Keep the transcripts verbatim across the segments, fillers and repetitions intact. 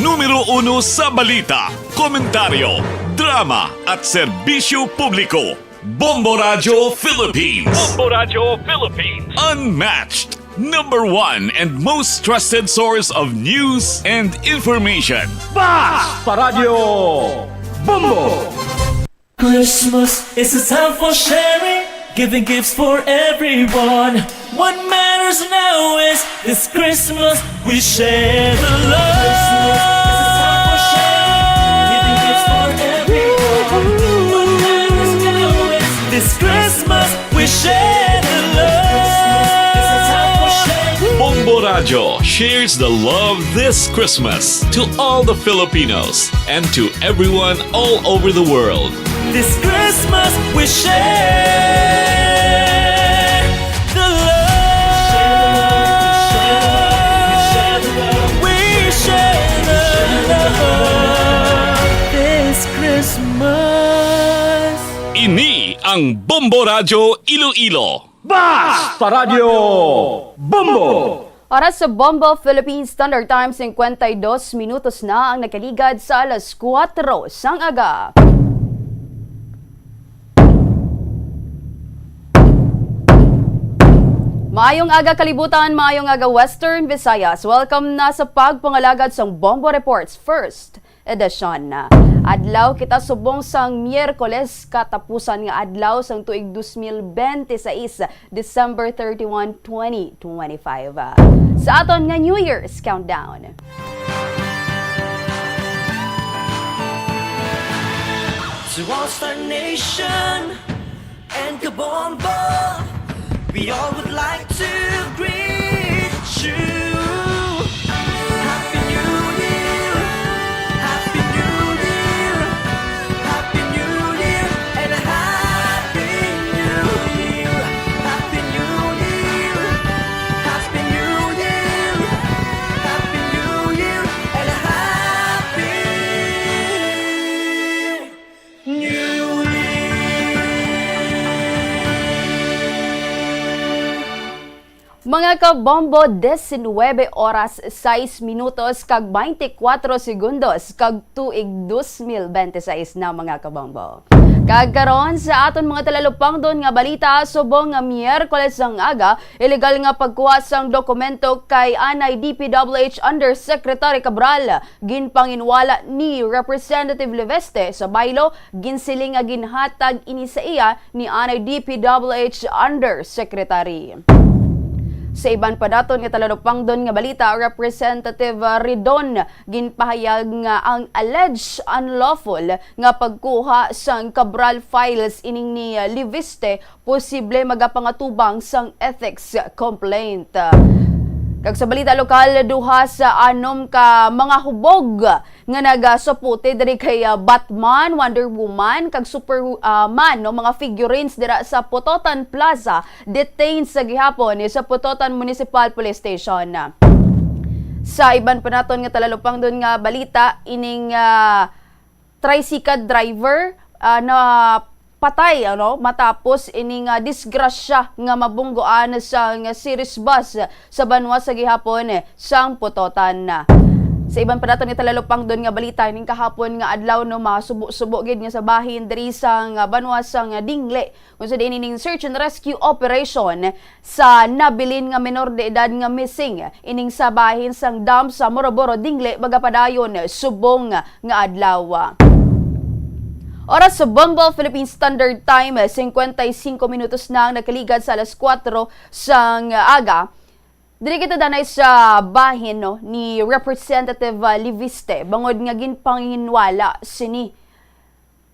Numero uno sa balita, komentaryo, drama at serbisyo publiko. Bombo Radyo Philippines. Bombo Radyo Philippines. Unmatched. Number one and most trusted source of news and information. Bas Paradyo Bombo! Christmas is a time for sharing, giving gifts for everyone. What matters now is this Christmas we share the love. Christmas is a time for sharing, giving gifts for everyone. What matters now is this Christmas we share the love. Bombo Radyo shares the love this Christmas to all the Filipinos and to everyone all over the world. This Christmas we share the love. We share the love this Christmas. Ini ang Bombo Radyo Iloilo. Bas Paradyo Bombo! Oras sa Bombo Philippine Standard Time, cincuenta y dos minutos na ang nakaligad sa alas kuwatro sang aga. Maayong aga, kalibutan, maayong aga, Western Visayas. Welcome na sa pagpangalagad sang Bombo Reports First Edition. Adlaw kita subong sang Miyerkules, katapusan nga adlaw sang tuig dos mil bente seis, December thirty-one, twenty twenty-five. Sa aton nga New Year's countdown. To all Star Nation and Kabombo, we all would like to greet you. Happy New Year! Happy New Year! Happy New Year! And a Happy New Year! Happy New Year! Happy New Year! Happy New Year! And a Happy New Year! Mga kabombo, diecinuebe oras, sais minutos, kag baynte kuwatro segundos, kag tuig dos mil bente seis na, mga kabombo. Kag karon, sa aton mga talalupangdon nga balita, subong nga Miyerkules ang aga, iligal nga pagkuha sang dokumento kay anay D P W H Undersecretary Cabral, ginpanginwala ni Representative Leviste sa baylo, ginsiling nga ginhatag ini sa iya ni anay D P W H Undersecretary. Sa iban pa naton nga talalupangdon nga balita, Representative Ridon ginpahayag nga ang alleged unlawful nga pagkuha sang Cabral files ining ni Leviste posible magapangatubang sang ethics complaint. Kag sa balita lokal, duha sa anom ka mga hubog nga nagasuporte diri kay, ah, Batman, Wonder Woman, kag Super, ah, Man, no, mga figurines dira sa Pototan Plaza, detained sa gihapon sa Pototan Municipal Police Station. Sa iban pa naton nga talalupangdon nga balita, ining, ah, tricycle driver, ah, na patay, ano, matapos ining, ah, disgrasya nga mabunggoan sang series bus sa banwa sa gihapon sang Pototan. Sa iban pa naton nga talalupangdon nga balita, ning kahapon nga adlaw, no, masubo-subo gid nga sa bahin diri sang, ah, banwa sang Dingle, kung sa diin ining search and rescue operation sa nabilin nga menor de edad nga missing ining sa bahin sang dam sa Moroboro, Dingle, magapadayon subong nga adlaw. Oras sa Bombo Philippine Standard Time, cincuenta y cinco minutos na ang nakaligad sa alas kuwatro sang aga. Diri kita danay sa bahin, no, ni Representative, ah, Leviste, bangod nga ginpanginwala sini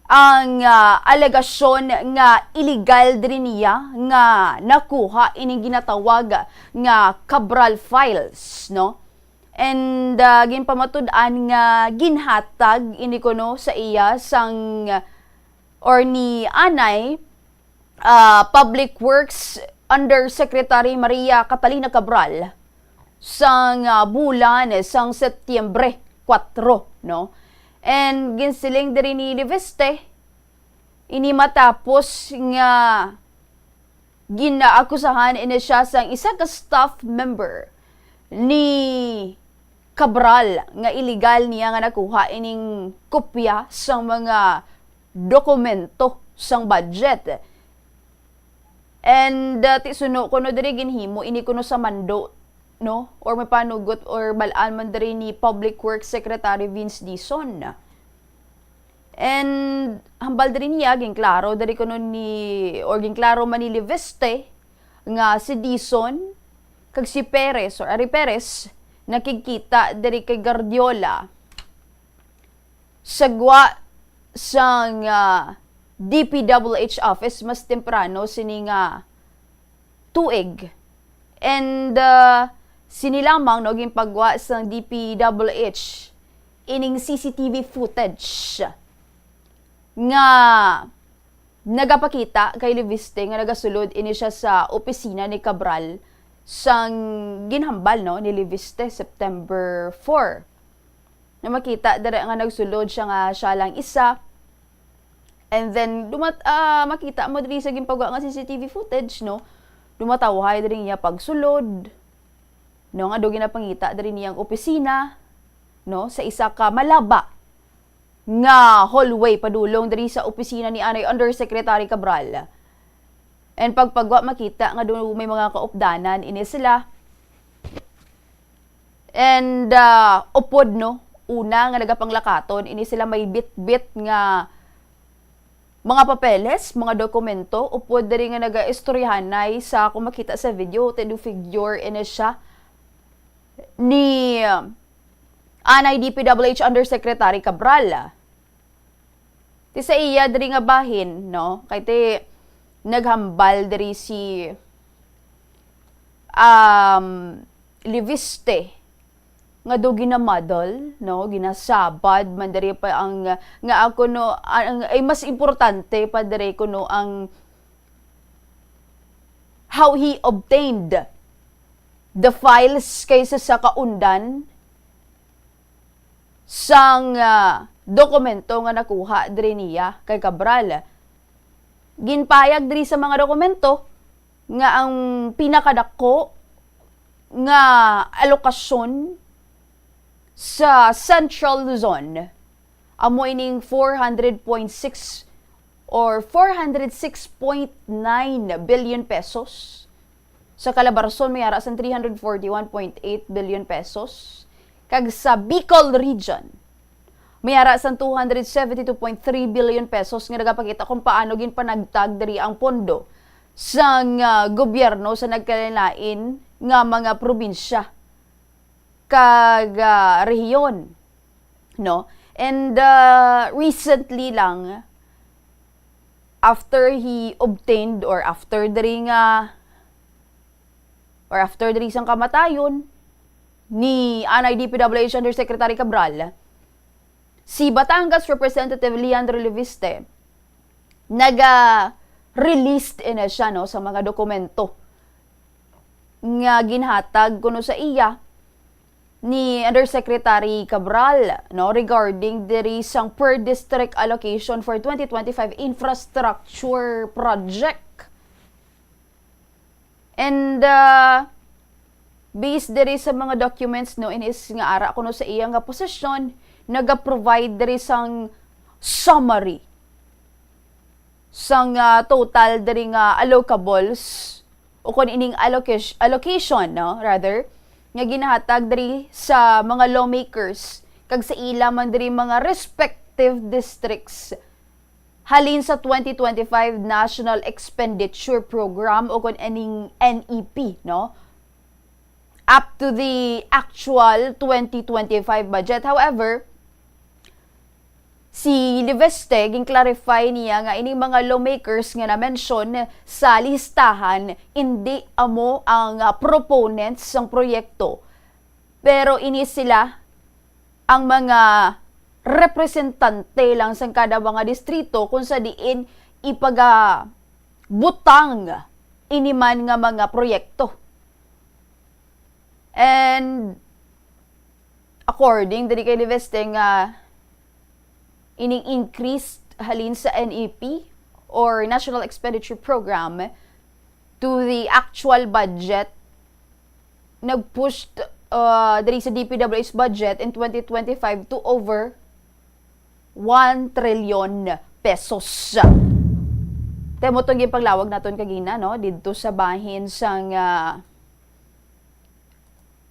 ang, ah, alegasyon nga iligal diri niya nga nakuha ining ginatawag nga Cabral files, no? And, ah, ginpamatud-an nga ginhatag ini kuno sa iya sang, or ni anay, ah, Public Works Undersecretary Maria Catalina Cabral sang, ah, bulan sang Setyembre kuwatro, no? And ginsiling diri ni Leviste, ini matapos nga ginaakusahan ini siya sang isa ka staff member ni Cabral nga iligal niya nga nakuha ining kopya sang mga dokumento sang budget. And, uh, ti suno kuno diri ginhimo ini kuno sa mando, no? Or may panugot or bal-an man diri ni Public Works Secretary Vince Dizon. And hambal diri niya, ginklaro diri kuno ni, or ginklaro man ni Leviste nga si Dizon kag si Perez or Ari Perez nakigkita diri kay Guardiola sa gwa sang, ah, D P W H office mas temprano sini nga tuig. And, ah, sini lamang, no, ginpagwa sang D P W H ining C C T V footage nga nagapakita kay Leviste nga nagasulod ini siya sa opisina ni Cabral sang ginhambal, no, ni Leviste September four. Na makita dira nga nagsulod siya nga siya lang isa. And then, dumat-, ah, makita mo diri sa ginpagwa nga C C T V footage, no? Dumatawhay diri niya pagsulod, no? Nga do ginapangita diri niyang opisina, no? Sa isa ka malaba nga hallway padulong diri sa opisina ni anay Undersecretary Cabral. And pagpagwa, makita nga do may mga kaupdanan ini sila. And, ah, upod, no, una nga nagapanglakaton, ini sila may bitbit nga mga papeles, mga dokumento, upod diri nga nagaistoryahanay sa, kung makita sa video, ti do figure ini siya ni, ah, anay D P W H Undersecretary Cabral. Ti sa iya diri nga bahin, no? Kay ti naghambal diri si, um, Leviste nga do ginamadal, no? Ginasabad man diri pa ang, nga ako, no, ang, ay mas importante pa diri kuno ang how he obtained the files kaysa sa kaundan sang, ah, dokumento nga nakuha diri niya kay Cabral. Ginpayag diri sa mga dokumento nga ang pinakadako nga alokasyon sa Central Luzon amo ining four hundred point six or four hundred six point nine billion pesos. Sa Calabarzon, may ara sang three hundred forty-one point eight billion pesos. Kag sa Bicol Region, may ara sang two hundred seventy-two point three billion pesos nga nagapakita kung paano ginpanagtag diri ang pondo sang, ah, gobyerno sa nagkalain-lain nga mga probinsya kag, ah, rehiyon, no? And, ah, recently lang, after he obtained or after diri nga, or after diri sang kamatayon ni anay D P W H Undersecretary Cabral, si Batangas Representative Leandro Leviste, naga-released ini siya, no, sa mga dokumento nga ginhatag kuno sa iya ni Undersecretary Cabral, no, regarding diri sang per district allocation for twenty twenty-five infrastructure project. And, uh, based diri sa mga documents, no, inis nga ara kuno sa iya nga posisyon, naga-provide diri sang summary sang, uh, total diri nga allocables o kon ining allocation, allocation, no, rather, nga ginahatag diri sa mga lawmakers kag sa ila man diri mga respective districts halin sa twenty twenty-five National Expenditure Program o kon ining N E P, no? Up to the actual twenty twenty-five budget. However, si Leviste, gin-clarify niya nga ining mga lawmakers nga na-mention sa listahan, indi amo ang, ah, proponents sang proyekto, pero ini sila ang mga representante lang sang kada mga distrito kung sa diin ipagabutang ini man nga mga proyekto. And according diri kay Leviste nga ining increased halin sa N E P or National Expenditure Program to the actual budget, nag-push t-, uh, diri sa D P W H budget in twenty twenty-five to over one trillion pesos. Temo tong ginpaglawag naton kagina, no, didto sa bahin sang, ah,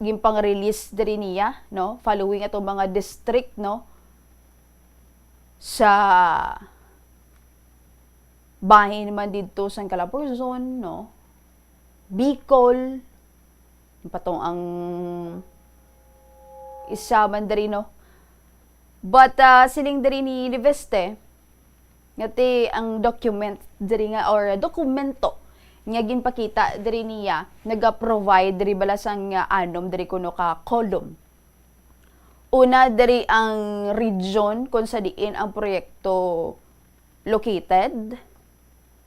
ginpang-release diri niya, no, following atong mga district, no, sa bahin man didto sa Calabarzon, no, Bicol, patong ang isa man diri, no. But, ah, siling diri ni Leviste, nga ti ang document diri nga, or dokumento nga ginpakita diri niya, naga-provide diri bala sang, ah, anom diri kuno ka column. Una, diri ang region kung sa diin ang proyekto located,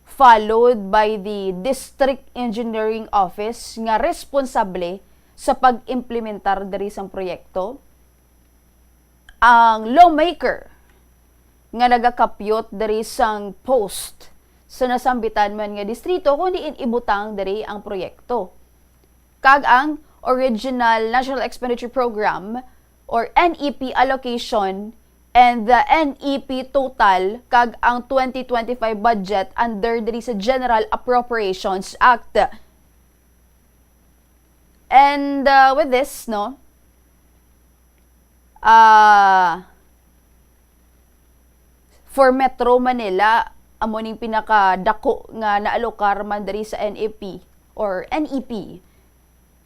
followed by the District Engineering Office nga responsable sa pag-implementar diri sang proyekto, ang lawmaker nga nagakapyot diri sang post sa nasambitan man nga distrito, kundi in ibutang diri ang proyekto, kag ang Original National Expenditure Program or N E P allocation and the N E P total kag ang twenty twenty-five budget under diri sa General Appropriations Act. And, uh, with this, no, uh, for Metro Manila, amo ning pinakadako nga naalokar man diri sa N E P or N E P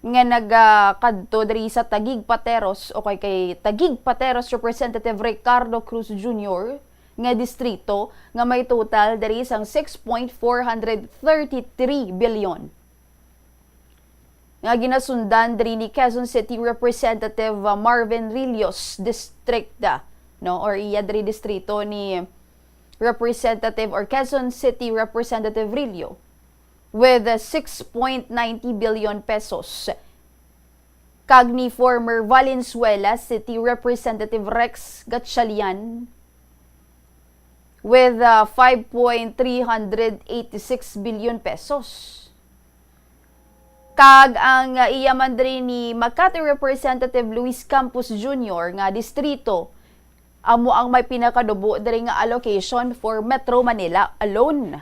nga nagakadto diri sa Taguig Pateros o kay, kay Taguig Pateros Representative Ricardo Cruz Junior nga distrito nga may total diri sang six point four hundred thirty-three billion nga ginasundan diri ni Quezon City Representative, uh, Marvin Rillos District, uh, no, or iya diri distrito ni Representative or Quezon City Representative Rillo with, uh, six point ninety billion pesos, kag ni former Valenzuela City Representative Rex Gatchalian with, uh, five point three hundred eighty-six billion pesos. Kag ang, uh, iya man diri ni Makati Representative Luis Campos Junior nga distrito amo ang may pinakadubo diri nga allocation for Metro Manila alone,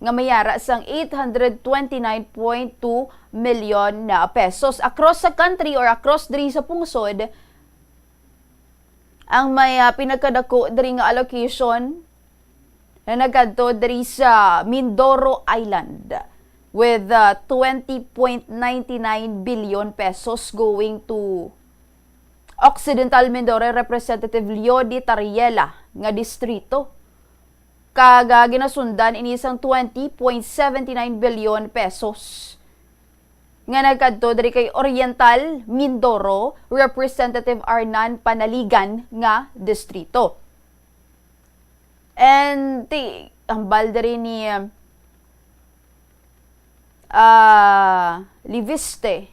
nga may ara sang eight hundred twenty-nine point two million na pesos. Across sa country or across diri sa pungsod, ang may, ah, pinakadako diri nga allocation na nagkadto diri sa Mindoro Island with, ah, twenty point nine nine billion pesos going to Occidental Mindoro Representative Leo Di Tariela nga distrito. Kag, ah, ginasundan ini sang twenty point seventy nine billion pesos nga nagkadto diri kay Oriental Mindoro Representative Arnan Panaligan nga distrito. And ti, hambal diri ni, ah, Liviste,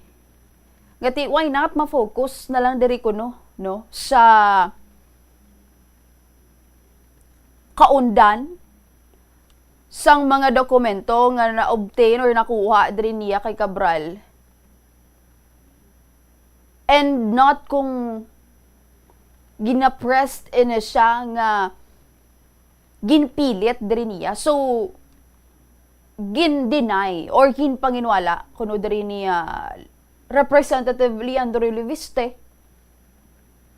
nga ti, why not ma-focus na lang diri kuno, no, sa kaundan sang mga dokumento nga na-obtain or nakuha diri niya kay Cabral, and not kung ginapressed ini siya nga ginpilit diri niya. So, gin-deny or ginpanginwala kuno diri ni, ah, Representative Leandro Leviste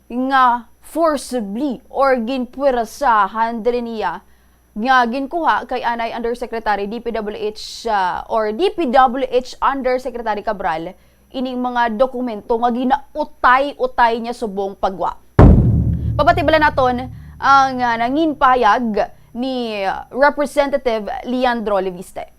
nga forcibly or ginpwersahan diri niya nga ginkuha kay anay Undersecretary D P W H, ah, or D P W H Undersecretary Cabral ining mga dokumento nga ginautay-utay niya subong pagwa. Pabati bala naton ang, ah, nangin pahayag ni Representative Leandro Leviste.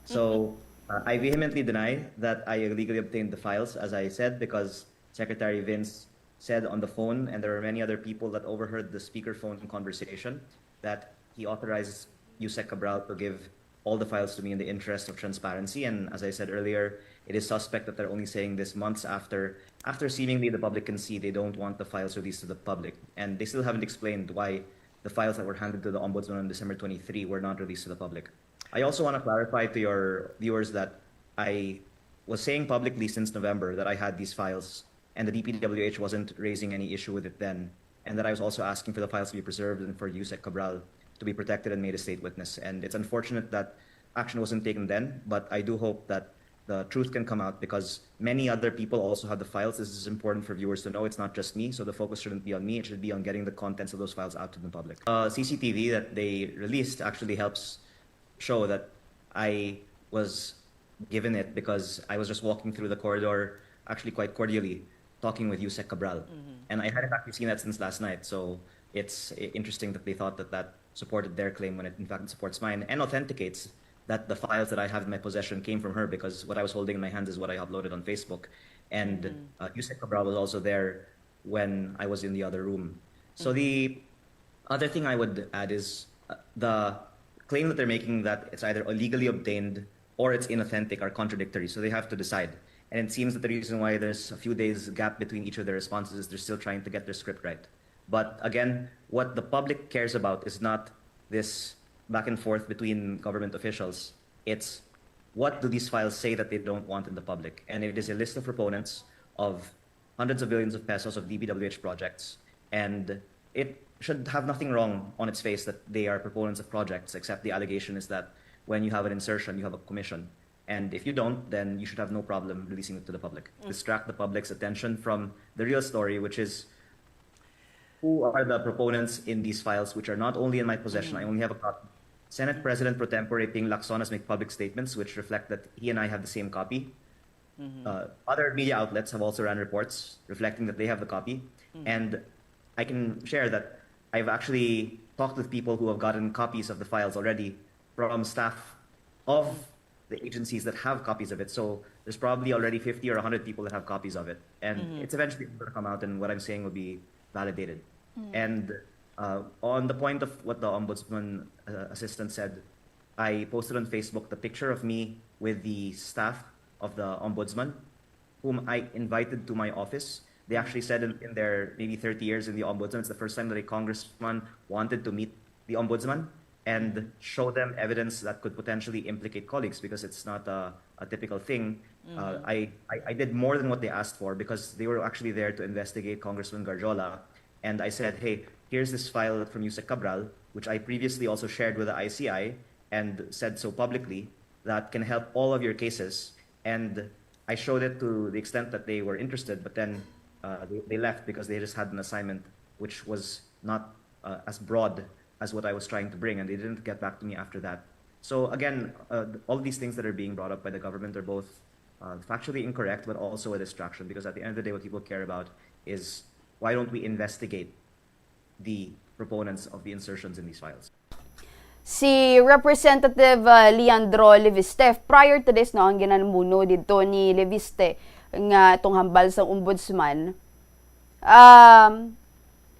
So, uh, I vehemently deny that I illegally obtained the files, as I said, because Secretary Vince said on the phone, and there were many other people that overheard the speakerphone conversation, that he authorized Usec Cabral to give all the files to me in the interest of transparency. And as I said earlier, it is suspect that they're only saying this months after, after seemingly the public can see they don't want the files released to the public. And they still haven't explained why the files that were handed to the Ombudsman on December twenty-three were not released to the public. I also want to clarify to your viewers that I was saying publicly since November that I had these files and the D P W H wasn't raising any issue with it then, and that I was also asking for the files to be preserved and for Usec Cabral to be protected and made a state witness. And it's unfortunate that action wasn't taken then, but I do hope that the truth can come out because many other people also have the files. This is important for viewers to know. It's not just me, so the focus shouldn't be on me. It should be on getting the contents of those files out to the public. Uh, C C T V that they released actually helps show that I was given it because I was just walking through the corridor, actually quite cordially, talking with Usec Cabral. And I hadn't actually seen that since last night, so it's i- interesting that they thought that that supported their claim when it in fact supports mine and authenticates that the files that I have in my possession came from her because what I was holding in my hands is what I uploaded on Facebook. And uh, Usec Cabral was also there when I was in the other room. So the other thing I would add is uh, the claim that they're making that it's either illegally obtained or it's inauthentic are contradictory. So they have to decide. And it seems that the reason why there's a few days gap between each of their responses is they're still trying to get their script right. But again, what the public cares about is not this back and forth between government officials. It's what do these files say that they don't want in the public? And it is a list of proponents of hundreds of billions of pesos of D P W H projects. And it should have nothing wrong on its face that they are proponents of projects, except the allegation is that when you have an insertion, you have a commission. And if you don't, then you should have no problem releasing it to the public. Distract the public's attention from the real story, which is who are the proponents in these files, which are not only in my possession, I only have a copy. Senate President pro tempore Ping Lacson has made public statements which reflect that he and I have the same copy. Uh, other media outlets have also ran reports reflecting that they have the copy. And I can share that I've actually talked with people who have gotten copies of the files already from staff of the agencies that have copies of it. So there's probably already fifty or one hundred people that have copies of it. And it's eventually going to come out, and what I'm saying will be validated. And uh, on the point of what the ombudsman uh, assistant said, I posted on Facebook the picture of me with the staff of the ombudsman, whom I invited to my office. They actually said in, in their maybe thirty years in the ombudsman, it's the first time that a congressman wanted to meet the ombudsman and show them evidence that could potentially implicate colleagues because it's not a, a typical thing. Uh, I, I, I did more than what they asked for because they were actually there to investigate Congressman Garjola. And I said, hey, here's this file from Usec Cabral, which I previously also shared with the I C I and said so publicly, that can help all of your cases. And I showed it to the extent that they were interested, but then uh, they, they left because they just had an assignment which was not uh, as broad as what I was trying to bring, and they didn't get back to me after that. So again, uh, th- all these things that are being brought up by the government are both uh, factually incorrect, but also a distraction because at the end of the day, what people care about is why don't we investigate the proponents of the insertions in these files? Si Representative uh, Leandro Leviste, prior to this, no, ang ginamumuno dito ni Leviste nga itong hambal sa ombudsman, um,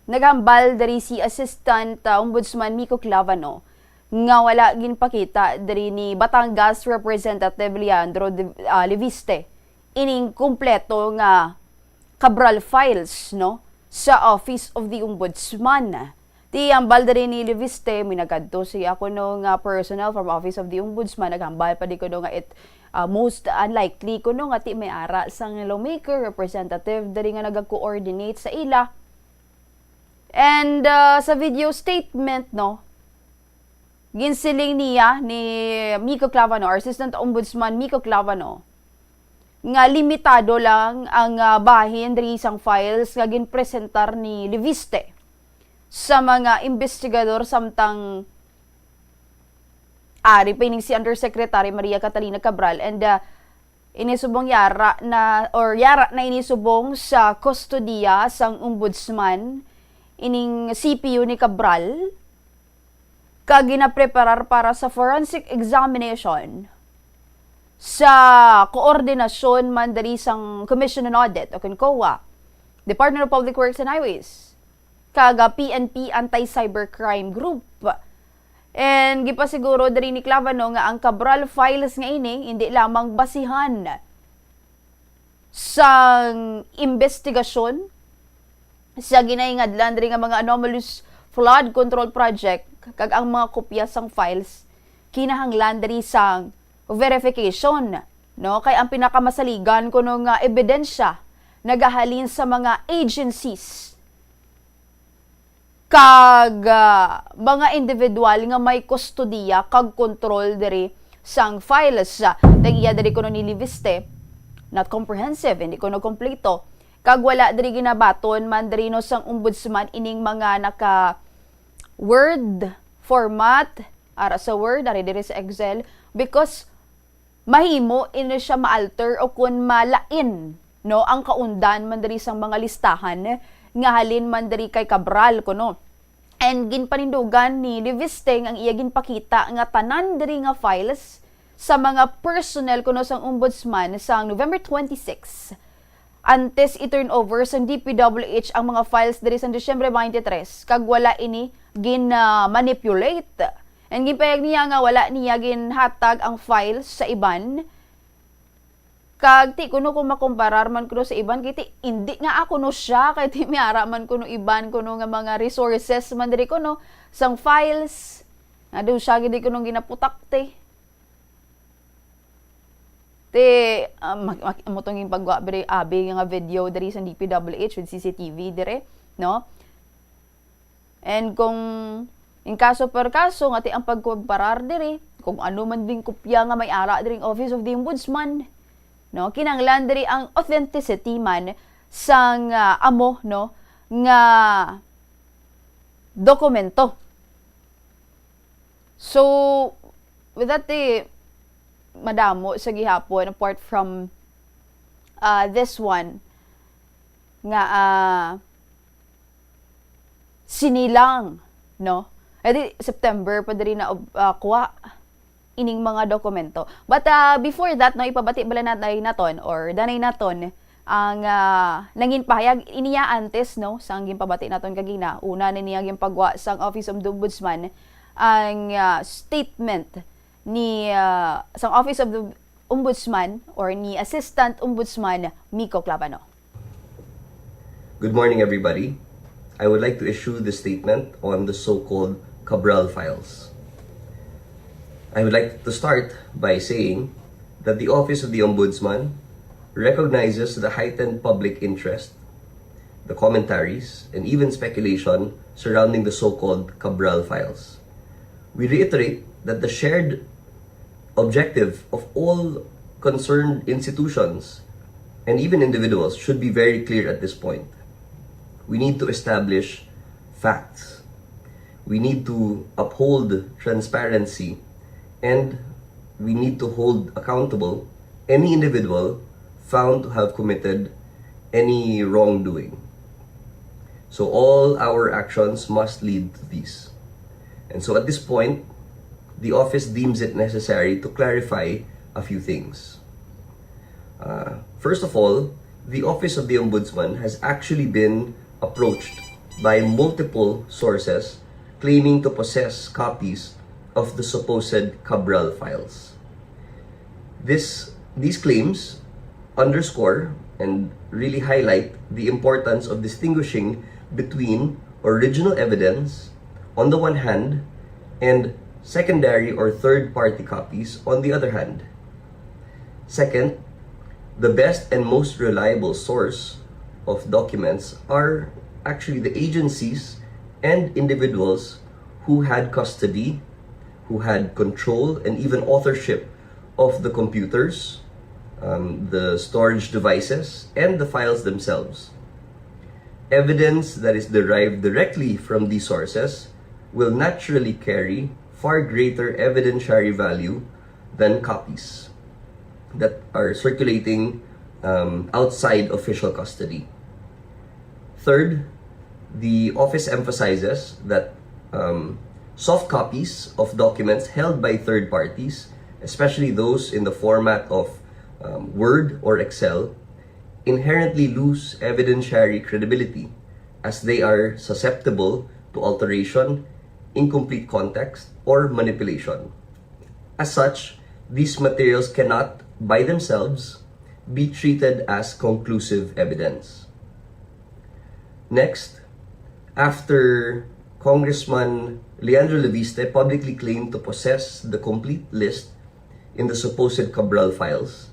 naghambal diri si Assistant uh, Ombudsman Miko Clavano nga wala ginpakita diri ni Batangas Representative Leandro De, uh, Leviste ining kumpleto nga Cabral files, no, sa Office of the Ombudsman. Ti hambal diri ni Leviste, may nagadto siya kuno nga personnel from Office of the Ombudsman, naghambal pa di kuno nga it uh, most unlikely kuno nga ti may ara sang lawmaker representative diri nga nagakoordinate sa ila. And uh, sa video statement, no, ginsiling niya ni Miko Clavano, or Assistant Ombudsman Miko Clavano, nga limitado lang ang uh, bahin diri sang files nga ginpresentar ni Leviste sa mga investigador samtang ari pa ining si Undersecretary Maria Catalina Cabral and uh, ini subong yara na or yara na ini subong sa kustodiya sang ombudsman ining C P U ni Cabral kag ginapreparar para sa forensic examination sa koordinasyon man diri sang Commission on Audit o kon COA, Department of Public Works and Highways, kag ah, P N P Anti-Cybercrime Group. And gipasiguro diri ni Clavano nga ang Cabral files nga ini indi lamang basihan sang investigasyon sa ginaingadlan diri nga mga anomalous flood control project kag ang mga kopya sang files kinahanglan diri sang verification, no? Kay ang pinakamasaligan kuno nga ebidensya nagahalin sa mga agencies kag, ah, mga individual nga may kustodiya kag kontrol diri sang files. Nag-iya diri kuno ni Leviste, not comprehensive, hindi kuno kompleto, kag wala diri ginabaton man diri, no, sang ombudsman ining mga naka Word format, ara sa Word, ari diri sa Excel, because mahimo ini siya ma-alter o kun malain, no, ang kaundan man diri sang mga listahan nga halin man diri kay Cabral kuno. And ginpanindugan ni Leviste ang iya ginpakita nga tanan diri nga files sa mga personnel kuno sang ombudsman sang November twenty-six, antes i-turnover sang D P W H ang mga files diri sang Disyembre twenty-three, kag wala ini gin-, ah, manipulate. And ginpahayag niya nga wala niya ginhatag ang files sa iban. Kag ti kuno kung makomparar man kuno sa iban, kay ti indi nga ako no siya, kay ti may ara man kuno iban kuno nga mga resources man diri kuno sang files. Nga daw siya gid kuno ginaputak ti. Ti, ah, mag-, mag-, amo tong ginpagwa diri, abi nga video diri sa D P W H with C C T V diri, no? And kung in kaso per kaso nga ti ang pagkomparar diri, kung ano man ding kopya nga may ara diri ang Office of the Ombudsman, no? Kinahanglan diri ang authenticity man sang, ah, amo, no, nga dokumento. So, with that, eh, madamo sa gihapon, apart from, ah, this one, nga, ah, sinilang, no? Eh, di, September pa diri na, ah, kuha ining mga dokumento. But, ah, before that, no, ipabati bala natin naton or danay naton ang, ah, nangin pahayag iniya antes, no, sang ginpabati naton kagina. Una na niya ginpagwa sang Office of the Ombudsman ang, ah, statement ni, ah, sang Office of the Ombudsman or ni Assistant Ombudsman Miko Clavano. Good morning, everybody. I would like to issue the statement on the so-called Cabral files. I would like to start by saying that the Office of the Ombudsman recognizes the heightened public interest, the commentaries, and even speculation surrounding the so-called Cabral files. We reiterate that the shared objective of all concerned institutions and even individuals should be very clear at this point. We need to establish facts. We need to uphold transparency, and we need to hold accountable any individual found to have committed any wrongdoing. So all our actions must lead to this. And so at this point, the office deems it necessary to clarify a few things. Uh, first of all, the Office of the Ombudsman has actually been approached by multiple sources claiming to possess copies of the supposed Cabral files. This, these claims underscore and really highlight the importance of distinguishing between original evidence on the one hand and secondary or third-party copies on the other hand. Second, the best and most reliable source of documents are actually the agencies and individuals who had custody, who had control, and even authorship of the computers, um, the storage devices, and the files themselves. Evidence that is derived directly from these sources will naturally carry far greater evidentiary value than copies that are circulating, um, outside official custody. Third, the office emphasizes that, um, soft copies of documents held by third parties, especially those in the format of, um, Word or Excel, inherently lose evidentiary credibility as they are susceptible to alteration, incomplete context, or manipulation. As such, these materials cannot, by themselves, be treated as conclusive evidence. Next, after Congressman Leandro Leviste publicly claimed to possess the complete list in the supposed Cabral files,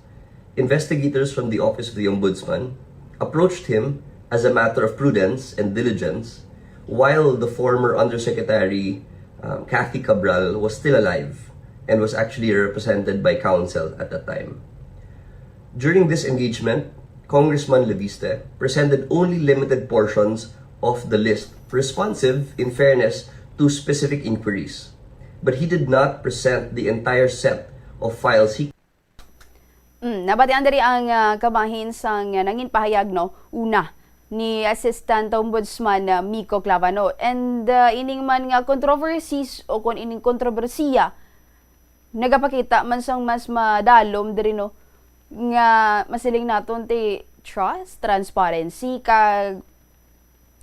investigators from the Office of the Ombudsman approached him as a matter of prudence and diligence while the former Undersecretary, um, Kathy Cabral, was still alive and was actually represented by counsel at that time. During this engagement, Congressman Leviste presented only limited portions of the list, responsive, in fairness, to specific inquiries. But he did not present the entire set of files he Mm, nabatian diri ang ah, kabahin sang ah, nangin pahayag, no, una ni Assistant Ombudsman ah, Miko Clavano. And ah, ining man nga controversies o kon ining kontrobersiya nagapakita man sang mas madalom diri, no, nga masiling naton ti trust, transparency, kag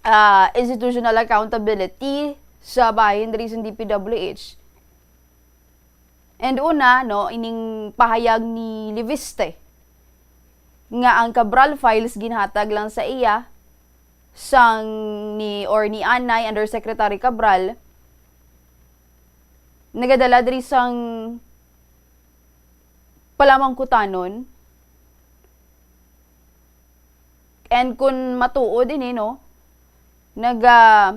ah, institutional accountability sa bahin diri sa D P W H. And una, no, ining pahayag ni Leviste nga ang Cabral files ginhatag lang sa iya sang ni or ni anay Undersecretary Cabral, nagadala diri sang palamangkutanon. And kun matuod ini, no, naga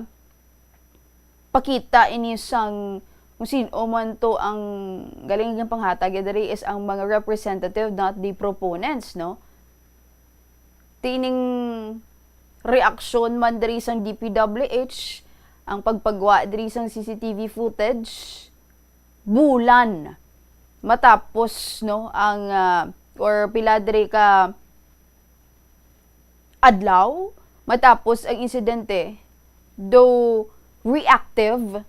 pakita ini sang kung sin-o man to ang galing nga panghatag ya diri is ang mga representative, not the proponents, no? Tining reaksyon man diri sang D P W H, ang pagpagwa diri sang C C T V footage, bulan matapos, no, ang ah, or pila diri ka adlaw matapos ang insidente, though reactive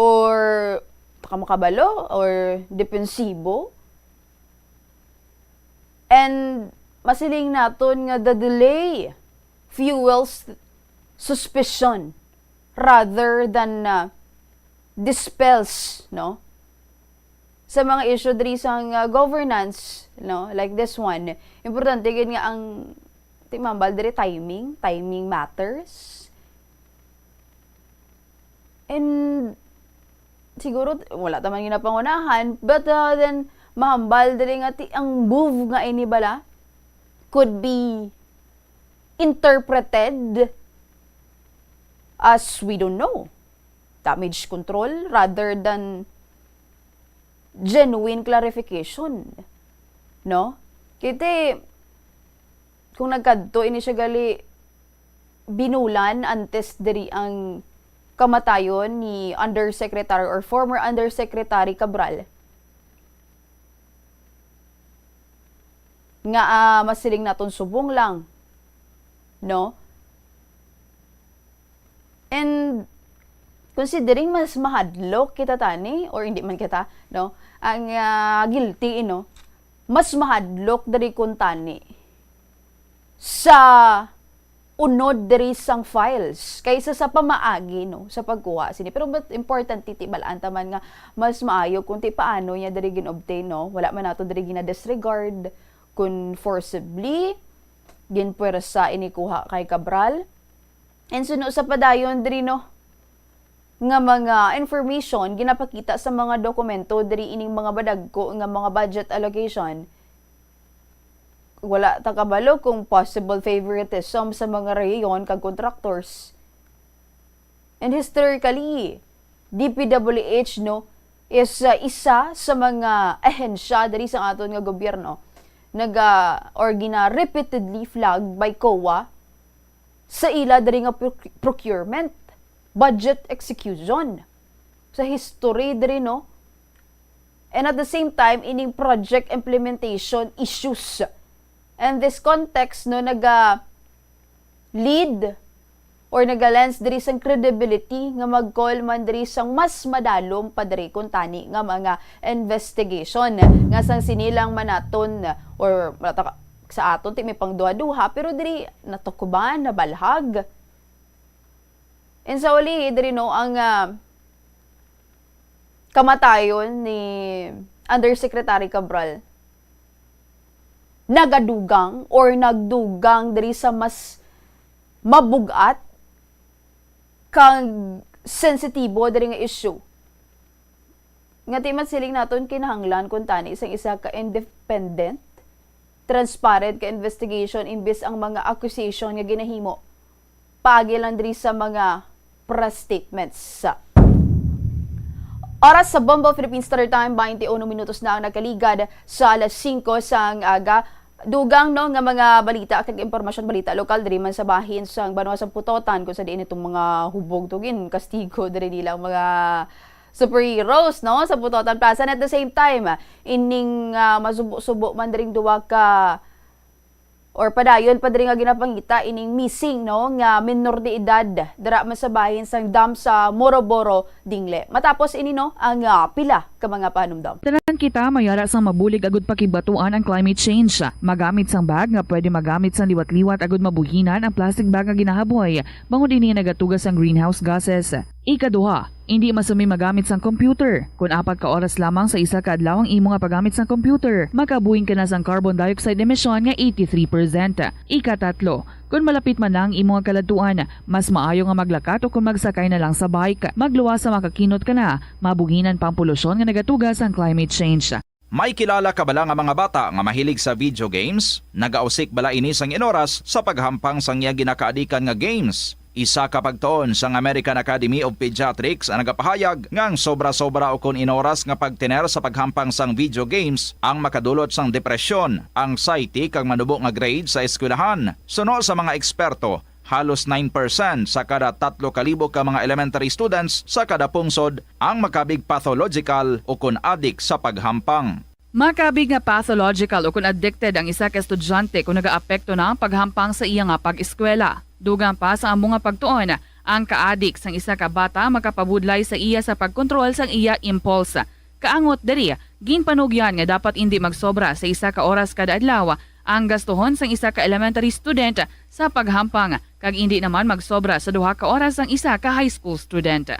or, di ka makabalo, or depensibo. And masiling naton nga the delay fuels suspicion rather than uh, dispels, no, sa mga issue diri sa uh, governance, no, like this one. Importante gid nga ang, di mahambal diri, timing, timing matters. And siguro wala ta man ginapangunahan, but uh, then mahambal diri nga ti ang move nga ini bala could be interpreted as, we don't know, damage control rather than genuine clarification, no? Kiti kung nagkadto ini siya gali binulan antes diri ang kamatayon ni Undersecretary or former Undersecretary Cabral, nga ah, masiling naton subong lang, no? And considering mas mahadlok kita tani, or hindi man kita, no, ang ah, guilty, no, mas mahadlok diri kun tani sa unod diri sang files kaysa sa pamaagi, no, sa pagkuha sini. Pero but important titi balaan ta man nga mas maayo kung ti paano niya diri gin-obtain, no? Wala man nato diri gina-disregard kung forcibly ginpuwersa ini kuha kay Cabral. And suno sa padayon diri, no, nga mga information ginapakita sa mga dokumento diri ining mga badagko nga mga budget allocation. Wala ta kabalo kung possible favoritism sa mga rehiyon kag contractors. And historically, D P W H, no, is uh, isa sa mga ahensya diri sa aton nga gobyerno. Naga or gina repeatedly flagged by COA sa ila diri nga proc- procurement, budget execution, sa history diri, no? And at the same time, ining project implementation issues. And this context, no, naga lead or naga-lends diri sang credibility nga mag-call man diri sang mas madalom pa diri kuntani nga mga investigation nga sang sini lang man naton or wala ta ka- sa aton ti may pangduha-duha, pero diri natukuban, nabalhag. And sa uli, diri, no, ang ah, kamatayon ni Undersecretary Cabral nagadugang or nagdugang diri sa mas mabugat kag sensitibo diri nga issue. Nga ti man siling naton kinahanglan kuntani sang isa ka independent transparent ka investigation imbis ang mga accusation nga ginahimo paagi lang diri sa mga press statements. Oras sa Bombo Philippine Standard Time, twenty-one minutos na ang nakaligad sa alas singko sang aga. Dugang, no, nga mga balita kag impormasyon, balita lokal diri man sa bahin sang banwa sa Putotan, kung sa diin itong mga hubog to gin kastigo diri nila ang mga superheroes, no, sa Putotan Plaza. And at the same time, ining, ah, masubo-subo man diring duha ka or padayon pa diri nga ginapangita ining missing, no, nga minor de edad dira man sa bahin sang dam sa Moroboro, Dingle. Matapos ini, no, ang, ah, pila ka mga panumdom. Tanan kita mayara sang mabulig agud pakibatuan ang climate change. Magamit sang bag nga pwede magamit sang liwat-liwat agud mabuhinan ang plastic bag nga ginahaboy, bangod ini nagatuga sang greenhouse gases. Ikaduha, indi masumi magamit sang computer. Kon apat ka oras lamang sa isa ka adlaw ang imo nga paggamit sang computer, makabuhin ka na sang carbon dioxide emission nga eighty-three percent. Ikatatlo, kon malapit man na ang imo nga kaladtuan, mas maayo nga maglakat o kon magsakay na lang sa bike. Magluwas sa makakinot ka na, mabuhinan pa ang polusyon nga nagatuga sang climate change. May kilala ka bala nga mga bata nga mahilig sa video games? Nagausik bala ini sang inoras sa paghampang sang iya ginakaadikan nga games? Isa ka pagtuon sang American Academy of Pediatrics ang nagapahayag nga ang sobra-sobra ukon inoras nga pagtener sa paghampang sang video games ang makadulot sang depresyon, anxiety, kag manubo nga grade sa eskwelahan. Suno sa mga eksperto, halos nine percent sa kada tatlo ka libo ka mga elementary students sa kada pungsod ang makabig pathological ukon adik sa paghampang. Makabig nga pathological ukon addicted ang isa ka estudyante kon nagaapekto na ang paghampang sa iya nga pag-eskwela. Dugang pa sa amo nga pagtuon, ang kaadik sang isa ka bata makapabudlay sa iya sa pagkontrol sang iya impulse. Kaangot diri, ginpanugyan nga dapat indi magsobra sa isa ka oras kada adlaw ang gastuhon sang isa ka elementary student sa paghampang, kag indi naman magsobra sa duha ka oras sang isa ka high school student.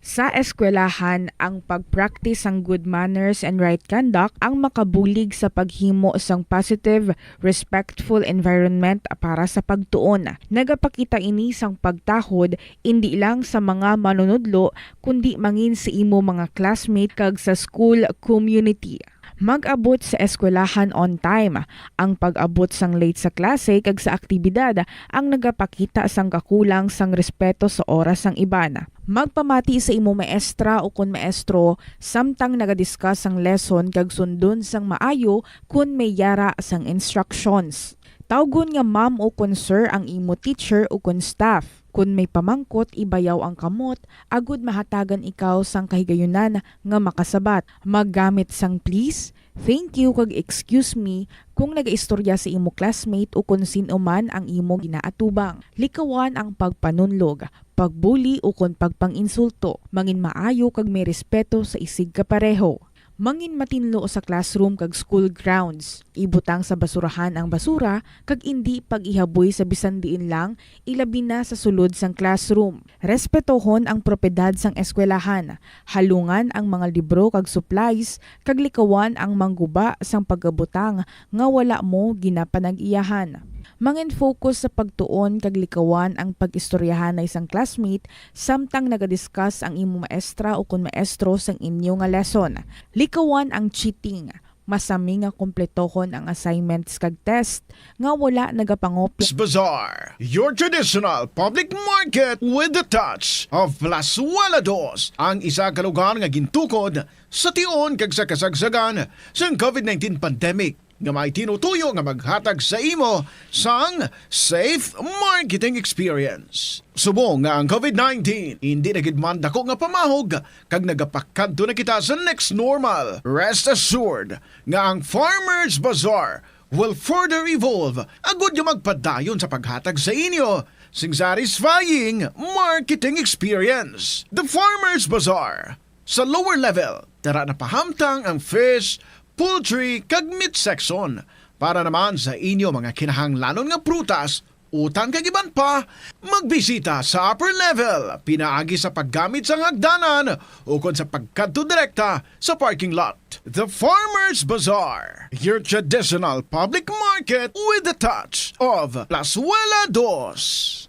Sa eskwelahan, ang pag-practice sang good manners and right conduct ang makabulig sa paghimo sang positive, respectful environment para sa pagtuon. Nagapakita ini sang pagtahod indi lang sa mga manunudlo, kundi mangin sa imo mga classmate kag sa school community. Mag-abot sa eskwelahan on time. Ang pag-abot sang late sa klase kag sa aktibidad ang nagapakita sang kakulang sang respeto sa oras sang iban. Magpamati sa imo maestra ukon maestro samtang naga-discuss sang lesson kag sundon sang maayo kon may yara sang instructions. Tawgon nga ma'am ukon sir ang imo teacher ukon staff. Kon may pamangkot, ibayaw ang kamot agud mahatagan ikaw sang kahigayunan nga makasabat. Maggamit sang please, thank you, kag excuse me kung nagaistorya sa imo classmate ukon sin-o man ang imo ginaatubang. Likawan ang pagpanunlog, pagbuli, ukon pagpang-insulto. Mangin maayo kag may respeto sa isigkapareho. Mangin matinlo sa classroom kag school grounds. Ibutang sa basurahan ang basura kag indi pag-ihaboy sa bisan diin lang, ilabi na sa sulod sang classroom. Respetohon ang propiedad sang eskwelahan. Halungan ang mga libro kag supplies, kag likawan ang mangguba sang pagabutang nga wala mo ginapanag-iyahan. Mangin-focus sa pagtuon kag likawan ang pag-istoryahanay sang classmate samtang naga-discuss ang imo maestra ukon maestro sang inyo nga lesson. Likawan ang cheating. Masami nga kumpletohon ang assignments kag test nga wala nagapangopya. Bazaar, your traditional public market with the touch of Plazuela Dos, ang isa ka lugar nga gintukod sa tion kag sa kasagsagan sang covid nineteen pandemic, nga may tinutuyo nga maghatag sa imo sang safe marketing experience. Subong nga ang covid nineteen indi na gid man dako nga pamahog, kag nagapakadto na kita sa next normal, rest assured nga ang Farmers Bazaar will further evolve agud nga magpadayon sa paghatag sa inyo sing satisfying marketing experience. The Farmers Bazaar, sa lower level, tara na pahamtang ang fish, poultry, kag meat section. Para naman sa inyo mga kinahanglanon nga prutas, utang kag iban pa, magbisita sa upper level pinaagi sa paggamit sang hagdanan ukon sa pagkadto direkta sa parking lot. The Farmers Bazaar, your traditional public market with the touch of Plazuela Dos.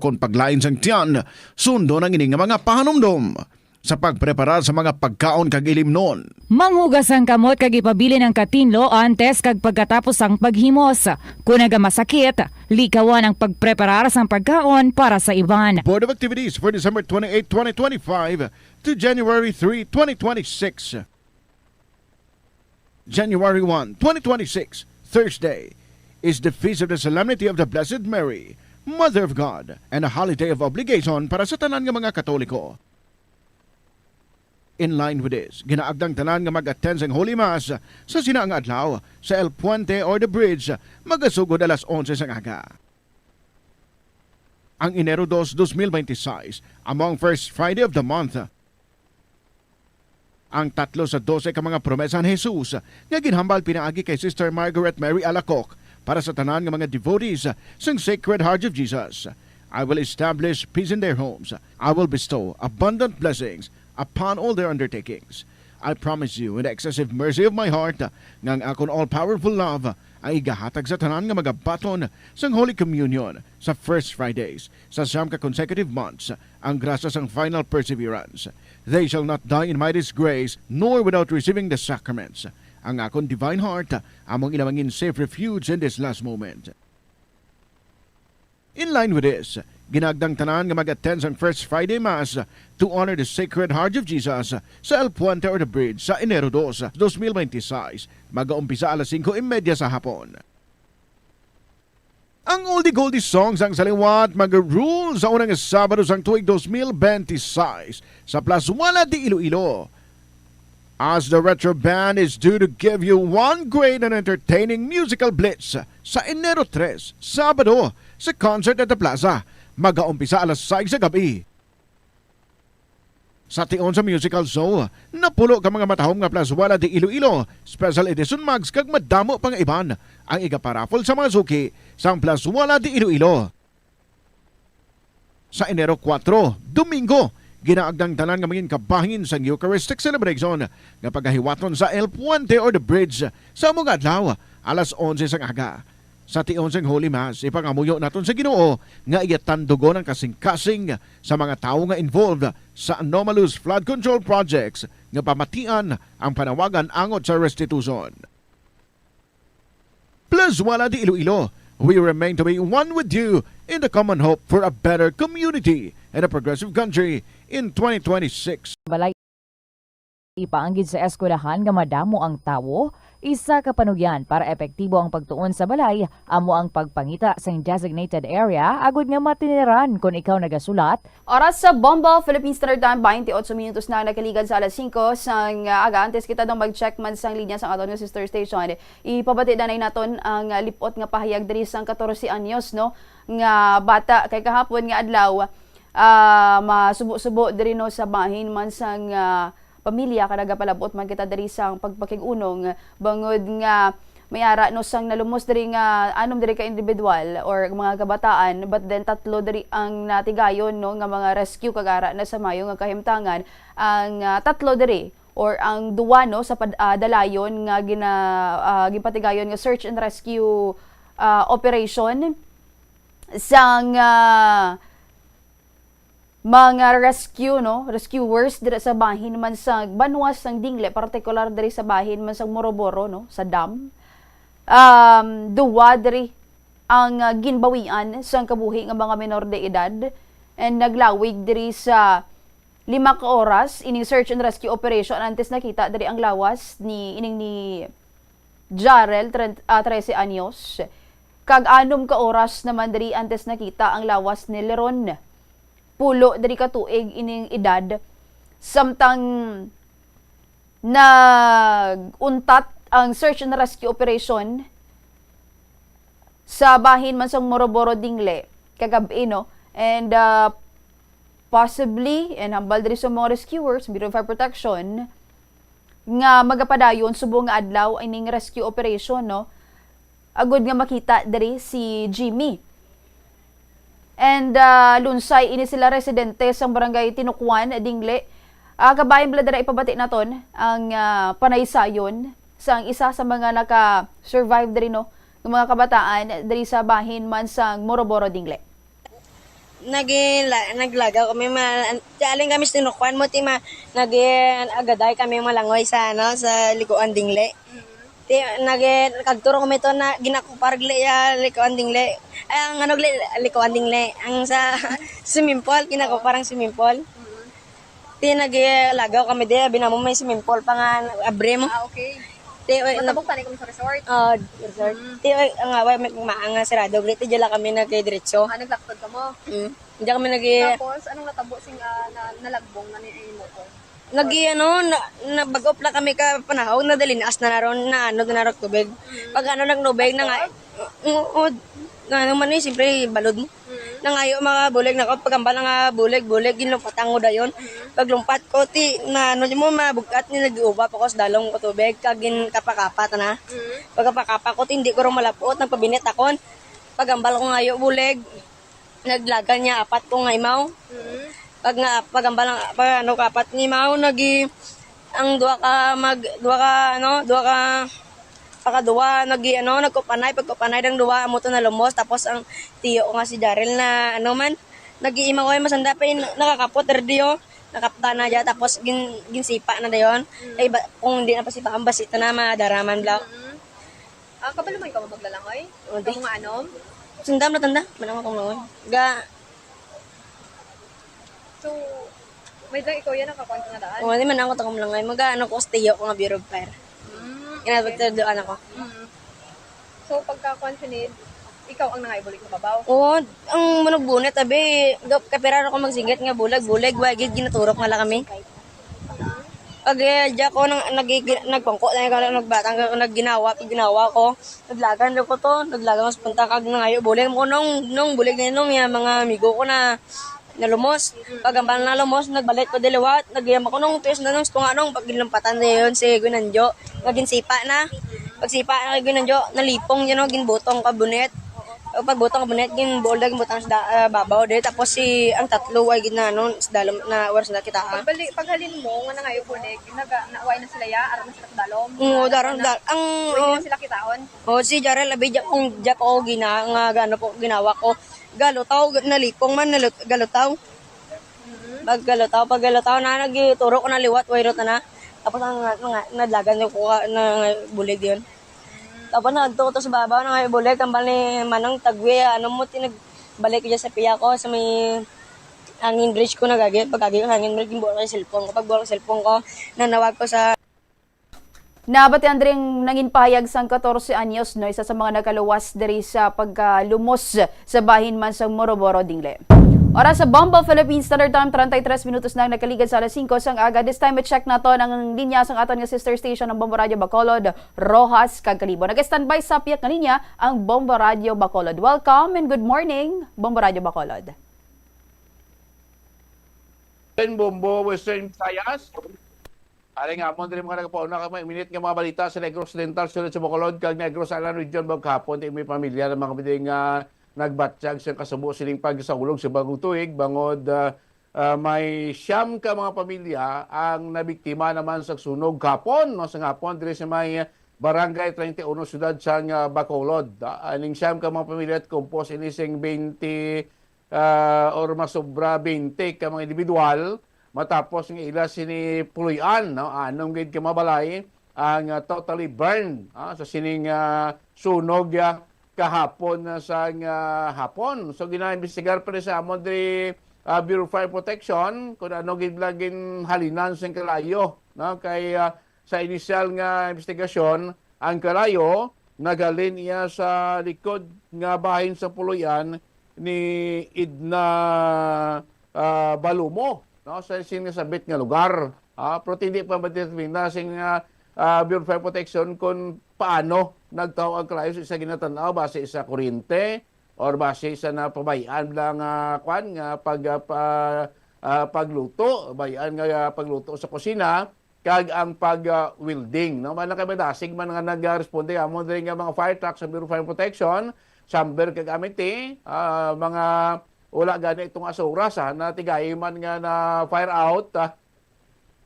Kon paglain sang tiyan, sundon ang ini nga mga pahanumdom. sa pagpreparar sa mga pagkaon kag ilimnon. Manghugas ang kamot kag ipabilin ang katinlo antes kag pagkatapos sang paghimos. Kon nagamasakit, likawan ang pagpreparar sang pagkaon para sa iban. Board of Activities for December twenty-eight, twenty twenty-five to January three, twenty twenty-six. January one, twenty twenty-six, Thursday, is the Feast of the Solemnity of the Blessed Mary, Mother of God, and a holiday of obligation para sa tanan nga mga Katoliko. In line with this, ginaagdang tanan nga mag-attend sang Holy Mass sa sina nga adlaw sa El Puente or the Bridge, magasugod alas onse sang aga. Ang Enero dos, dos mil bente seis, amo ang first Friday of the month. Ang tatlo sa dose ka mga promesa ni Jesus nga ginhambal pinaagi kay Sister Margaret Mary Alacoque para sa tanan nga mga devotees sang Sacred Heart of Jesus. I will establish peace in their homes. I will bestow abundant blessings upon all their undertakings. I promise you in the excessive mercy of my heart nga ang akon all-powerful love ang igahatag sa tanan nga magabaton sang Holy Communion sa First Fridays sa siyam ka consecutive months, ang grasya sang final perseverance. They shall not die in my disgrace, nor without receiving the sacraments. Ang akon divine heart among ila mangin safe refuge in this last moment. In line with this, ginagdang tanan nga mag-attend sang First Friday Mass to honor the Sacred Heart of Jesus sa El Puente or the Bridge sa Enero dos, dos mil bente seis. Mag-aumpisa alas singko y media sa hapon. Ang oldie goldie songs ang sa liwat mag-rule sa unang Sabado sang tuig dos mil bente seis sa Plazuela de Iloilo. As the Retro Band is due to give you one great and entertaining musical blitz sa Enero tres, Sabado, sa Concert at the Plaza. Mag-aumpisa alas sais sa gabi. Sa tion sa musical show, napulo ka mga matahom nga Plazuela de Iloilo, Special Edition Mugs kag madamo pa nga iban ang igaparaffle sa mga suki sang Plazuela de Iloilo. Sa Enero kuwatro, Domingo, ginaagdang tanan nga mangin kabahin sang Eucharistic Celebration nga pagahiwaton sa El Puente or the Bridge sa amo nga adlaw, alas onse sang aga. Sa tion sang Holy Mass, ipangamuyo naton sa Ginoo nga iya tandugon ang kasing-kasing sa mga tawo nga involved sa anomalous flood control projects nga pamatian ang panawagan angot sa restitution. Plazuela de Iloilo, we remain to be one with you in the common hope for a better community and a progressive country in twenty twenty-six. Balay ipaanggid sa eskwelahan nga madamo ang tawo, isa ka panugyan para epektibo ang pagtuon sa balay amo ang pagpangita sing designated area agud nga matiniran kon ikaw nagasulat. Oras sa Bombo, Philippine Standard Time, twenty-eight minutos na nakaligad sa alas singko sang aga. Antes kita daw mag-check man sang linya sang aton nga sister station, ipabati danay naton ang lip-ot nga pahayag diri sang katorse anyos, no, nga bata kay kahapon nga adlaw, ah, masubo-subo diri, no, sa bahin man sang, ah, pamilya, kag nagapalabot man kita diri sang pagpakig-unong bangod nga may ara, no, sang nalumos diri nga anom diri ka individual or mga kabataan, but then tatlo diri ang natigayon, no, nga mga rescue kag ara na sa mayo nga kahimtangan ang, ah, tatlo diri or ang duwa, no, sa pad-, ah, dalayon nga gina-, ah, ginpatigayon nga search and rescue, ah, operation sang, ah, mga rescue, no, rescuers dira sa bahin man sa banwa sang Dingle, partikular diri sa bahin man sa Moroboro, no, sa dam. Um, duwa diri ang, ah, ginbawian sang kabuhi nga mga menor de edad and naglawig diri sa lima ka oras ining search and rescue operation. Antes nakita diri ang lawas ni ining ni Jarel, tren-, ah, trese anyos. Kag anom ka oras naman diri antes nakita ang lawas ni Leron. Pulo diri ka tuig ining edad. Samtang nag-untat ang search and rescue operation sa bahin man sang Moroboro Dingle kagab-i, no? And, ah, possibly, and hambal diri sa mga rescuers, Bureau of Fire Protection, nga magapadayon subong nga adlaw ining rescue operation, no? Agud nga makita diri si Jimmy. And, ah, lunsay ini sila residente sang barangay Tinukuan, Dingle. Ah, kabahin bala dira ipabati naton ang, ah, panaysayon sang isa sa mga naka-survive diri, no, nga mga kabataan diri sa bahin man sang Moroboro, Dingle. Nagila-, naglagaw kami, ma-, an-, ti alin kami sinukwan mo, ti ma-, nag-, agaday kami malangoy sa, ano, sa Likuan Dingle. Ti, nag-, nagturo kami to na ginakupar gali ya Likuan Dingle. Ay, ang ano gali, Likuan Dingle. Ang sa swimming pool, ginakupar ang swimming pool. Ti, naglagaw kami di, abi namo may swimming pool pa nga abre mo. Ah, okay. Ti, oy, nag- Matabok tani kami sa resort. Oh, resort. Mm. Ti, oy, ang away, may maanga sarado. Gali, ti, dyan lang kami nagdiretso. Ah, naglaptod ka mo? Mm. Diyan kami nag- Tapos, anong natabo sing, ah, na, nalagbong na ni imo ko? Nag-, ano, na, na, bag-o pa lang kami ka panahon, nadalinas na naron, na ano, na naron tubig. Mm. Pag ano, nagtubig, na nga, Tapos? Oo, na ano man eh, siyempre, balod mo. Mm. Nangayo mga bulig na ko, pagambal nga bulig, bulig, ginlumpatan ko dayon. Mm. Paglumpat ko, ti, na ano mo, mabugat ni nag-uba pa ko sa dalom ko tubig, kag gin kapakapat na. Mm. Pagkapakapa ko, ti, hindi ko rin malapot, nagpabinit akon. Pagambal ko ngayo, bulig, naglagan niya apat ko nga imaw. Mm. Pag nga, pagambal ang, pag ano, kapat nga imaw, nagi, ang duha ka, mag, duha ka, ano, duha ka, pakaduwa, nagi, ano, nagkupanay, pagkupanay ng duha, amo to nalumos, tapos ang tiyo ko nga si Daryl na, ano man, nag-iimaw ay masanda pa yun, nakakapot, erdi, oh. Nakapta na dyan, tapos gin, ginsipa na dayon. Mm. Ay, ba, kung hindi na pasipa, ang basita na, madaraman, bla. Mm. Ah, kabalo man ka mo maglalangoy? O, di. Kamu nga anom? Sundam na tanda, manang akong langoy. Ga, So, may dang ikaw yan, nakakuan ka nga daan? O, di man ako takong langoy. Maga, ano ko, stiyo ko nga Bureau of Fire. Mm, Ginatagduan ako. Mm. So, pagkakuan sinid, ikaw ang nangayo bulig sa babaw? Oo, ang manugbunit, abi, ga-, kapira na ko magsinggit nga bulag-bulag, wa gid ginaturok na lang kami. Pag, eh, di ako nang, nag-, nagpangko na yung nagbatang, nagginawa, pag ginawa ko, naglagan lang ko to, naglagan ko sa punta, kag nangayo bulig mo nung, nung bulig na nung, yung mga amigo ko na nalumos. Pag ang na lumos, nagbalik ko diliwat, nagyam ako nung tuyos na nung tunga nung pag ginumpatan na yun si Gunanjo. Naging sipa na. Pag sipa na kay Gunanjo, nalipong yun, no, ginbutong ka bunet. Pag butong ka bunet, ginbuol na, ginbutang sa da-, ah, babaw din. Tapos si, ang tatlo, ay gid na, ano, sa dalom na oras na kita, ah. Pagbalik, paghalin mo, nga nangayo bulig, naga-, na, way na sila ya, aron na sila sa dalom. Oo, daron, Aron na, da-, ang, way na oh. sila kitaon. Oh, si Jarel, abi, di ako, di ako gina-, nga, gano po, ginawa ko. Galutaw, nalipong man, nalut-, galutaw. Mm-hmm. Pag galutaw, pag galutaw na, nagturo ko na liwat, way rot na. Tapos ang, nga, nadlagan yung kuha na bulig yun. Mm. Tapos na, adto ko to sa babaw, na nga bulig, kambal ni Manang Tagwi, ano mo, tinag-, balik ko dyan sa piya ko, sa may hangin bridge ko nagagi, pag agi ko sa hangin bridge, buwal ko yung cellphone ko. Pag buwal ko yung cellphone ko, nanawag ko sa Nabatian diri ang nangin pahayag sang katorse anyos, no, isa sa mga nakaluwas diri sa pagkalumos sa bahin man sa Moroboro, Dingle. Oras sa Bombo Philippine Standard Time, treinta y tres minutos na ang nakaligad sa alas singko sang aga. This time, i-check naton ang linya sang aton nga sister station, ang Bombo Radio Bacolod, Roxas, kag Kalibo. Nag-standby sa piyak nga linya ang Bombo Radio Bacolod. Welcome and good morning, Bombo Radio Bacolod. Bombo, Western Visayas. Ari nga amon diri mga nagapauna ka mga minute nga mga balita sa Negros Occidental, sulod sa Bacolod, kag Negros Island Region, maghapon, ti may pamilya ng mga pwede nga nagbatyag sa kasubo sining pagsaulog sa bagong tuig, bangod, ah, ah, may siyam ka mga pamilya ang nabiktima naman sa sunog kahapon, no, sa hapon, diri sa may Barangay treinta y uno, siyudad sang, ah, Bacolod. Ah, aning siyam ka mga pamilya at kompos ini sing twenty ah, or mas sobra twenty ka mga individual matapos nga ila sini puloy-an, no? Anom gid ka mga balay ang, ah, totally burned, ah, sa sining, ah, sunog, ah, kahapon na sa, ah, hapon. So, ginaimbestigar pa rin sa amon diri, ah, Bureau of Fire Protection kung ano gid lang ginhalinan sa kalayo, no? Kay, ah, sa inisyal nga investigasyon, ang kalayo naghalin iya sa likod nga bahin sa puloy-an ni Edna, ah, Balumo, no, sa isin nga sabit nga lugar. Ah, pero hindi pa madetermina sing, ah, ah, Bureau of Fire Protection kung paano nagtawo ang kalayo sa isa ginatanaw, basi sa kuryente or basi sa napabay-an lang, ah, kwan nga pag, ah, pa-, ah, pagluto, bay-an nga, ah, pagluto sa kusina, kag ang pag, ah, welding, no? May nakabadasig man nga nagresponde amon diri nga mga fire truck sa Bureau of Fire Protection, Samber kag Amity, ah, mga wala gani itong asuras, ah, na tigayi man nga na fire out, ah,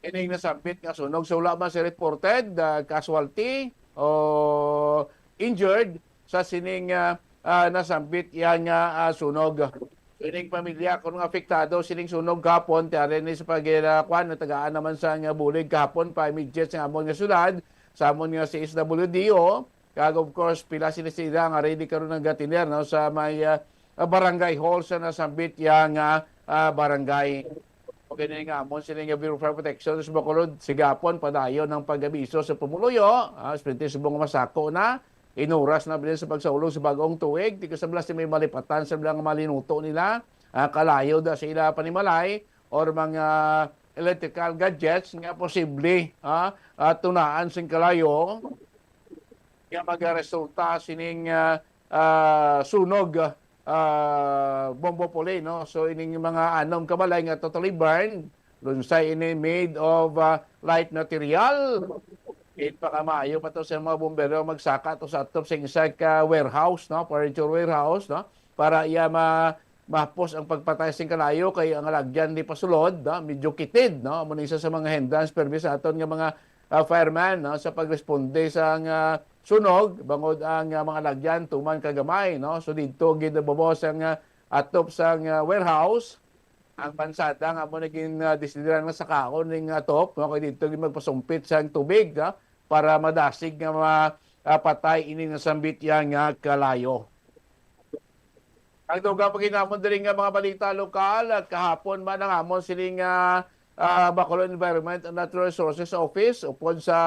ining nasambit nga sunog. So, wala man si reported, ah, casualty o injured sa sining, ah, ah, nasambit iya nga, ah, sunog. Kining pamilya kon nga apektado sining sunog kahapon, ti ari ni sa pag, ah, kuwan, natagaan naman sa nga bulig kahapon pa immediate sa amon nga syudad, sa amon nga C S W D O. Kag of course, pila sila sila nga ready karon nga gatiner, no, sa may, ah, ah, barangay hall sa nasambit ya nga, ah, barangay. Okay na nga amon sila nga Bureau of Fire Protection sa Bacolod, sigapon padayon ang pag-abiso sa pumuluyo, ah, especially subong nga masako na, inuras na bilin sa pagsaulog sa bag-ong tuig, ti kasablas may malipatan sa mga malinuto nila, ah, kalayo da sa ila panimalay or mga electrical gadgets nga posible, ah, ah, tunaan sing kalayo nga magaresulta sining, ah, ah, sunog, ah, bombo puli, no? So, ining mga anom ka balay nga totally burned, lunsay ini made of, ah, light material. It pakamaayo pa to sa mga bombero magsaka to sa atop sa isa ka warehouse, no? Furniture warehouse, no? Para iya ma-, mahapos ang pagpatay sing kalayo kay ang lagyan di pasulod, no? Medyo kitid, no? Amo ni isa sa mga hindrance permi sa aton nga mga, ah, fireman, no? Sa pagresponde sa nga sunog, bangod ang, ah, mga lagyan tuman kagamay, no? So didto gid nababaw sa nga atop sa nga warehouse, ang bansada nga amo naging, ah, desideran nga sakaon ning atop, no? Kay didto gid magpasumpit sang tubig, no? Para madasig nga ma-, ah, patay ini nasambit ya nga kalayo. Ang dugang pa gid namon diri nga mga balita lokal, at kahapon man ang amon sining, ah, ah, Bacolod Environment and Natural Resources Office upod sa,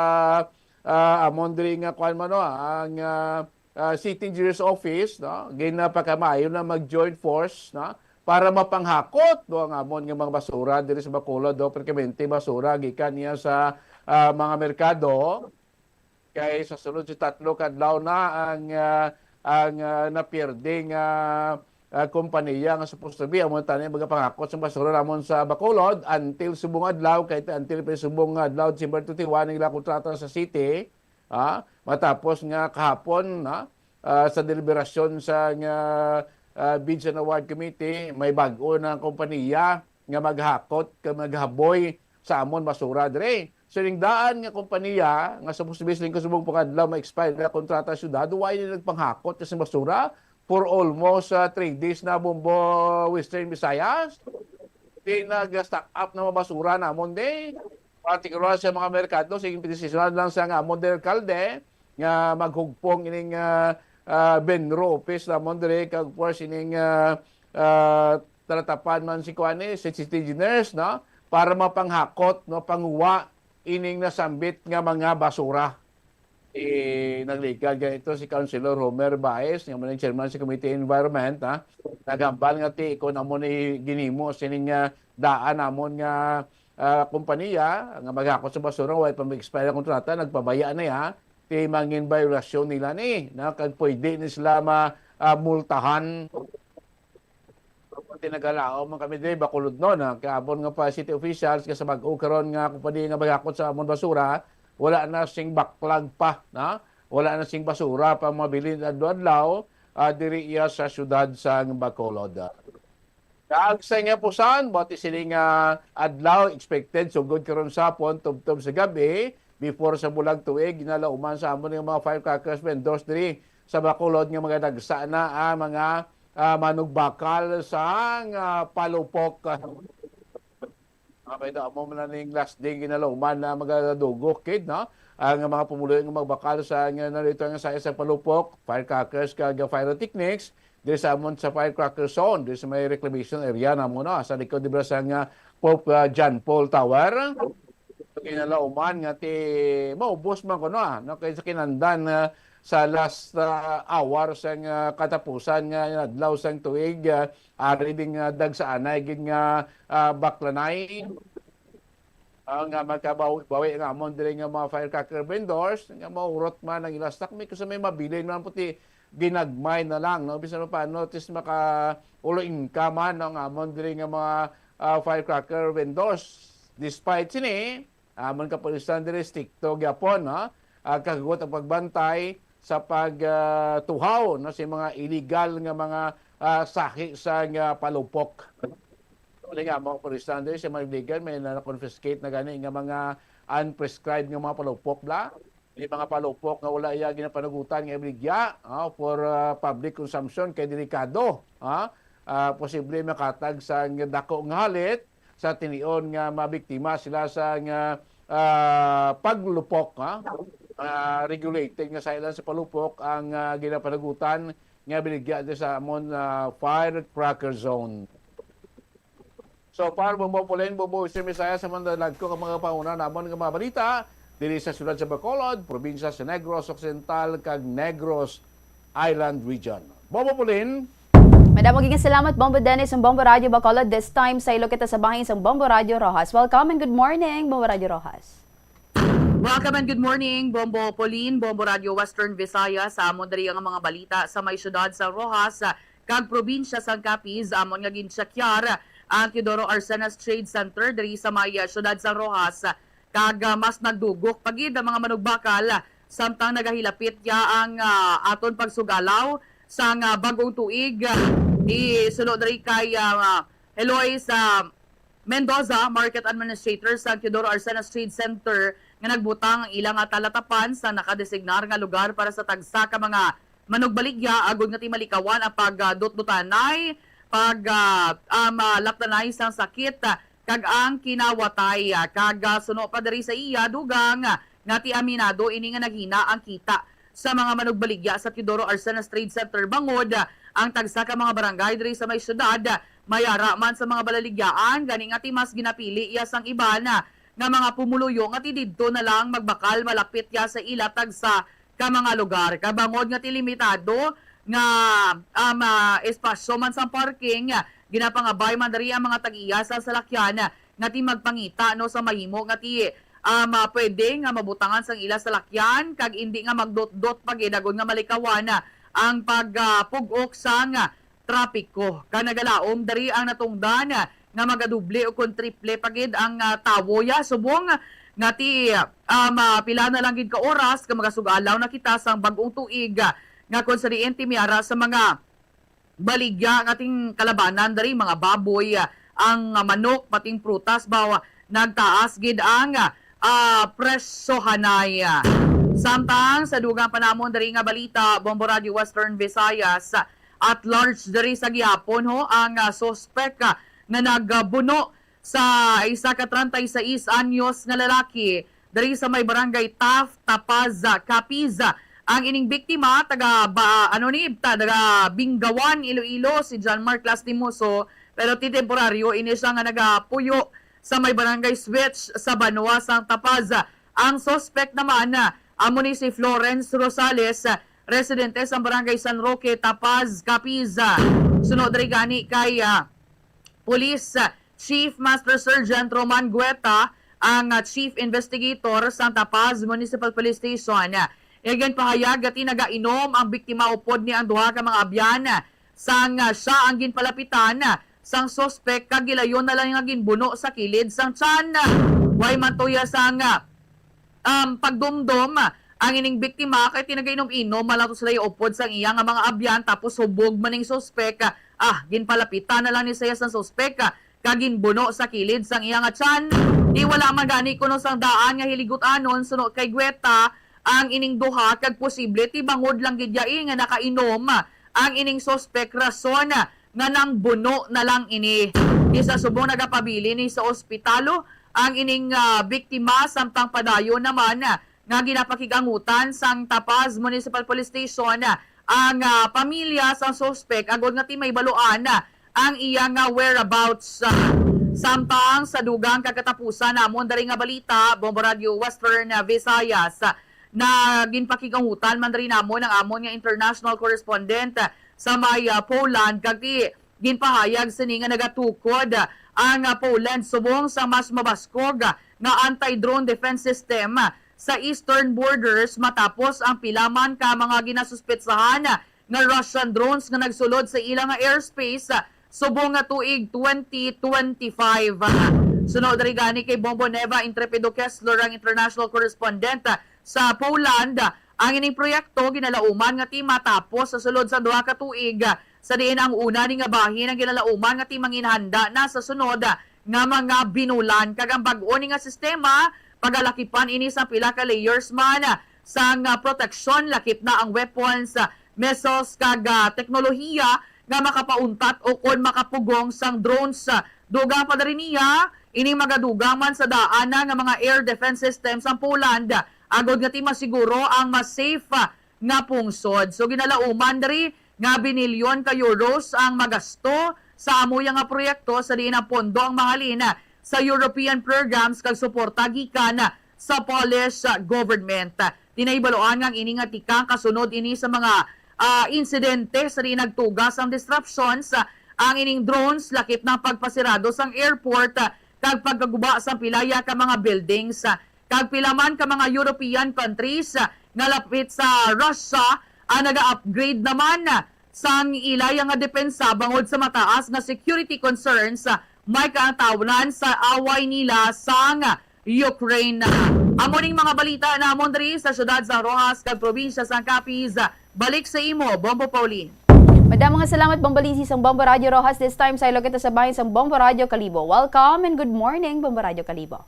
ah, amon diri nga kuan man, no, ang, ah, ah, City Engineer's Office, no, ginapakamayo na mag-joint force, no, para mapanghakot, no, ang amon nga mga basura diri sa Bacolod, no, permanente basura gikan niya sa, ah, mga merkado. Kay sa sunod sa tatlo ka adlaw na ang, ah, ang, ah, napierde nga, ah, kompanya nga supposed to be amo tani magapangakot sa basura namon sa Bacolod until subong adlaw, kay until pa subong nga adlaw, December twenty-one, ang ilang kontrata sa city, ah, matapos nga kahapon, ah, ah, sa deliberasyon sa nga, ah, Bids and Award Committee, may bag-o na kompanya nga maghakot, nga maghaboy sa amon basura diri. So, ning daan nga kompanya nga supposed to be siling kasubong pangadlaw ma-expire na kontrata sa syudad, why nila nagpanghakot sa basura for almost, ah, three days na, Bombo Western Visayas? Di nag-stock up na mga basura namon di. Partikular sa mga merkado, sige, desisyon lang sa nga amon di alkalde nga maghugpong ining, ah, ah, Benro office namon diri, kag of course ining, ah, ah, talatapan man si kuan ni, si city engineers, no? Para mapanghakot, no, panguha ining nasambit nga mga basura. Eh, nagligad ganito si Councilor Homer Baez, nga man ang chairman sa Committee on Environment, ha? Naghambal nga ti, kung amo ni ginimo sining, ah, daan namon nga, ah, kompanya nga maghakot sa basura, way pa mag-expire ang kontrata, nagpabaya na ya, ti mangin violasyon nila ni, na kag pwede ni sila ma-, ah, multahan. Tinagalaw man kami diri, Bacolod, no, na kaabon nga pa city officials nga sa bag-o karon nga kompanya nga maghakot sa amon basura, wala na sing backlog pa, na wala na sing basura pa mabilin adlaw-adlaw, ah, diri iya sa siyudad sang Bacolod. Kag sa nga pusan, bati sini nga adlaw expected sugod karon sa hapon tubtob sa gabi, before sa bulag tuig, ginalauman sa amon nga mga firecrackers vendors diri sa Bacolod nga mga dagsa na ang mga, ah, manugbakal sang, ah, palupok. Okay, daw mo man ning last day ginalauman na magadugok kid, no? Ang mga pumuluyo nga magbakal sa nga narito nga sa isang palupok, firecrackers kag pyrotechnics, diri sa amon sa firecracker zone, diri sa may reclamation area na mo, no? Sa likod, di ba, sa nga Pope, ah, John Paul Tower. Ginalauman nga ti maubos man kuno, ah, no? Kay sa kinandan, ah, sa last, ah, hour sang, ah, katapusan nga adlaw sang tuig, ah, ari ding, ah, dagsaanay gid nga, ah, baklanay, ah, nga magkabawi-bawi nga amon diri nga mga firecracker vendors nga maurot man ang ila stock, may kusa may mabilin man puti ginagmay na lang, no? Bisan pa paano, at least maka-ulo income man, no, nga amon diri nga mga, ah, firecracker vendors. Despite sini, amon kapulisan diri strikto gyapon, no? Ah, kahugot ang pagbantay sa pag, ah, tuhaw, no, sa mga illegal nga mga, ah, sahi sa nga palupok. Wala nga mga kapulisan diri sa mga illegal, may na-confiscate na gani nga mga unprescribed nga mga palupok bla. May mga palupok nga wala iya ginapanugutan nga ibaligya, ah, for, ah, public consumption kay delikado, ah. ah, posible makatag sa dako nga halit sa tinion nga mabiktima sila sa nga, ah, paglupok, ha? Ah, regulated nga sa ilang sa palupok ang, ah, ginapanagutan nga baligya diri sa amon, ah, firecracker zone. So far, Bombo Pauline, Bombo Western Visayas, sa mga nalagko ang mga panguna namon nga mga balita diri sa siyudad sa Bacolod, probinsya sa Negros Occidental, kag Negros Island Region. Bombo Pauline. Madamo gid nga salamat, Bombo Dennis, ang Bombo Radio Bacolod. This time, saylo kita sa bahin sang Bombo Radio Roxas. Welcome and good morning, Bombo Radio Roxas. Welcome and good morning, Bombo Pauline, Bombo Radio Western Visayas. Sa amon diri ang mga balita sa may siyudad sa Roxas, ah, kag probinsya sang Capiz, amon nga ginsakyar ang Teodoro Arcenas Trade Center diri sa may, ah, siyudad sa Roxas, ah, kag, ah, mas nagdugok pa gid ang mga manugbakal, ah, samtang nagahilapit ya ang, ah, aton pagsugalaw sang, ah, bag-ong tuig. Ah, isuno diri kay, ah, Eloise, ah, Mendoza, Market Administrator sa Teodoro Arcenas Trade Center, nga nagbutang ang ila nga talatapan sa nakadesignar nga lugar para sa tagsa ka mga manugbaligya, agod nga ti malikawan ang pagdutdutanay, pag, ah, ah, malaptanay sang sakit, ah, kag ang kinawatay, ah, kag, ah, suno pa diri sa iya dugang, ah, nga ti aminado ini nga naghina ang kita sa mga manugbaligya sa Teodoro Arcenas Trade Center bangod, ah, ang tagsa ka mga barangay diri sa may syudad, ah, mayara man sa mga balaligyaan, gani nga ti mas ginapili iya sang iban, ah, nga mga pumuluyo nga ti didto na lang magbakal malapit ya sa ila tagsa ka mga lugar. Kay bangod nga ti limitado nga, um, ah, espasyo man sang parking, ah, ginapangabay man diri ang mga tag-iya sa salakyan, ah, nga ti magpangita, no, sa mahimo nga ti, um, ah, pwede nga mabutangan sang ila salakyan kag indi nga magdotdot pa gid agod nga malikawan, ah, ang pag, ah, pug-ok sang, ah, trapiko. Kag nagalaom diri ang natungdan nga magadoble o kon triple pa gid ang, ah, tawo ya subong nga ti, um, ah, pila na lang gid ka oras nga magasugalaw na kita sang bag-ong tuig, ah, nga kon sa diin ti mayara sa mga baligya nga ting kalabanan diri, mga baboy, ah, ang, ah, manok, pating prutas ba, nagtaas gid ang, ah, presyohanay. Samtang sa dugang pa namon diri nga balita, Bombo Radio Western Visayas, at large diri sa gihapon ho ang, ah, suspek, ah, nga nagbuno sa isa ka treinta y seis anyos nga lalaki diri sa may barangay Taft, Tapaz, ah, Capiz. Ang ining biktima, taga ba, ano ni, taga Bingawan, Iloilo, si John Mark Lastimoso, pero ti temporaryo ini siya nga nagapuyo sa may barangay Switch sa Banwa sang Tapaz. Ang suspek naman, ah, amo ni si Florence Rosales, ah, residente sa barangay San Roque, Tapaz, Capiz. Suno diri gani kay, ah, Police, ah, Chief Master Sergeant Roman Gueta, ang, ah, Chief Investigator sa Tapaz Municipal Police Station. Iya ginpahayag nga ti nagainom ang biktima upod ni ang duha ka mga abyan, ah, sang, ah, siya ang ginpalapitan, ah, sang suspek kag gilayon na lang nga ginbuno sa kilid sang tiyan. Way man tuya sang, ah, um, pagdumdom, ah, ang ining biktima kay ti nagainom-inom man lang to sila upod sang iya nga mga abyan, tapos hubog man ning suspek, ah, ah, ginpalapitan na lang ni siya sang suspek, ah, kag ginbuno sa kilid sang iya nga tiyan. Di wala man gani kuno sang daan nga hiligut-anon suno kay Gueta ang ining duha, kag posible ti bangod lang gid yai nga nakainom ang ining suspek, rason nga nangbuno na lang ini. Di sa subong nagapabilin ni sa ospital ang ining, ah, biktima, samtang padayon naman, ah, nga ginapakig-angutan sang Tapaz Municipal Police Station, ah, ang, ah, pamilya sang suspek agod nga ti mahibaluan, ah, ang iya nga whereabouts. Ah, samtang sa dugang kag katapusan namon diri nga balita, Bombo Radio Western, ah, Visayas, ah, na ginpakig-angutan man diri namon ang amon nga international correspondent, ah, sa may, ah, Poland, kag ti ginpahayag sini nga nagatukod, ah, ang, ah, Poland subong sa mas mabaskog, ah, nga anti-drone defense system, ah, sa eastern borders matapos ang pila man ka mga ginasuspetsahan, ah, nga Russian drones nga nagsulod sa ila nga airspace, ah, subong nga tuig twenty twenty-five. Suno diri gani kay Bombo Neva Intrepido Kessler, ang international correspondent, ah, sa Poland, ah, ang ining proyekto ginalauman nga ti matapos sa sulod sa duha ka tuig, ah, sa diin ang una ni nga bahin ang ginalauman nga ti manginhanda na sa sunod, ah, nga mga binulan, kag ang bag-o ni nga sistema pagalakipan ini sa pila ka layers man, ah, sang, ah, proteksyon, lakip na ang weapons, ah, missiles, kag, ah, teknolohiya nga makapauntat o kon makapugong sang drones. Dugang pa diri niya, ining magadugang man sa daan na nga mga air defense systems ang Poland, agod nga ti masiguro ang mas safe nga pungsod. So, ginalauman diri nga binilyon ka euros ang magasto sa amuya nga proyekto, sa diin ang pondo ang mahalin sa European programs kag suporta gikan sa Polish government. Tinahibaluan nga ang ini nga tikang kasunod ini sa mga, ah, insidente sa diin nagtuga sang disruptions, ah, ang ining drones, lakip na ang pagpasirado sang airport, ah, kag pagkaguba sang pilaya ka mga buildings, ah, kag pila man ka mga European countries, ah, nga lapit sa Russia, ang naga-upgrade naman, ah, sang ilaya nga depensa bangod sa mataas nga security concerns, ah, may kaangtawnan sa away nila sang Ukraine. Amo ning mga balita namon diri sa siyudad sang Roxas kag probinsya sang Capiz. Balik sa imo, Bombo Pauline. Madamo nga salamat, Bombo Lizzie sang Bombo Radio Roxas. This time, sa ilog kita sa bahin sang Bombo Radio Kalibo. Welcome and good morning, Bombo Radio Kalibo.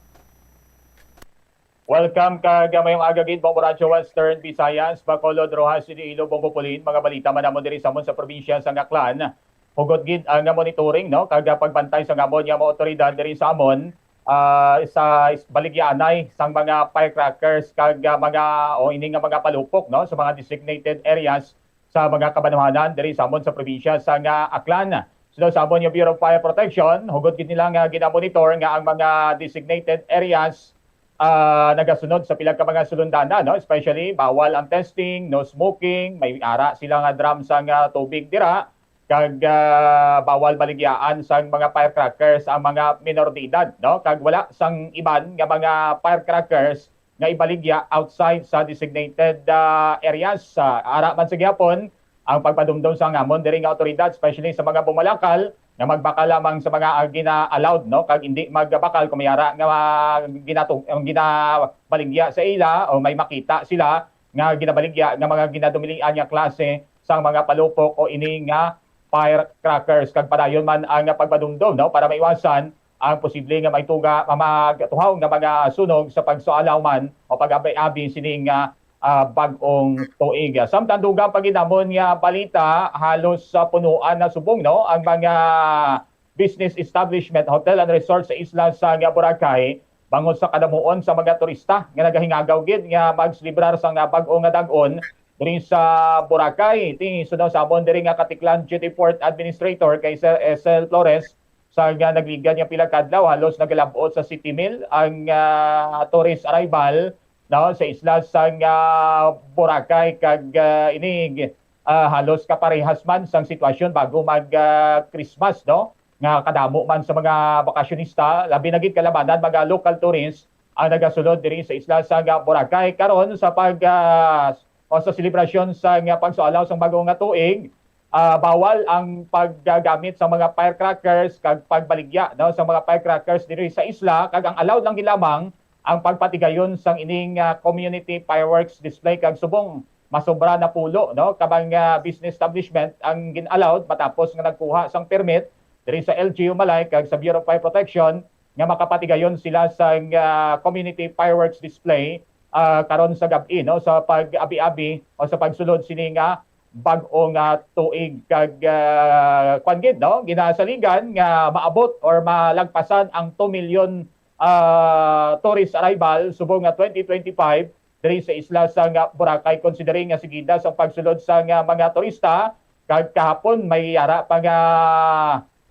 Welcome kag mayong aga gid, Bombo Radio Western Visayas, Bacolod, Roxas, Iloilo, Bombo Pauline. Mga balita man namon diri sa amon sa probinsya sang Aklan. Hugot gid ang monitoring, no, kag pagbantay sang amon nga mga awtoridad diri sa amon, ah, sa is-, baligyaanay sang mga firecrackers kag, ah, mga, o ini nga mga palupok, no, sa mga designated areas sa mga kabanwahanan diri sa amon sa probinsya sang Aklan. Sundon sa amon nga Bureau of Fire Protection, hugot gid nila nga ginamonitor nga ang mga designated areas, ah, nagasunod sa pila ka mga sulundanan, no? Especially, bawal ang testing, no smoking, may ara sila nga drum sang tubig dira, kag, ah, bawal baligyaan sang mga firecrackers ang mga minor de edad, no? Kag wala sang iban nga mga firecrackers nga ibaligya outside sa designated, ah, areas. Ah, ara man sa gihapon, ang pagpadumdom sa ngamon diri nga awtoridad, especially sa mga bumalakal, nga magbakal lamang sa mga, ah, gina-allowed, no? Kag hindi magbakal kung may ara nga, ah, ginatu-, ang ginabaligya sa ila o may makita sila nga ginabaligya nga mga ginadumilian nga klase sang mga palupok o ini nga firecrackers. Kag padayon man ang pagpadumdom, no? Para maiwasan ang posible nga may tuga, ma-, magtuhaw nga mga sunog sa pagsualaw man o pag-abi-abi sining, ah, ah, bag-ong tuig. Samtang dugang pa gid namon nga balita, halos sa punuan na subong, no, ang mga business establishment, hotel and resort sa isla sang Boracay, bangod sa kadamuon sa mga turista nga nagahingagaw gid nga magselebrar sang bag-o nga dag-on diri sa Boracay. Ti, sundon sa amon diri nga Katiklan City Port Administrator kay Sir Esel Flores, sa nga nagligad nga pila ka adlaw, halos nagalab-ot sa City Mil ang, ah, tourist arrival, no, sa isla sang, ah, Boracay, kag, ah, ini, ah, halos kaparehas man sang sitwasyon bago mag, ah, Christmas, no, nga kadamo man sa mga bakasyonista, labi na gid kalabanan mga local tourists ang nagasulod diri sa isla sang Boracay karon sa pag, ah, o sa selebrasyon sang pagsualaw sang bag-o nga tuig. Ah, bawal ang paggamit sa mga firecrackers kag pagbaligya, no, sa mga firecrackers diri sa isla, kag ang allowed lang gid lamang ang pagpatigayon sang ining, ah, community fireworks display kag subong masobra napulo, no, ka mga business establishment ang gin-allowed matapos nga nagkuha sang permit diri sa L G U Malay kag sa Bureau of Fire Protection nga makapatigayon sila sang, ah, community fireworks display, ah, karon sa gab-i, no, sa pag-abi-abi o sa pagsulod sini nga bag-o nga tuig. Kag, ah, kwan gid, no, ginasaligan nga maabot or malagpasan ang two million, ah, tourist arrival subong nga twenty twenty-five diri sa isla sang Boracay, considering nga sigida sa pagsulod sang mga turista. Kag kahapon may ara pa nga,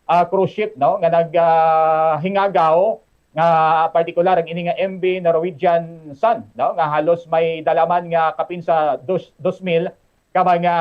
ah, cruise ship, no, nga nag, ah, hingagaw, nga partikular ang ini nga M V Norwegian Sun, no, nga halos may dala man nga kapin sa dos, dos mil ka mga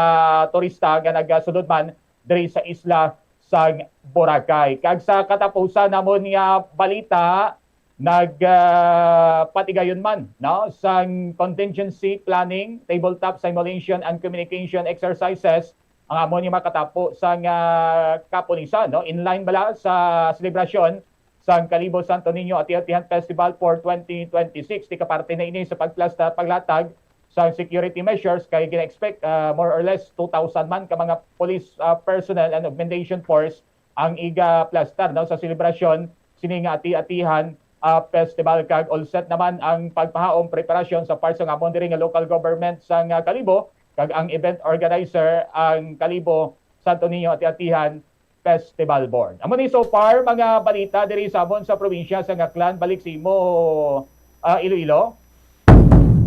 turista nga nagasulod man diri sa isla sang Boracay. Kag sa katapusan namon nga balita, nag, ah, patigayon man, no, sang contingency planning, tabletop simulation and communication exercises ang amon nga makatapo sang, ah, kapulisan, no? In line bala sa selebrasyon sang Kalibo Santo Niño Ati-atihan Festival for twenty twenty-six, ti kaparte na ini sa pagplasta at paglatag sa security measures, kay gina-expect, ah, more or less two thousand man ka mga police, ah, personnel and augmentation force ang iga-plastar, no, sa selebrasyon sini nga ati-atihan, ah, festival. Kag all set naman ang pagpahaom preparasyon sa part sa ngamon diri nga local government sang Kalibo, kag ang event organizer ang Kalibo Santo Niño Ati-Atihan Festival Board. Amo ni so far mga balita diri sa amon sa probinsya sa Aklan. Balik sa imo, ah, Iloilo.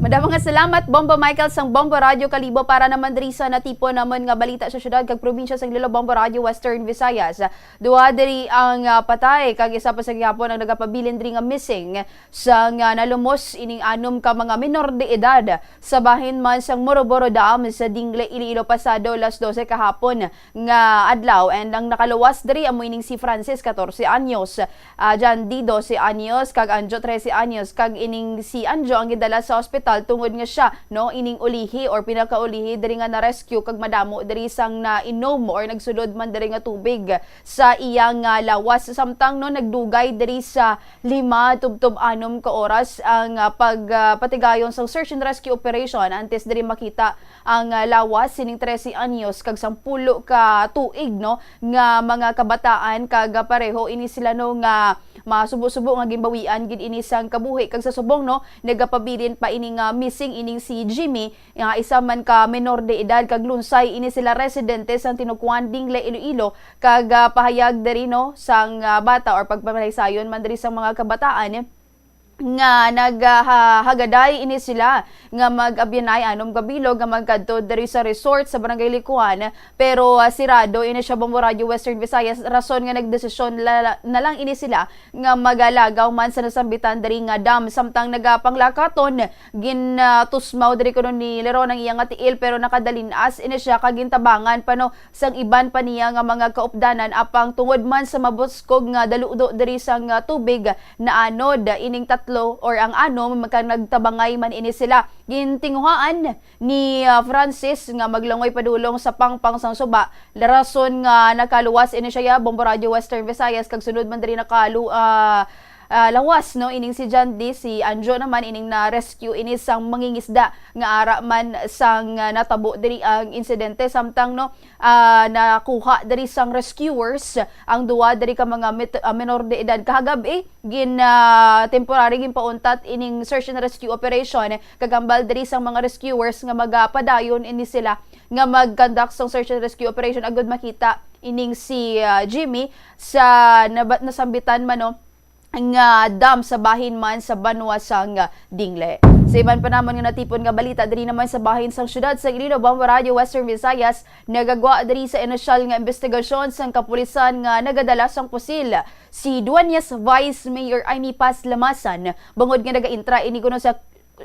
Madamo nga salamat, Bombo Michael sang Bombo Radio Kalibo, para naman diri sa natipon namon nga balita sa syudad kag probinsya sang Iloilo, Bombo Radio Western Visayas. Duha diri ang, ah, patay kag isa pa sa gihapon ang nagapabilin diri nga missing sang, ah, nalumos ining anom ka mga menor de edad sa bahin man sang Moroboro Dam sa Dingle, Iloilo, pasado las dose kahapon nga adlaw, and ang nakaluwas diri amo ining si Francis, katorse anyos, ah, John D, dose anyos, kag Anjo, trese anyos, kag ining si Anjo ang gidala sa ospital tungod nga siya, no, ining ulihi or pinakaulihi diri nga na-rescue kag madamo diri sang nainom or nagsulod man diri nga tubig sa iyang, ah, lawas, samtang, no, nagdugay diri sa lima tubtob anom ka oras ang, ah, pag, ah, patigayon sang search and rescue operation antes diri makita ang, ah, lawas sining trese anyos kag sampulo ka tuig, no, nga mga kabataan, kag, ah, pareho ini sila, no, nga masubo-subo nga ginbawian gid ini sang kabuhi, kag sa subong, no, nagapabilin pa ini nga missing ining si Jimmy, nga isa man ka menor de edad, kag lunsay ini sila residente sang Tinucuan, Dingle, Iloilo, kag, ah, pahayag diri, no, sang, ah, bata or pagpamalay-sayon man diri sa mga kabataan nga nag, ah, ha-, hagaday ini sila nga mag-abyanay anom ka bilog nga magkadto diri sa resort sa Barangay Licuan, pero, ah, sirado ini siya, Bombo Radio Western Visayas, rason nga nagdesisyon la-, na lang ini sila nga magalagaw man sa nasambitan diri nga dam. Samtang nagapanglakaton, ginatusmaw diri kuno ni Leron ang iya nga tiil, pero nakadalin-as ini siya kag gintabangan pa, no, sang iban pa niya nga mga kaupdanan, apang tungod man sa mabuskog nga daludo diri sang, ah, tubig, naanod ining tatlo or ang anom, kag nagtabangay man ini sila. Gintinguhaan ni, ah, Francis nga maglangoy padulong sa pangpang sang suba, rason nga nakaluwas ini siya, Bombo Radio Western Visayas, kag sunod man diri nakalu-, ah, ah, lawas, no, ining si John D. Si Anjo naman ining na-rescue ini sang mangingisda nga ara man sang, ah, natabo diri ang insidente, samtang, no, ah, nakuha diri sang rescuers ang duha diri ka mga mit-, ah, menor de edad kahagab-i. Gin, ah, temporary ginpauntat ining search and rescue operation, kag hambal diri sang mga rescuers nga magapadayon ini sila nga mag-conduct sang search and rescue operation agud makita ining si, ah, Jimmy sa naba-, nasambitan man, no, nga dam sa bahin man sa banwa sang Dingle. Sa iban pa namon nga natipon nga balita, diri naman sa bahin sang siyudad sang Iloilo, Bombo Radio Western Visayas, nagagwa diri sa inosyal nga investigasyon sang kapulisan nga nagadala sang pusil si Dueñas Vice Mayor Amy Paz Lamasan, bangod nga nagaintra ini kuno sa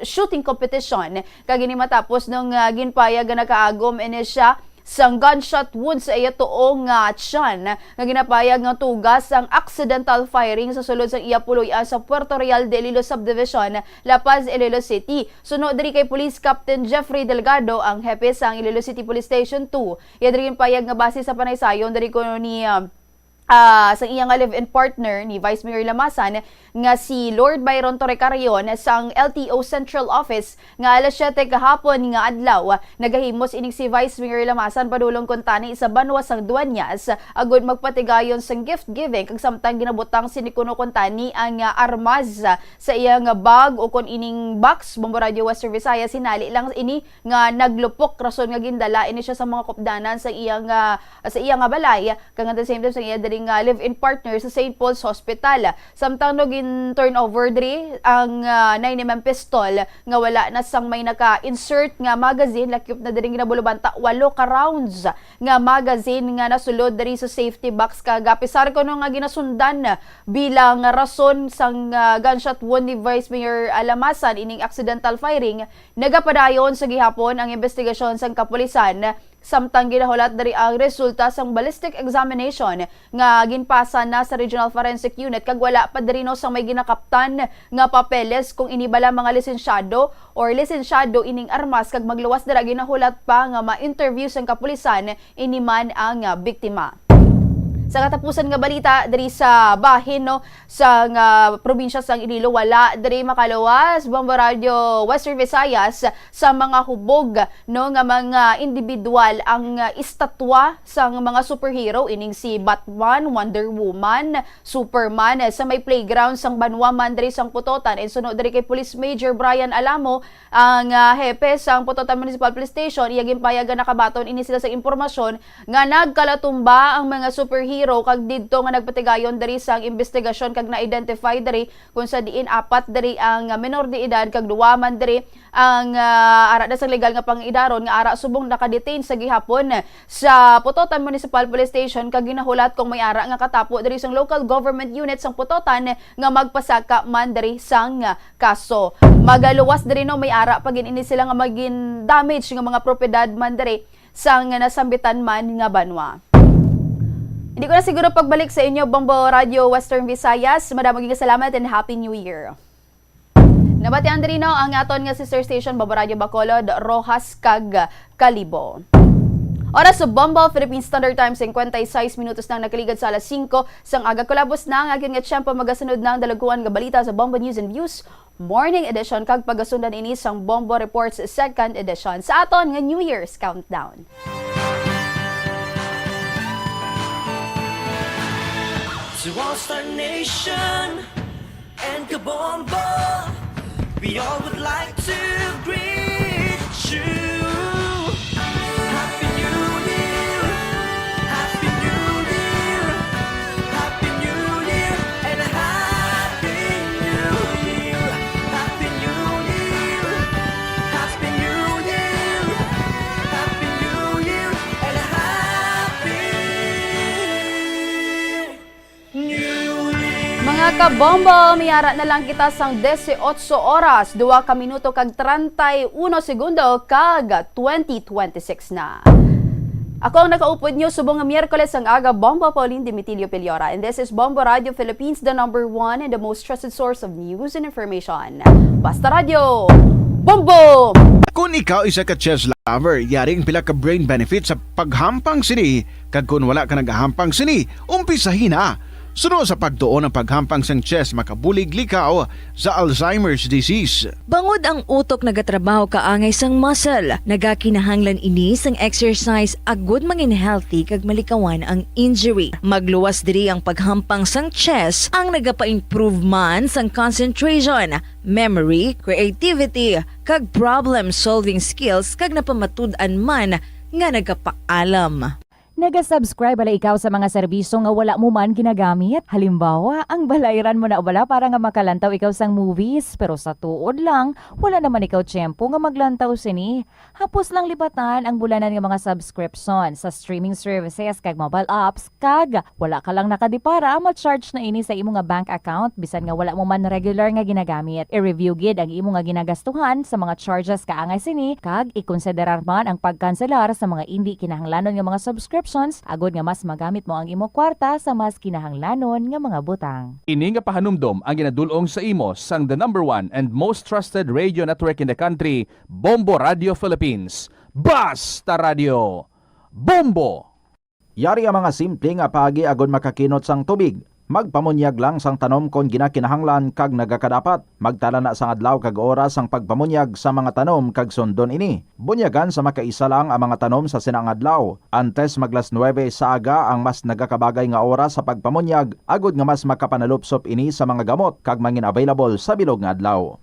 shooting competition, kag ini matapos nung, ah, ginpayag nga nakaagom ini siya sang gunshot wound sa iya tuo nga tiyan, nga ginapayag nga tugas ang accidental firing sa sulod sang iya puloy-an sa Puerto Real de Iloilo Subdivision, La Paz, Iloilo City. Suno diri kay Police Captain Jeffrey Delgado, ang hepe sang Iloilo City Police Station two. Iya diri ginpayag nga base sa panaysayon diri kuno ni, ah, ah, sang iya nga live-in partner ni Vice Mayor Lamasan nga si Lord Byron Torrecarion sang L T O Central Office, nga alas siyete kahapon nga adlaw, nagahimos ining si Vice Mayor Lamasan padulong kuntani sa banwa sang Dueñas agud magpatigayon sang gift giving, kag samtang ginabutang sini kuno kuntani ang, ah, armas sa iya nga bag o kon ining box. Bombo Radio Western Visayas, hinali lang ini nga naglupok, rason nga gindala ini siya sa mga kupdanan sa iya nga, sa iya nga balay, kag at the same time sa iya diri nga live-in partner sa Saint Paul's Hospital. Samtang, no, gin-turn over diri ang, ah, nine M M pistol nga wala na sang may naka-insert nga magazine, lakyop na diri ginabulubanta walo ka rounds nga magazine nga nasulod diri sa safety box, kag apisar kuno nga ginasundan bilang rason sang, ah, gunshot wound ni Vice Mayor, ah, Lamasan ining accidental firing, nagapadayon sa gihapon ang investigasyon sang kapulisan, samtang ginahulat diri ang resulta sang ballistic examination nga ginpasa na sa Regional Forensic Unit, kag wala pa diri, no, sang may ginakaptan nga papeles kung ini bala mga lisensyado or lisensyado ining armas, kag magluwas dira ginahulat pa nga ma-interview sang kapulisan ini man ang, ah, biktima. Sa katapusan nga balita, diri sa bahin, no, sa nga probinsya sang Iloilo, wala diri makaluwas, Bombo Radio Western Visayas, sa mga hubog, no, nga mga individual ang, ah, estatwa sang mga superhero, ining si Batman, Wonder Woman, Superman, sa may playground sang banwa man diri sang Pototan. And suno diri kay Police Major Brian Alamo, ang, ah, hepe sang Pototan Municipal Police Station, iya ginpahayag nga nakabaton ini sila sa impormasyon nga nagkalatumba ang mga superhero kag didto nga nagpatigayon diri sang investigasyon kag na-identify diri kung sa diin apat diri ang, ah, menor de edad kag duwa man diri ang, ah, ara na sang legal nga pang-idaron nga ara subong nakadetain sa gihapon sa Pototan Municipal Police Station kag ginahulat kung may ara nga katapo diri sang local government unit sang Pototan nga magpasaka man diri sang kaso. Magaluwas diri, no, may ara pa gid ini sila nga magin damage nga mga propiedad man diri sang nasambitan man nga banwa. Hindi ko na siguro pagbalik sa inyo, Bombo Radio Western Visayas. Madamo gid nga salamat and Happy New Year. Nabatian diri, no, ang aton nga sister station, Bombo Radio Bacolod, Roxas kag Kalibo. Oras sa Bombo, Philippine Standard Time, cincuenta y seis minutos na ang nakaligad sa alas singko sang aga. Kulabos na ang aton nga tiyempo, magasunod na ang dalagkuan nga balita sa Bombo News and Views Morning Edition, kag pagasundan ini sang Bombo Reports Second Edition sa aton nga New Year's Countdown. To all Star Nation and Kabombo, we all would like to greet you. Happy New Year! Happy New Year! Happy New Year! And a Happy New Year! Happy New Year! Happy New Year! Happy New Year! And a Happy New Year! Mga kabombo, may ara na lang kita sang dieciocho oras, dua ka minuto kag treinta y uno segundo kag twenty twenty-six na. Ako ang nakaupod niyo subong nga Miyerkules ang aga, Bombo Pauline Dimitilio Piliora, and this is Bombo Radio Philippines, the number one and the most trusted source of news and information. Basta Radio, Bombo! Kung ikaw isa ka chess lover, yari ang pila ka brain benefits sa paghampang sini, kag kung wala ka nagahampang sini, umpisahi na. Suno sa pagtuon, ang paghampang sang chess makabulig likaw sa Alzheimer's disease. Bangod ang utok nagatrabaho kaangay sang muscle, nagakinahanglan ini sang exercise agud mangin healthy kag malikawan ang injury. Magluwas diri ang paghampang sang chess, ang nagapa-improve man sang concentration, memory, creativity, kag problem-solving skills, kag napamatud-an man nga nagapaalam. Naga-subscribe bala ikaw sa mga serbisyo nga wala mo man ginagamit? Halimbawa, ang balayran mo na bala para nga makalantaw ikaw sang movies, pero sa tuod lang, wala naman ikaw tiyempo nga maglantaw sini. Hapos lang lipatan ang bulanan nga mga subscription sa streaming services kag mobile apps, kag wala ka lang nakadipara, ma-charge na ini sa imo nga bank account bisan nga wala mo man regular nga ginagamit. I-review gid ang imo nga ginagastuhan sa mga charges kaangay sini, kag ikonsiderar man ang pagkanselar sa mga indi kinahanglanon nga mga subscriptions agod nga mas magamit mo ang imo kwarta sa mas kinahanglanon nga mga butang. Ini nga pahanumdom ang ginadul-ong sa imo sang the number one and most trusted radio network in the country, Bombo Radio Philippines. Basta Radio, Bombo! Yari ang mga simple nga paagi agod makakinot sang tubig. Magpamunyag lang sang tanom kon ginakinahanglan kag nagakadapat. Magtala na sang adlaw kag oras sang pagpamunyag sa mga tanom kag sundon ini. Bunyagan sa makaisa lang ang mga tanom sa sina nga adlaw. Antes mag las nuebe sa aga ang mas nagakabagay nga oras sa pagpamunyag, agod nga mas makapanalupsop ini sa mga gamot kag mangin available sa bilog nga adlaw.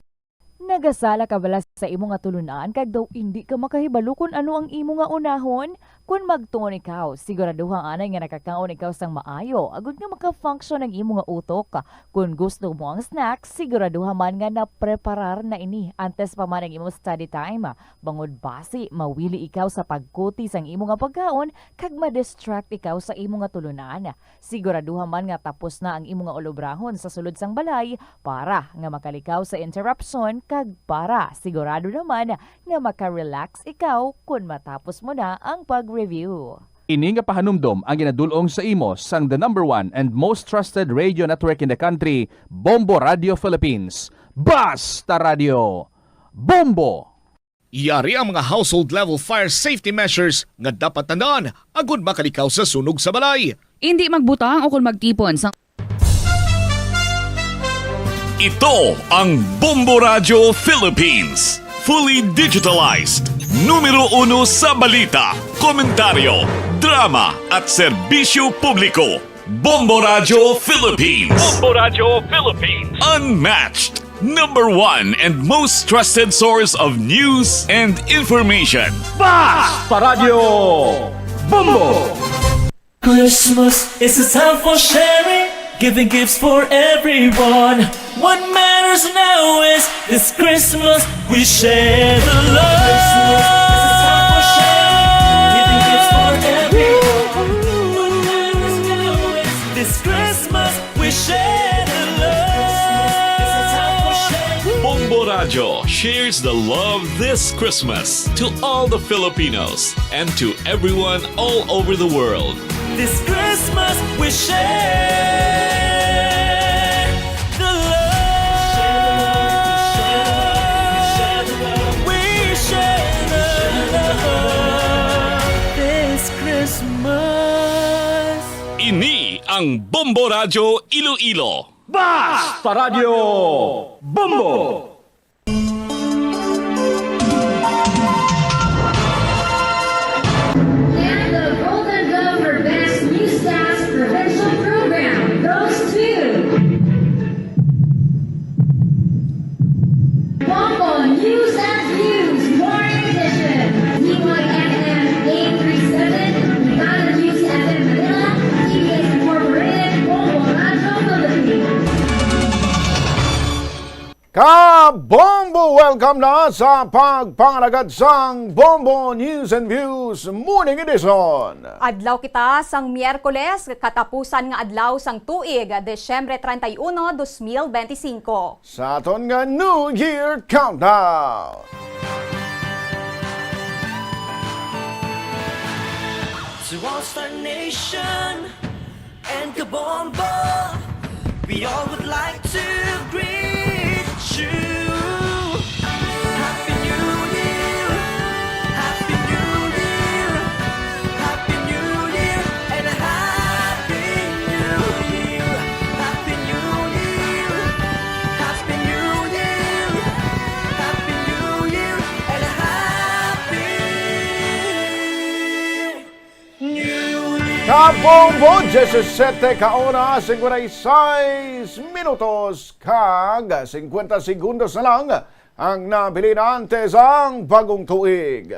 Nagasala ka bala sa imo nga tulun-an kag daw indi ka makahibalo kon ano ang imo nga unahon? Kon magtuon ikaw, siguraduha anay nga nakakaon ikaw sang maayo agod nga maka-function ang imo nga utok. Kon gusto mo ang snack, siguraduha man nga napreparar na ini antes pa man ang imo study time. Bangod basi mawili ikaw sa pagkuti sang imo nga pagkaon kag ma-distract ikaw sa imo nga tulun-an. Siguraduha man nga tapos na ang imo nga ulobrahon sa sulod sang balay para nga makalikaw sa interruption kag para sigurado naman nga maka-relax ikaw kon matapos mo na ang pag-review. Ini nga pahanumdom ang ginadul-ong sa imo sang the number one and most trusted radio network in the country, Bombo Radio Philippines. Basta Radio, Bombo! Yari ang mga household level fire safety measures nga dapat tandaan agud makalikaw sa sunog sa balay. Indi magbutang o kon magtipon sa Ito ang Bombo Radyo Philippines. Fully digitalized. Numero uno sa balita, komentaryo, drama, at serbisyo publiko. Bombo Radyo Philippines. Bombo Radyo Philippines. Unmatched. Number one and most trusted source of news and information. Basta Radyo Bombo! Christmas is a time for sharing, giving gifts for everyone. What matters now is this Christmas we share the love. Christmas is a time for sharing, giving gifts for everyone. What matters now is this Christmas we share the love. Bombo Radyo shares the love this Christmas to all the Filipinos and to everyone all over the world. This Christmas we share the love. We share the love this Christmas. Ini ang Bombo Radyo Iloilo. Basta Radyo Bombo! And the Golden Glove for Best Newscast Provincial Program goes to Bombo News and Views Morning Edition, D Y F M eight three seven, Ligado News F M Manila, T V S Incorporated, Bombo Radyo Philippines. Kabombo! Welcome na sa pagpangalagad sang Bombo News and Views Morning Edition. Adlaw kita sang Miyerkules, katapusan nga adlaw sang tuig, Disyembre treinta y uno, dos mil benti singko. Sa aton nga New Year Countdown. To all Star Nation and Kabombo, we all would like to greet you. Happy New Year! Happy New Year! Happy New Year and a Happy New Year! Happy New Year! Happy New Year! Happy New Year and a Happy New Year! Kabombo, diyesisete ka oras, singkwenta y seis minutos, kag singkwenta segundos na lang ang nabilin antes ang bagong tuig.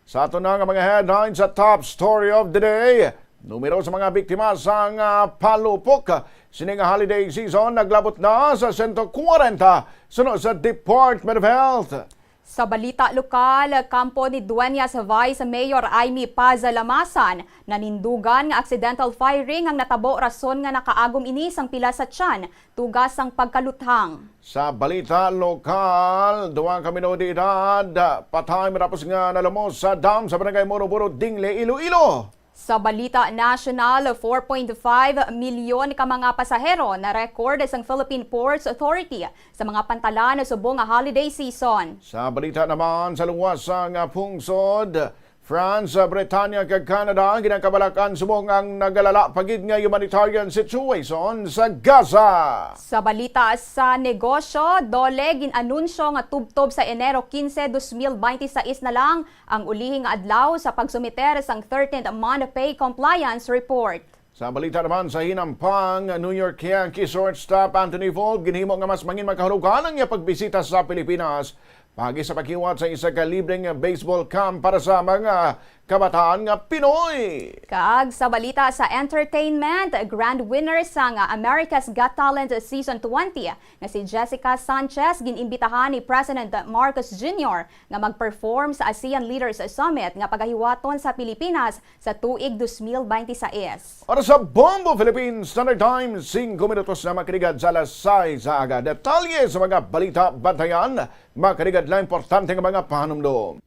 Sa aton na nga mga headlines sa top story of the day, numero sa mga biktima sang, ah, palupok sini nga holiday season naglabot na sa sento kwarenta, suno sa Department of Health. Sa balita lokal, kampo ni Dueñas Vice Mayor Imee Paz Lamasan, nanindugan nga accidental firing ang natabo, rason nga nakaagom ini sang pila sa tiyan, tuga sang pagkaluthang. Sa balita lokal, duha ka menor de edad patay matapos nga nalumos sa dam sa Barangay Muruburo, Dingle, Iloilo. Sa balita nasyonal, four point five milyon ka mga pasahero na-record sang Philippine Ports Authority sa mga pantalan subong nga holiday season. Sa balita naman, sa luwas sang pungsod, France, Britanya, kag Canada ginakabalak-an subong ang nagalala pa gid nga humanitarian situation sa Gaza. Sa balita sa negosyo, DOLE gin-anunsyo nga tubtob sa Enero quince, dos mil beinti sais na lang ang ulihi nga adlaw sa pagsumiter sang thirteenth month pay compliance report. Sa balita naman, sa hinampang, New York Yankees shortstop Anthony Volpe ginhimo nga mas mangin makahulugan ang iya pagbisita sa Pilipinas, paagi sa paghiwat sa isa ka libreng baseball camp para sa mga kabataan nga Pinoy. Kag sa balita sa entertainment, grand winner sang America's Got Talent Season twenty nga si Jessica Sanchez gin-imbitahan ni President Marcos Junior nga mag-perform sa ASEAN Leaders Summit nga pagahiwaton sa Pilipinas sa tuig dos mil beinti sais. Para sa Bombo Philippines Standard Time, singko minutos na makarigad sa alas sais sa aga. Detalye sa mga balita, bantayan, makarigad lang importante nga mga panumdom.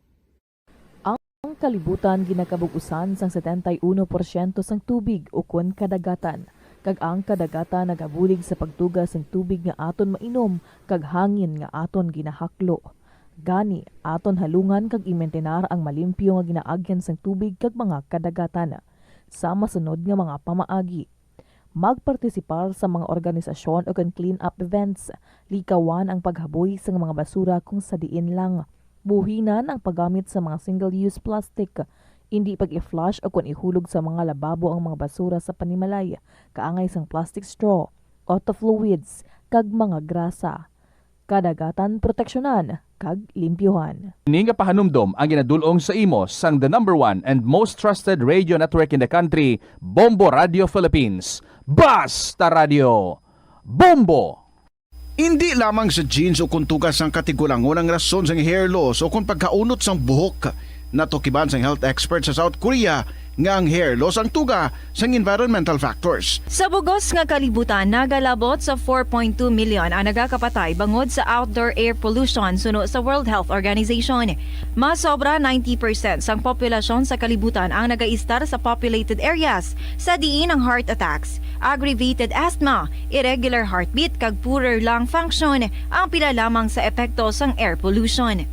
Ang kalibutan ginakabug-usan sang setenta y uno porsyento sang tubig ukon kadagatan, kag ang kadagatan nagabulig sa pagtuga sang tubig nga aton mainom kag hangin nga aton ginahaklo. Gani, aton halungan kag imentenar ang malimpyo nga ginaagyan sang tubig kag mga kadagatan. sa masunod nga mga pamaagi. Magpartisipar sa mga organisasyon o kon clean-up events. Likawan ang paghaboy sang mga basura kung sa diin lang. Buhinan ang paggamit sa mga single-use plastic. Indi pag-i-flush o kon ihulog sa mga lababo ang mga basura sa panimalay, kaangay sang plastic straw, auto fluids, kag mga grasa. Kadagatan proteksyonan kag limpyuhan. Ini nga pahanumdom ang ginadul-ong sa imo sang the number one and most trusted radio network in the country, Bombo Radio Philippines. Basta Radio, Bombo! Indi lamang sa genes o kon tugas sang katigulangon ang rason sang hair loss o kon pagkaunot sang buhok. Natukiban sang health expert sa South Korea nga ang hair loss ang tuga sang environmental factors. Sa bugos nga kalibutan, nagalabot sa four point two million ang nagakapatay bangod sa outdoor air pollution suno sa World Health Organization. Mas sobra ninety percent sang populasyon sa kalibutan ang nagaistar sa populated areas, sa diin ang heart attacks, aggravated asthma, irregular heartbeat, kag poorer lung function ang pila lamang sa epekto sang air pollution.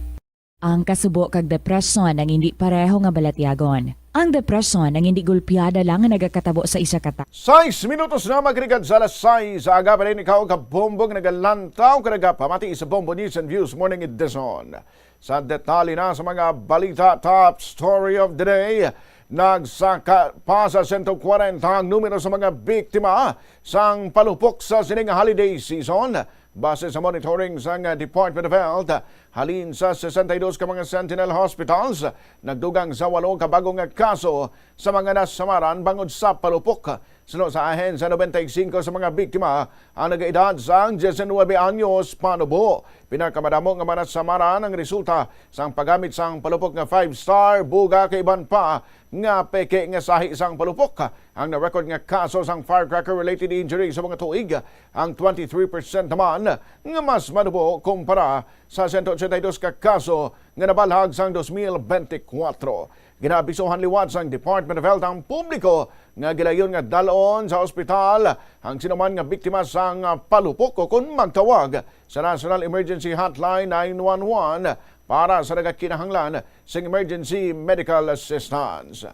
Ang kasubo kag depresyon ang indi pareho nga balatyagon. Ang depresyon ang indi gulpiada lang nga nagakatabo sa isa ka tawo. Sais minutos na magligad sa alas sais sa aga, pa rin ikaw ka Bombo nga nagalantaw ka nagapamati sa Bombo News and Views Morning Edition. Sa detalye na sa mga balita, top story of the day, nagsaka pa sa sento kwarenta ang numero sa mga biktima sang palupok sa sining holiday season. Base sa monitoring sang Department of Health, halin sa sesenta y dos ka mga Sentinel Hospitals, nagdugang sa walo ka bag-o nga kaso sa mga nasamaran bangod sa palupok. Suno sa ahensya, noventa y cinco sa mga biktima ang nagaedad sang diecinuebe anyos panubo. Pinakamadamo nga mga nasamaran ang resulta sang paggamit sang palupok nga five star, buga, kag iban pa nga peke nga sahi sang palupok. Ang na-record nga kaso sang firecracker-related injury sa mga tuig, ang twenty-three percent naman nga mas manubo kumpara sa sento ochenta y dos ka kaso nga nabalhag sang dos mil benti kwatro. Ginaabisuhan liwat sang Department of Health ang publiko nga gilayon nga dal-on sa ospital ang sinuman nga biktima sang palupok o kon magtawag sa National Emergency Hotline nine one one para sa nagakinahanglan sing emergency medical assistance.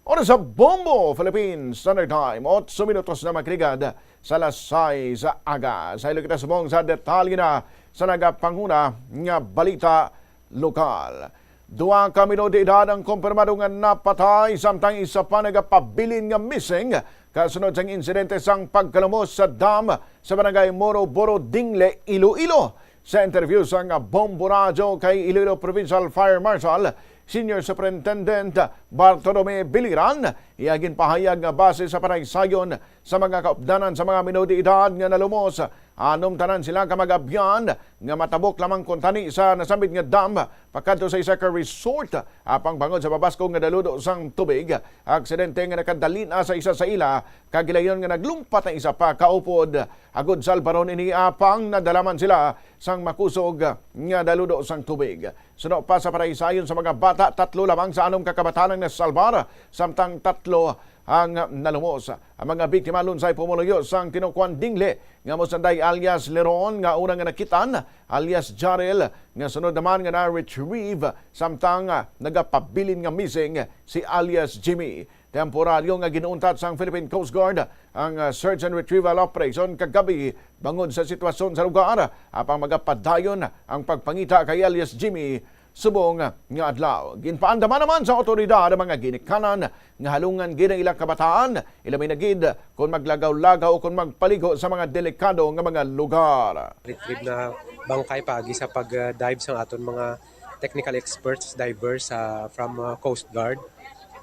Oras sa Bombo, Philippine Standard Time, otso minutos na magligad sa alas sais sa aga. Sa ilo kita subong sa detalye na sa nagapanguna nga balita lokal. Duha ka menor de edad ang kumpirmado nga napatay, samtang isa pa nagapabilin nga missing kasunod sang insidente sang pagkalumos sa dam sa barangay Moro Boro, Dingle, Iloilo. Sa interview sang Bombo Radyo kay Iloilo Provincial Fire Marshal, Senior Superintendent Bartolome Biliran, iya ginpahayag nga base sa panaysayon sa mga kaupdanan sa mga menor de edad nga nalumos, anom tanan sila ka mag-abyan nga matabok lamang kuntani sa nasambit nga dam pakadto sa isa ka resort, apang bangod sa mabaskog nga daludo sang tubig, aksidente nga nakadalin-a sa isa sa ila, kag gilayon nga naglumpat ang isa pa ka upod. Agod salbaron ini, apang nadala man sila sang makusog nga daludo sang tubig. Suno pa sa panaysayon sa mga bata, tatlo lamang sa anom ka kabataan ang nasalbar, samtang tatlo ang nalumos. Ang mga biktima lunsay pumuluyo sang tinukuan Dingle nga mosanday alias Leron nga una nga nakitan, alias Jarel nga sunod naman nga na-retrieve, samtang nagapabilin nga missing si alias Jimmy. Temporaryo nga gin-untat sang Philippine Coast Guard ang, ah, search and retrieval operation kagabi bangod sa sitwasyon sa lugar, apang magapadayon ang pagpangita kay alias Jimmy subong nga adlaw. Ginpaandam naman sa awtoridad ang mga ginikanan nga halungan gid ang ilang kabataan, ilabi na gid kon maglagaw-lagaw o kon magpaligo sa mga delikado nga mga lugar. Retrieve na bangkay paagi sa pag-dive sang aton mga technical experts, divers, ah, from, ah, Coast Guard,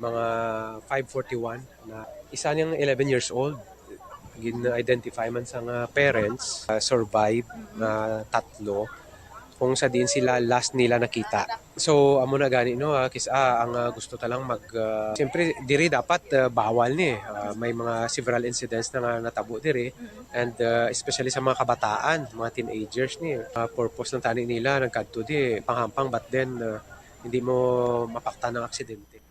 mga five forty-one na isa niyang eleven years old. Gin-identify man sang parents, ah, survive na tatlo kung sa diin sila last nila nakita. So, amo na gani, no, ah, kis-, ah, ang, ah, gusto ta lang mag, ah, siyempre, diri dapat, ah, bawal ni, ah, may mga several incidents na nga natabo diri, and, ah, especially sa mga kabataan, mga teenagers ni, ah, purpose lang tani nila nagkadto di panghampang, but then, ah, hindi mo mapaktan ng aksidente.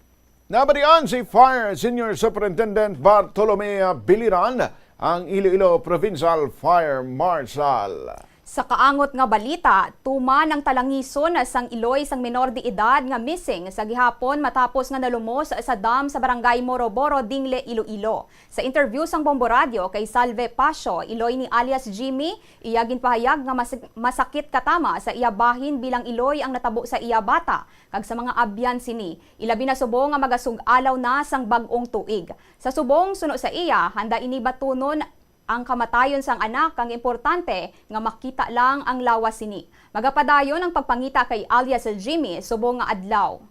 Nabatian si Fire Senior Superintendent Bartolome Biliran, ang Iloilo Provincial Fire Marshal. Sa kaangot nga balita, tuman ang talangison sang iloy sang menor de edad nga missing sa gihapon matapos nga nalumos sa dam sa Barangay Moroboro, Dingle, Iloilo. Sa interview sang Bombo Radyo kay Salve Pacio, iloy ni alias Jimmy, iya ginpahayag nga mas-, masakit katama sa iya bahin bilang iloy ang natabo sa iya bata kag sa mga abyan sini, ilabi na subong nga magasug-alaw na sang bag-ong tuig. Sa subong, suno sa iya, handa ini batunon ang kamatayon sang anak, ang importante nga makita lang ang lawas sini. Magapadayon ang pagpangita kay alias Jimmy subong nga adlaw.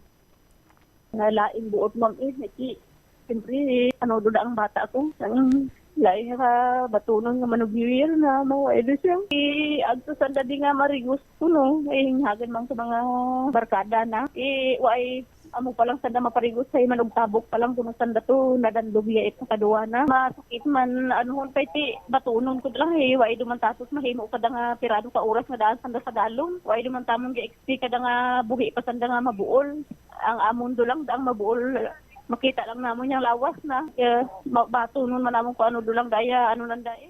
Nalain buot, ma'am, eh. Naki, siyempre, ano, duda ang bata ko. Ang lain nga batunon nga manugir na mawaido siya. I, agto sanda di nga marigos ko, no? Ay, hinhagan man sa mga barkada na. I, wa ay Amo pa lang sanda maparigos sa iman og tabok pa lang kuno sanda to nadandog ya ito kaduwa na. Masakit man, anuhon pa iti, batunon ko lang, eh, wa ido man tatos mahimo kada nga pirado ka oras nga daan sanda sa dalom. Wa ido man tamon ga-expect kada nga buhi pa sanda nga mabuol. Ang amon do lang ang mabuol, makita lang namon yang lawas na. Kaya ma-, batunon man namon kung ano do lang daya, ano lang daya.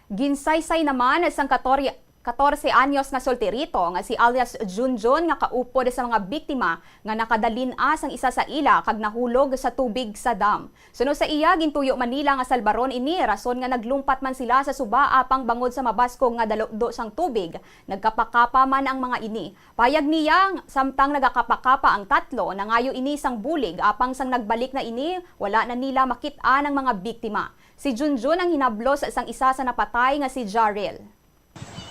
Ginsaysay naman sang katorye-, katorse anyos nga solterito nga si alias Junjun nga kaupod sa mga biktima nga nakadalin-a sang isa sa ila kag nahulog sa tubig sa dam. Suno sa iya, gintuyo man nila nga salbaron ini rason nga naglumpat man sila sa suba apang bangod sa mabaskog nga dalukdo sang tubig, nagkapakapa man ang mga ini. Payag niya, samtang nagakapakapa ang tatlo, nangayo ini sang bulig apang sang nagbalik na ini, wala na nila makit-an ang mga biktima. Si Junjun ang hinablos sang isa sa napatay nga si Jarrell.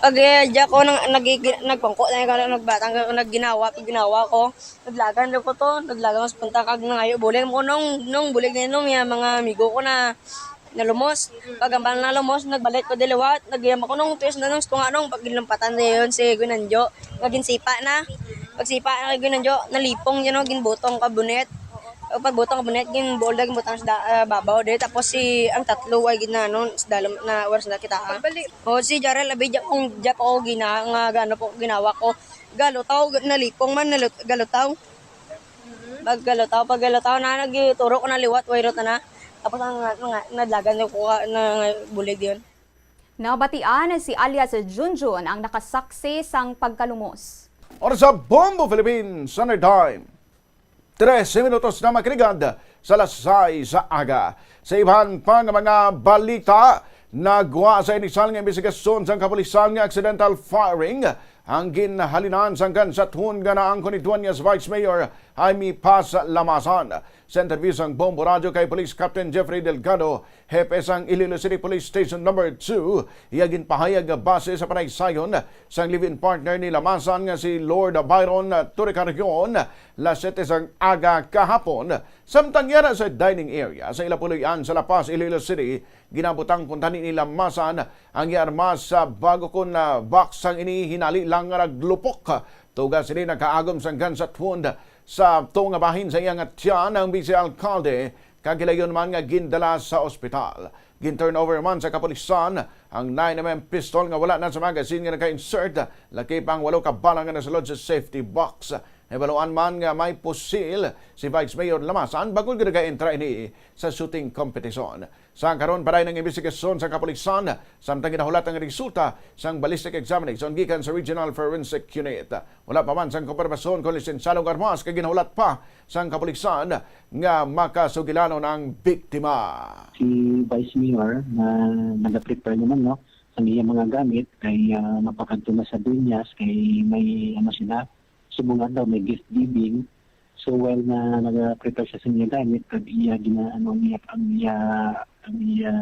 Pag, eh, di ako nang, nagigi-, nagpangko na yung nagbatang, nagginawa, pag ginawa ko, naglagan daw ko to, naglagan ko sa punta kag nangayo bulig mo nung, nung bulig na nung yung mga amigo ko na nalumos. Pag ang na lumos, nagbalik ko diliwat, nagyam ako nung tuyos na nung tunga nung pag ginumpatan na yun si Gunanjo, pag ginsipa na. Pag sipa na kay Gunanjo, nalipong yun, no, ginbutong ka bunet. O, pagbutang ka bunet, ginbuol na, ginbutang sa da-, ah, babaw diri. Tapos si, ang tatlo, ay gid na, ano, sa dalom na oras na kita, ha? O, si Jarrell, abi, di akong, di ako gina-, nga, gano po, ginawa ko. Galutaw, nalipong man, nalut-, galutaw. Pag galutaw, pag galutaw na, nagturo ko na liwat, way rot na. Tapos ang, nga, nadlagan ko ka, na, nga bulig yun. Nabatian si alias Junjun ang nakasaksi sang pagkalumos. Oras sa Bombo Philippines Standard Time. Trese minutos na makiligad sa alas sais sa aga. Sa iban pa nga mga balita, nagwa sa inisal nga imbestigasyon sang kapulisan nga accidental firing ang ginhalinan sang gunshot wound nga naangkon ni Dueñas Vice Mayor Jaime Paz Lamasan. Sa interview sang Bombo Radyo kay Police Captain Jeffrey Delgado, hepe sang Iloilo City Police Station Number Two, iya ginpahayag nga base sa panaysayon sang live-in partner ni Lamasan nga si Lord Byron Torrecarion, alas siyete sang aga kahapon, samtang yara sa dining area sa ila puloy-an sa La Paz, Iloilo City, ginabutang kuntani ni Lamasan ang iya armas sa bago kon, ah, box sang ini hinali lang nga naglupok. Tuga sini nakaagom sang gunshot wound sa tuo nga bahin sa iya nga tiyan ang vice alkalde, kag hilayon man nga gindala sa ospital. Gin-turnover man sa kapulisan ang nine M M pistol nga wala na sa magazine nga naka-insert, lakip ang walo ka bala nga nasulod sa safety box. Nahibaluan man nga may pusil si Vice Mayor Lamasan bangod nga nagaentra ini sa shooting competition. Sa karon, padayon ang imbestigasyon sa kapulisan, samtang ginahulat ang resulta sang ballistic examination gikan sa Regional Forensic Unit. Wala pa man sang kumpirmasyon kon lisensyadong armas kay ginahulat pa sang kapulisan nga makasugilanon ang biktima. Si Vice Mayor na nag-prepare naman, no, sa iya mga gamit kay, ah, mapakadto na sa Dueñas kay may, ano, sila, subong adlaw may guest giving. So, while na nag-prepare siya sa iya gamit, kag iya gina-, ano, iya, ang iya, ang iya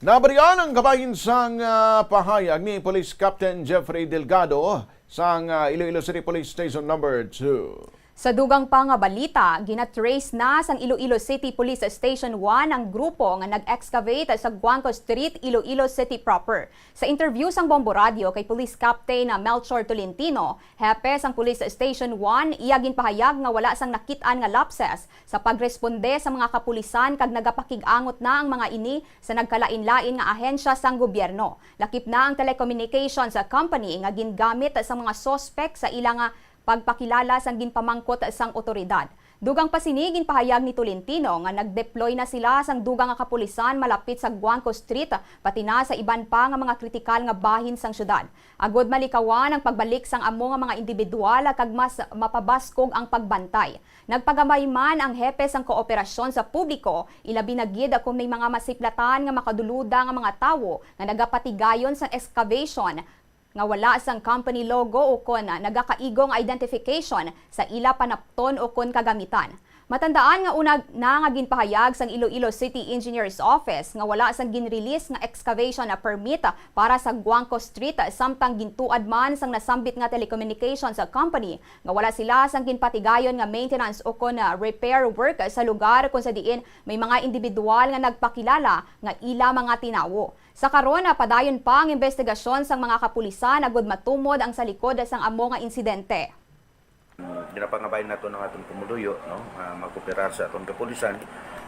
Nabatian ang kabahin sang, ah, pahayag ni Police Captain Jeffrey Delgado sang, ah, Iloilo City Police Station Number Two. Sa dugang pa nga balita, gina-trace na sang Iloilo City Police Station One ang grupo nga nag-excavate sa Guangco Street, Iloilo City proper. Sa interview sang Bombo Radyo kay Police Captain Melchor Tolentino, hepe sang Police Station One, iya ginpahayag nga wala sang nakit-an nga lapses sa pagresponde sa mga kapulisan kag nagapakig-angot na ang mga ini sa nagkalain-lain nga ahensya sang gobyerno. Lakip na ang telecommunications company nga gingamit sa mga suspek sa ila nga pagpakilala sang ginpamangkot sang otoridad. Dugang pa sini, ginpahayag ni Tolentino nga nag-deploy na sila sang dugang nga kapulisan malapit sa Guangco Street, pati na sa iban pa nga mga kritikal nga bahin sang syudad, agud malikawan ang pagbalik sang amo nga mga individual kag mas mapabaskog ang pagbantay. Nagpagamay man ang hepe sang kooperasyon sa publiko, ilabi na gid kon may mga masiplatan nga makaduluda nga mga tawo nga nagapatigayon sang excavation nga wala sang company logo ukon nagakaigo nga identification sa ila panapton ukon kagamitan. Matandaan nga una na nga ginpahayag sang Iloilo City Engineer's Office nga wala sang ginrelease nga excavation na permit para sa Guangco Street, samtang gintuad man sang nasambit nga telecommunications company nga wala sila sang ginpatigayon nga maintenance ukon, ah, repair work sa lugar, kung sa diin may mga individual nga nagpakilala nga ila mga tinawo. Sa karon, ah, padayon pa ang investigasyon sang mga kapulisan agud matumod ang sa likod sang amo nga insidente. Ginapangabay nato ang aton pumuluyo, no, nga magkooperar sa aton kapulisan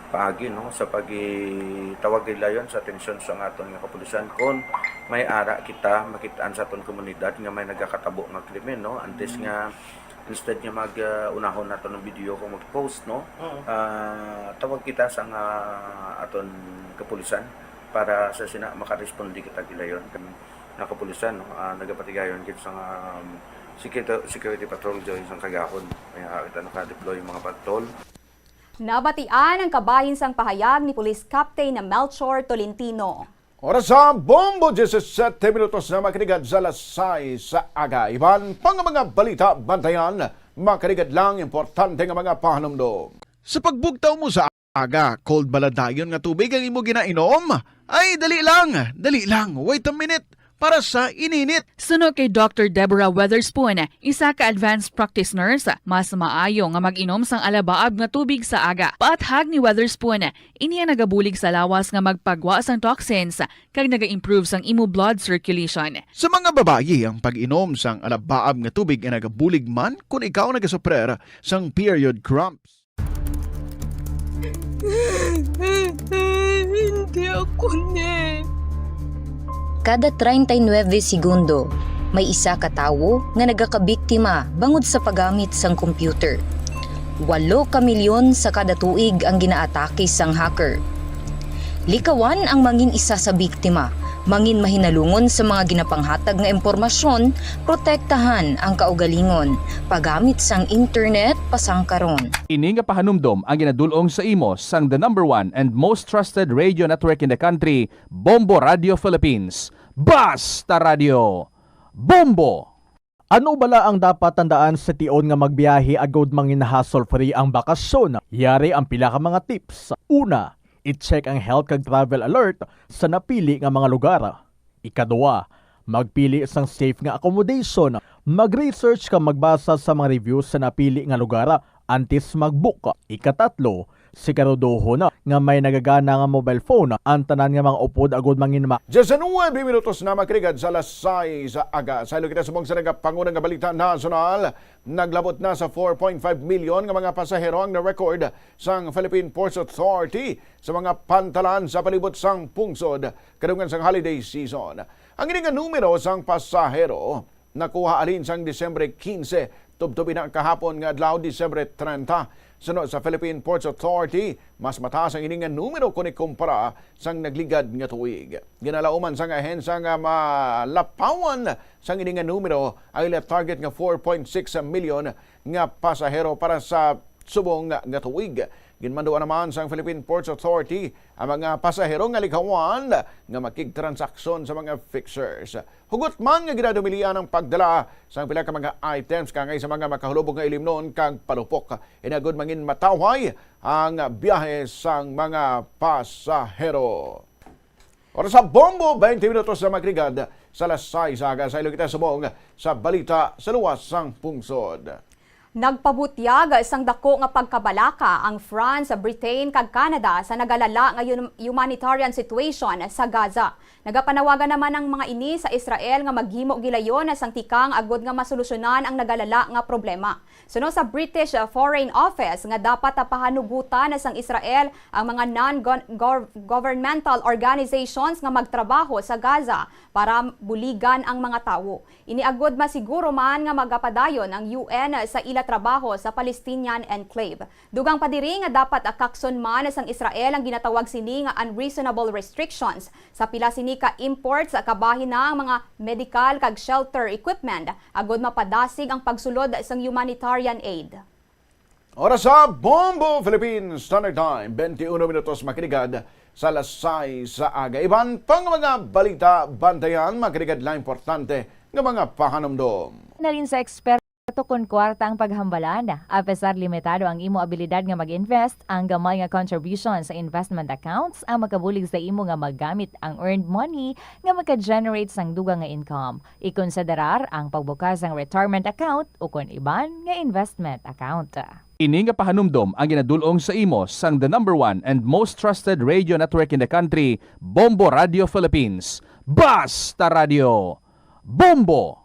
paagi, no, sa pagitawag gilayon sa atensyon sa aton nga kapulisan kon may ara kita makitaan sa aton komunidad nga may nagakatabo nga krimen, no, antes nga, instead nga mag, ah, unahon nato ng video kung mag-post, no, ah, tawag kita sa nga aton kapulisan para sa sina makaresponde kita gilayon. Kami nga kapulisan, no, ah, nagapatigayon gid sa nga, um, security, security patrol dyan sa kagahon. Kaya kita naka-deploy mga patrol. Nabatian ang kabahin sang pahayag ni Police Captain Melchor Tolentino. Oras sa Bombo, diyesisete minutos na, mga kaligad, sa alas sais sa aga. Iban pang mga balita, bantayan, mga kaligad, lang importante nga mga pahanumdom. Sa pagbugtaw mo sa aga, cold bala dayon nga tubig ang imo ginainom? Ay, dali lang, dali lang, wait a minute, para sa ininit. Suno kay Doctor Deborah Weatherspoon, isa ka advanced practice nurse, mas maayo nga mag-inom sang alabaab nga tubig sa aga. Paathag ni Weatherspoon, ini ang nagabulig sa lawas nga magpagwa sang toxins kag naga-improve sang imo blood circulation. Sa mga babayi, ang pag-inom sang alabaab nga tubig ay nagabulig man kon ikaw nagasuprer sang period cramps. Hindi ako ni. Kada treinta y nueve segundo, may isa ka tawo nga nagakabiktima bangod sa paggamit sang computer. Walo ka milyon sa kada tuig ang ginaatake sang hacker. Likawan ang mangin isa sa biktima. Mangin mahinalungon sa mga ginapanghatag nga impormasyon, protektahan ang kaugalingon, paggamit sang internet pasangkaron. Ini nga pahanumdom ang ginadul-ong sa imo sang the number one and most trusted radio network in the country, Bombo Radio Philippines. Basta Radio, Bombo! Ano bala ang dapat tandaan sa tion nga magbiyahe agud mangin hassle-free ang bakasyon? Yari ang pila ka mga tips. Una, i-check ang health kag travel alert sa napili nga mga lugar. Ikaduha, magpili sang safe nga accommodation. Mag-research kag magbasa sa mga reviews sa napili nga lugar antes mag-book. Ikatatlo, siguraduhon nga may nagagana nga mobile phone ang tanan nga mga upod agud manginma. Diyesinuwebe minutos na, mga kaligad, sa alas sais sa aga. Sa ilo kita subong sa nagapanguna nga balita nasyonal, naglabot na sa four point five million nga mga pasahero ang na-record sang Philippine Ports Authority sa mga pantalan sa palibot sang pungsod kadungan sang holiday season. Ang ini nga numero sang pasahero nakuha halin sang Disyembre quince, tubtob ina kahapon nga adlaw, Disyembre treinta. Suno sa Philippine Ports Authority, mas mataas ang ini nga numero kon ikumpara sang nagligad nga tuig. Ginalauman sang ahensya nga malapawan sang ini nga numero ang ila target nga four point six million nga pasahero para sa subong nga tuig. Ginmanduan naman sang Philippine Ports Authority ang mga pasahero nga likawan nga makigtransaksyon sa mga fixtures. Hugot man nga ginadumilian ang pagdala sang pila ka mga items kaangay sa mga makahulubog nga ilimnon kag palupok. Ini agud mangin matawhay ang biyahe sang mga pasahero. Oras sa Bombo, twenty minutos na, mga kaligad, sa alas sais sa aga. Sa ilo kita subong sa balita sa luwas sang pungsod. Nagpabutyag sang dako nga pagkabalaka ang France, Britain, kag Canada sa nagalala nga yun-, humanitarian situation sa Gaza. Nagapanawagan naman ang mga ini sa Israel nga maghimo gilayon sang tikang agud nga masolusyonan ang nagalala nga problema. Suno sa British Foreign Office nga dapat pahanugutan sang Israel ang mga non-gon-, gov-, governmental organizations nga magtrabaho sa Gaza para buligan ang mga tawo. Ini agud masiguro man nga magapadayon ang U N sa ila trabaho sa Palestinian enclave. Dugang pa diri nga dapat akakson man sang Israel ang ginatawag sini nga unreasonable restrictions sa pila sini ka imports, kabahin na ang mga medical kag shelter equipment, agod mapadasig ang pagsulod sang humanitarian aid. Oras sa Bombo Philippines Standard Time, twenty-one minutos, mga kaligad, sa alas sais sa aga. Iban pang mga balita, bantayan, mga kaligad, lang importante nga mga pahanumdom. Nalin sa eksperto kon kwarta ang paghambalan. Apesar limitado ang imo abilidad nga mag-invest, ang gamay nga contribution sa investment accounts ang makabulig sa imo nga magamit ang earned money nga maka-generate sang dugang nga income. Ikonsiderar ang pagbukas sang retirement account ukon iban nga investment account. Ini nga pahanumdom ang ginadul-ong sa imo sang the number one and most trusted radio network in the country, Bombo Radio Philippines. Basta Radio, Bombo!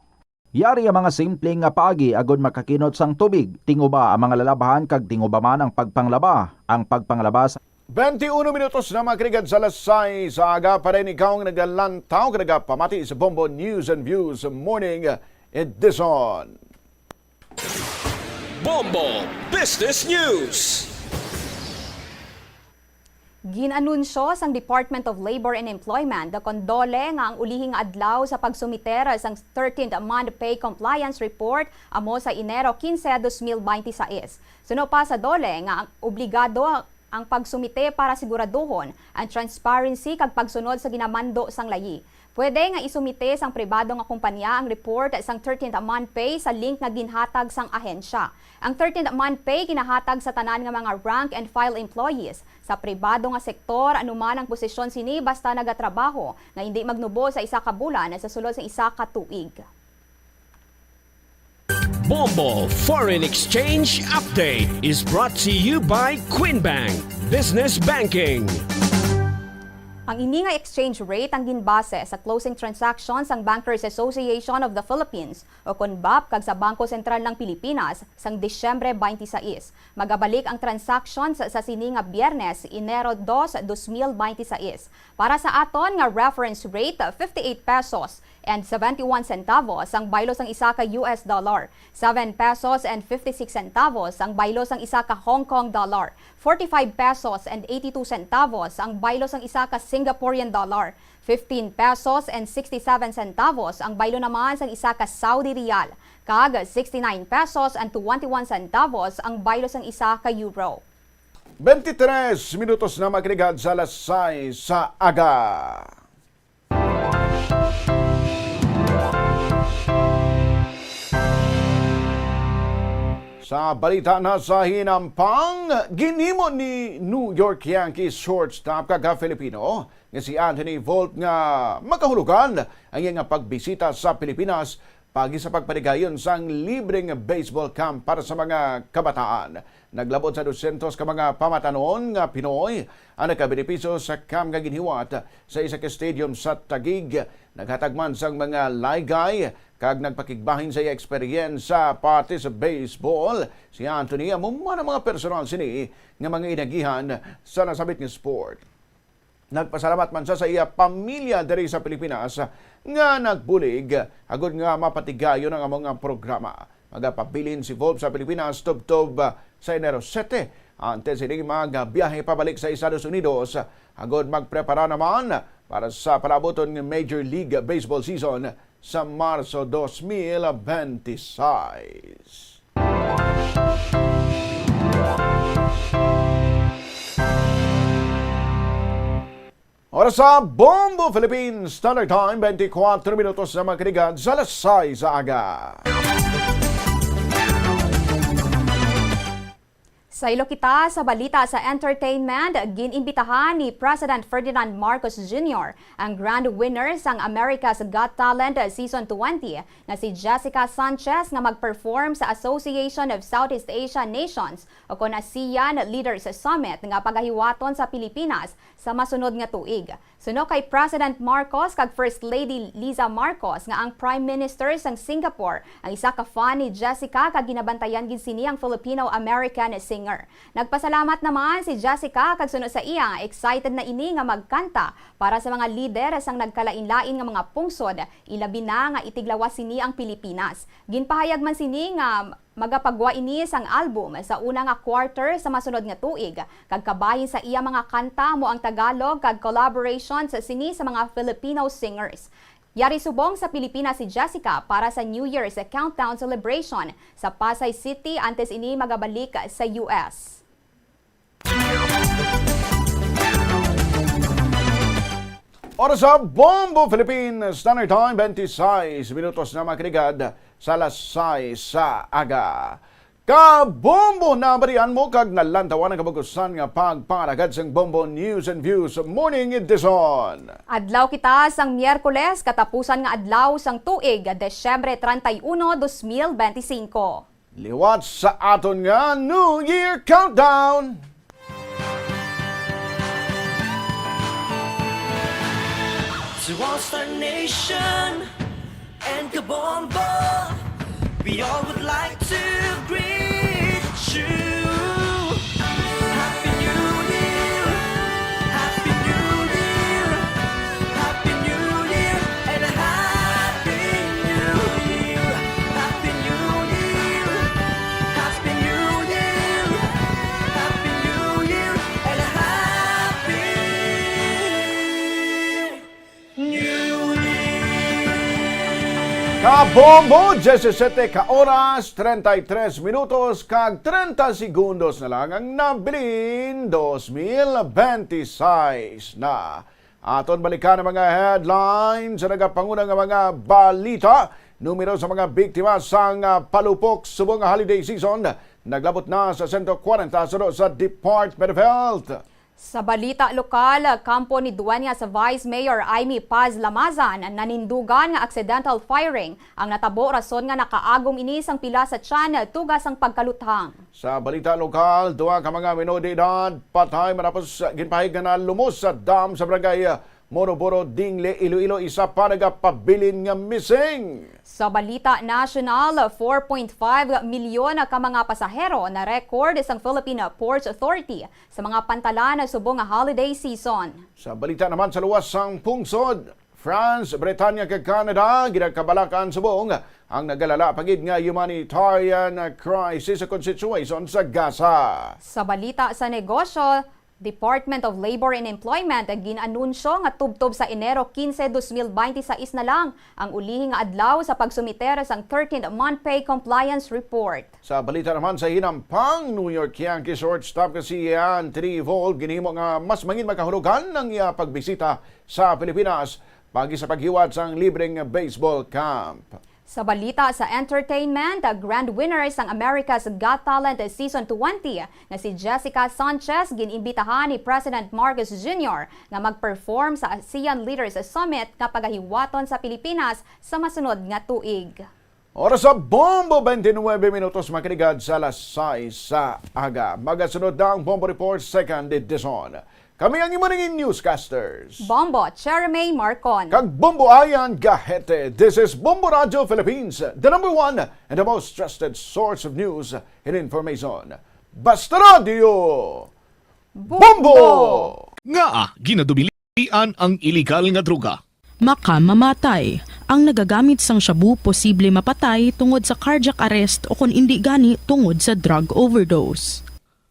Yari ang mga simple nga paagi agod makakinot sang tubig. Tinguba ang mga lalabahan kag tinguba man ang pagpanglaba. Ang pagpanglaba sa Twenty-one minutos na, mga kaligad, sa alas sais sa aga. Pareho ikaw nga nagalantaw kag nagapamati sa Bombo News and Views Morning Edition. Bombo Business News. Gin-anunsyo sang Department of Labor and Employment, kon DOLE, nga ang ulihi nga adlaw sa pagsumiter sang thirteenth month pay compliance report amo sa Enero quince, dos mil binte y seis. Suno pa sa DOLE nga ang obligado ang pagsumite para siguraduhon ang transparency kag pagsunod sa ginamando sang layi. Pwede nga isumite sang pribado nga kompanya ang report sang thirteenth month pay sa link nga ginhatag sang ahensya. Ang thirteenth month pay ginahatag sa tanan nga mga rank and file employees sa pribado nga sektor, anuman ang posisyon sini, basta nagatrabaho nga indi magnubo sa isa ka bulan sa sulod sa isa ka tuig. Bombo Foreign Exchange Update is brought to you by Queen Bank Business Banking. Ang ini nga exchange rate ang ginbase sa closing transaction sang Bankers Association of the Philippines, o kon bap, kag sa Bangko Sentral ng Pilipinas sang Disyembre twenty-six. Magabalik ang transactions sa sini nga Biyernes, Enero dos, dos mil binte y seis. Para sa aton nga reference rate, fifty-eight pesos and seventy-one centavos ang baylo sang isa ka U S dollar, seven pesos and fifty-six centavos ang baylo sang isa ka Hong Kong dollar, forty-five pesos and eighty-two centavos ang baylo sang isa ka Singaporean dollar, fifteen pesos and sixty-seven centavos ang baylo naman sang isa ka Saudi riyal, kag sixty-nine pesos and twenty-one centavos ang baylo sang isa ka euro. Twenty-three minutos na, mga kaligad, sa alas sais sa aga. Sa balita na sa hinampang, ginhimo ni New York Yankees shortstop kag Filipino nga si Anthony Volpe nga makahulugan ang iya nga pagbisita sa Pilipinas paagi sa pagpaligayon sang libreng baseball camp para sa mga kabataan. Naglabot sa dosyentos ka mga pamatanon nga Pinoy ang nakabenepisyo sa camp nga ginhiwat sa isa ka stadium sa Taguig. Naghatag man sang mga laygay kag nagpakigbahin sa iya eksperyensya parte sa baseball. Si Anthony amo man ang mga personal sini nga mga inagihan sa nasabit nga sport. Nagpasalamat man sia sa iya pamilya diri sa Pilipinas nga nagbulig agud nga mapatigayon ang among programa. Magapabilin si Volpe sa Pilipinas tubtob sa Enero sete, antes sini magbiyahe pabalik sa Estados Unidos agud magprepara naman para sa palaabuton nga Major League Baseball season sa Marso dos mil bente y seis. Oras sa Bombo Philippines Standard Time, twenty-four minutos na, mga kaligad, sa alas sais sa aga. Saylo kita sa balita sa entertainment. Gin-imbitahan ni President Ferdinand Marcos Junior ang grand winner sang America's Got Talent Season twenty nga si Jessica Sanchez nga mag-perform sa Association of Southeast Asian Nations o kon ASEAN Leaders Summit nga pagahiwaton sa Pilipinas sa masunod nga tuig. Suno kay President Marcos kag First Lady Liza Marcos nga ang Prime Minister sang Singapore ang isa ka fan ni Jessica kag ginabantayan gid sini ang Filipino-American singer. Nagpasalamat naman si Jessica kag suno sa iya, excited na ini nga magkanta para sa mga lider sang nagkalain-lain nga mga pungsod, ilabi na nga itiglawas sini ang Pilipinas. Ginpahayag man sini nga magapagwa ini sang album sa una nga quarter sa masunod nga tuig, kag kabahin sa iya mga kanta mo ang Tagalog kag collaborations sini sa mga Filipino singers. Yari subong sa Pilipinas si Jessica para sa New Year's Countdown Celebration sa Pasay City antes ini magabalik sa U S. Oras sa Bombo Philippine Standard Time, twenty-six minutos na, mga kaligad, sa alas sais sa aga. Kabombo, nabalian mo kag nalantawan ang kabugusan nga pagpalagad sang Bombo News and Views Morning Edition. Adlaw kita sang Miyerkules, katapusan nga adlaw sang tuig, Desyembre treinta y uno, dos mil benti singko. Liwat sa aton nga New Year Countdown. To all Star Nation and Kabombo, we all would like to greet you. Happy New Year! Happy New Year! Happy New Year and a Happy New Year. Happy New Year. Happy New Year. Happy New Year and a Happy New Year. Kabombo, diyesisete ka oras, treinta y tres minutos, kag treinta segundos na lang ang nabilin, dos mil benti sais na. Aton balikan ang mga headlines sa nagapanguna nga mga balita. Numero sa mga biktima sang, ah, palupok subong nga holiday season naglabot na sa sento kwarenta suno sa Department of Health. Sa balita lokal, kampo ni Dueñas Vice Mayor Imee Paz Lamazan, nanindugan nga accidental firing ang natabo rason nga nakaagom ini sang pila sa tiyan tuga sang pagkaluthang. Sa balita lokal, duha ka mga menor de edad patay matapos ginpahayag nga nalumos sa dam sa barangay Moroboro, Dingle, Iloilo, isa pa nagapabilin nga missing. Sa balita nasyonal, four point five milyon ka mga pasahero na record sang Philippine Ports Authority sa mga pantalan subong nga holiday season. Sa balita naman sa luwas sang pungsod, France, Britanya kag Canada ginakabalakan subong ang nagalala pa gid nga humanitarian crisis ukon situation sa Gaza. Sa balita sa negosyo, Department of Labor and Employment gin-anunsyo nga tubtob sa Enero quince, dos mil benti sais na lang ang ulihi nga adlaw sa pagsumiter sang thirteenth month pay compliance report. Sa balita naman sa hinampang, New York Yankee shortstop nga si Ian Trevolt ginhimo nga mas mangin makahulugan ang iya pagbisita sa Pilipinas pagi sa paghiwat sang libreng baseball camp. Sa balita sa entertainment, grand winner sang America's Got Talent Season twenty nga si Jessica Sanchez gin-imbitahan ni President Marcos Junior nga mag-perform sa ASEAN Leaders Summit nga pagahiwaton sa Pilipinas sa masunod nga tuig. Oras sa Bombo, twenty-nine minutos, mga kaligad, sa alas sais sa aga. Magasunod na ang Bombo Report, second edition. Kami ang imo nangin newscasters, Bombo Cherry May Marcon kag Bombo Ayan Gahete. This is Bombo Radio Philippines, the number one and the most trusted source of news and information. Basta Radio Bombo! Bombo! Ngaa ginadubilian ang iligal nga droga? Makamamatay. Ang nagagamit sang shabu posible mapatay tungod sa cardiac arrest o kon indi gani tungod sa drug overdose.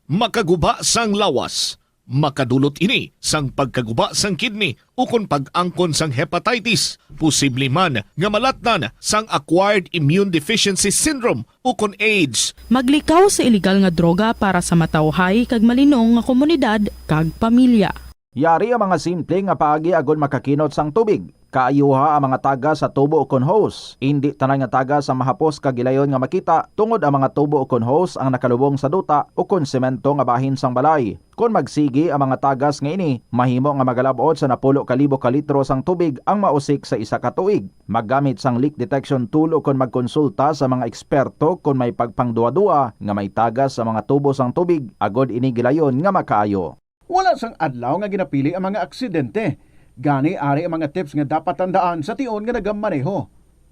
Makaguba sang lawas. Makadulot ini sang pagkaguba sang kidney ukon pag-angkon sang hepatitis, posible man nga malatnan sang acquired immune deficiency syndrome ukon AIDS. Maglikaw sa iligal nga droga para sa matawhay kag malinong nga komunidad kag pamilya. Yari ang mga simple nga paagi agod makakinot sang tubig. Kaayuha ang mga tagas sa tubo ukon hose. Indi tanan nga tagas ang mahapos kag gilayon nga makita, tungod ang mga tubo ukon hose ang nakalubong sa duta ukon semento nga bahin sang balay. Kon magsigi ang mga tagas nga ini, mahimo nga magalab-ot sa napulo ka libo ka litro sang tubig ang mausik sa isa ka tuig. Maggamit sang leak detection tool ukon magkonsulta sa mga eksperto kon may pagpangduhaduha nga may tagas sa mga tubo sang tubig agod ini gilayon nga makaayo. Wala sang adlaw nga ginapili ang mga aksidente. Gani, ari ang mga tips nga dapat tandaan sa tion nga nagamaneho.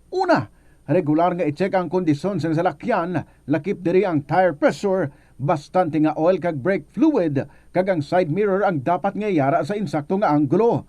Una, regular nga i-check ang kondisyon sang salakyan, lakip diri ang tire pressure, Bastante nga oil kag brake fluid kag ang side mirror ang dapat nga yara sa insakto nga anggulo.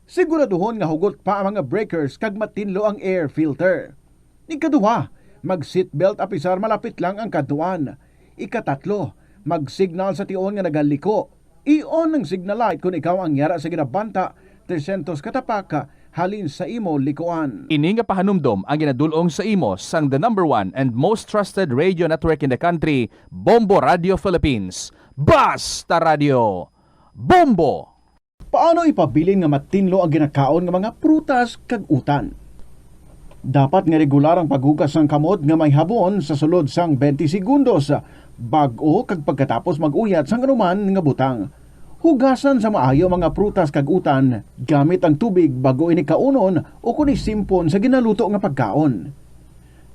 Siguraduhon nga hugot pa ang mga breakers kag matinlo ang air filter. Ikaduha, mag-seatbelt apisar malapit lang ang kadtuan. Ikatatlo, mag-signal sa tion nga nagaliko. I-on ang signal light kon ikaw ang yara sa ginabanta trescientos ka tapak halin sa imo likuan. Ini nga pahanumdom ang ginadul-ong sa imo sang the number one and most trusted radio network in the country, Bombo Radio Philippines. Basta Radio! Bombo! Paano ipabilin nga matinlo ang ginakaon nga mga prutas kag utan? Dapat nga regular ang paghugas sang kamot nga may habon sa sulod sang twenty segundos, bag-o kag pagkatapos mag-uyat sang anuman nga butang. Hugasan sa maayo ang mga prutas kag utan gamit ang tubig bag-o ini kaunon o kon isimpon sa ginaluto nga pagkaon.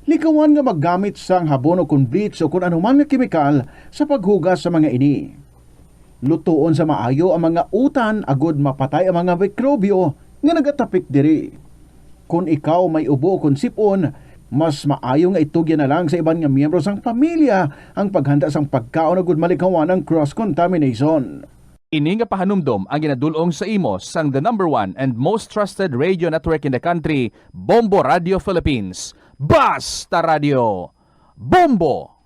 Likawan nga maggamit sang habon o kon bleach o kon anuman nga kemikal sa paghugas sa mga ini. Lutoon sa maayo ang mga utan agod mapatay ang mga mikrobyo nga nagatapik diri. Kon ikaw may ubo kon sip-on, mas maayo nga itugyan na lang sa iban nga miyembro sang pamilya ang paghanda sang pagkaon agud malikawan ang cross-contamination. Ini nga pahanumdom ang ginadul-ong sa imo sang the number one and most trusted radio network in the country, Bombo Radio Philippines. Basta Radio! Bombo!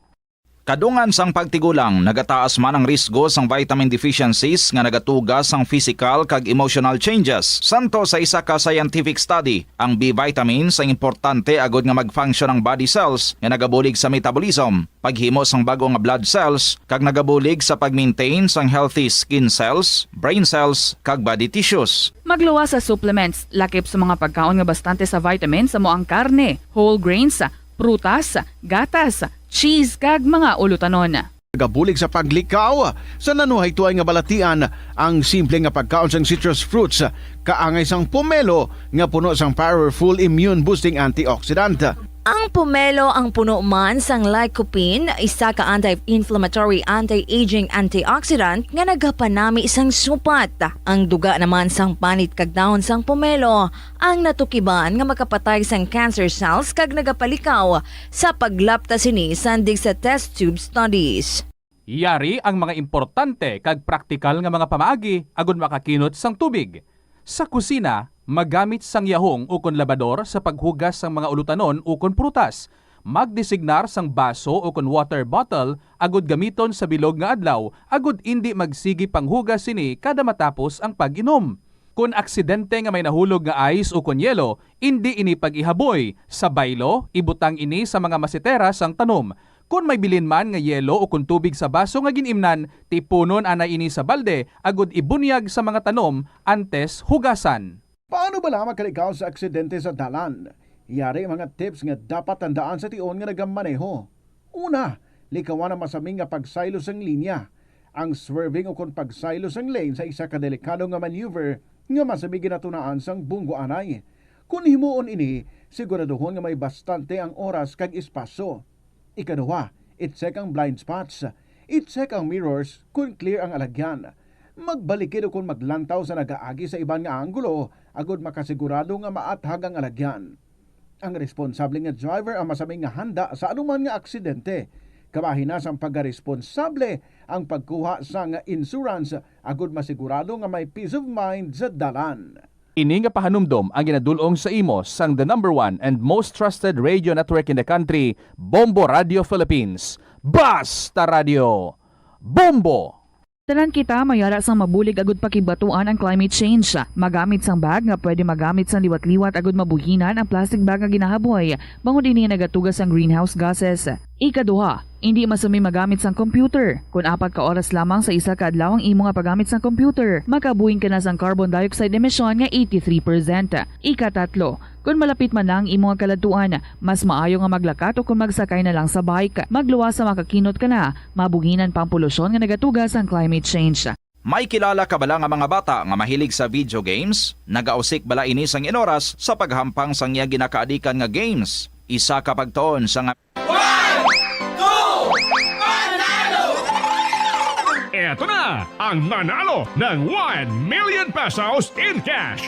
Kadungan sang pagtigulang, nagataas man ang risgo sang vitamin deficiencies nga nagatuga sang physical kag emotional changes. Santo sa isa ka scientific study, ang B vitamins ang importante agod nga mag-function ang body cells nga nagabulig sa metabolism, paghimo sang bag-o nga blood cells, kag nagabulig sa pag-maintain sang healthy skin cells, brain cells, kag body tissues. Magluwas sa supplements, lakip sa mga pagkaon nga bastante sa vitamins amo ang karne, whole grains, prutas, gatas, cheese, kag mga ulutanon. Nagabulig sa paglikaw sa nanuhaytoay nga balatian ang simple nga pagkaon sang citrus fruits, kaangay sang pomelo nga puno sang powerful immune boosting antioxidant. Ang pomelo ang puno man sang lycopene, isa ka anti-inflammatory, anti-aging antioxidant nga nagapanami sang supat. Ang duga naman sang panit kag dahon sang pomelo ang natukiban nga makapatay sang cancer cells kag nagapalikaw sa paglapta sini sandig sa test tube studies. Yari ang mga importante kag praktikal nga mga pamaagi agud makakinot sang tubig. Sa kusina, magamit sang yahong ukon labador sa paghugas sang mga ulutanon ukon prutas. Magdesignar sang baso ukon water bottle agud gamiton sa bilog nga adlaw agud indi magsigi panghugas sini kada matapos ang pag-inom. Kon aksidente nga may nahulog nga ice ukon yelo, indi ini pag-ihaboy. Sa baylo, ibutang ini sa mga masetera sang tanom. Kon may bilin man nga yelo ukon tubig sa baso nga gin-imnan, tipunon anay ini sa balde agud ibunyag sa mga tanom antes hugasan. Paano bala makalikaw sa aksidente sa dalan? Yari mga tips nga dapat tandaan sa tion nga nagamaneho. Una, likawan ang masami nga pagsaylo sang linya. Ang swerving ukon pagsaylo sang lane sa isa ka delikado nga maneuver nga masami ginatunaan sang bunggo anay. Kon himuon ini, siguraduhon nga may bastante ang oras kag espasyo. Ikaduha, i-check ang blind spots. I-check ang mirrors kon clear ang alagyan. Magbalikid ukon maglantaw sa nagaagi sa iban nga anggulo agud makasigurado nga maathag ang alagyan. Ang responsable nga driver ang masami nga handa sa anuman nga aksidente. Kabahin na sang pagkaresponsable ang pagkuha sang insurance agud masigurado nga may peace of mind sa dalan. Ini nga pahanumdom ang ginadul-ong sa imo sang the number one and most trusted radio network in the country, Bombo Radio Philippines. Basta Radio! Bombo! Tanan kita may ara sang mabulig agud pakigbatuan ang climate change. Magamit sang bag nga pwede magamit sang liwat-liwat agud mabuhinan ang plastic bag nga ginahaboy, bangod ini nagatuga sang greenhouse gases. Ikaduha, indi masami magamit sang computer. Kon apat ka oras lamang sa isa ka adlaw ang imo nga paggamit sang computer, makabuhin ka na sang carbon dioxide emission nga eighty-three percent. Ikatatlo, kon malapit man na ang imo nga kaladtuan, mas maayo nga maglakat o kon magsakay na lang sa bike. Magluwas sa makakinot ka na, mabuhinan pa ang polusyon nga nagatuga sang climate change. May kilala ka bala nga mga bata nga mahilig sa video games? Nagausik bala ini sang inoras sa paghampang sang iya ginakaadikan nga games? Isa ka pagtuon sa nga One, two, panalo! Eto na ang nanalo ng one million pesos in cash.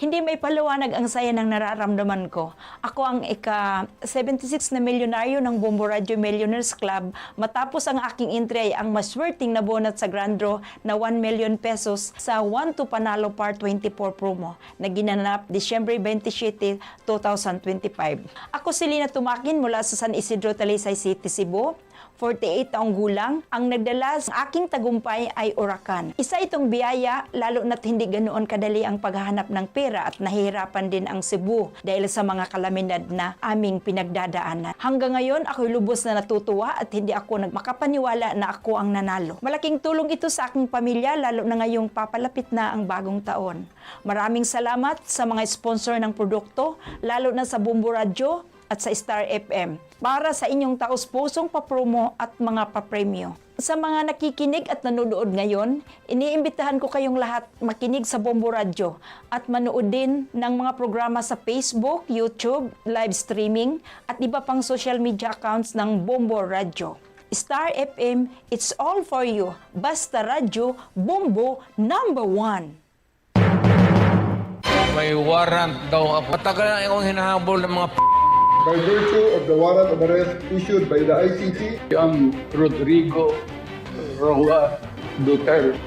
Hindi maipaliwanag ang saya ng nararamdaman ko. Ako ang ika seventy-six na milyonaryo ng Bombo Radio Millionaires Club matapos ang aking entry ay ang maswerteng nabunot sa grand draw na one million pesos sa One to Panalo Par twenty-four promo na ginanap Disyembre twenty-seven, two thousand twenty-five. Ako si Lina Tumakin mula sa San Isidro, Talisay City, Cebu. Forty-eight taong gulang, ang nagdala sa aking tagumpay ay orakan. Isa itong biyaya, lalo na't hindi ganoon kadali ang paghahanap ng pera at nahihirapan din ang Cebu dahil sa mga kalamidad na aming pinagdadaanan. Hanggang ngayon, ako'y lubos na natutuwa at hindi ako nag-, makapaniwala na ako ang nanalo. Malaking tulong ito sa aking pamilya, lalo na ngayong papalapit na ang bagong taon. Maraming salamat sa mga sponsor ng produkto, lalo na sa Bombo Radyo at sa Star F M, para sa inyong taus-pusong papromo at mga papremyo. Sa mga nakikinig at nanonood ngayon, iniimbitahan ko kayong lahat makinig sa Bombo Radyo at manood din ng mga programa sa Facebook, YouTube, live streaming, at iba pang social media accounts ng Bombo Radyo. Star F M, it's all for you. Basta Radyo, Bombo, number one. May warrant daw ako. Matagal na akong hinahabol ng mga p- By virtue of the warrant of arrest issued by the I C C, I am Rodrigo Roa Duterte.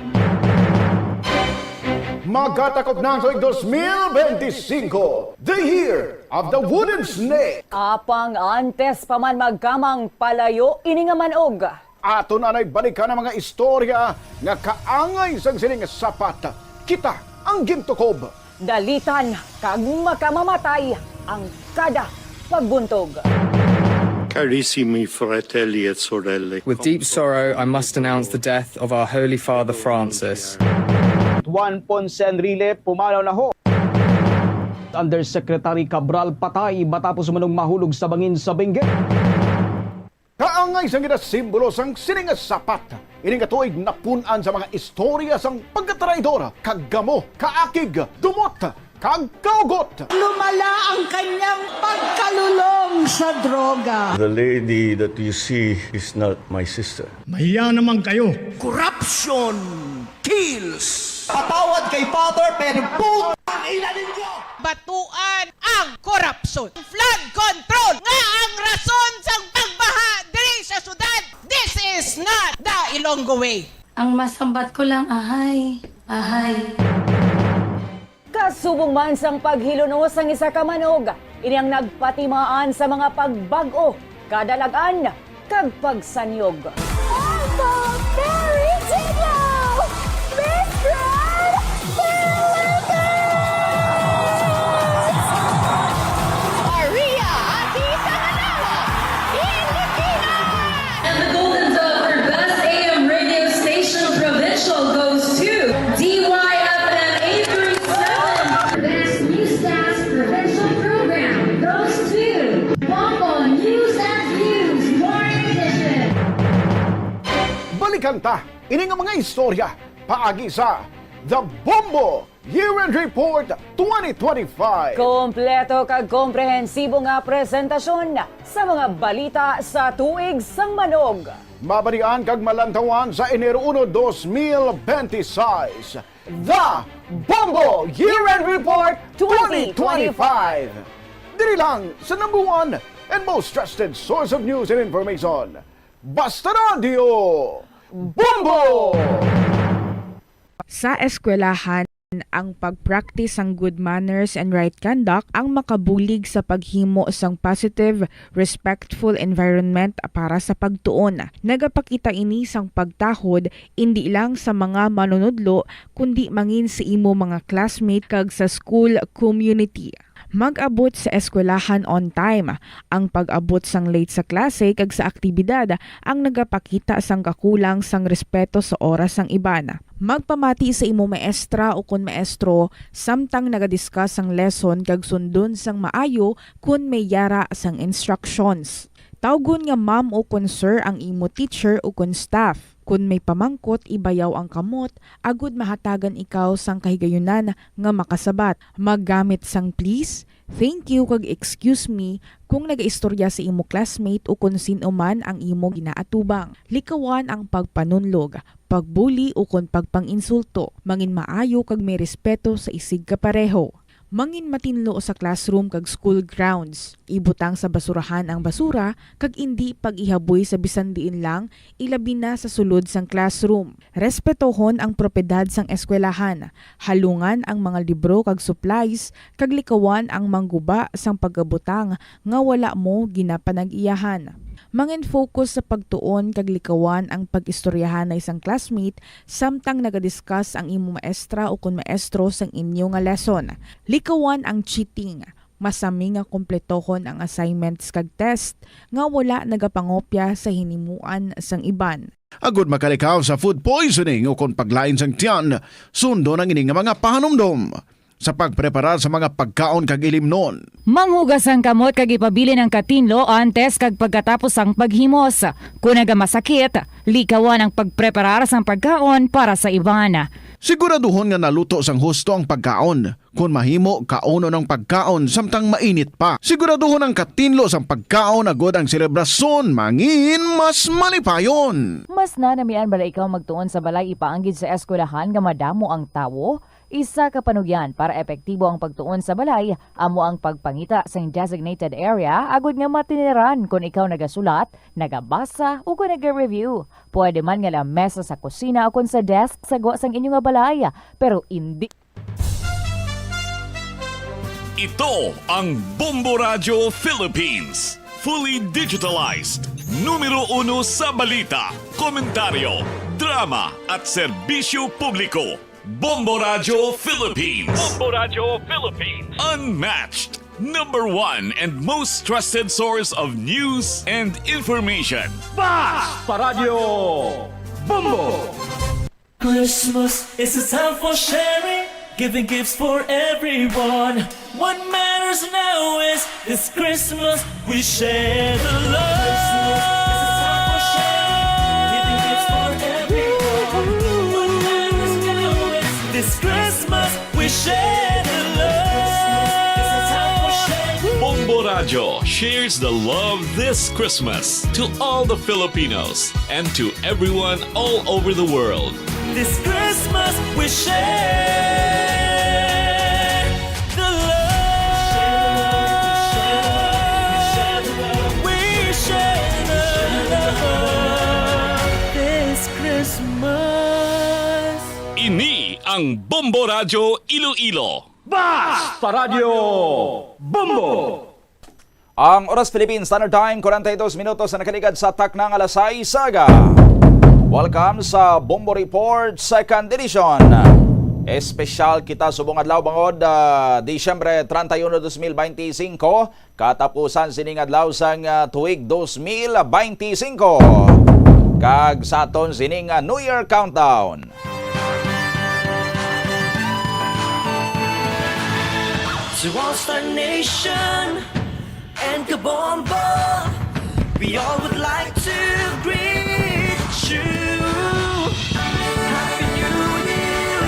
Magatakop na ang tuig dos mil benti singko, the year of the wooden snake. Apang antes pa man magkamang palayo ini nga manog. Aton anay balikan ang mga istorya nga kaangay sang sining sapat. Kita ang gintukob. Dalitan kag makamamatay ang kada pagbuntog. Carissimi fratelli e sorelle. With deep sorrow, I must announce the death of our Holy Father Francis. Juan Ponce Enrile pumanaw na ho. Undersecretary Cabral patay matapos manong mahulog sa bangin sa Benguet. Kaangay sang ginasimbolo sang sining sapat. Ini nga tuig napun-an sa mga istorya sang pagkatraidor, kagamo, kaakig, dumot, kag kaugot. Lumala ang kanyang pagkalulong sa droga. The lady that you see is not my sister. Mahiya naman kayo. Corruption kills. Patawad kay Father, pero putang ina ninyo! Batuan ang korupsyon. Flood control nga ang rason sang pagbaha diri sa syudad. This is not the Ilonggo way. Ang masambat ko lang, ahay, ahay. Kasubong man sang paghilunos sang isa ka manog, ini ang nagpatimaan sa mga pagbag-o, kadalag-an, kag pagsanyog. Alpha Mary Tiglaw, Miss Grand Philippines! Maria Atita Hanawa, Pilipinas! And the Golden Dove for Best A M Radio Station Provincial goes to D Y F M eight three seven. Best Newscast Provincial Program goes to Bombo News and Views Morning Edition. Balikan ta ini nga mga istorya paagi sa The Bombo Year-End Report twenty twenty-five. Kompleto kag komprehensibo nga presentasyon sa mga balita sa tuig sang manog. Mabalian kag malantawan sa Enero uno, dos mil benti sais, The Bombo Year-End Report twenty twenty-five. Diri lang sa number one and most trusted source of news and information, Basta Radio Bombo! Sa eskwelahan, ang pag-practice sang good manners and right conduct ang makabulig sa paghimo sang positive, respectful environment para sa pagtuon. Nagapakita ini sang pagtahod indi lang sa mga manunudlo, kundi mangin sa imo mga classmate kag sa school community. Mag-abot sa eskwelahan on time. Ang pag-abot sang late sa klase kag sa aktibidad ang nagapakita sang kakulang sang respeto sa oras sang iban. Magpamati sa imo maestra ukon maestro samtang naga-discuss sang lesson kag sundon sang maayo kon may yara sang instructions. Tawgon nga ma'am ukon sir ang imo teacher ukon staff. Kon may pamangkot, ibayaw ang kamot agud mahatagan ikaw sang kahigayunan nga makasabat. Maggamit sang please, thank you, kag excuse me kung nagaistorya sa imo classmate ukon sin-o man ang imo ginaatubang. Likawan ang pagpanunlog, pagbuli ukon pagpang-insulto. Mangin maayo kag may respeto sa isigkapareho. Mangin matinlo sa classroom kag school grounds. Ibutang sa basurahan ang basura kag indi pag-ihaboy sa bisan diin lang, ilabi na sa sulod sang classroom. Respetohon ang propiedad sang eskwelahan, halungan ang mga libro kag supplies, kag likawan ang mangguba sang pagkabutang nga wala mo ginapanag-iyahan. Mangin-focus sa pagtuon kag likawan ang pag-istoryahanay sang classmate samtang nagadiscuss ang imo maestra ukon maestro sang inyo nga lesson. Likawan ang cheating. Masami nga kompletohon ang assignments kag test nga wala nagapangopya sa hinimuan sang iban. Agud makalikaw sa food poisoning ukon paglain sang tiyan, sundon ang ini nga mga pahanumdom sa pagpreparar sa mga pagkaon kag ilimnon. Manghugas ang kamot kag ipabilin ang katinlo antes kag pagkatapos sang paghimos. Kon nagamasakit, likawan ang pagpreparar sang pagkaon para sa iban. Siguraduhon nga naluto sang husto ang pagkaon. Kon mahimo, kaunon ang pagkaon samtang mainit pa. Siguraduhon ang katinlo sang pagkaon agud ang selebrasyon mangin mas malipayon. Mas nanamian bala ikaw magtuon sa balay ipaanggid sa eskwelahan nga madamo ang tawo? Isa ka panugyan para epektibo ang pagtuon sa balay amo ang pagpangita sing designated area agud nga matiniran kon ikaw nagasulat, nagabasa, o kon naga-review. Pwede man nga lamesa sa kusina o kon sa desk sa gwa sang inyo nga balay, pero indi Ito ang Bombo Radyo Philippines. Fully digitalized. Numero uno sa balita, komentaryo, drama, at serbisyo publiko. Bombo Radyo Philippines. Bombo Radyo Philippines. Unmatched. Number one and most trusted source of news and information. Basta Radyo Bombo! Christmas is a time for sharing, giving gifts for everyone. What matters now is this Christmas we share the love. Christmas is a time for sharing, giving gifts for everyone. What matters now is this Christmas we share the love. Bombo Radyo shares the love this Christmas to all the Filipinos and to everyone all over the world. This Christmas we share the love. We share the love. This Christmas. Ini ang Bombo Radyo Iloilo. Basta Radyo Bombo! Ang oras, Philippine Standard Time, forty-two minutos na nakaligad sa takna nga alas sais aga. Welcome sa Bombo Report Second Edition. Espesyal kita subong adlaw bangod, ah, Disyembre treinta y uno, dos mil veinticinco, katapusan sining adlaw sang, ah, tuig dos mil veinticinco. Kag sa aton sining, ah, New Year Countdown. To all Star Nation and Kabombo, we all would like to greet you. Happy New Year,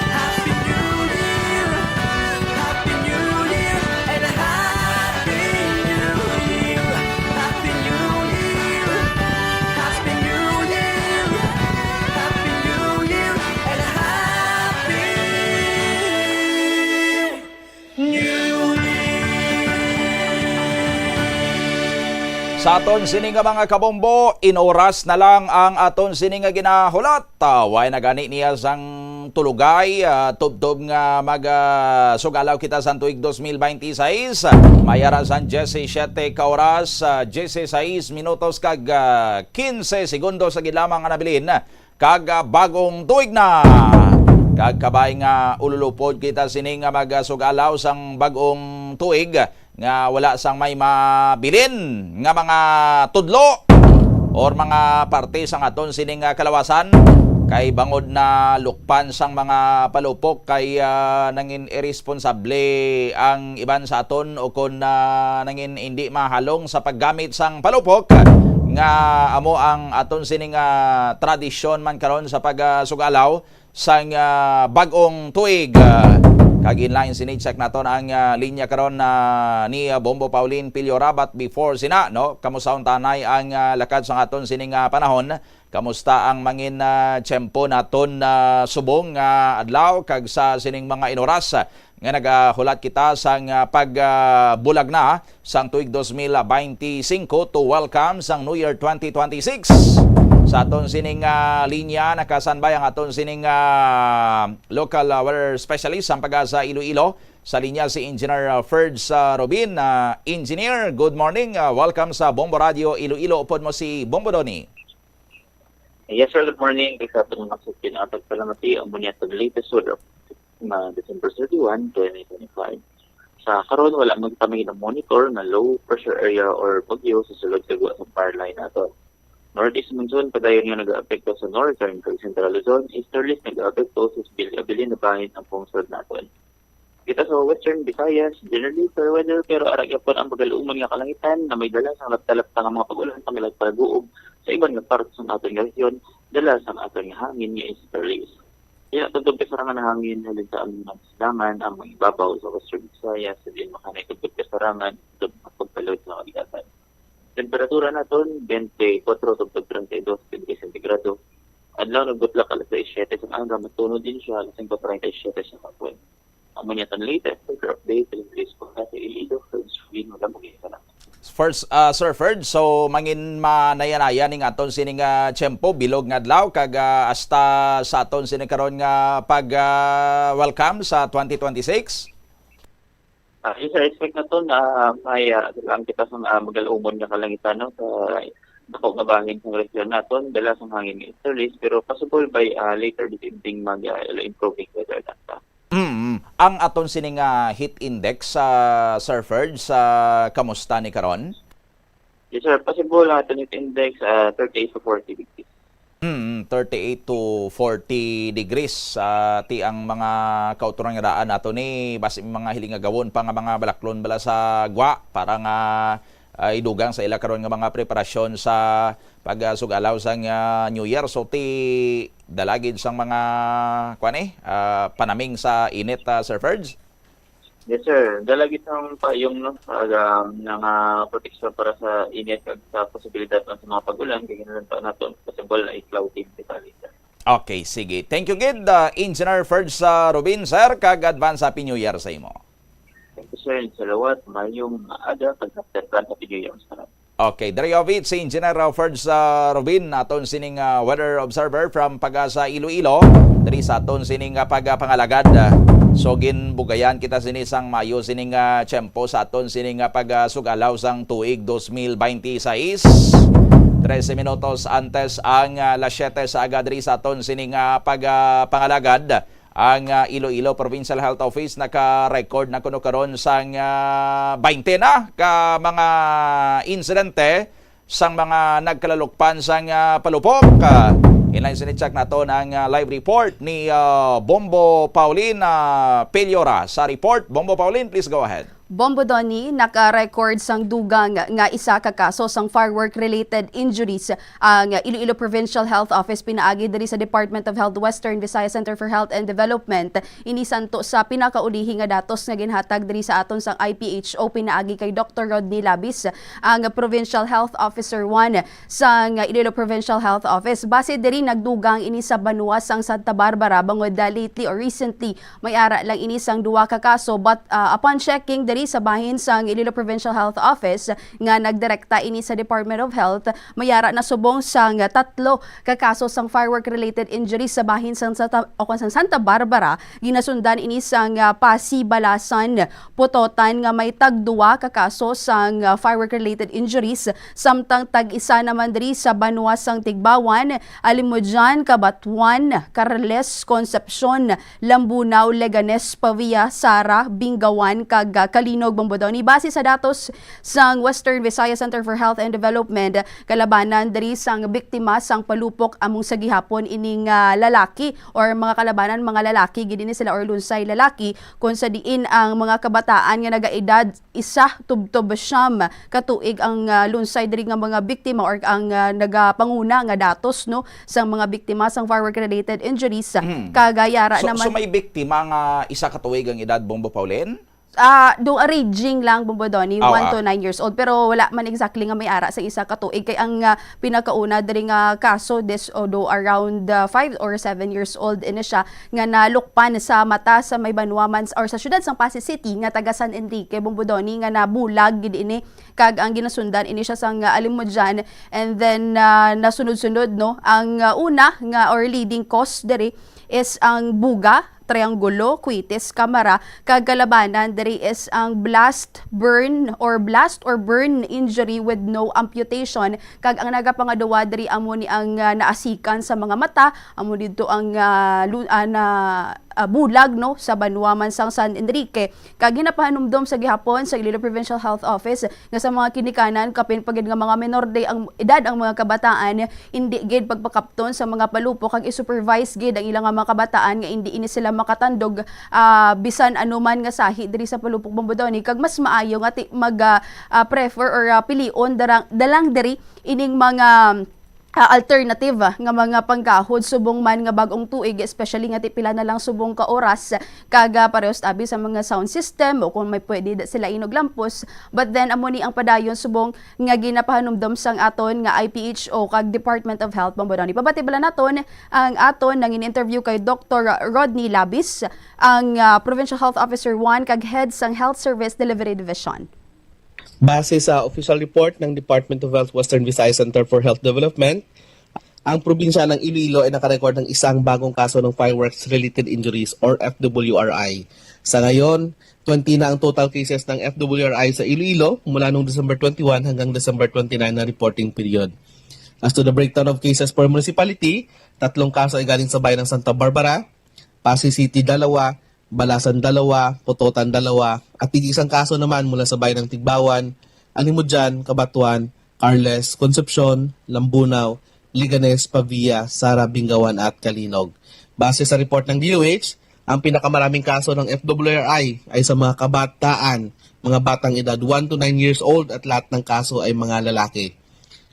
Happy New Year, Happy New Year, and a Happy New Year. Happy New Year, Happy New Year, Happy New Year, and a Happy New Year. Sa aton sini nga mga kabombo, in oras na lang ang aton sini nga ginahulat. Ah, way na gani niya sang tulugay, ah, tubtob nga mag, ah, sugalaw kita sa tuig dos mil veintiseis. May ara sang diyesisiete ka oras, ah, diyesisais minutos kag, ah, kinse segundos sa gid lamang nga nabilin kag, ah, bag-ong tuig na. Kag kabay nga ululupod kita sini nga mag, ah, sugalaw sang bag-ong tuig, nga wala sang may mabilin nga mga tudlo or mga parte sang aton sining, ah, kalawasan, kay bangod na lukpan sang mga palupok kay, ah, nangin iresponsable ang iban sa aton o kon, ah, nangin indi mahalong sa paggamit sang palupok nga amo ang aton sining, ah, tradisyon man karon sa pag, ah, sugalaw sang, ah, bag-ong tuig. Ah, Kag in line sini, check naton ang, ah, linya karon na ni, ah, Bombo Pauline Pillo Rabat. Before sina, no? Kamusta untanay ang, ah, lakad sa aton sining, ah, panahon? Kamusta ang mangin, ah, tiyempo naton, ah, subong nga adlaw kag sa sining mga inoras, ah, nga nagahulat kita sang, ah, pag, ah, bulag na sang tuig dos mil beinti singko to welcome sang New Year twenty twenty-six? Sa aton sining, ah, linya, nakasanbay ang aton sining, ah, local, ah, weather specialist sang Pag-asa Iloilo. Sa linya si Engineer, ah, Ferds, ah, Rubin. Ah, Engineer, good morning. Ah, welcome sa Bombo Radio Iloilo. Upod mo si Bombo Donny. Yes, sir. Good morning. Kay sa aton mga sugpin, atag palamati ang muna sa latest weather update nga December thirty-one, twenty twenty-five. Sa karon, wala man kami na monitor nga low pressure area or bagyo sa sulod kag wa sa power line naton. Northeast monsoon padayon nga nagaapekto sa northern kag central Luzon, easterlies nagaapekto sa abilin na bahin ang pungsod naton. Kita sa Western Visayas, generally fair weather, pero ara gyapon ang pagaluman nga kalangitan na may dala sang lapta-lapta nga mga pag-ulan sa mga palaguob sa iban nga parte sa aton nga rehiyon, dala sang aton nga hangin nga easterlies. Kaya tubtob kasarangan ang hangin halin sa among mga silangan, ang mga ibabaw sa Western Visayas, sa din makanay tubtob kasarangan, tubtob pagpalod sa kabigatan. Temperatura naton, twenty-four tubtob treinta y dos degrees centigrado. Adlaw nagbutlak alas sais siete sa aga, matunod din siya alas singko treinta y siete sa hapon. Amo niya tan latest weather update, English po sa Iloilo, Ferds Rubin, wala mo ginasalang. First, ah, Sir Ferd, so mangin manaya-naya ning aton sining, ah, tiyempo, bilog nga adlaw, kag, ah, hasta sa aton sini karon nga pag, ah, welcome sa twenty twenty-six? Ah, yes, sir, expect na to na may ah, ang kita sa ah, magalumon nga kalangitan, no, sa dako nga bahin sa rehiyon naton, dala sang hangin nga easterlies, pero possible by ah, later this evening mag ah, improving weather na ta. Mm. Ang aton sini nga heat index sa, Sir Ferd, sa kamusta ni karon? Yes, sir. Possible ang aton heat index, ah, thirty-eight to forty degrees. Mm, thirty-eight to forty degrees. Ah, ti ang mga kauturan nga daan nato ni, basi may mga hiling nga gawon pa nga mga balaklon bala sa gwa para nga, ah, idugang sa ila karon nga mga preparasyon sa pag, ah, sug-alaw sang, ah, New Year. So, ti dala gid sang mga, kuan eh, ah, panaming sa init, ah, Sir Ferds? Yes, sir. Dala gid sang payong, no, pag, ah, nga proteksyon para sa init kag sa posibilidad man sa mga pag-ulan, kay kinahanglan pa naton possible na i-cloudy detail, sir. Okay, sige. Thank you gid, ah, Engineer Ferds, ah, Rubin, sir, kag advance Happy New Year sa imo. Thank you, sir. Salawat, mayong aga, kag advance Happy New Year sa tanan. Okay, diri, Ovid, si Engineer, uh, Ferds, uh, Rubin, aton sining, uh, weather observer from Pag-asa Iloilo, diri sa aton sining, uh, pagpangalagad. So, ginbugayan kita sini sang maayo sining, uh, tiyempo sa aton sining, uh, pag-, uh, sug-alaw sang tuig dos mil beinti sais. Trese minutos antes ang, uh, las siyete sa aga diri sa aton sining, uh, pagpangalagad. Ang, ah, Iloilo Provincial Health Office naka-record na kuno karon sang, ah, baynte na ka mga insidente sang mga nagkalalukpan sang, ah, palupok. Ah, inline sini, check naton ang, ah, live report ni, ah, Bombo Paulina Peliora. Sa report, Bombo Paulin, please go ahead. Bombo Donny, naka-record sang dugang nga isa ka kaso sang firework-related injuries ang Iloilo Provincial Health Office pinaagi diri sa Department of Health Western Visayas Center for Health and Development. Ini santo sa pinakaulihi nga datos nga ginhatag diri sa aton sang I P H O pinaagi kay Doktor Rodney Labis, ang Provincial Health Officer one sang Iloilo Provincial Health Office. Base diri, nagdugang ini sa banwa sang Santa Barbara, bangod, ah, lately or recently, may ara lang ini sang duha ka kaso, but, ah, upon checking diri sa bahin sang Iloilo Provincial Health Office nga nagdirekta ini sa Department of Health, may ara na subong sang tatlo ka kaso sang firework-related injuries sa bahin sang Santa, o kon sang Santa Barbara. Ginasundan ini sang, ah, Pasi, Balasan, Pototan nga may tagduwa ka kaso sang, ah, firework-related injuries, samtang tag-isa naman diri sa banwa sang Tigbauan, Alimodian, Cabatuan, Carles, Concepcion, Lambunao, Leganes, Pavia, Sara, Bingawan, kag, ah, Inog, Bombodoni. Base sa datos sang Western Visayas Center for Health and Development, kalabanan diri sang biktima sang palupok among sa gihapon ining, ah, lalaki or mga kalabanan, mga lalaki gid ini sila or lunsay lalaki, kung sa diin ang mga kabataan nga nagaedad isa tubtob siyam ka tuig ang, ah, lunsay diri nga mga biktima or ang, ah, nagapanguna nga datos, no, sang mga biktima sang firework-related injuries. Mhm. Kag yara So, naman so may biktima nga isa ka tuig ang edad, Bombo Pauline? Ah, do, ah, ranging lang, Bombo Donny, Aw, one ah. to nine years old, pero wala man exactly nga may ara sa isa ka tuig. Kay ang, ah, pinakauna diri nga kaso, this, o do around, ah, five or seven years old ini siya, nga nalukpan sa mata sa may banwa man s-, or sa siyudad sang Passi City nga taga San Enrique, Bombo Donny, nga nabulag gid ini, kag ang ginasundan ini siya sang, ah, alimudyan, and then, ah, nasunod-sunod, no, ang, ah, una nga or leading cause diri is ang buga, triangulo, kwitis, kamara, kag kalabanan diri is ang blast, burn, or blast or burn injury with no amputation, kag ang nagapangaduwa diri amo ni ang, ah, naasikan sa mga mata, amo didto ang, ah, lu-, ah, na, ah, bulag, no, sa banwa man sang San Enrique. Kag ginapahanumdom sa gihapon sa Iloilo Provincial Health Office nga sa mga kinikanan, kapin pa gid nga mga menor de ang edad ang mga kabataan, indi gid pagpakapton sa mga palupok, kag i-supervise gid ang ilang nga mga kabataan nga indi ini sila makatandog, ah, bisan ano man nga sahi diri sa palupok, Bombo Donny, kag mas maayo nga ti-, mag, ah, ah, prefer or, ah, pilion darang, dalang diri ining mga, ah, alternative, ah, nga mga panggahod subong man nga bag-ong tuig, especially nga ti pila na lang subong ka oras, kag, ah, parehas abi sa mga sound system o kung may pwede da sila inog lampos. But then, amo ni ang padayon subong nga ginapahanumdom sang aton nga I P H O kag Department of Health, Bombo Donny. Pabati bala naton ang aton nangin-interview kay Doktor Rodney Labis, ang, ah, Provincial Health Officer one kag Head sang Health Service Delivery Division. Base sa official report ng Department of Health Western Visayas Center for Health Development, ang probinsya ng Iloilo ay nakarecord ng isang bagong kaso ng fireworks-related injuries or F W R I. Sa ngayon, twenty na ang total cases ng F W R I sa Iloilo mula noong December twenty-one hanggang December twenty-nine na reporting period. As to the breakdown of cases per municipality, tatlong kaso ay galing sa bayan ng Santa Barbara, Passi City dalawa, Balasan dalawa, Pototan dalawa, at tig-isang kaso naman mula sa bayan ng Tigbawan, Alimodian, Cabatuan, Carles, Concepcion, Lambunao, Leganes, Pavia, Sara, Bingawan at Calinog. Base sa report ng D O H, ang pinakamaraming kaso ng F W R I ay sa mga kabataan, mga batang edad one to nine years old, at lahat ng kaso ay mga lalaki.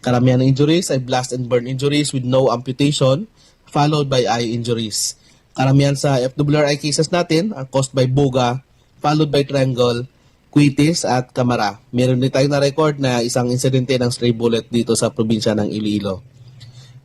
Karamihan ng injuries ay blast and burn injuries with no amputation, followed by eye injuries. Karamihan sa F W R I cases natin are caused by buga, followed by triangle, kwitis, at kamara. Meron din tayong na-record na isang insidente ng stray bullet dito sa probinsya ng Iloilo.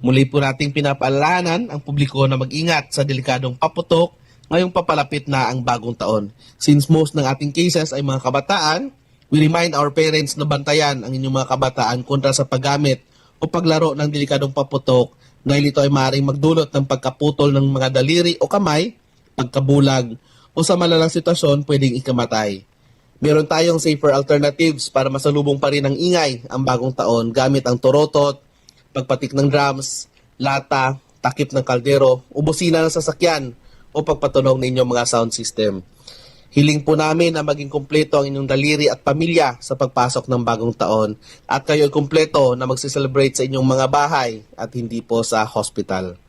Muli po nating pinapaalalahanan ang publiko na mag-ingat sa delikadong paputok ngayong papalapit na ang bagong taon. Since most ng ating cases ay mga kabataan, we remind our parents na bantayan ang inyong mga kabataan kontra sa paggamit o paglaro ng delikadong paputok dahil ito ay maaaring magdulot ng pagkaputol ng mga daliri o kamay, pagkabulag, o sa malalang sitwasyon, pwedeng ikamatay. Meron tayong safer alternatives para masalubong pa rin ang ingay ang bagong taon gamit ang torotot, pagpatik ng drums, lata, takip ng kaldero, o busina ng sasakyan, o pagpatunog ng inyong mga sound system. Hiling po namin na maging kumpleto ang inyong daliri at pamilya sa pagpasok ng bagong taon at kayo ay kumpleto na magse-celebrate sa inyong mga bahay at hindi po sa hospital.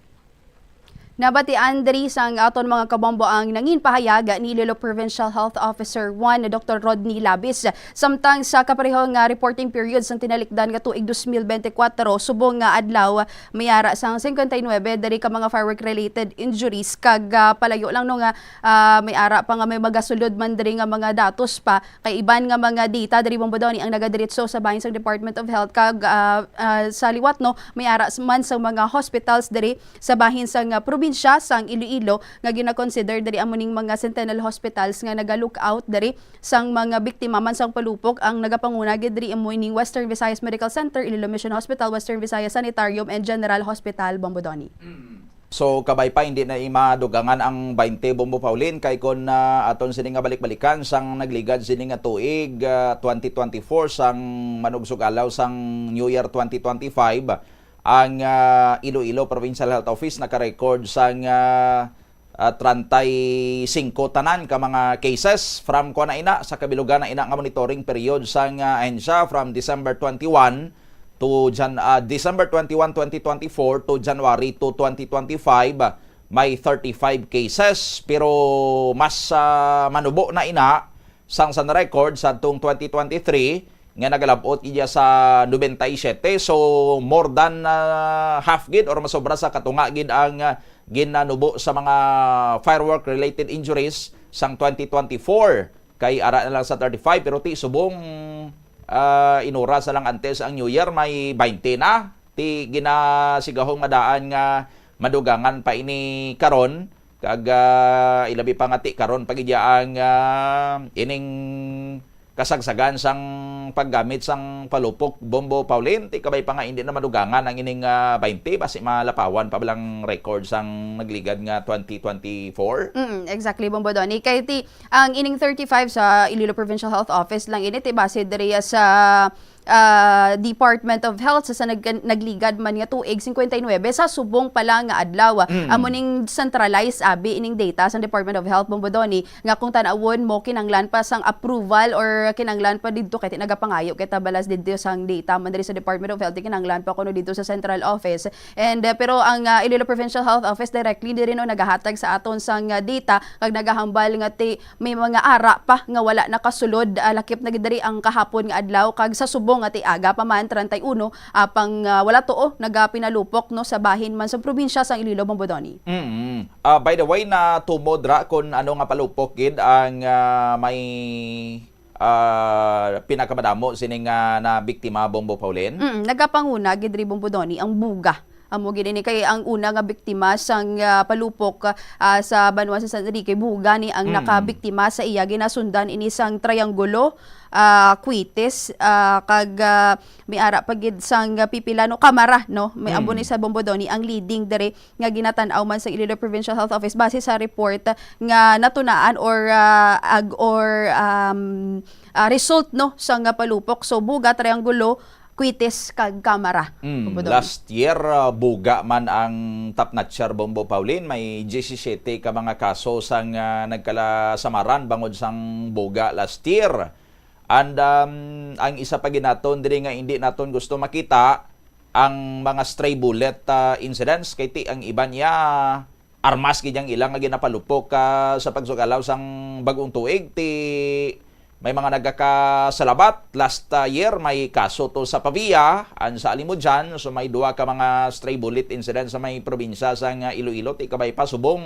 Nabatian diri sang aton mga kabombo ang nangin pahayag ni Iloilo Provincial Health Officer one, Doktor Rodney Labis. Samtang sa kapareho nga reporting period sang tinalikdan nga tuig dos mil bente kwatro, subong nga adlaw, may ara sang singkwenta y nuebe diri ka mga firework-related injuries, kag, ah, palayo lang, no, nga, ah, may ara pa nga may magasulod man diri nga mga datos pa. Kay iban nga mga data diri, Bombo Donny, ang nagadiretso sa bahin sang Department of Health, kag, ah, ah, sa liwat, no, may ara s-, man sang mga hospitals diri sa bahin sang, ah, probinsya sang Iloilo nga gina-consider diri amo ning mga Sentinel Hospitals nga naga-look out diri sang mga biktima man sang palupok. Ang nagapanguna gid diri amo ining Western Visayas Medical Center, Iloilo Mission Hospital, Western Visayas Sanitarium and General Hospital, Bombo Donny. So, kabay pa, hindi na imadugangan ang bainte, Bombo Pauline, kay kon, ah, aton sini nga balik-balikan sang nagligad sini nga tuig, ah, twenty twenty-four, sang manubsog alaw sang New Year twenty twenty-five, ang, ah, Iloilo Provincial Health Office naka-record sang, ah, ah, treinta y cinco tanan ka mga cases from kuan na ina, sa kabilugan na ina nga monitoring period sang, ah, ahensya, from December twenty-one to Jan-, ah, December twenty-one, twenty twenty-four to January two, twenty twenty-five, may thirty-five cases. Pero mas, ah, manubo na ina sang sa record sa tong twenty twenty-three nga nagalab-ot iya sa nobenta y siyete. So, more than, ah, half gid or masobra sa katunga gid ang, ah, ginanubo sa mga firework-related injuries sang twenty twenty-four. Kay ara na lang sa thirty-five, pero ti subong, ah, inuras na lang antes ang New Year, may twenty na. Ti ginasigahom nga daan nga madugangan pa ini karon, kag, ah, ilabi pa nga ti karon pa gid ang, ah, ining kasagsagan sang paggamit sang palupok, Bombo Pauline, ti kabay pa nga hindi na madugangan ang ining, ah, twenty, basi malapawan pa ba lang record sang nagligad nga twenty twenty-four? Mm, exactly, Bombo Donny. Kay ti, ang ining thirty-five sa Iloilo Provincial Health Office lang ini, ti base diri sa, ah, Department of Health sa, sa nag-, nagligad man nga tuig, cincuenta y nueve sa subong pa lang nga adlaw. Mm. Amo ning centralized abi ining data sa Department of Health, Bombo Donny, nga kung tan-awon mo, kinanglan pa sang approval or kinanglan pa didto, kay ti nagapangayo kita balas didto sang data man diri sa Department of Health, kinanglan pa kuno didto sa central office. And, uh, pero ang, uh, Iloilo Provincial Health Office directly diri, no, nagahatag sa aton sang, uh, data, kag nagahambal nga ti may mga ara pa nga wala nakasulod, uh, lakip na gid diri ang kahapon nga adlaw, kag sa subong nga ti aga pa man, treinta y uno, apang, uh, wala tuo nagapinalupok, no, sa bahin man sa probinsya sang Iloilo, Bombo Donny. Mm. Ah, by the way, natumod ra kung ano nga palupok gid ang, ah, may, ah, pinakamadamo sini nga nabiktima, Bombo Pauline? Mm, nagapanguna gid diri, Bombo Donny, ang buga. Amo gid ini kay ang una nga biktima sang, ah, palupok, ah, sa banwa sa San Enrique, buga ni ang Mm. nakabiktima sa iya. Ginasundan ini sang Triangulo, ah, Cuites, ah, kag, ah, may ara pa gid sang pipila, no, Kamara, no? May amo Mm. ni sa Bombo Donny ang leading diri nga ginatan-aw man sa Iloilo Provincial Health Office base sa report nga natunaan or, ah, ag-, or, um, ah, result, no, sa nga palupok. So, buga, Triangulo, Cuites, kag Kamara. Mm, Bombo Donny. Last year, ah, buga man ang top notcher, Bombo Pauline. May diyesisiyete ka mga kaso sang, ah, nagkalasamaran bangod sang buga last year. And, um, ang isa pa gid naton diri nga hindi naton gusto makita, ang mga stray bullet, ah, incidents, kay ti ang iban niya armas gid ang ila nga ginapalupok, ah, sa pagsugalaw sang bag-ong tuig. Ti may mga nagakasalabat. Last, ah, year, may kaso to sa Pavia, and sa Alimodian. So, may duha ka mga stray bullet incidents sa may probinsya sang, ah, Iloilo. Ti kabay pa, subong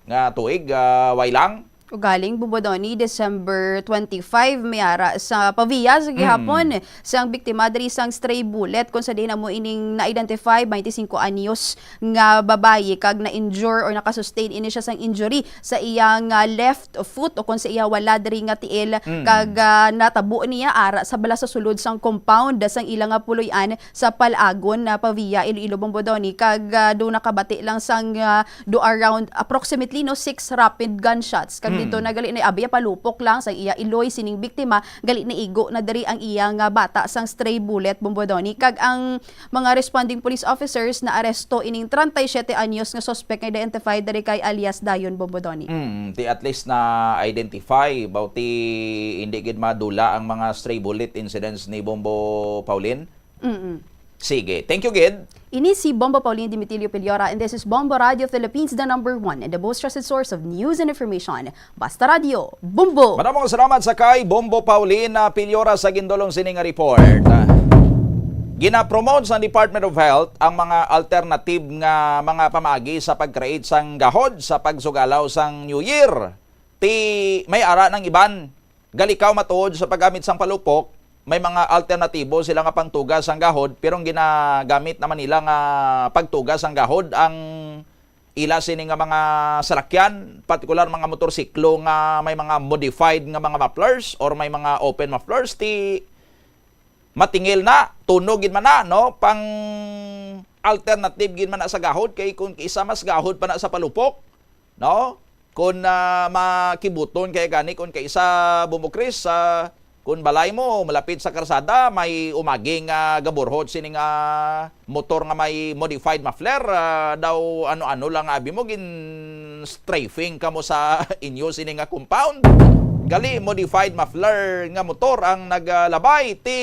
nga tuig, ah, way lang. Ugaling, Bombo Donny, December twenty-five, may ara sa Pavia sa gihapon Mm. sang biktima diri sang stray bullet, kung sa diin amo ining na-identify, twenty-cinco anyos nga babayi, kag na-injure or nakasustain ini siya sang injury sa iyang, ah, left foot o kung sa iya wala diri nga tiil, Mm. kag, ah, natabo niya ara sa bala sa sulod sang compound sang ila nga puloy-an sa Palagon na Pavia, Iloilo, Bombo Donny, kag, ah, do nakabati lang sang, ah, do around approximately, no, six rapid gunshots. Kag Mm. dito na gali na abi, palupok lang sa iya iloy sining biktima, gali naigo na diri ang iya nga bata sang stray bullet, Bombo Donny. Kag ang mga responding police officers na aresto ining treinta y siete anyos nga suspect nga identified diri kay alias Dayon, Bombo Donny. Mm, ti at least na-identify, bauti hindi gid madula ang mga stray bullet incidents ni Bombo Pauline. Mm-mm. Sige, thank you gid. Ini si Bombo Pauline Dimitilio Piliora, and this is Bombo Radio Philippines, the number one and the most trusted source of news and information. Basta Radio, Bombo! Madamong salamat sa kay Bombo Pauline, ah, Piliora sa gindulong sini nga report. Ginapromote sa Department of Health ang mga alternative nga mga pamaagi sa pag-create sang gahod sa pagsugalaw sang New Year. Ti may ara ng iban. Gali kaw matuod sa paggamit sang palupok, may mga alternatibo sila nga pangtuga sang gahod, pero ang ginagamit naman nila nga pagtuga sang gahod ang ila sini nga mga salakyan, partikular mga motorsiklo nga may mga modified nga mga mufflers or may mga open mufflers, ti matingil na, tunog gid man na, no? Pang alternative gid man na sa gahod, kay kung isa mas gahod pa na sa palupok, no? Kung, ah, makibuton kaya gani, kung kaisa bumukris, ah, kung balay mo malapit sa karsada, may umagi nga gaburhot sini nga motor nga may modified muffler, ah, daw ano-ano lang nga abi mo, gin strafing kamo sa inyo sini nga compound. Gali, modified muffler nga motor ang nagalabay. Ti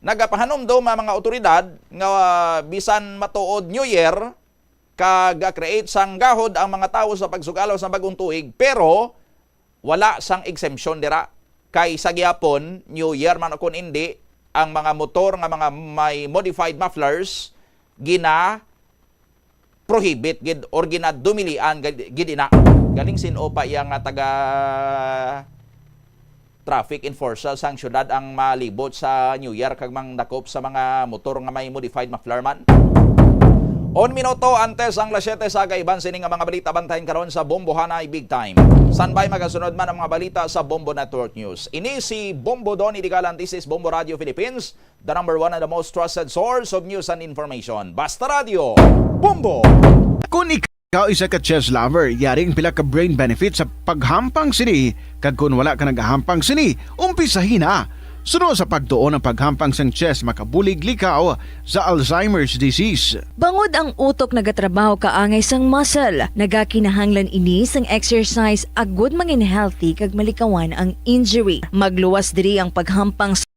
nagapahanumdom ang mga otoridad nga, ah, bisan matuod New Year, kag create sang gahod ang mga tawo sa pagsugalaw sa bagong tuig, pero wala sang exemption dira. Kay sa gihapon, New Year man o kon indi, ang mga motor nga mga may modified mufflers gina prohibit gid or ginadumilian gid, gid ina. Galing sin-o pa iya nga taga traffic enforcer sang syudad ang malibot sa New Year kag mangdakop sa mga motor nga may modified muffler man? Un minuto antes ang las siyete sa kaiban sini nga mga balita, bantayan karon sa Bombohanay Big Time. Standby, magasunod man ang mga balita sa Bombo Network News. Ini si Bombo Donny Digalan, this is Bombo Radio Philippines, the number one and the most trusted source of news and information. Basta Radio, Bombo! Kung ikaw isa ka chess lover, yari ang pila ka brain benefit sa paghampang sini, kag kung wala ka nagahampang sini, umpisahi na. Suno sa pagtuon, ang paghampang sang chess makabulig likaw sa Alzheimer's disease. Bangod ang utok nagatrabaho kaangay sang muscle, nagakinahanglan ini sang exercise agud mangin healthy kag malikawan ang injury. Magluwas diri ang paghampang sa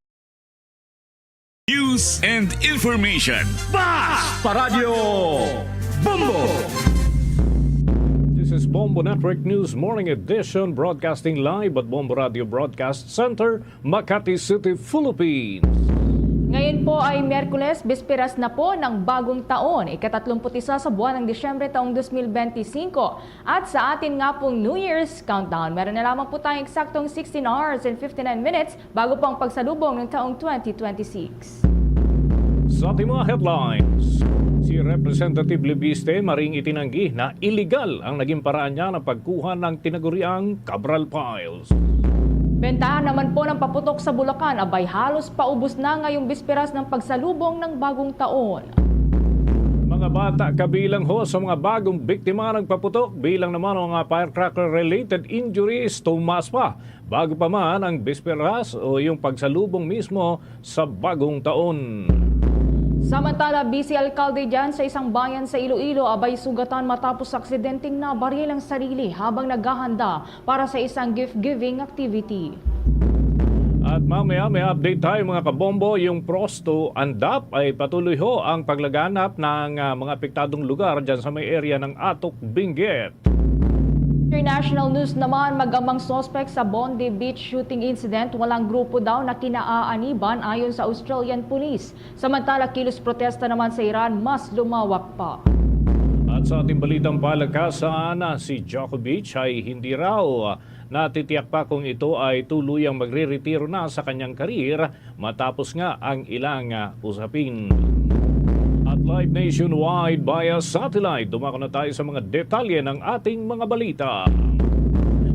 News and information. Basta Radyo Bombo! This is Bombo Network News Morning Edition, broadcasting live at Bombo Radio Broadcast Center, Makati City, Philippines. Ngayon po ay Miyerkules, bisperas na po ng bagong taon, ika-tatlumpu't-isa sa buwan ng Disyembre taong dos mil benti singko. At sa atin nga pong New Year's countdown, meron na lamang po tayong eksaktong sixteen hours and fifty-nine minutes bago po ang pagsalubong ng taong twenty twenty-six. Sa ating mga headlines, si Representative Leviste maring itinanggi na iligal ang naging paraan niya ng pagkuha ng tinaguriang Cabral Files. Bentahan naman po ng paputok sa Bulacan, abay halos paubos na ngayong bisperas ng pagsalubong ng bagong taon. Mga bata kabilang ho sa mga bagong biktima ng paputok, bilang naman ang mga firecracker-related injuries, tumaas pa. Bago pa man ang bisperas o yung pagsalubong mismo sa bagong taon. Samantala, busy alkalde dyan sa isang bayan sa Iloilo, abay sugatan matapos sa aksidenteng nabaril ang sarili habang naghahanda para sa isang gift-giving activity. At mamaya may update tayo, mga kabombo. Yung Prosto Andap ay patuloy ho ang paglaganap ng, ah, mga apektadong lugar dyan sa may area ng Atok, Benguet. International news naman, mag-amang suspect sa Bondi Beach shooting incident, walang grupo daw na kinaaaniban ayon sa Australian police. Samantala, kilos protesta naman sa Iran mas lumawak pa. At sa ating balitang palakasan, si Djokovic ay hindi raw natitiyak pa kung ito ay tuluyang magreretiro na sa kanyang karir matapos nga ang ilang, ah, usapin. At live nationwide via satellite, dumako na tayo sa mga detalye ng ating mga balita.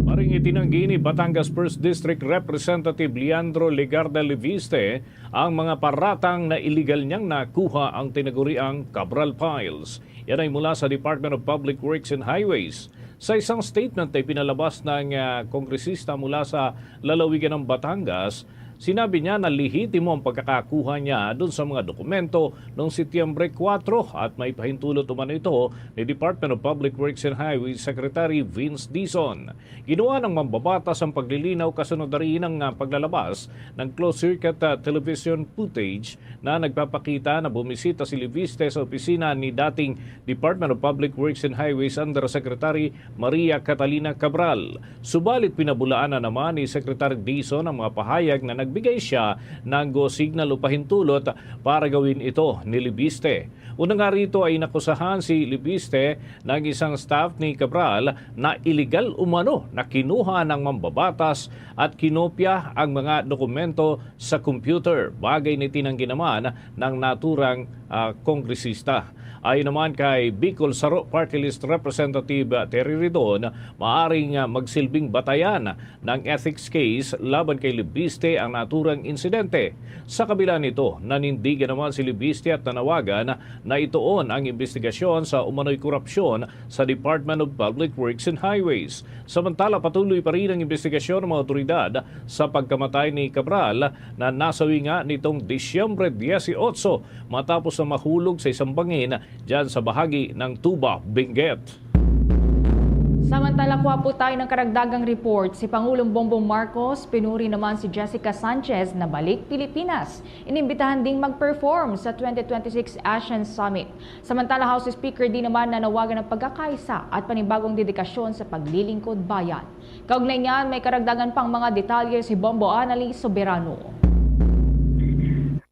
Maring itinanggi ni Batangas First District Representative Leandro Legarda Leviste ang mga paratang na iligal niyang nakuha ang tinaguriang Cabral Files. Yan ay mula sa Department of Public Works and Highways. Sa isang statement na ipinalabas ng, ah, kongresista mula sa lalawigan ng Batangas, sinabi niya na lehitimo ang pagkakakuha niya dun sa mga dokumento noong Setyembre kuwatro at maipahintulot umano ito ni Department of Public Works and Highways Secretary Vince Dizon. Ginawa ng mambabatas ang paglilinaw kasunod na rin ng, ah, paglalabas ng closed-circuit, ah, television footage na nagpapakita na bumisita si Leviste sa opisina ni dating Department of Public Works and Highways Undersecretary Maria Catalina Cabral. Subalit pinabulaan na naman ni Secretary Dizon ang mga pahayag na nagbigay siya ng go signal o pahintulot para gawin ito ni Leviste. Una nga rito ay inakusahan si Leviste ng isang staff ni Cabral na iligal umano na kinuha ng mambabatas at kinopya ang mga dokumento sa computer, bagay na itinanggi naman ng naturang, ah, kongresista. Ayon naman kay Bicol Saro Party List Representative Terry Ridon, maaring, ah, magsilbing batayan ng ethics case laban kay Leviste ang naturang insidente. Sa kabila nito, nanindigan naman si Leviste at nanawagan na ituon ang imbestigasyon sa umano'y korupsyon sa Department of Public Works and Highways. Samantala, patuloy pa rin ang imbestigasyon ng mga otoridad sa pagkamatay ni Cabral na nasawi nga nitong Disyembre dieciocho matapos na mahulog sa isang bangin dyan sa bahagi ng Tuba, Benguet. Samantala, kuha po tayo ng karagdagang report. Si Pangulong Bongbong Marcos, pinuri naman si Jessica Sanchez na balik Pilipinas. Inimbitahan ding mag-perform sa twenty twenty-six ASEAN Summit. Samantala, House Speaker Dee naman nanawagan ng pagkakaisa at panibagong dedikasyon sa paglilingkod bayan. Kaugnay niyan, may karagdagan pang mga detalye si Bombo Annalise Soberano.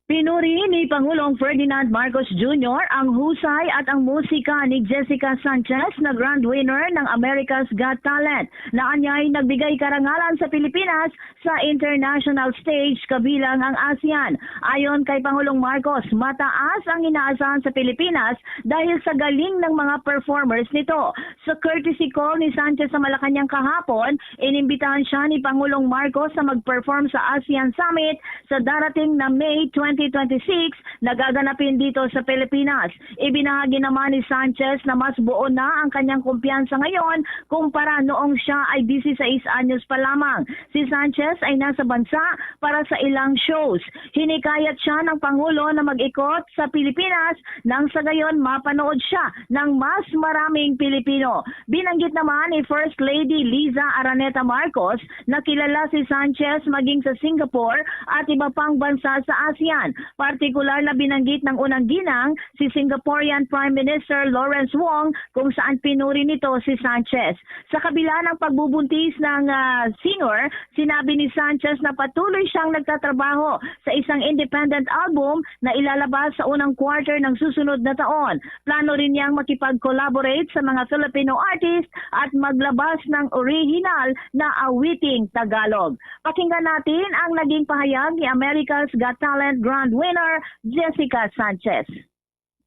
Pinuri ni Pangulong Ferdinand Marcos Junior ang husay at ang musika ni Jessica Sanchez na grand winner ng America's Got Talent, na anyay nagbigay karangalan sa Pilipinas sa international stage kabilang ang ASEAN. Ayon kay Pangulong Marcos, mataas ang inaasahan sa Pilipinas dahil sa galing ng mga performers nito. Sa courtesy call ni Sanchez sa Malacañang kahapon, inimbitahan siya ni Pangulong Marcos na mag-perform sa ASEAN Summit sa darating na May twenty twenty-six na gaganapin dito sa Pilipinas. Ibinahagi naman ni Sanchez na mas buo na ang kanyang kumpiyansa ngayon kumpara noong siya ay disisais anyos pa lamang. Si Sanchez ay nasa bansa para sa ilang shows. Hinikayat siya ng Pangulo na mag-ikot sa Pilipinas nang sa gayon mapanood siya ng mas maraming Pilipino. Binanggit naman ni First Lady Liza Araneta Marcos na kilala si Sanchez maging sa Singapore at iba pang bansa sa ASEAN. Partikular na binanggit ng unang ginang, si Singaporean Prime Minister Lawrence Wong, kung saan pinuri nito si Sanchez. Sa kabila ng pagbubuntis ng, ah, singer, sinabi ni Sanchez na patuloy siyang nagtatrabaho sa isang independent album na ilalabas sa unang quarter ng susunod na taon. Plano rin niyang makipag-collaborate sa mga Filipino artist at maglabas ng orihinal na awiting Tagalog. Pakinggan natin ang naging pahayag ni America's Got Talent grand winner, Jessica Sanchez.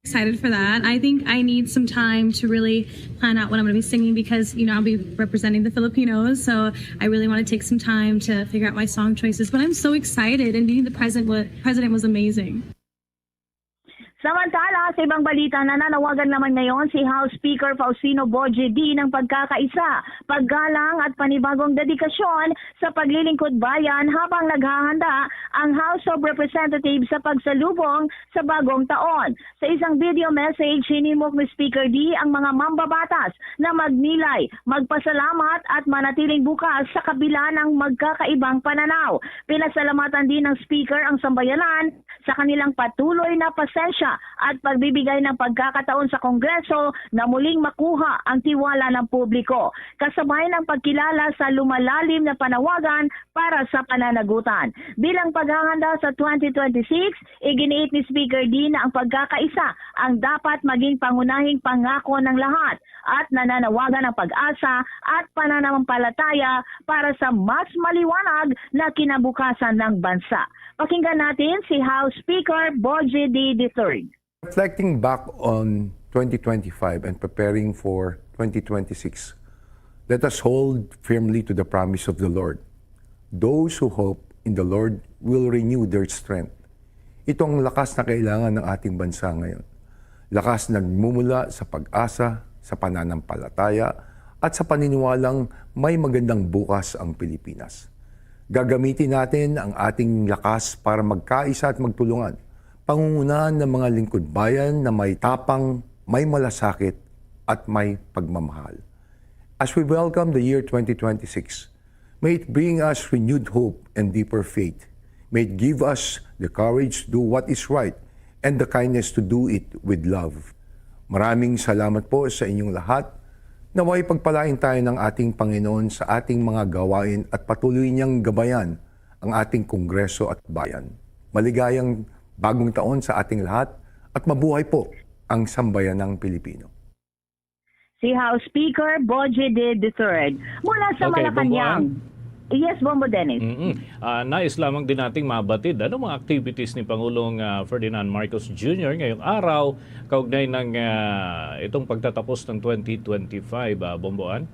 Excited for that. I think I need some time to really plan out what I'm going to be singing because, you know, I'll be representing the Filipinos. So I really want to take some time to figure out my song choices. But I'm so excited, and meeting the president was, president was amazing. Samantala, sa ibang balita, nananawagan naman ngayon si House Speaker Faustino Boje Dee ng pagkakaisa, paggalang at panibagong dedikasyon sa paglilingkod bayan habang naghahanda ang House of Representatives sa pagsalubong sa bagong taon. Sa isang video message, hinimok ni Speaker Dee ang mga mambabatas na magnilay, magpasalamat at manatiling bukas sa kabila ng magkakaibang pananaw. Pinasalamatan din ng Speaker ang sambayanan sa kanilang patuloy na pasensya at pagbibigay ng pagkakataon sa Kongreso na muling makuha ang tiwala ng publiko, kasabay ng pagkilala sa lumalalim na panawagan para sa pananagutan. Bilang paghahanda sa twenty twenty-six, iginiit ni Speaker Dee na ang pagkakaisa ang dapat maging pangunahing pangako ng lahat at nananawagan ang pag-asa at pananampalataya para sa mas maliwanag na kinabukasan ng bansa. Pakinggan natin si House Speaker Boje Dee the third. Reflecting back on twenty twenty-five and preparing for twenty twenty-six, let us hold firmly to the promise of the Lord. Those who hope in the Lord will renew their strength. Ito ang lakas na kailangan ng ating bansa ngayon. Lakas nagmumula sa pag-asa, sa pananampalataya, at sa paniniwalang may magandang bukas ang Pilipinas. Gagamitin natin ang ating lakas para magkaisa at magtulungan, pangungunahan ng mga lingkod bayan na may tapang, may malasakit, at may pagmamahal. As we welcome the year twenty twenty-six, may it bring us renewed hope and deeper faith. May it give us the courage to do what is right and the kindness to do it with love. Maraming salamat po sa inyong lahat. Naway pagpalain tayo ng ating Panginoon sa ating mga gawain at patuloy niyang gabayan ang ating Kongreso at Bayan. Maligayang bagong taon sa ating lahat at mabuhay po ang sambayanang Pilipino. Si House Speaker Boje Dee the third mula sa Okay, Malacañang. Bomboan. Yes, Bombo Dennis. Mm-mm. Ah, nais lamang din nating mabatid ano mga activities ni Pangulong ah, Ferdinand Marcos Junior ngayong araw kaugnay ng ah, itong pagtatapos ng twenty twenty-five, ah, Bomboan?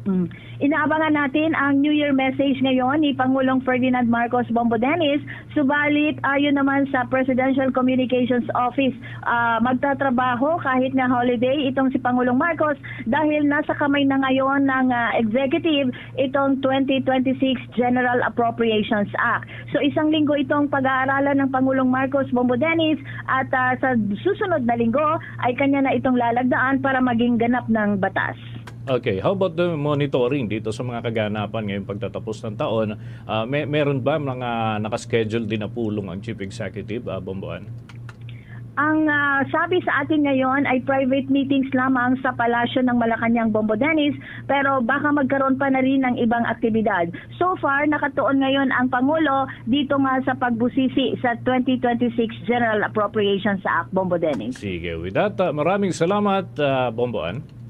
Mm. Inaabangan natin ang New Year message ngayon ni Pangulong Ferdinand Marcos Bombo Dennis. Subalit, ayon naman sa Presidential Communications Office, ah, magtatrabaho kahit nga holiday itong si Pangulong Marcos dahil nasa kamay na ngayon ng ah, executive itong twenty twenty-six General Appropriations Act. So, isang linggo itong pag-aaralan ng Pangulong Marcos Bombo Dennis at ah, sa susunod na linggo ay kanya na itong lalagdaan para maging ganap ng batas. Okay, how about the monitoring dito sa mga kaganapan ngayong pagtatapos ng taon? Ah, may, meron ba mga nakaschedule din na pulong ang Chief Executive, ah, Bomboan? Ang ah, sabi sa atin ngayon ay private meetings lamang sa Palasyo ng Malacañang, Bombo Dennis, pero baka magkaroon pa na rin ng ibang aktibidad. So far, nakatuon ngayon ang Pangulo dito nga sa pagbusisi sa twenty twenty-six General Appropriations Act, Bombo Dennis. Sige, with that, ah, maraming salamat, ah, Bomboan.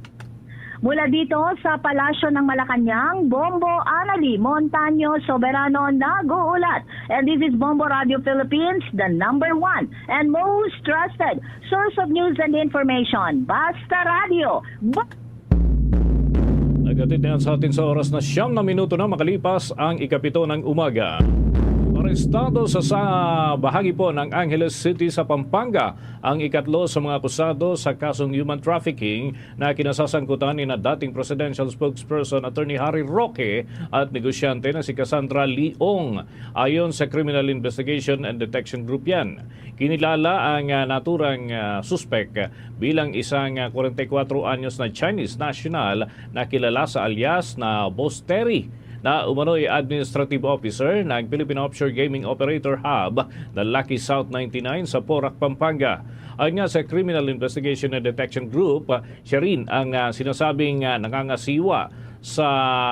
Mula dito sa Palasyo ng Malacañang, Bombo Anali Montaño Soberano nag-uulat. And this is Bombo Radio Philippines, the number one and most trusted source of news and information. Basta Radio. Ba- Naghatid na yan sa atin sa oras na siyam na minuto na makalipas ang ikapito ng umaga. Arestado sa, sa bahagi po ng Angeles City sa Pampanga ang ikatlo sa mga akusado sa kasong human trafficking na kinasasangkutan ni na dating presidential spokesperson Attorney Harry Roque at negosyante na si Cassandra Leong. Ayon sa Criminal Investigation and Detection Group yan, kinilala ang ah, naturang ah, suspek bilang isang ah, forty-four anyos na Chinese national na kilala sa alias na Boss Terry, na umano'y administrative officer ng Philippine Offshore Gaming Operator Hub na Lucky South ninety-nine sa Porac, Pampanga. Ayon nga sa Criminal Investigation and Detection Group, siya rin ang ah, sinasabing ah, nangangasiwa sa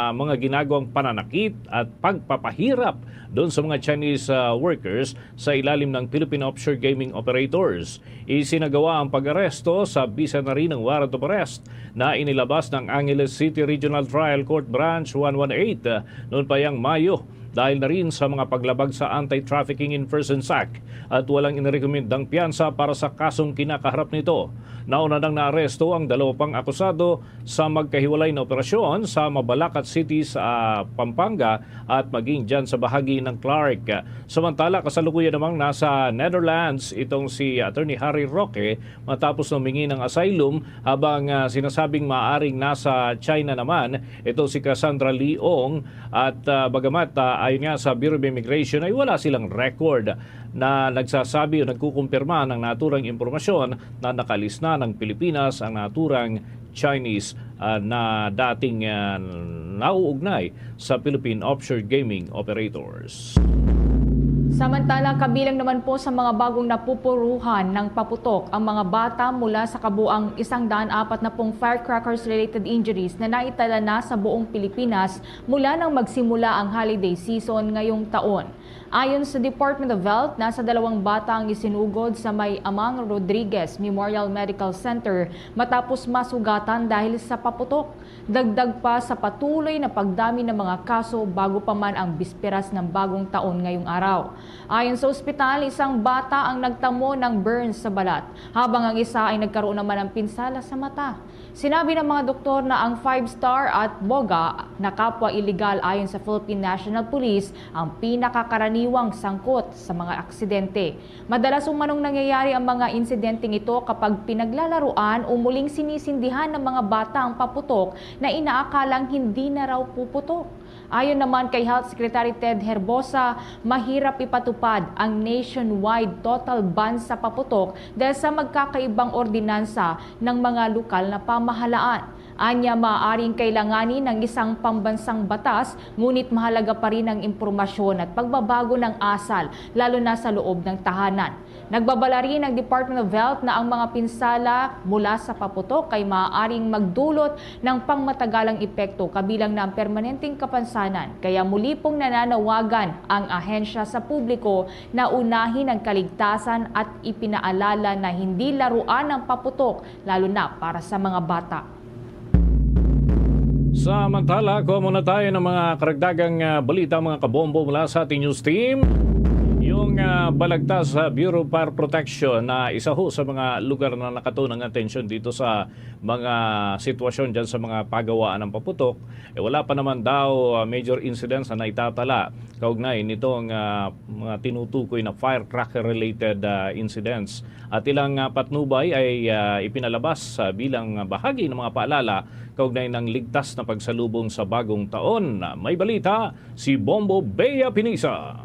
mga ginagawang pananakit at pagpapahirap doon sa mga Chinese ah, workers sa ilalim ng Philippine Offshore Gaming Operators. Isinagawa ang pag-aresto sa bisa na rin ng warrant of arrest na inilabas ng Angeles City Regional Trial Court Branch one one eight, ah, noon pa yang Mayo, dahil na rin sa mga paglabag sa Anti-Trafficking in Persons Act at walang inirekomendang piyansa para sa kasong kinakaharap nito. Nauna nang naaresto ang dalawa pang akusado sa magkahiwalay na operasyon sa Mabalacat City sa Pampanga at maging dyan sa bahagi ng Clark. Samantala, kasalukuyan namang nasa Netherlands itong si Attorney Harry Roque matapos humingi ng asylum, habang ah, sinasabing maaring nasa China naman ito si Cassandra Leong. At ah, bagamat ah, ayon nga sa Bureau of Immigration ay wala silang record na nagsasabi o nagkukumpirma ng naturang impormasyon na nakalis na ng Pilipinas ang naturang Chinese ah, na dating ah, nauugnay sa Philippine Offshore Gaming Operators. Samantala, kabilang naman po sa mga bagong napupuruhan ng paputok ang mga bata mula sa kabuang isang daan apat na pung firecrackers-related injuries na naitala na sa buong Pilipinas mula nang magsimula ang holiday season ngayong taon. Ayon sa Department of Health, nasa dalawang bata ang isinugod sa may Amang Rodriguez Memorial Medical Center matapos masugatan dahil sa paputok. Dagdag pa sa patuloy na pagdami ng mga kaso bago pa man ang bisperas ng bagong taon ngayong araw. Ayon sa ospital, isang bata ang nagtamo ng burns sa balat, habang ang isa ay nagkaroon naman ng pinsala sa mata. Sinabi ng mga doktor na ang five-star at BOGA na kapwa iligal ayon sa Philippine National Police ang pinakakaraniwang sangkot sa mga aksidente. Madalas umanong nangyayari ang mga insidenteng ito kapag pinaglalaruan o muling sinisindihan ng mga bata ang paputok na inaakalang hindi na raw puputok. Ayon naman kay Health Secretary Ted Herbosa, mahirap ipatupad ang nationwide total ban sa paputok dahil sa magkakaibang ordinansa ng mga lokal na pamahalaan. Anya, maaaring kailanganin ng isang pambansang batas, ngunit mahalaga pa rin ang impormasyon at pagbabago ng asal, lalo na sa loob ng tahanan. Nagbabala rin ang Department of Health na ang mga pinsala mula sa paputok ay maaaring magdulot ng pangmatagalang epekto, kabilang na ang permanenteng kapansanan. Kaya muli pong nananawagan ang ahensya sa publiko na unahin ang kaligtasan at ipinaalala na hindi laruan ang paputok, lalo na para sa mga bata. Samantala, kuha muna tayo ng mga karagdagang ah, balita, mga kabombo, mula sa ating news team. Yung ah, balagtas sa Bureau of Fire Protection na isa ho sa mga lugar na nakatuon ng atensyon dito sa mga sitwasyon dyan sa mga pagawaan ng paputok, eh, wala pa naman daw ah, major incidents na naitatala kaugnay nitong ah, mga tinutukoy na firecracker-related ah, incidents. At ilang ah, patnubay ay ah, ipinalabas ah, bilang bahagi ng mga paalala kaugnay ng ligtas na pagsalubong sa bagong taon. May balita si Bombo Bea Pinisa.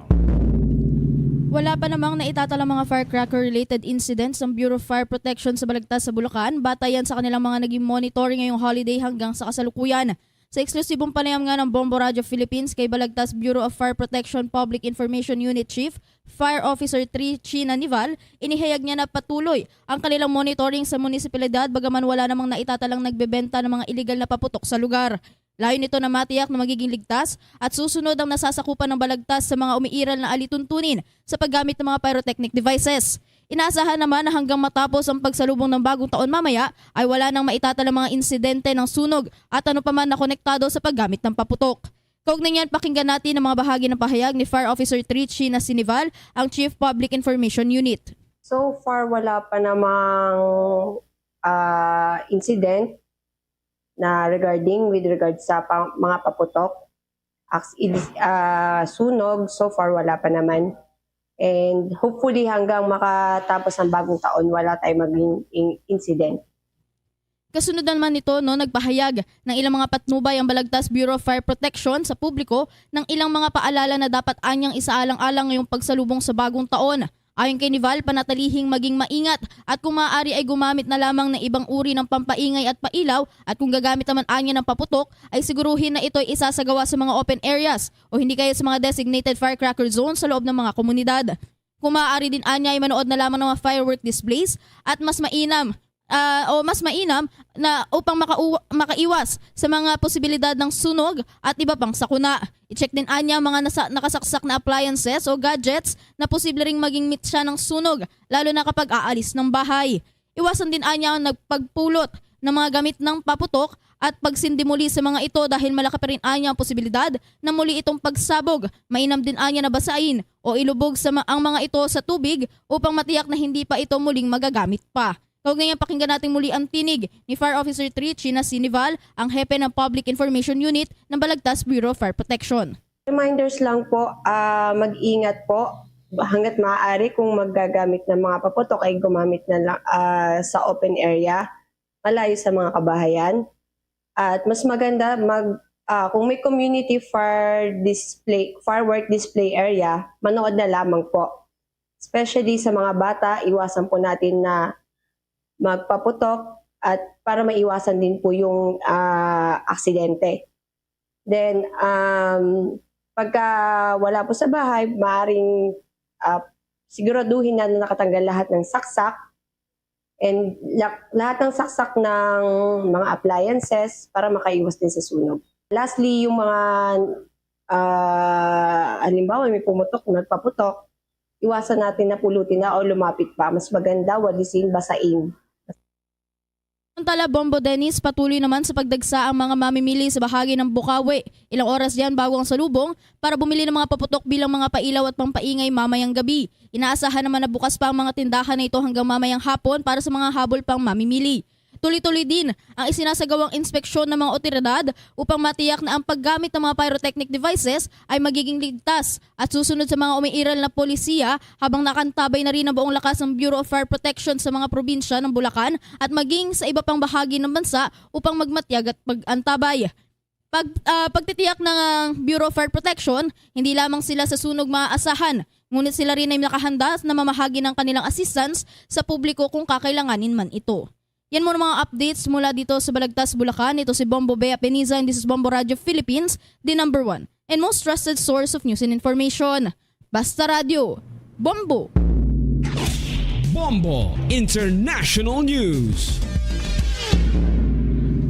Wala pa namang naitatalang mga firecracker-related incidents ang Bureau of Fire Protection sa Balagtas sa Bulacan, batayan sa kanilang mga naging monitoring ngayong holiday hanggang sa kasalukuyan. Sa eksklusibong panayam nga ng Bombo Radio Philippines kay Balagtas Bureau of Fire Protection Public Information Unit Chief, Fire Officer three China Nival, inihayag niya na patuloy ang kanilang monitoring sa munisipalidad, bagaman wala namang naitatalang nagbebenta ng mga iligal na paputok sa lugar. Layo nito na matiyak na magiging ligtas at susunod ang nasasakupan ng Balagtas sa mga umiiral na alituntunin sa paggamit ng mga pyrotechnic devices. Inaasahan naman na hanggang matapos ang pagsalubong ng Bagong Taon mamaya ay wala nang maitatalang mga insidente ng sunog at ano pa man na konektado sa paggamit ng paputok. Kaugnay niyan, pakinggan natin ang mga bahagi ng pahayag ni Fire Officer three China Sinival, ang Chief Public Information Unit. So far, wala pa namang ah, incident na regarding, with regard sa pa-, mga paputok. Aks-, id-, ah, sunog, so far wala pa naman. And hopefully hanggang makatapos ang Bagong Taon, wala tayong maging in-, incident. Kasunod naman nito, no, nagpahayag ng ilang mga patnubay ang Balagtas Bureau of Fire Protection sa publiko ng ilang mga paalala na dapat anyang isaalang-alang ngayong pagsalubong sa Bagong Taon. Ayon kay Nival, panatilihing maging maingat at kung maaari ay gumamit na lamang ng ibang uri ng pampaingay at pailaw, at kung gagamit naman anya ng paputok, ay siguruhin na ito'y isasagawa sa mga open areas o hindi kaya sa mga designated firecracker zones sa loob ng mga komunidad. Kung maaari din anya ay manood na lamang ng mga firework displays at mas mainam, ah, o mas mainam na upang makau-, makaiwas sa mga posibilidad ng sunog at iba pang sakuna. I-check din anya ang mga nasa-, nakasaksak na appliances o gadgets na posible ring maging mitsa ng sunog, lalo na kapag aalis ng bahay. Iwasan din anya ang nagpagpulot ng mga gamit ng paputok at pagsindi muli sa mga ito dahil malaki pa rin anya ang posibilidad na muli itong pagsabog. Mainam din anya na basain o ilubog sa ma-, ang mga ito sa tubig upang matiyak na hindi pa ito muling magagamit pa. Kaugnay niyan, pakinggan natin muli ang tinig ni Fire Officer three China Sinival, ang hepe ng Public Information Unit ng Balagtas Bureau of Fire Protection. Reminders lang po, ah, mag-ingat po. Hanggat maaari, kung maggagamit ng mga paputok, ay gumamit na lang, ah, sa open area, malayo sa mga kabahayan. At mas maganda mag, ah, kung may community fire display, firework display area, manood na lamang po. Especially sa mga bata, iwasan po natin na magpaputok at para maiwasan din po yung, ah, aksidente. Then, um, pagka wala po sa bahay, maaring, ah, siguraduhin na nakatanggal lahat ng saksak and la-, lahat ng saksak ng mga appliances para makaiwas din sa sunog. Lastly, yung mga, ah, halimbawa, may pumutok, nagpaputok, iwasan natin na pulutin na o lumapit pa. Mas maganda, walisin, basain. Samantala, Bombo Dennis, patuloy naman sa pagdagsa ang mga mamimili sa bahagi ng Bukawi. Ilang oras yan bago ang salubong para bumili ng mga paputok bilang mga pailaw at pampaingay mamayang gabi. Inaasahan naman na bukas pa ang mga tindahan na ito hanggang mamayang hapon para sa mga habol pang mamimili. Tuloy-tuloy din ang isinasagawang inspeksyon ng mga otoridad upang matiyak na ang paggamit ng mga pyrotechnic devices ay magiging ligtas at susunod sa mga umiiral na polisiya, habang nakantabay na rin ang buong lakas ng Bureau of Fire Protection sa mga probinsya ng Bulacan at maging sa iba pang bahagi ng bansa upang magmatyag at pag-antabay. Pag, ah, pagtitiyak ng, ah, Bureau of Fire Protection, hindi lamang sila sa sunog maaasahan, ngunit sila rin ay nakahanda na mamahagi ng kanilang assistance sa publiko kung kakailanganin man ito. Yan muna mga updates mula dito sa Balagtas, Bulacan. Ito si Bombo Bea Peniza, and this is Bombo Radio Philippines, the number one and most trusted source of news and information. Basta Radyo, Bombo! Bombo International News.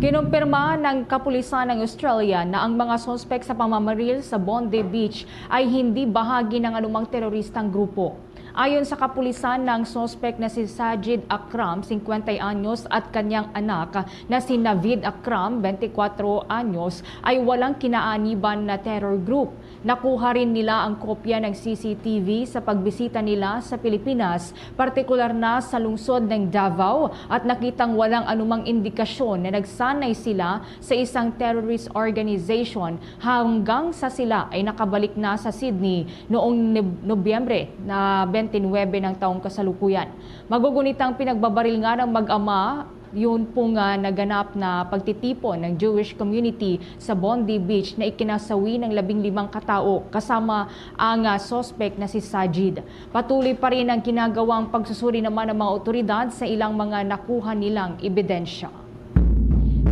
Kinumpirma ng kapulisan ng Australia na ang mga suspek sa pamamaril sa Bondi Beach ay hindi bahagi ng anumang teroristang grupo. Ayon sa kapulisan, ang suspek na si Sajid Akram, singkwenta anyos, at kanyang anak na si Navid Akram, bente kwatro anyos, ay walang kinaaniban na terror group. Nakuha rin nila ang kopya ng C C T V sa pagbisita nila sa Pilipinas, partikular na sa lungsod ng Davao, at nakitang walang anumang indikasyon na nagsanay sila sa isang terrorist organization hanggang sa sila ay nakabalik na sa Sydney noong Neb-, Nobyembre na twenty-nine ng taong kasalukuyan. Magugunit ang pinagbabaril nga ng mag-ama Yun po nga naganap na pagtitipon ng Jewish community sa Bondi Beach na ikinasawi ng labing limang katao, kasama ang, ah, suspect na si Sajid. Patuloy pa rin ang ginagawang pagsusuri naman ng mga otoridad sa ilang mga nakuha nilang ebidensya.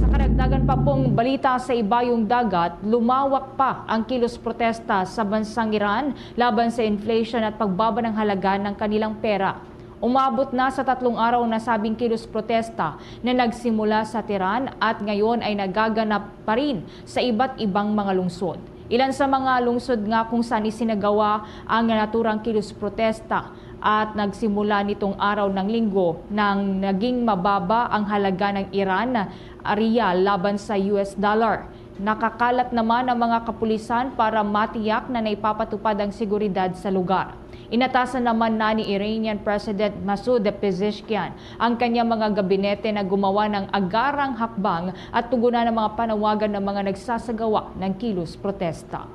Sa karagdagan pa pong balita, sa ibayong dagat, lumawak pa ang kilos protesta sa bansang Iran laban sa inflation at pagbaba ng halaga ng kanilang pera. Umabot na sa tatlong araw ang nasabing kilos protesta na nagsimula sa Tehran at ngayon ay nagaganap pa rin sa iba't ibang mga lungsod. Ilan sa mga lungsod nga kung saan isinagawa ang naturang kilos protesta at nagsimula nitong araw ng Linggo nang naging mababa ang halaga ng Iran riyal laban sa U S dollar. Nakakalat naman ang mga kapulisan para matiyak na naipapatupad ang seguridad sa lugar. Inatasan naman na ni Iranian President Masoud Pezeshkian ang kanyang mga gabinete na gumawa ng agarang hakbang at tugunan ang mga panawagan ng mga nagsasagawa ng kilos protesta.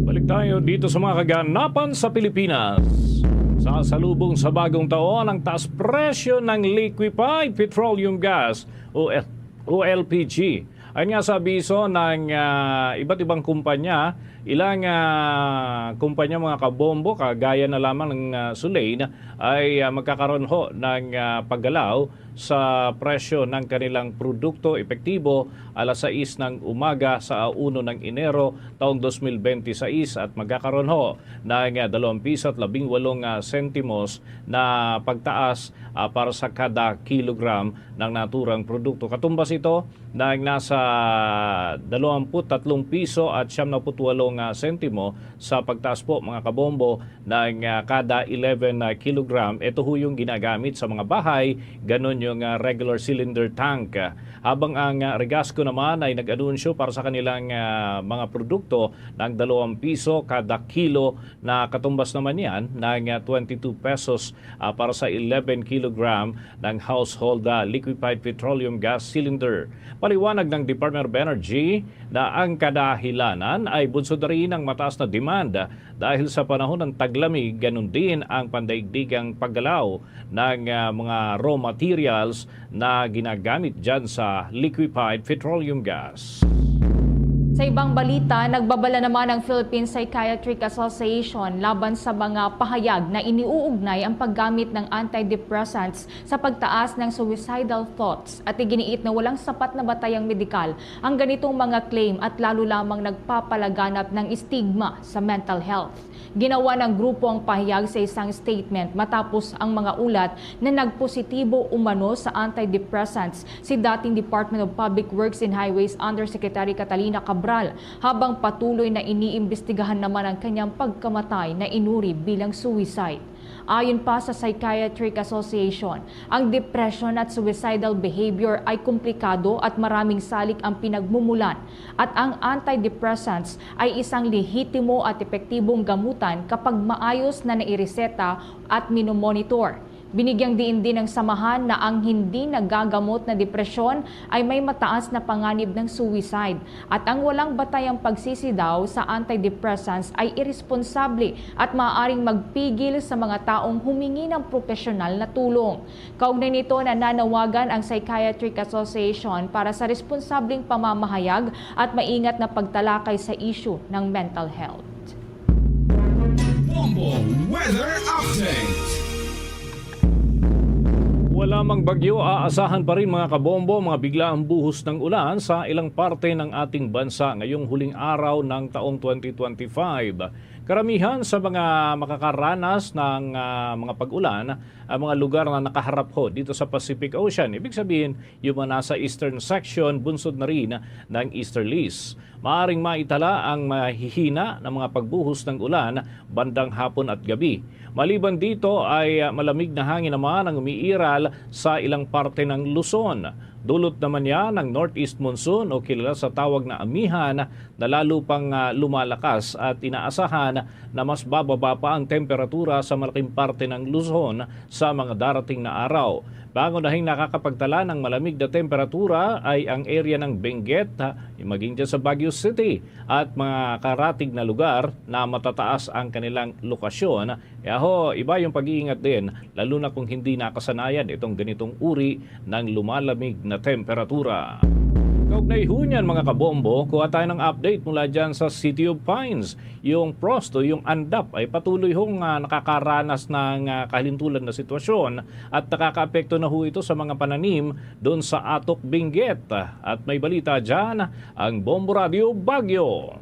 Balik tayo dito sa mga kaganapan sa Pilipinas. Sa salubong sa bagong taon, ang taas presyo ng liquefied petroleum gas o L- o L P G. Ayon nga sa abiso ng ah, iba't ibang kumpanya, ilang ah, kumpanya, mga kabombo, kagaya na lamang ng ah, Sulane, ay ah, magkakaroon ho ng ah, paggalaw sa presyo ng kanilang produkto epektibo alas sais ng umaga sa uno ng Enero taong dos mil bente sais at magkakaroon ho ng ah, dalawang piso at labing walong ah, sentimos na pagtaas ah, para sa kada kilogram ng naturang produkto. Katumbas ito, nang nasa dalawampu't tatlong piso at siyam na put walo nga sentimo sa pagtaas po, mga kabombo, ng ah, kada eleven na kilogram. Ito ho yung ginagamit sa mga bahay, ganun yung ah, regular cylinder tank. Habang ang ah, Regasco naman ay nag-anunsyo para sa kanilang ah, mga produkto ng dalawang piso kada kilo, na katumbas naman yan ng ah, twenty-two pesos ah, para sa eleven kilogram ng household ah, liquefied petroleum gas cylinder. Paliwanag ng Department of Energy na ang kadahilanan ay bunsod na rin ang mataas na demand dahil sa panahon ng taglamig, ganun din ang pandaigdigang paggalaw ng ah, mga raw materials na ginagamit dyan sa liquefied petroleum gas. Sa ibang balita, nagbabala naman ang Philippine Psychiatric Association laban sa mga pahayag na iniuugnay ang paggamit ng antidepressants sa pagtaas ng suicidal thoughts at iginiit na walang sapat na batayang medikal ang ganitong mga claim at lalo lamang nagpapalaganap ng stigma sa mental health. Ginawa ng grupo ang pahayag sa isang statement matapos ang mga ulat na nagpositibo umano sa antidepressants si dating Department of Public Works and Highways Undersecretary Catalina Cabral, habang patuloy na iniimbestigahan naman ang kanyang pagkamatay na inuri bilang suicide. Ayon pa sa Psychiatric Association, ang depression at suicidal behavior ay komplikado at maraming salik ang pinagmumulan, at ang antidepressants ay isang lehitimo at epektibong gamutan kapag maayos na naireseta at minomonitor. Binigyang diin din ng samahan na ang hindi nagagamot na depresyon ay may mataas na panganib ng suicide, at ang walang batayang pagsisidaw sa antidepressants ay iresponsable at maaaring magpigil sa mga taong humingi ng propesyonal na tulong. Kaugnay nito, nananawagan ang Psychiatric Association para sa responsableng pamamahayag at maingat na pagtalakay sa isyu ng mental health. Bombo Weather Update. Wala mang bagyo, aasahan pa rin, mga kabombo, mga biglaang buhos ng ulan sa ilang parte ng ating bansa ngayong huling araw ng taong twenty twenty-five. Karamihan sa mga makakaranas ng ah, mga pag-ulan ang mga lugar na nakaharap ho dito sa Pacific Ocean. Ibig sabihin, yung mga nasa eastern section, bunsod na rin ng easterlies. Maaring maitala ang mahihina na mga pagbuhos ng ulan bandang hapon at gabi. Maliban dito ay ah, malamig na hangin naman ang umiiral sa ilang parte ng Luzon. Dulot naman niya ng northeast monsoon o kilala sa tawag na amihan na lalo pang ah, lumalakas at inaasahan na mas bababa pa ang temperatura sa malaking parte ng Luzon sa mga darating na araw. Pangunahing nakakapagtala ng malamig na temperatura ay ang area ng Benguet, ha, maging dyan sa Baguio City at mga karatig na lugar na matataas ang kanilang lokasyon. Kaya ho, iba yung pag-iingat din, lalo na kung hindi nakasanayan itong ganitong uri ng lumalamig na temperatura. Kaugnay ho niyan, mga kabombo, kuha tayo ng update mula dyan sa City of Pines. Yung frost o yung andap ay patuloy hong, ah, nakakaranas ng, ah, kahalintulan na sitwasyon at nakakaapekto na ho ito sa mga pananim doon sa Atok, Benguet. At may balita dyan ang Bombo Radio Baguio.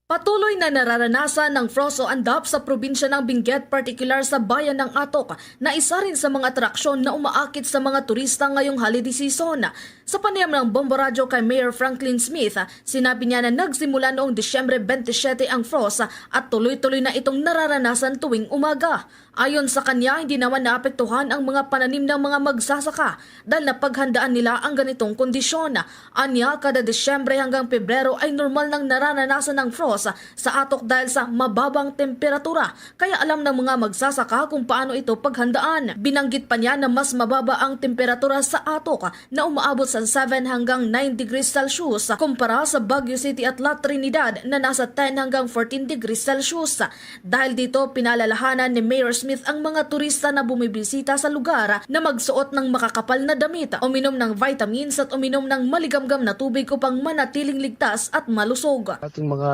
Patuloy na nararanasan ng frost o andap sa probinsya ng Benguet, partikular sa bayan ng Atok, na isa rin sa mga atraksyon na umaakit sa mga turista ngayong holiday season. Sa panayam ng Bombo Radyo kay Mayor Franklin Smith, sinabi niya na nagsimula noong Disyembre twenty-seven ang frost at tuloy-tuloy na itong nararanasan tuwing umaga. Ayon sa kanya, hindi naman naapektuhan ang mga pananim ng mga magsasaka dahil napaghandaan nila ang ganitong kondisyon. Anya, kada Disyembre hanggang Pebrero ay normal nang nararanasan ang frost sa Atok dahil sa mababang temperatura, kaya alam ng mga magsasaka kung paano ito paghandaan. Binanggit pa niya na mas mababa ang temperatura sa Atok na umaabot sa seven hanggang nine degrees Celsius, kumpara sa Baguio City at La Trinidad na nasa ten hanggang fourteen degrees Celsius. Dahil dito, pinalalahanan ni Mayor Smith ang mga turista na bumibisita sa lugar na magsuot ng makakapal na damit, uminom ng vitamins at uminom ng maligamgam na tubig upang manatiling ligtas at malusog. Ating mga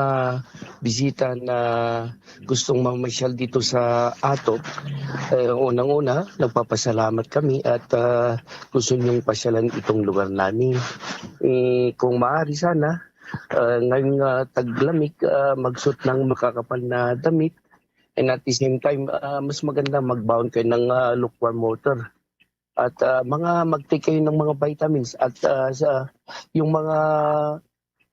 bisita na gustong mamasyal dito sa Atok, eh, unang-una, nagpapasalamat kami at, ah, gusto niyong pasyalan itong lugar namin. Eh, kung maaari sana, ah, ngayong, ah, taglamig, ah, magsuot ng makakapal na damit, and at the same time, ah, mas maganda magbaon kayo ng, ah, lukewarm water. At, ah, mga mag-take kayo ng mga vitamins at, ah, sa, yung mga,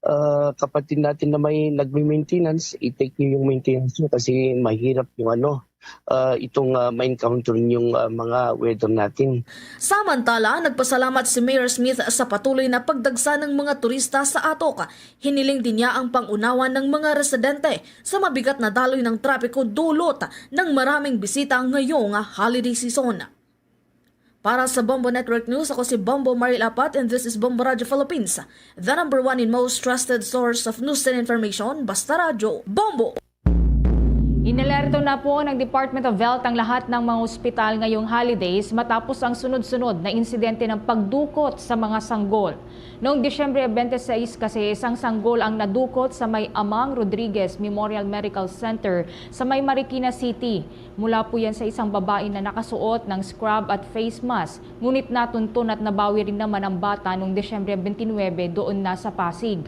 ah, kapatid natin na may nagme-maintenance, i-take niyo yung maintenance niyo kasi mahirap yung ano, ah, itong, ah, ma-encounter yung, ah, mga weather natin. Samantala, nagpasalamat si Mayor Smith sa patuloy na pagdagsa ng mga turista sa Atok. Hiniling din niya ang pangunawa ng mga residente sa mabigat na daloy ng trapiko dulot ng maraming bisita ngayong holiday season. Para sa Bombo Network News, ako si Bombo Maril Apat, and this is Bombo Radio Philippines, the number one and most trusted source of news and information. Basta Radyo, Bombo! Inalerto na po ng Department of Health ang lahat ng mga ospital ngayong holidays matapos ang sunod-sunod na insidente ng pagdukot sa mga sanggol. Noong Disyembre twenty-six kasi, isang sanggol ang nadukot sa may Amang Rodriguez Memorial Medical Center sa may Marikina City. Mula po yan sa isang babae na nakasuot ng scrub at face mask, ngunit natunton at nabawi rin naman ang bata noong Disyembre twenty-nine doon na sa Pasig.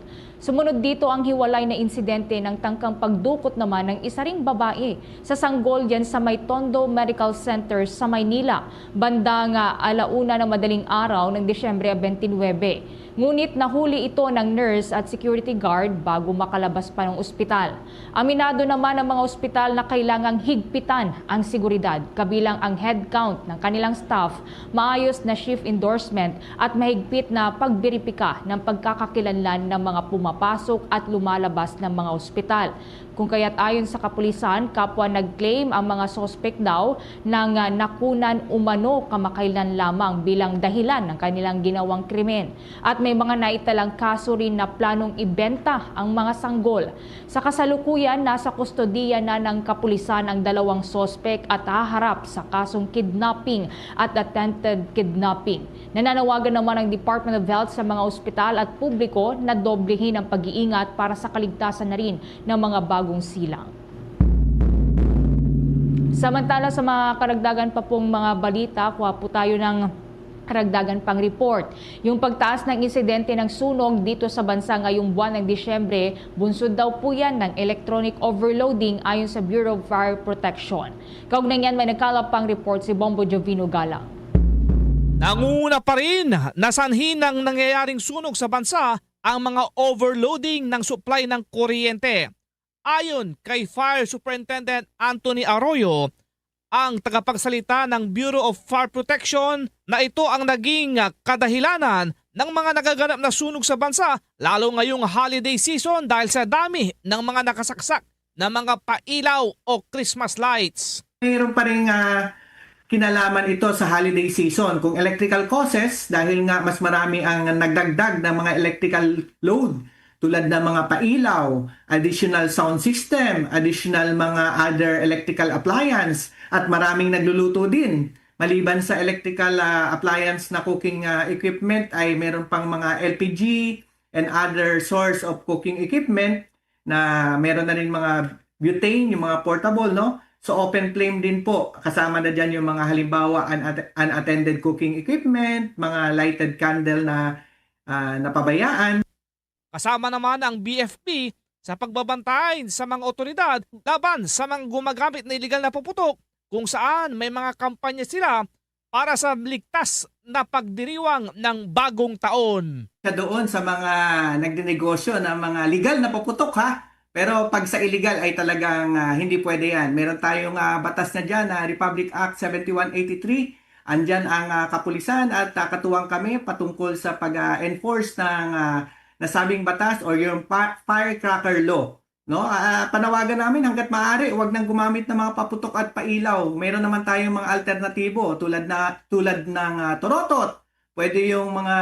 Sumunod dito ang hiwalay na insidente ng tangkang pagdukot naman ng isa ring babae sa sanggol yan sa may Tondo Medical Center sa Maynila, banda nga ala una ng madaling araw ng Disyembre twenty-nine. Ngunit nahuli ito ng nurse at security guard bago makalabas pa ng ospital. Aminado naman ang mga ospital na kailangang higpitan ang seguridad, kabilang ang head count ng kanilang staff, maayos na shift endorsement at mahigpit na pagberipika ng pagkakakilanlan ng mga pumapasok at lumalabas ng mga ospital. Kung kaya't, ayon sa kapulisan, kapwa nag-claim ang mga suspek daw ng, ah, nakunan umano kamakailan lamang bilang dahilan ng kanilang ginawang krimen. At may mga naitalang kaso rin na planong ibenta ang mga sanggol. Sa kasalukuyan, nasa kustodiya na ng kapulisan ang dalawang suspek at haharap sa kasong kidnapping at attempted kidnapping. Nananawagan naman ang Department of Health sa mga ospital at publiko na doblehin ang pag-iingat para sa kaligtasan na rin ng mga bagong silang. Samantala, sa mga karagdagan pa pong mga balita, kuha po tayo ng karagdagan pang report. Yung pagtaas ng insidente ng sunog dito sa bansa ngayong buwan ng Disyembre, bunsod daw po yan ng electronic overloading, ayon sa Bureau of Fire Protection. Kaugnay niyan, may nagkalap pang report si Bombo Jovino Galang. Nangunguna pa rin na sanhi ng nangyayaring sunog sa bansa ang mga overloading ng supply ng kuryente. Ayon kay Fire Superintendent Anthony Arroyo, ang tagapagsalita ng Bureau of Fire Protection, na ito ang naging, ah, kadahilanan ng mga nagaganap na sunog sa bansa, lalo ngayong holiday season, dahil sa dami ng mga nakasaksak na mga pailaw o Christmas lights. Mayroon pa rin, ah, Kinalaman ito sa holiday season. Kung electrical causes, dahil nga mas marami ang nagdagdag ng mga electrical load, tulad ng mga pailaw, additional sound system, additional mga other electrical appliance, at maraming nagluluto din. Maliban sa electrical, ah, appliance na cooking, ah, equipment, ay meron pang mga L P G and other source of cooking equipment na meron na rin mga butane, yung mga portable, no? So, open flame din po. Kasama na dyan yung mga, halimbawa, un-, unattended cooking equipment, mga lighted candle na, ah, napabayaan. Kasama naman ang B F P sa pagbabantay sa mga otoridad laban sa mga gumagamit na iligal na paputok, kung saan may mga kampanya sila para sa ligtas na pagdiriwang ng bagong taon. Sa doon sa mga nagninegosyo ng mga legal na paputok, ha, pero pag sa illegal ay talagang, ah, hindi pwede yan. Meron tayong, ah, batas na dyan, na Republic Act seventy-one eighty-three. Andyan ang, ah, kapulisan at, ah, katuwang kami patungkol sa pag-enforce ng, ah, nasabing batas or yung pa-, firecracker law. No? Ah, panawagan namin, hangga't maaari, huwag nang gumamit ng mga paputok at pailaw. Meron naman tayong mga alternatibo tulad na, tulad ng, ah, torotot. Pwede yung mga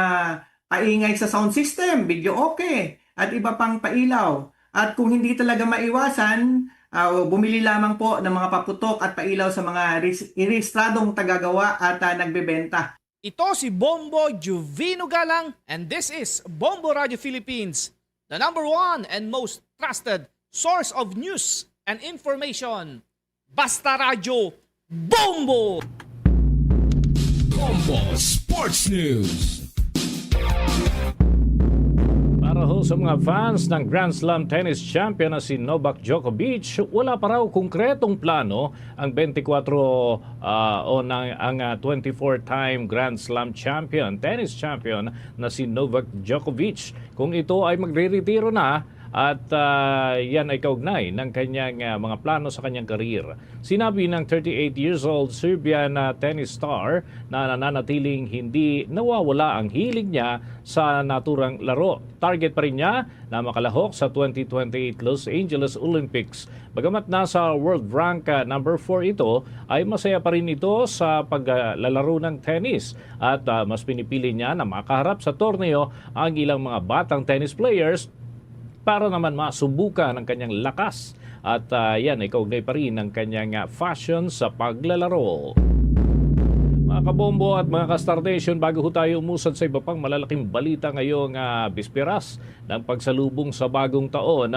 paingay sa sound system, video okay, at iba pang pailaw. At kung hindi talaga maiwasan, ah, bumili lamang po ng mga paputok at pailaw sa mga res-, rehistradong tagagawa at, ah, nagbebenta. Ito si Bombo Juvino Galang, and this is Bombo Radio Philippines, the number one and most trusted source of news and information. Basta Radyo, Bombo! Bombo Sports News. Para ho sa mga fans ng Grand Slam tennis champion na si Novak Djokovic, wala pa raw konkretong plano ang twenty-four, ah, o nang, ang, ah, twenty-four-time Grand Slam champion, tennis champion na si Novak Djokovic, kung ito ay magreretiro na at, ah, yan ay kaugnay ng kanyang, ah, mga plano sa kanyang career. Sinabi ng thirty-eight years old Serbian na tennis star na nananatiling hindi nawawala ang hilig niya sa naturang laro. Target pa rin niya na makalahok sa twenty twenty-eight Los Angeles Olympics. Bagamat nasa world rank, ah, number four ito, ay masaya pa rin ito sa paglalaro ng tennis at, ah, mas pinipili niya na makaharap sa torneo ang ilang mga batang tennis players para naman masubukan ang kanyang lakas. At, ah, yan ay kaugnay pa rin ng kanyang, ah, fashion sa paglalaro. Mga kabombo at mga ka-Star Nation, bago ho tayo umusad sa iba pang malalaking balita ngayong, ah, bisperas ng pagsalubong sa bagong taon,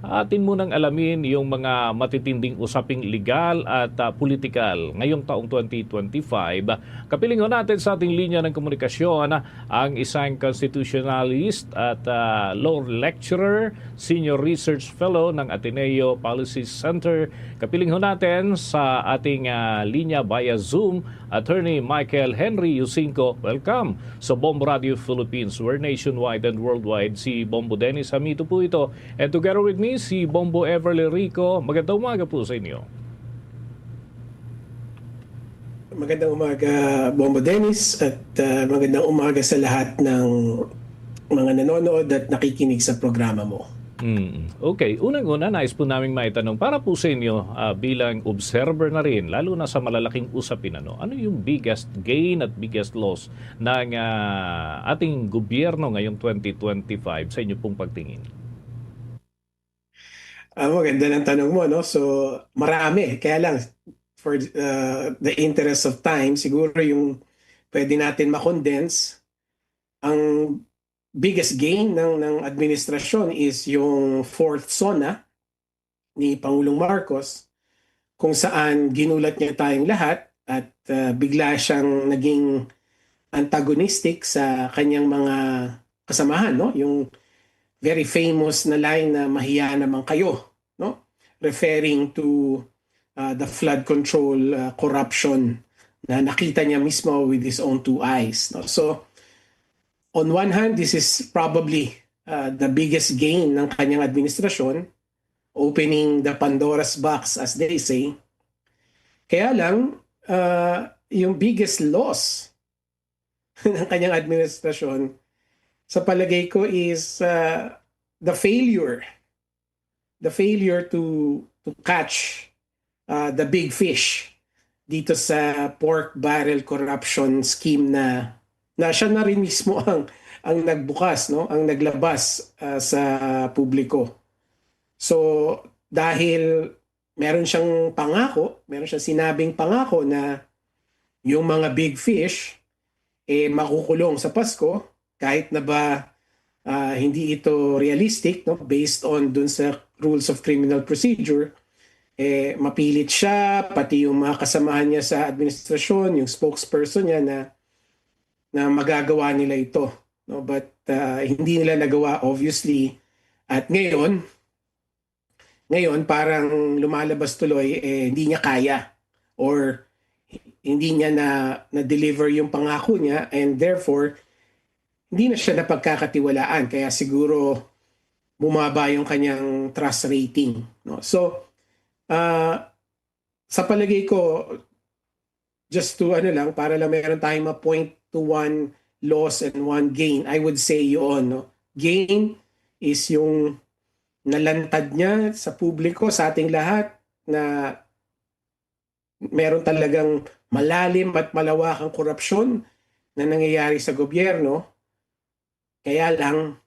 atin munang alamin yung mga matitinding usaping legal at, ah, politikal ngayong taong twenty twenty-five. Kapiling ho natin sa ating linya ng komunikasyon ang isang constitutionalist at, ah, law lecturer, senior research fellow ng Ateneo Policy Center. Kapiling ho natin sa ating, ah, linya via Zoom, Attorney Michael Henry Yusinco. Welcome sa Bombo Radio Philippines, where nationwide and worldwide si Bombo Dennis Hamito po ito. And together with me, si Bombo Everly Rico. Magandang umaga po sa inyo. Magandang umaga, Bombo Dennis, at, ah, magandang umaga sa lahat ng mga nanonood at nakikinig sa programa mo. Mm. Okay, unang-una, nais po naming maitanong, para po sa inyo, ah, bilang observer na rin, lalo na sa malalaking usapin, ano, ano yung biggest gain at biggest loss ng, ah, ating gobyerno ngayong twenty twenty-five sa inyo pong pagtingin? Ah, maganda ng tanong mo, no? So, marami. Kaya lang, for, uh, the interest of time, siguro yung pwede natin ma-condense, ang biggest gain ng, ng administrasyon is yung fourth SONA ni Pangulong Marcos, kung saan ginulat niya tayong lahat at, uh, bigla siyang naging antagonistic sa kanyang mga kasamahan, no? Yung very famous na line na, "Mahiya naman kayo," no? Referring to, uh, the flood control, uh, corruption na nakita niya mismo with his own two eyes, no? So, on one hand, this is probably, uh, the biggest gain ng kanyang administrasyon, opening the Pandora's box, as they say. Kaya lang, uh, yung biggest loss ng kanyang administrasyon, sa palagay ko, is, uh, the failure, the failure to, to catch, uh, the big fish. dito sa pork barrel corruption scheme na, na siya na rin mismo ang, ang nagbukas, no? Ang naglabas, ah, sa publiko. So, dahil meron siyang pangako, meron siyang sinabing pangako na yung mga big fish, eh, makukulong sa Pasko, kahit na ba, ah, hindi ito realistic, no? Based on dun sa rules of criminal procedure, eh, mapilit siya, pati yung mga kasamahan niya sa administrasyon, yung spokesperson niya na, na magagawa nila ito, no? But, ah, hindi nila nagawa, obviously. At ngayon, ngayon, parang lumalabas tuloy, eh, hindi niya kaya or hindi niya na, na-deliver yung pangako niya, and therefore, hindi na siya napagkakatiwalaan. Kaya siguro bumaba yung kanyang trust rating, no? So, ah, sa palagay ko, just to, ano lang, para lang meron tayong ma-point to one loss and one gain, I would say yun, no? Gain is yung nalantad niya sa publiko, sa ating lahat, na meron talagang malalim at malawakang korupsyon na nangyayari sa gobyerno. Kaya lang,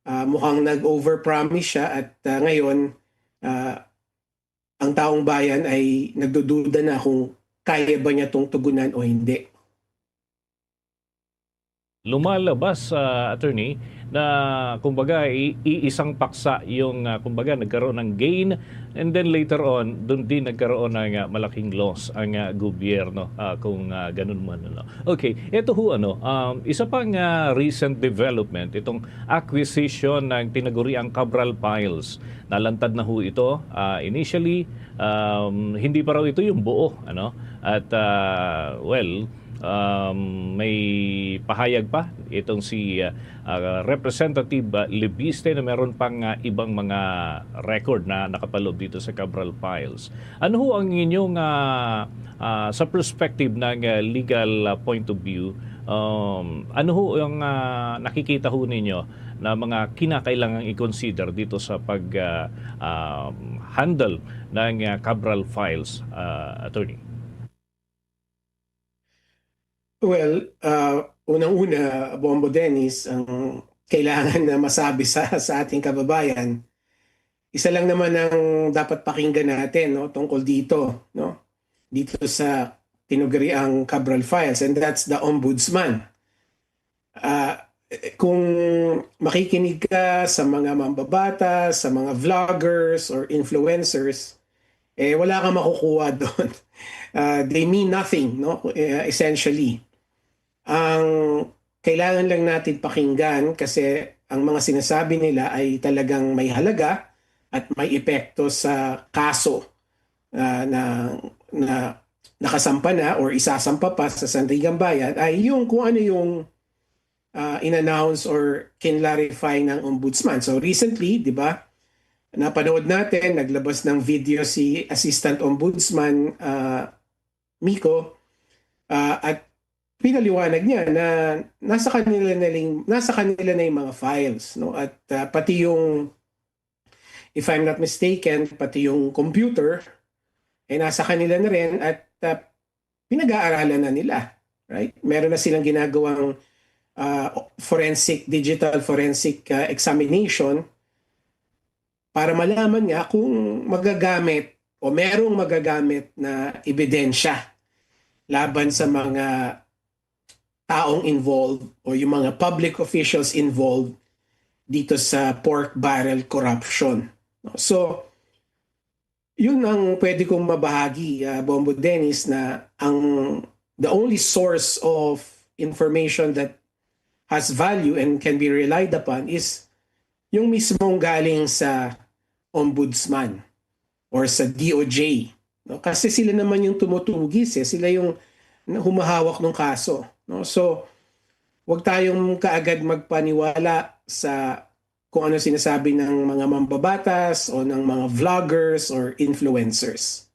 ah, mukhang nag-overpromise siya at, ah, ngayon, ah, ang taong bayan ay nagdududa na kung kaya ba niya 'tong tugunan o hindi. Lumalabas, ah, attorney, na kumbaga i-, iisang paksa yung, ah, kumbaga nagkaroon ng gain, and then later on, dun din nagkaroon ng, ah, malaking loss ang, ah, gobyerno, ah, kung, ah, ganun man, ano. Okay, eto ho, ano, um, isa pang, ah, recent development, itong acquisition ng tinaguriang Cabral Files. Nalantad na ho ito, ah, initially, um, hindi pa raw ito yung buo, ano, at, ah, well, um, may pahayag pa itong si, ah, ah, Representative, ah, Leviste na meron pang, ah, ibang mga record na nakapaloob dito sa Cabral Files. Ano ho ang inyong, ah, ah, sa perspective ng, ah, legal, ah, point of view, um, ano ho ang, ah, nakikita ho ninyo na mga kinakailangang i-consider dito sa pag, ah, um, handle ng, ah, Cabral Files, ah, attorney? Well, ah, unang-una, Bombo Dennis, ang kailangan na masabi sa, sa ating kababayan, isa lang naman ang dapat pakinggan natin, no, tungkol dito, no? Dito sa tinuguriang Cabral Files, and that's the Ombudsman. Ah, kung makikinig ka sa mga mambabatas, sa mga vloggers or influencers, eh, wala kang makukuha doon. Ah, they mean nothing, no? Eh, essentially. Ang kailangan lang natin pakinggan kasi ang mga sinasabi nila ay talagang may halaga at may epekto sa kaso, ah, na, na nakasampa na or isasampa pa sa Sandiganbayan ay yung kung ano yung, ah, in-announce or kinlarify ng Ombudsman. So recently, di ba, napanood natin, naglabas ng video si Assistant Ombudsman, ah, Miko, ah, at pinaliwanag niya na nasa kanila na ling-, nasa kanila na yung mga files, no? At, ah, pati yung, if I'm not mistaken, pati yung computer, eh, nasa kanila na rin at, ah, pinag-aaralan na nila, right? Meron na silang ginagawang, ah, forensic, digital forensic, ah, examination para malaman nga kung magagamit o merong magagamit na ebidensya laban sa mga taong involved o yung mga public officials involved dito sa pork barrel corruption. No? So, yun ang pwede kong mabahagi, ah, Bombo Dennis, na ang the only source of information that has value and can be relied upon is yung mismong galing sa Ombudsman or sa D O J, no? Kasi sila naman yung tumutugis, eh. Sila yung humahawak ng kaso, no? So, wag tayong kaagad magpaniwala sa kung ano sinasabi ng mga mambabatas o ng mga vloggers or influencers.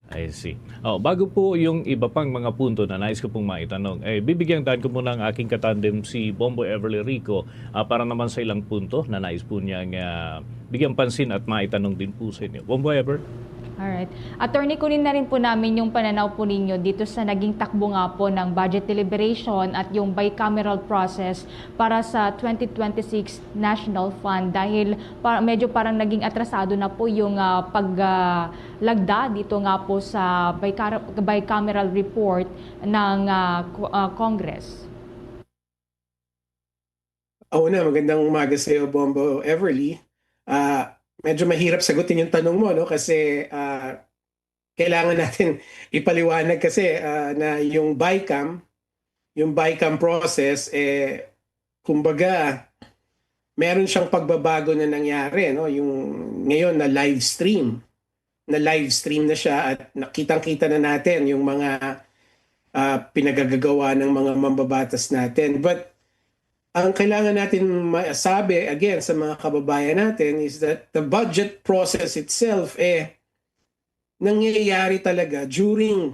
I see. Oh, bago po yung iba pang mga punto na nais ko pong maitanong, eh, bibigyan daan ko muna ang aking katandem si Bombo Everly Rico, ah, para naman sa ilang punto na nais po niyang, ah, bigyan pansin at maitanong din po sa inyo. Bombo Ever? Alright. Attorney, kunin na rin po namin yung pananaw po ninyo dito sa naging takbo nga po ng budget deliberation at yung bicameral process para sa twenty twenty-six National Fund dahil pa, medyo parang naging atrasado na po yung ah, paglagda dito nga po sa bicar- bicameral report ng ah, co- ah, Congress. Oo na, magandang umaga sa iyo, Bombo Everly. Ah, medyo mahirap sagutin yung tanong mo, no? Kasi ah, kailangan natin ipaliwanag kasi ah, na yung BICAM, yung BICAM process, eh, kumbaga, meron siyang pagbabago na nangyari, no? Yung ngayon na live stream, na live stream na siya at nakitang-kita na natin yung mga ah, pinagagagawa ng mga mambabatas natin. But ang kailangan natin masabi, again, sa mga kababayan natin is that the budget process itself, eh, nangyayari talaga during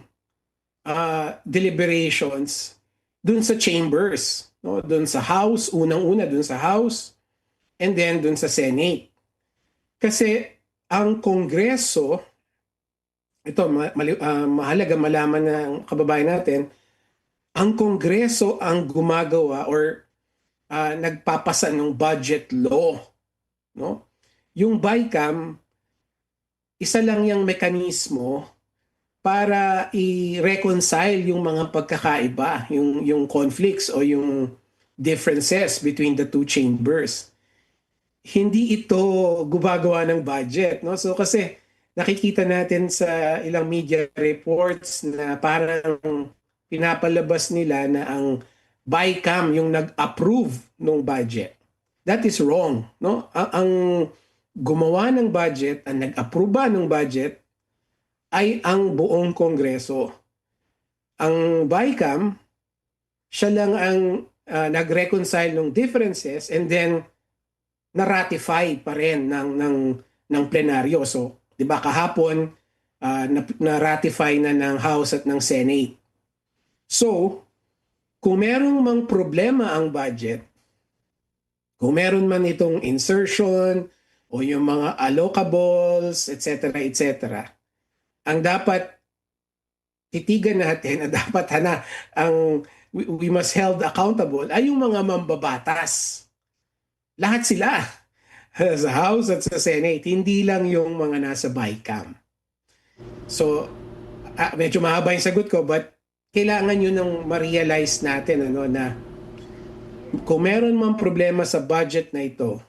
ah, deliberations dun sa chambers, no? Dun sa House, unang-una dun sa House, and then dun sa Senate. Kasi ang Kongreso, ito, ma- mali- ah, mahalaga malaman ng kababayan natin, ang Kongreso ang gumagawa or ah, nagpapasa ng budget law, no? Yung BICAM, isa lang yung mekanismo para i-reconcile yung mga pagkakaiba, yung, yung conflicts o yung differences between the two chambers. Hindi ito gumagawa ng budget, no? So kasi nakikita natin sa ilang media reports na parang pinapalabas nila na ang BICAM yung nag-approve ng budget. That is wrong, no? Ang, ang gumawa ng budget, ang nag-aproba ng budget ay ang buong Kongreso. Ang BICAM, siya lang ang ah, nag-reconcile ng differences and then na-ratify pa rin ng, ng, ng plenaryo. So, di ba kahapon, ah, na, na-ratify na ng House at ng Senate. So, kung merong mang problema ang budget, kung meron man itong insertion o yung mga allocables, et cetera, et cetera, ang dapat titigan natin na dapat hana ang we, we must held accountable ay yung mga mambabatas. Lahat sila sa House at sa Senate, hindi lang yung mga nasa BICAM. So, ah, medyo mahaba yung sagot ko, but kailangan yun ang ma-realize natin, ano, na kung meron mang problema sa budget na ito,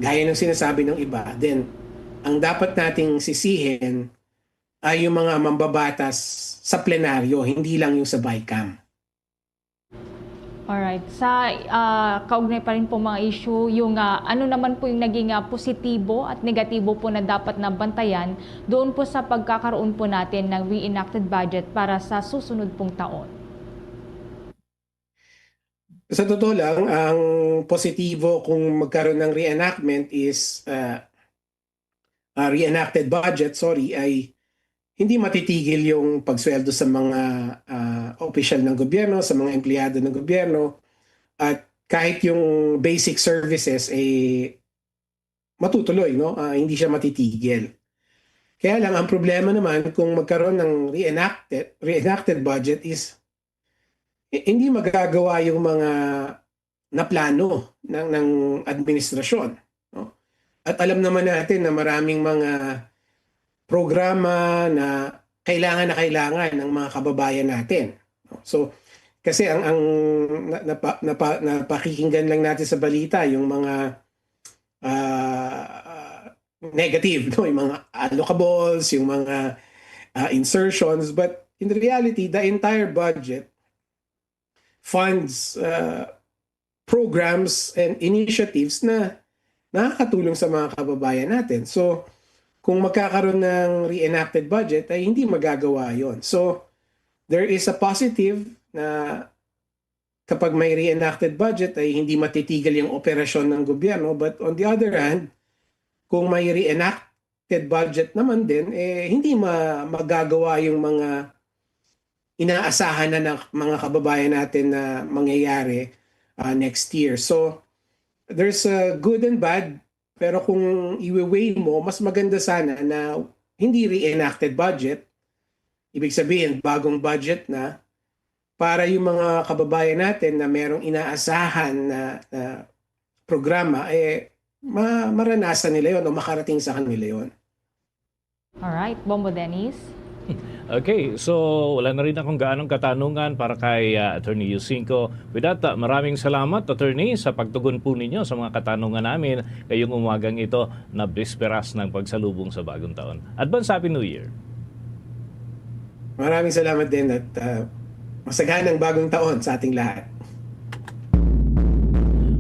gaya ng sinasabi ng iba, then ang dapat nating sisihin ay yung mga mambabatas sa plenaryo, hindi lang yung sa BICAM. Alright. Sa ah, kaugnay pa rin po mga issue, yung ah, ano naman po yung naging ah, positibo at negatibo po na dapat na bantayan doon po sa pagkakaroon po natin ng reenacted budget para sa susunod pong taon? Sa totoo lang, ang positibo kung magkaroon ng reenactment is uh, uh, reenacted budget, sorry, ay hindi matitigil yung pagsweldo sa mga uh, opisyal ng gobyerno, sa mga empleyado ng gobyerno, at kahit yung basic services ay matutuloy, no? Uh, hindi siya matitigil. Kaya lang ang problema naman kung magkaroon ng reenacted reenacted budget is hindi magagawa yung mga naplano ng ng administrasyon, no? At alam naman natin na maraming mga programa na kailangan na kailangan ng mga kababayan natin. So kasi ang ang napa, napa, napakikinggan lang natin sa balita yung mga uh, negative, no, yung mga allocables, yung mga uh, insertions, but in reality the entire budget funds uh, programs and initiatives na nakakatulong sa mga kababayan natin. So kung magkakaroon ng reenacted budget ay hindi magagawa yon. So there is a positive na kapag may reenacted budget ay hindi matitigil yung operasyon ng gobyerno, but on the other hand, kung may reenacted budget naman din, eh hindi ma- magagawa yung mga inaasahan na ng mga kababayan natin na mangyayari uh, next year. So there's a good and bad, pero kung iwi-weigh mo, mas maganda sana na hindi reenacted budget, ibig sabihin, bagong budget na, para yung mga kababayan natin na merong inaasahan na, na programa, eh, ma-, maranasan nila yon o makarating sa kanila yon. Alright, Bombo Dennis. Okay, so wala na rin akong gaanong katanungan para kay ah, Attorney Yusinko. With that, ah, maraming salamat, Attorney, sa pagtugon po ninyo sa mga katanungan namin ngayong umagang ito na bisperas ng pagsalubong sa bagong taon. Advance Happy New Year! Maraming salamat din at ah, masaganang bagong taon sa ating lahat.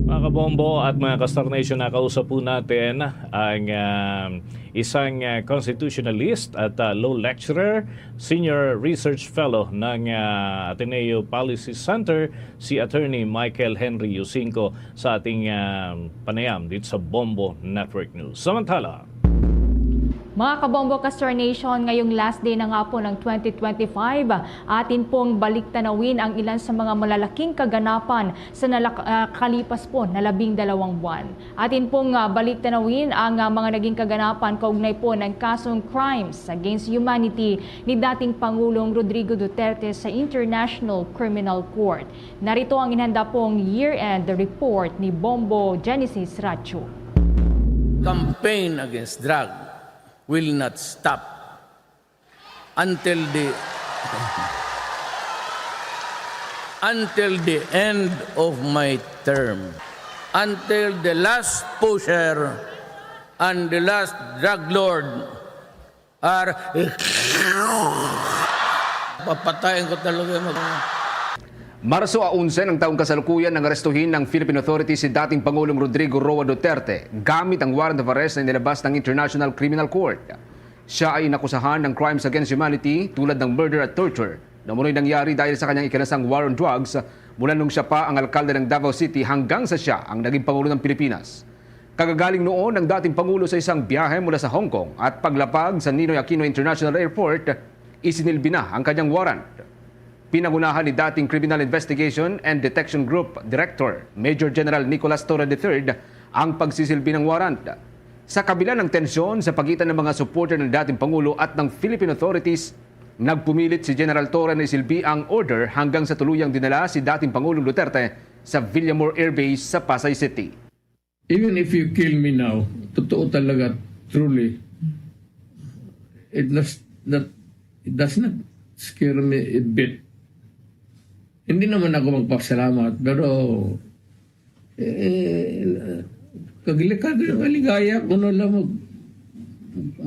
Mga kabombo at mga ka-Star Nation, nakausap po natin ang ah, isang ah, constitutionalist at ah, law lecturer, senior research fellow ng ah, Ateneo Policy Center, si Attorney Michael Henry Yusinko, sa ating ah, panayam dito sa Bombo Network News. Samantala, Mga kabombo, ka-Star Nation, ngayong last day na nga po ng twenty twenty-five, atin pong balik-tanawin ang ilan sa mga malalaking kaganapan sa nalak-, ah, kalipas po na labing dalawang buwan. Atin pong ah, balik-tanawin ang ah, mga naging kaganapan kaugnay po ng kasong crimes against humanity ni dating Pangulong Rodrigo Duterte sa International Criminal Court. Narito ang inhanda pong year-end report ni Bombo Genesis Racho. Campaign against drug will not stop until the until the end of my term, until the last pusher and the last drug lord are papatayin ko talaga mag Marso a onse ng taong kasalukuyan nang arestuhin ng Philippine authorities si dating Pangulong Rodrigo Roa Duterte gamit ang warrant of arrest na inilabas ng International Criminal Court. Siya ay inakusahan ng crimes against humanity tulad ng murder at torture na umano'y nangyari dahil sa kanyang ikinasang war on drugs mula nung siya pa ang alkalde ng Davao City hanggang sa siya ang naging Pangulo ng Pilipinas. Kagagaling noon ng dating Pangulo sa isang biyahe mula sa Hong Kong at paglapag sa Ninoy Aquino International Airport, isinilbi na ang kanyang warrant. Pinangunahan ni dating Criminal Investigation and Detection Group Director Major General Nicolas Torre the third ang pagsisilbi ng warrant. Sa kabila ng tensyon sa pagitan ng mga supporter ng dating Pangulo at ng Philippine authorities, nagpumilit si General Torre na isilbi ang order hanggang sa tuluyang dinala si dating Pangulong Duterte sa Villamor Air Base sa Pasay City. Even if you kill me now, totoo talaga, truly, it does not, it does not scare me a bit. Hindi naman ako magpasalamat, pero eh, kagli-, kagli-, kaligaya ko na lang mag,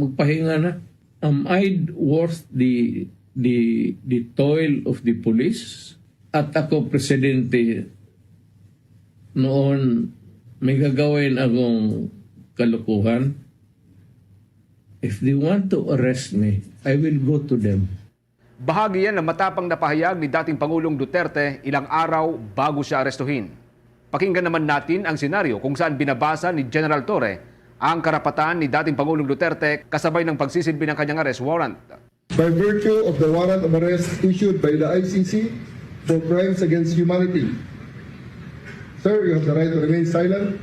magpahinga na. Am I worth the, the, the toil of the police? At ako presidente noon, may gagawin akong kalukuhan. If they want to arrest me, I will go to them. Bahagi yan ng matapang na pahayag ni dating Pangulong Duterte ilang araw bago siya arestuhin. Pakinggan naman natin ang senaryo kung saan binabasa ni General Torre ang karapatan ni dating Pangulong Duterte kasabay ng pagsisilbi ng kanyang arrest warrant. By virtue of the warrant of arrest issued by the I C C for crimes against humanity, sir, you have the right to remain silent.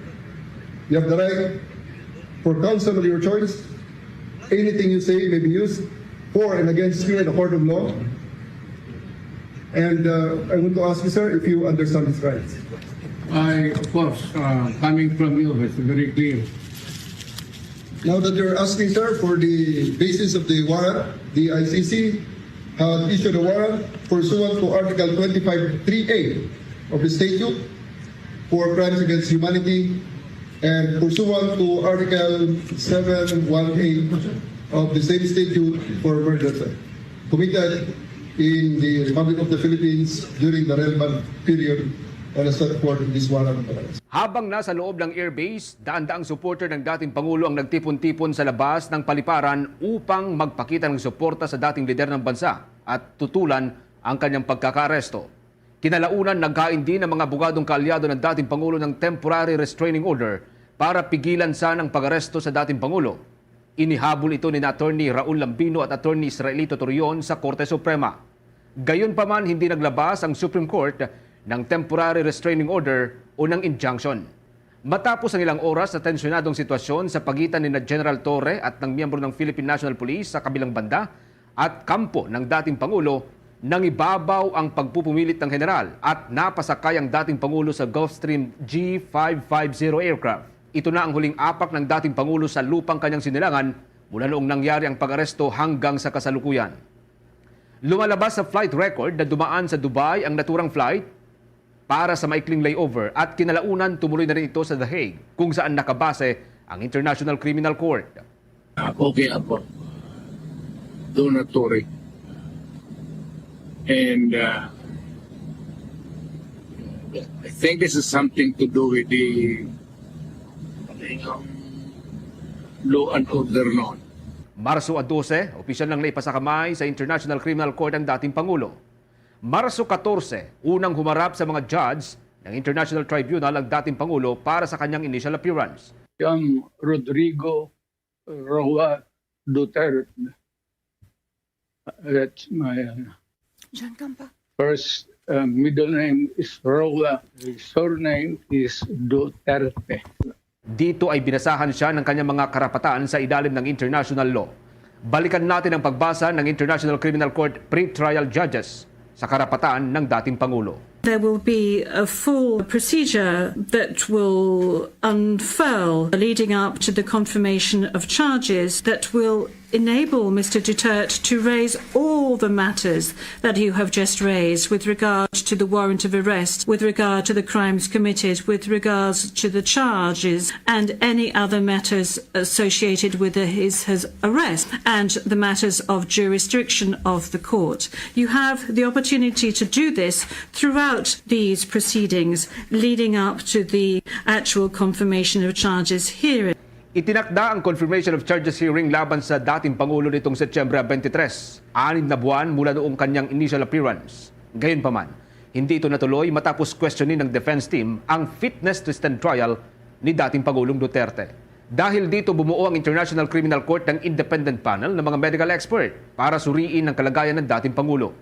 You have the right for counsel of your choice. Anything you say may be used for and against you in a court of law. And uh, I want to ask you, sir, if you understand these rights. I, of course, uh, coming from you, it's very clear. Now that you're asking, sir, for the basis of the warrant, the I C C had issued a warrant pursuant to Article twenty-five three A of the statute for crimes against humanity and pursuant to Article seven one eight of the same statute for murder, sir, committed in the Republic of the Philippines during the relevant period that is set forth in this warrant of arrest. Habang nasa loob ng airbase, daan-daang supporter ng dating Pangulo ang nagtipon-tipon sa labas ng paliparan upang magpakita ng suporta sa dating lider ng bansa at tutulan ang kanyang pagkakaaresto. Kinalaunan, naghain din ang mga abogadong kaalyado ng dating Pangulo ng temporary restraining order para pigilan sana ang pag-aresto sa dating Pangulo. Inihabol ito ni Attorney Raul Lambino at Attorney Israelito Torreon sa Korte Suprema. Gayunpaman, hindi naglabas ang Supreme Court ng temporary restraining order o ng injunction. Matapos ang ilang oras sa tensyonadong sitwasyon sa pagitan ni General Torre at ng miyembro ng Philippine National Police sa kabilang banda at kampo ng dating Pangulo, nangibabaw ang pagpupumilit ng general at napasakay ang dating Pangulo sa Gulfstream G five five zero aircraft. Ito na ang huling apak ng dating Pangulo sa lupang kanyang sinilangan mula noong nangyari ang pag-aresto hanggang sa kasalukuyan. Lumalabas sa flight record na dumaan sa Dubai ang naturang flight para sa maikling layover at kinalaunan tumuloy na rin ito sa The Hague, kung saan nakabase ang International Criminal Court. Ah, okay ako. Doon na Torre. And uh, I think this is something to do with the um, law and order noon. Marso dose, opisyal nang naipasakamay sa International Criminal Court ang dating Pangulo. Marso katorse, unang humarap sa mga judge ng International Tribunal ang dating Pangulo para sa kanyang initial appearance. Young Rodrigo Roa Duterte. That's my uh, Diyan ka pa. First uh, middle name is Roa. His surname is Duterte. Dito ay binasahan siya ng kanyang mga karapatan sa ilalim ng international law. Balikan natin ang pagbasa ng International Criminal Court pre-trial judges sa karapatan ng dating Pangulo. There will be a full procedure that will unfurl leading up to the confirmation of charges that will enable Mister Duterte to raise all the matters that you have just raised with regard to the warrant of arrest, with regard to the crimes committed, with regards to the charges and any other matters associated with his, his arrest and the matters of jurisdiction of the court. You have the opportunity to do this throughout these proceedings leading up to the actual confirmation of charges hearing. Itinakda ang confirmation of charges hearing laban sa dating Pangulo nitong Setyembre twenty-three, anim na buwan mula noong kanyang initial appearance. Gayunpaman, hindi ito natuloy matapos questionin ng defense team ang fitness to stand trial ni dating Pangulong Duterte. Dahil dito, bumuo ang International Criminal Court ng independent panel ng mga medical expert para suriin ang kalagayan ng dating Pangulo.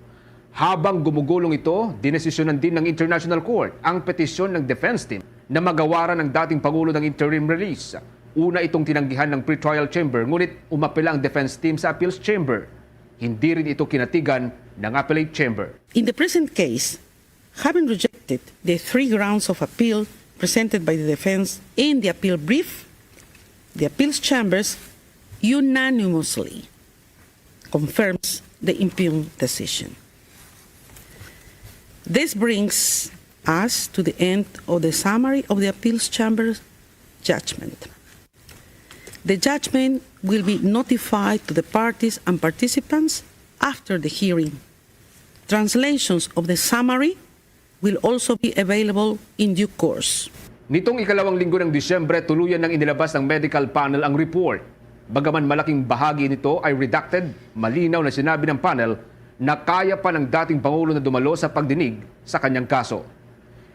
Habang gumugulong ito, dinesisyonan din ng International Court ang petisyon ng defense team na magawaran ang dating Pangulo ng interim release. Una itong tinanggihan ng pretrial chamber, ngunit umapela ang defense team sa appeals chamber. Hindi rin ito kinatigan ng appellate chamber. In the present case, having rejected the three grounds of appeal presented by the defense in the appeal brief, the appeals chambers unanimously confirms the impugned decision. This brings us to the end of the summary of the appeals chamber's judgment. The judgment will be notified to the parties and participants after the hearing. Translations of the summary will also be available in due course. Nitong ikalawang linggo ng Disyembre, tuluyan nang inilabas ng medical panel ang report. Bagaman malaking bahagi nito ay redacted, malinaw na sinabi ng panel na kaya pa ng dating Pangulo na dumalo sa pagdinig sa kanyang kaso.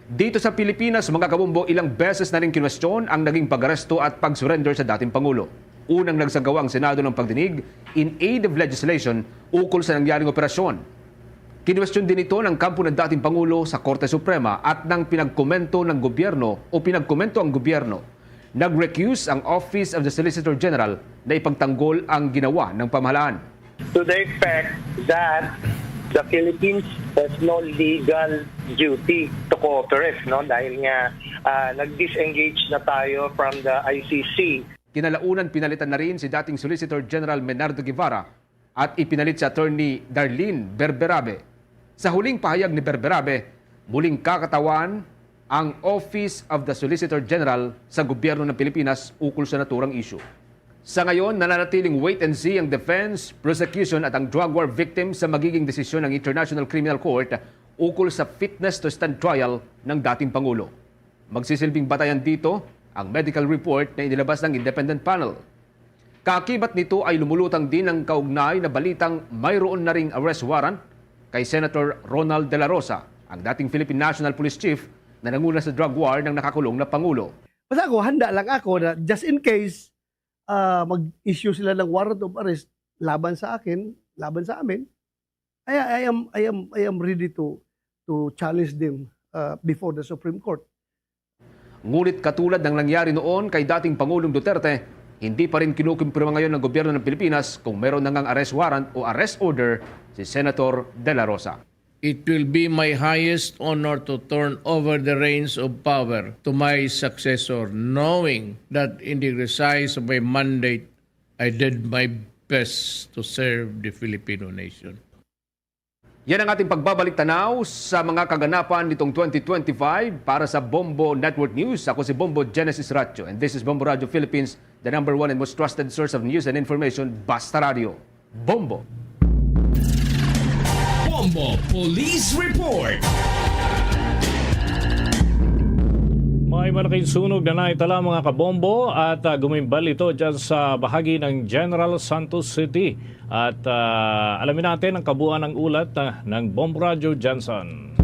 Dito sa Pilipinas, mga kabombo, ilang beses na rin kinwestiyon ang naging pag-aresto at pag-surrender sa dating Pangulo. Unang nagsagawa ang Senado ng pagdinig in aid of legislation ukol sa nangyaring operasyon. Kinwestiyon din ito ng kampo ng dating Pangulo sa Korte Suprema at nang pinagkomento ng gobyerno o pinagkomento ang gobyerno, nag-recuse ang Office of the Solicitor General na ipagtanggol ang ginawa ng pamahalaan. To the effect that the Philippines has no legal duty to cooperate, no, dahil nga ah, nag-disengage na tayo from the I C C. Kinalaunan, pinalitan na rin si dating Solicitor General Menardo Guevara at ipinalit si Attorney Darlene Berberabe. Sa huling pahayag ni Berberabe, muling kakatawan ang Office of the Solicitor General sa gobyerno ng Pilipinas ukol sa naturang issue. Sa ngayon, nananatiling wait and see ang defense, prosecution at ang drug war victim sa magiging desisyon ng International Criminal Court ukol sa fitness to stand trial ng dating Pangulo. Magsisilbing batayan dito ang medical report na inilabas ng independent panel. Kaakibat nito ay lumulutang din ang kaugnay na balitang mayroon na ring arrest warrant kay Senator Ronald De La Rosa, ang dating Philippine National Police Chief na nanguna sa drug war ng nakakulong na Pangulo. Basta ako, handa lang ako na just in case ah, mag-issue sila ng warrant of arrest laban sa akin, laban sa amin, I, I am I am I am ready to to challenge them uh, before the Supreme Court. Ngunit katulad ng nangyari noon kay dating Pangulong Duterte, hindi pa rin kinukumpirma ngayon ng gobyerno ng Pilipinas kung meron na ngang arrest warrant o arrest order si Senator De La Rosa. It will be my highest honor to turn over the reins of power to my successor, knowing that in the exercise of my mandate, I did my best to serve the Filipino nation. Yan ang ating pagbabalik tanaw sa mga kaganapan nitong twenty twenty-five. Para sa Bombo Network News, ako si Bombo Genesis Ratio, and this is Bombo Radio Philippines, the number one and most trusted source of news and information, Basta Radio. Bombo! Bombo Police Report. May malaking sunog na naitala, mga kabombo, at ah, gumimbal ito dyan sa bahagi ng General Santos City. At ah, alamin natin ang kabuuan ng ulat ah, ng Bombo Radyo Jansan.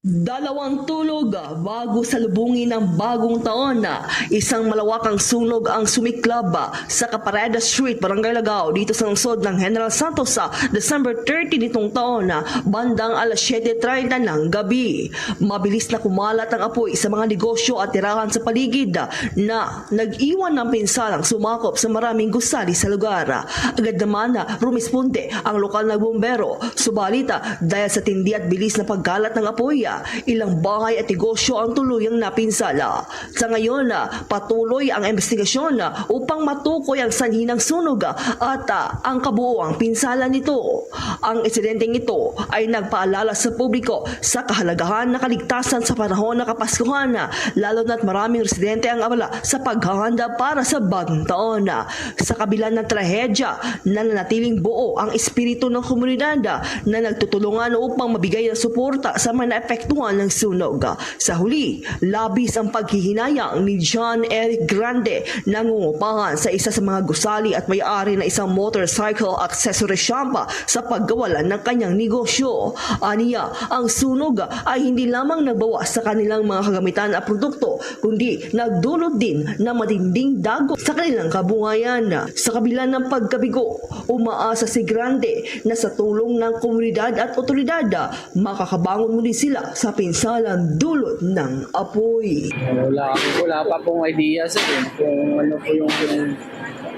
Dalawang tulog bago salubungin ang bagong taon. Isang malawakang sunog ang sumiklab sa Capareda Street, Barangay Lagao, dito sa lungsod ng General Santos sa December thirty nitong taon, bandang alas siete treinta ng gabi. Mabilis na kumalat ang apoy sa mga negosyo at tirahan sa paligid na nag-iwan ng pinsalang sumakop sa maraming gusali sa lugar. Agad naman rumisponde ang lokal na bumbero, subalit dahil sa tindi at bilis na pagkalat ng apoy, ilang bahay at negosyo ang tuluyang napinsala. Sa ngayon, patuloy ang investigasyon upang matukoy ang sanhi ng sunog at ang kabuoang pinsala nito. Ang insidenteng ito ay nagpaalala sa publiko sa kahalagahan ng kaligtasan sa panahon ng Kapaskuhan, lalo na't maraming residente ang abala sa paghahanda para sa bagong taon. Sa kabila ng trahedya, nananatiling buo ang espiritu ng komunidad na nagtutulungan upang mabigay ang suporta sa mga naapektuhan ng sunog. Sa huli, labis ang paghihinayang ni John Eric Grande, nangungupahan sa isa sa mga gusali at may-ari ng isang motorcycle accessory shop, sa pagkawalan ng kanyang negosyo. Aniya, ang sunog ay hindi lamang nagbawas sa kanilang mga kagamitan at produkto, kundi nagdulot din ng matinding dagok sa kanilang kabuhayan. Sa kabila ng pagkabigo, umaasa si Grande na sa tulong ng komunidad at otoridad, makakabangon muli sila sa pinsalang dulot ng apoy. Wala, wala pa pong idea, sir, eh, kung ano po yung, yung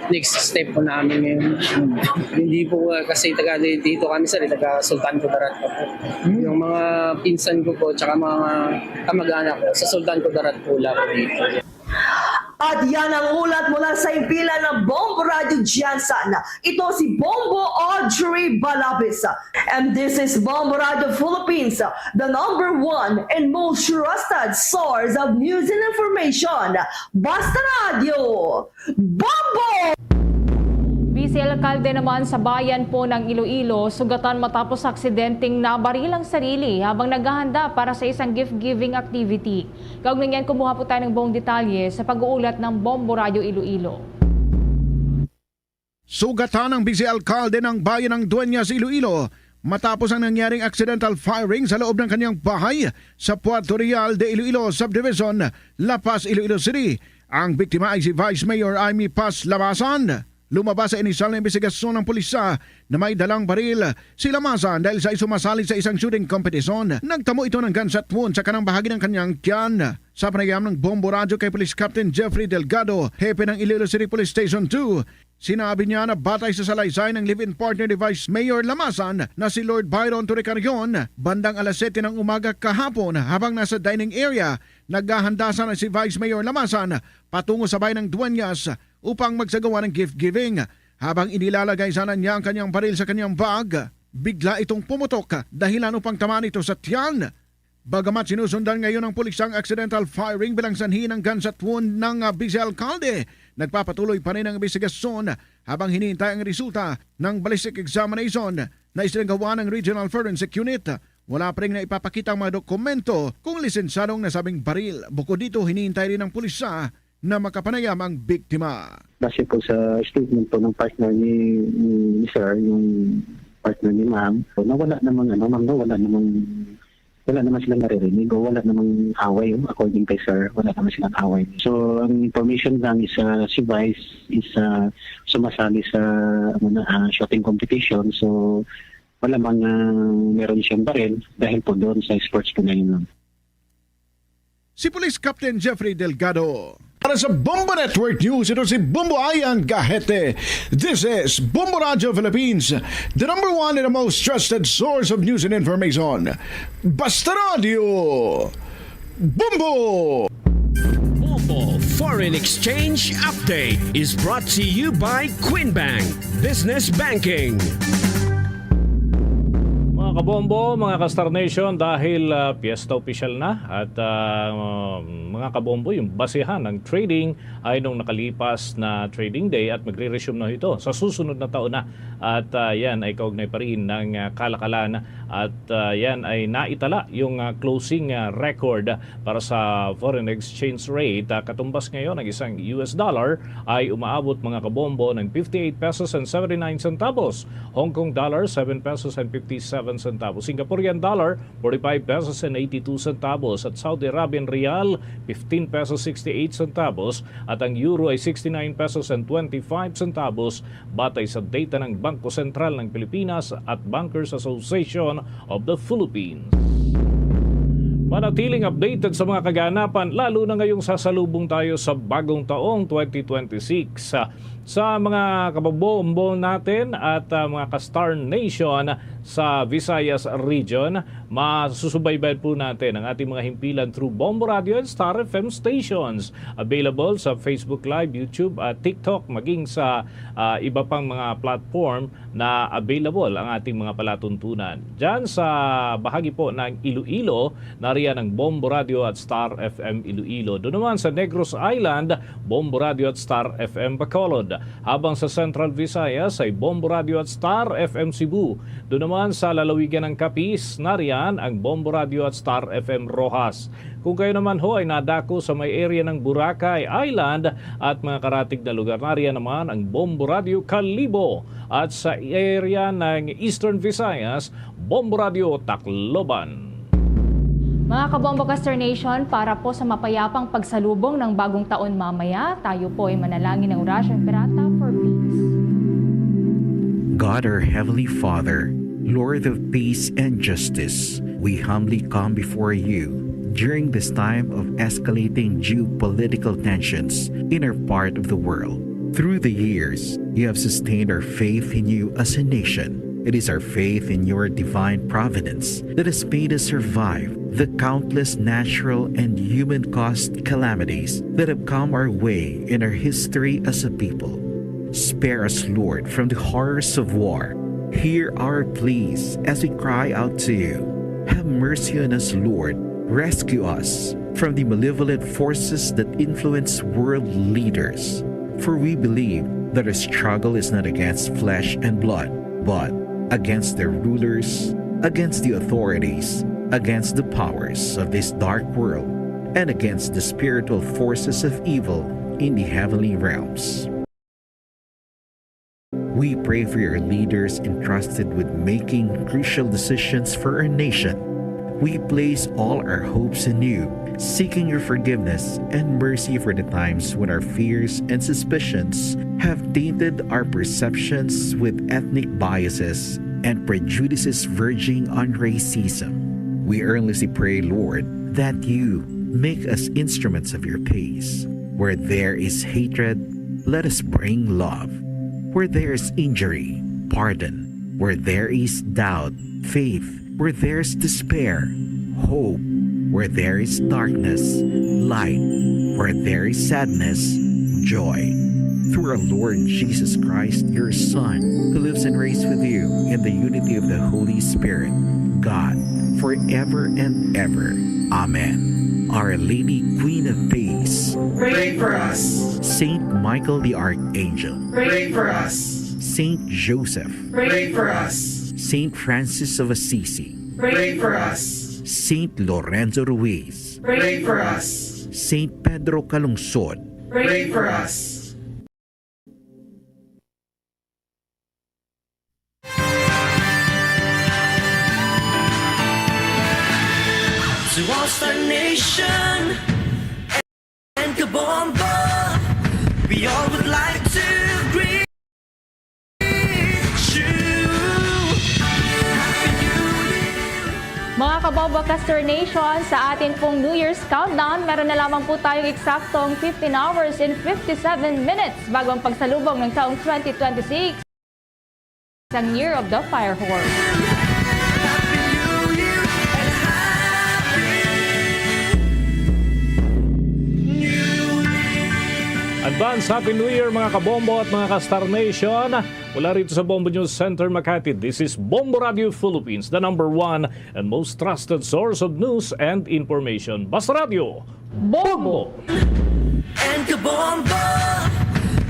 next step po namin ngayon. Hindi po, uh, kasi taga dito kami, sir, eh, taga Sultan Kudarat pa po. Yung mga pinsan ko po, tsaka mga kamag-anak ko, sa Sultan Kudarat po lang dito. At yan ang ulat mula sa impilan ng Bombo Radio Jansan. Ito si Bombo Audrey Balabis. And this is Bombo Radio Philippines, the number one and most trusted source of news and information. Basta Radio, Bombo! Vice Alkalde naman sa bayan po ng Iloilo, sugatan matapos aksidenteng nabaril ang sarili habang naghahanda para sa isang gift-giving activity. Kaugnay niyan, kumuha po tayo ng buong detalye sa pag-uulat ng Bombo Radyo Iloilo. Sugatan ang Vice Alkalde ng Bayan ng Dueñas, Iloilo, matapos ang nangyaring accidental firing sa loob ng kanyang bahay sa Puerto Real de Iloilo Subdivision, La Paz, Iloilo City. Ang biktima ay si Vice Mayor Imee Paz Labasan. Lumabas sa inisyal na imbestigasyon ng pulisya na may dalang baril si Labasan dahil sa sumasali sa isang shooting competition. Nagtamo ito ng gunshot wound sa kanang bahagi ng kanyang tiyan. Sa panayam ng Bombo Radyo kay Police Captain Jeffrey Delgado, hepe ng Iloilo City Police Station two, sinabi niya na batay sa salaysay ng live-in partner ni Vice Mayor Labasan na si Lord Byron Torrecarion, bandang alas siyete ng umaga kahapon habang nasa dining area, naghahanda sana si Vice Mayor Labasan patungo sa bayan ng Dueñas upang magsagawa ng gift-giving. Habang inilalagay sana niya ang kanyang baril sa kanyang bag, bigla itong pumutok, dahilan upang tamaan ito sa tiyan. Bagamat sinusundan ngayon ng pulis ang accidental firing bilang sanhi ng gunshot wound ng, ah, Vice Alkalde, nagpapatuloy pa rin ang imbestigasyon habang hinihintay ang resulta ng ballistic examination na isinagawa ng Regional Forensic Unit. Wala pa rin naipapakita ang mga dokumento kung lisensyado ang nasabing baril. Bukod dito, hinihintay rin ng pulisya na makapanayam ang biktima. Base po sa statement po ng partner ni, ni, ni sir, yung partner ni ma'am, so, na wala namang ano, ma'am, no, wala namang wala naman silang naririnig o wala namang away, oh, according kay sir, wala naman silang away. So, ang information lang is, ah, si Vice is, ah, sumasali sa, ano na, ah, shooting competition. So, malamang, ah, meron siyang baril dahil po doon sa sports po na yun, ma'am. Si Police Captain Jeffrey Delgado. Para sa Bombo Network News, ito si Bombo Ian Gahete. This is Bombo Radio Philippines, the number one and the most trusted source of news and information. Basta Radio, Bombo! Bombo Foreign Exchange Update is brought to you by Queen Bank Business Banking. Mga kabombo, mga ka-Star Nation, dahil, ah, piyesta opisyal na at, ah, mga kabombo, yung basihan ng trading ay nung nakalipas na trading day at magre-resume na ito sa susunod na taon na. At, ah, yan ay kaugnay pa rin ng, ah, kalakalan at, ah, yan ay naitala yung, ah, closing, ah, record para sa foreign exchange rate. Ah, katumbas ngayon, ang isang U S dollar ay umaabot, mga kabombo, ng fifty-eight pesos and seventy-nine centavos, Hong Kong dollar, seven pesos and fifty-seven centavos, Singaporean dollar, forty-five pesos and eighty-two centavos, at Saudi Arabian rial, fifteen pesos sixty-eight centavos, at ang euro ay sixty-nine pesos and twenty-five centavos, batay sa data ng Bangko Sentral ng Pilipinas at Bankers Association of the Philippines. Manatiling updated sa mga kaganapan, lalo na ngayong sasalubong tayo sa bagong taong twenty twenty-six. Sa mga kababombo natin at, ah, mga ka-Star Nation sa Visayas region, masusubaybayan po natin ang ating mga himpilan through Bombo Radio and Star F M stations. Available sa Facebook Live, YouTube, at TikTok, maging sa, ah, iba pang mga platform na available ang ating mga palatuntunan. Diyan sa bahagi po ng Iloilo, nariyan ang Bombo Radio at Star F M Iloilo. Doon naman sa Negros Island, Bombo Radio at Star F M Bacolod. Habang sa Central Visayas ay Bombo Radio at Star F M Cebu. Doon naman sa lalawigan ng Capiz, nariyan ang Bombo Radio at Star F M Roxas. Kung kayo naman ho ay nadako sa may area ng Boracay Island at mga karatig na lugar, nariyan naman ang Bombo Radio Kalibo. At sa area ng Eastern Visayas, Bombo Radio Tacloban. Mga kabombo ka Star Nation, para po sa mapayapang pagsalubong ng bagong taon mamaya, tayo po ay manalangin ng Orasyo Imperata for peace. God, our Heavenly Father, Lord of peace and justice, we humbly come before you during this time of escalating geopolitical tensions in our part of the world. Through the years, you have sustained our faith in you as a nation. It is our faith in your divine providence that has made us survive the countless natural and human-caused calamities that have come our way in our history as a people. Spare us, Lord, from the horrors of war. Hear our pleas as we cry out to you. Have mercy on us, Lord. Rescue us from the malevolent forces that influence world leaders. For we believe that our struggle is not against flesh and blood, but against the rulers, against the authorities, against the powers of this dark world, and against the spiritual forces of evil in the heavenly realms. We pray for your leaders entrusted with making crucial decisions for our nation. We place all our hopes in you, seeking your forgiveness and mercy for the times when our fears and suspicions have tainted our perceptions with ethnic biases and prejudices verging on racism. We earnestly pray, Lord, that you make us instruments of your peace. Where there is hatred, let us bring love. Where there is injury, pardon. Where there is doubt, faith. Where there is despair, hope. Where there is darkness, light. Where there is sadness, joy. Through our Lord Jesus Christ, your Son, who lives and reigns with you in the unity of the Holy Spirit, God, forever and ever. Amen. Our Lady, Queen of Peace, pray for us. Saint Michael the Archangel, pray for us. Saint Joseph, pray for us. Saint Francis of Assisi, pray for us. Saint Lorenzo Ruiz, pray for us. Saint Pedro Calungsod, pray for us. To all Star Nation and Kabombo, we all would like to greet you. Happy New Year! Mga Kabombo Caster Nation, sa atin pong New Year's countdown, meron na lamang po tayong eksaktong fifteen hours and fifty-seven minutes bago ang pagsalubong ng taong twenty twenty-six, isang Year of the Fire Horse. Advance Happy New Year, mga kabombo at mga ka-Star Nation. Mula rito sa Bombo News Center, Makati, this is Bombo Radio Philippines, the number one and most trusted source of news and information. Basta Radio, Bombo! And Kabombo,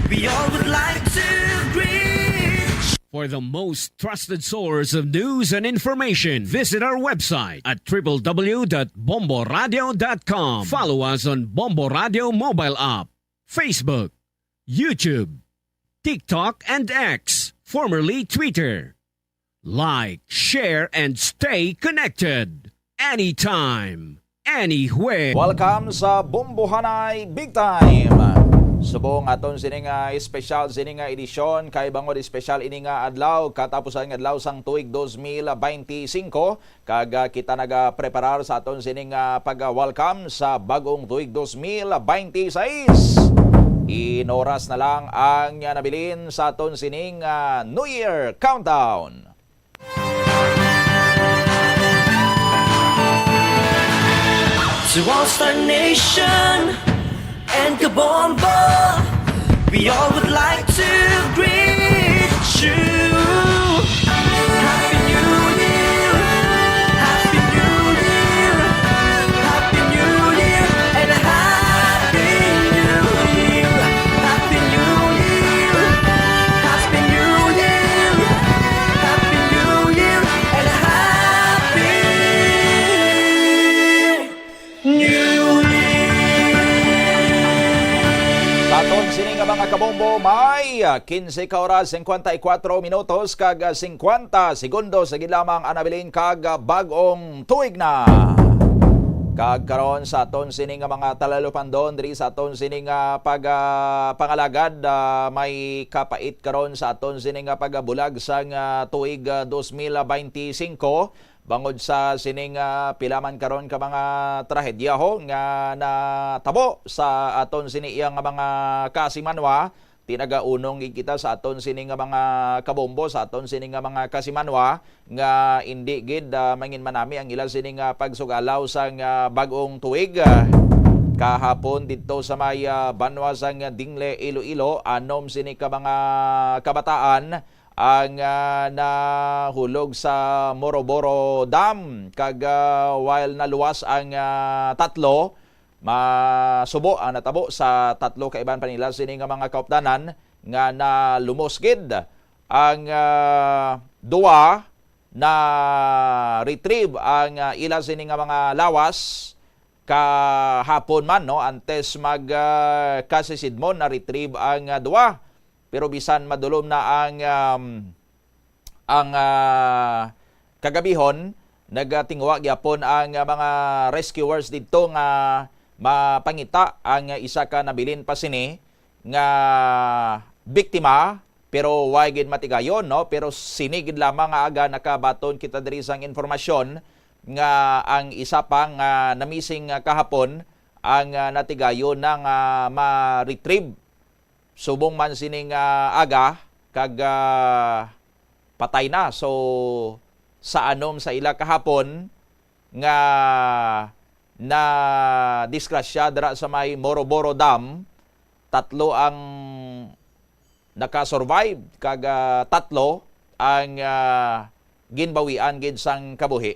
we all would like to greet you. For the most trusted source of news and information, visit our website at w w w dot bomboradio dot com. Follow us on Bombo Radio mobile app, Facebook, YouTube, TikTok, and X, formerly Twitter. Like, share, and stay connected anytime, anywhere. Welcome sa Bombohanay Big Time. Subong aton sini nga espesyal sini nga edisyon kay bangod espesyal ini nga adlaw, katapusan nga adlaw sang tuig dos mil benti singko, kag ah, kita nagapreparar sa aton sini nga pag-welcome sa bag-ong tuig dos mil benti sais. Inoras na lang ang ah, nabilin sa aton sining ah, New Year Countdown. To all Star Nation and Kabombo, we all would like to greet you. Happy New Year! Happy New Year! Happy New Year! And a Happy New Year! Happy New Year! Happy New Year! Happy New Year! And a Happy New Year! Sa aton sini nga mga kabombo, may ah, kinse ka oras, singkwenta y kuwatro minutos, kag ah, singkwenta segundos na gid lamang ang nabilin kag ah, bag-ong tuig na. Kag karon sa aton sini nga mga talalupandon diri sa aton sini nga pag ah, pangalagad, ah, may kapait karon sa aton sini nga pagabulag sang ah, tuig ah, dos mil benti singko. Bangod sa sining ah, pila man karon ka mga trahedya ho nga natabo sa aton sini iya nga mga kasimanwa, tinagaunong gid kita sa aton sini nga mga kabombo, sa aton sini nga mga kasimanwa nga indi gid ah, manginmanami ang ila sini nga pagsugalaw sang ah, bag-ong tuig. Ah, kahapon didto sa may ah, banwa sang Dingle, Iloilo, anom sini ka mga kabataan ang ah, nahulog sa Moroboro Dam, kag ah, while naluwas ang ah, tatlo, masubo ang natabo sa tatlo ka iban pa nila sini nga mga kaupdanan nga nalumos gid. Ang ah, duwa na-retrieve ang ah, ila sini nga mga lawas kahapon man, no, antes mag ah, kasisidmon, na-retrieve ang ah, duwa. Pero bisan madulom na ang um, ang ah, kagabihon, nagatinguha gyapon ang ah, mga rescuers didto nga mapangita ang isa ka nabilin pa sini nga biktima, pero way gid matigayon, no? Pero sini gid lamang nga aga nakabaton kita diri sang informasyon nga ang isa pa nga namising nga kahapon ang ah, natigayon na nga ma-retrieve subong man sining ah, aga kag ah, patay na. So sa anom sa ila kahapon nga nadisgrasya dira sa may Moroboro Dam, tatlo ang naka-survive kag ah, tatlo ang ah, ginbawian gid sang kabuhi.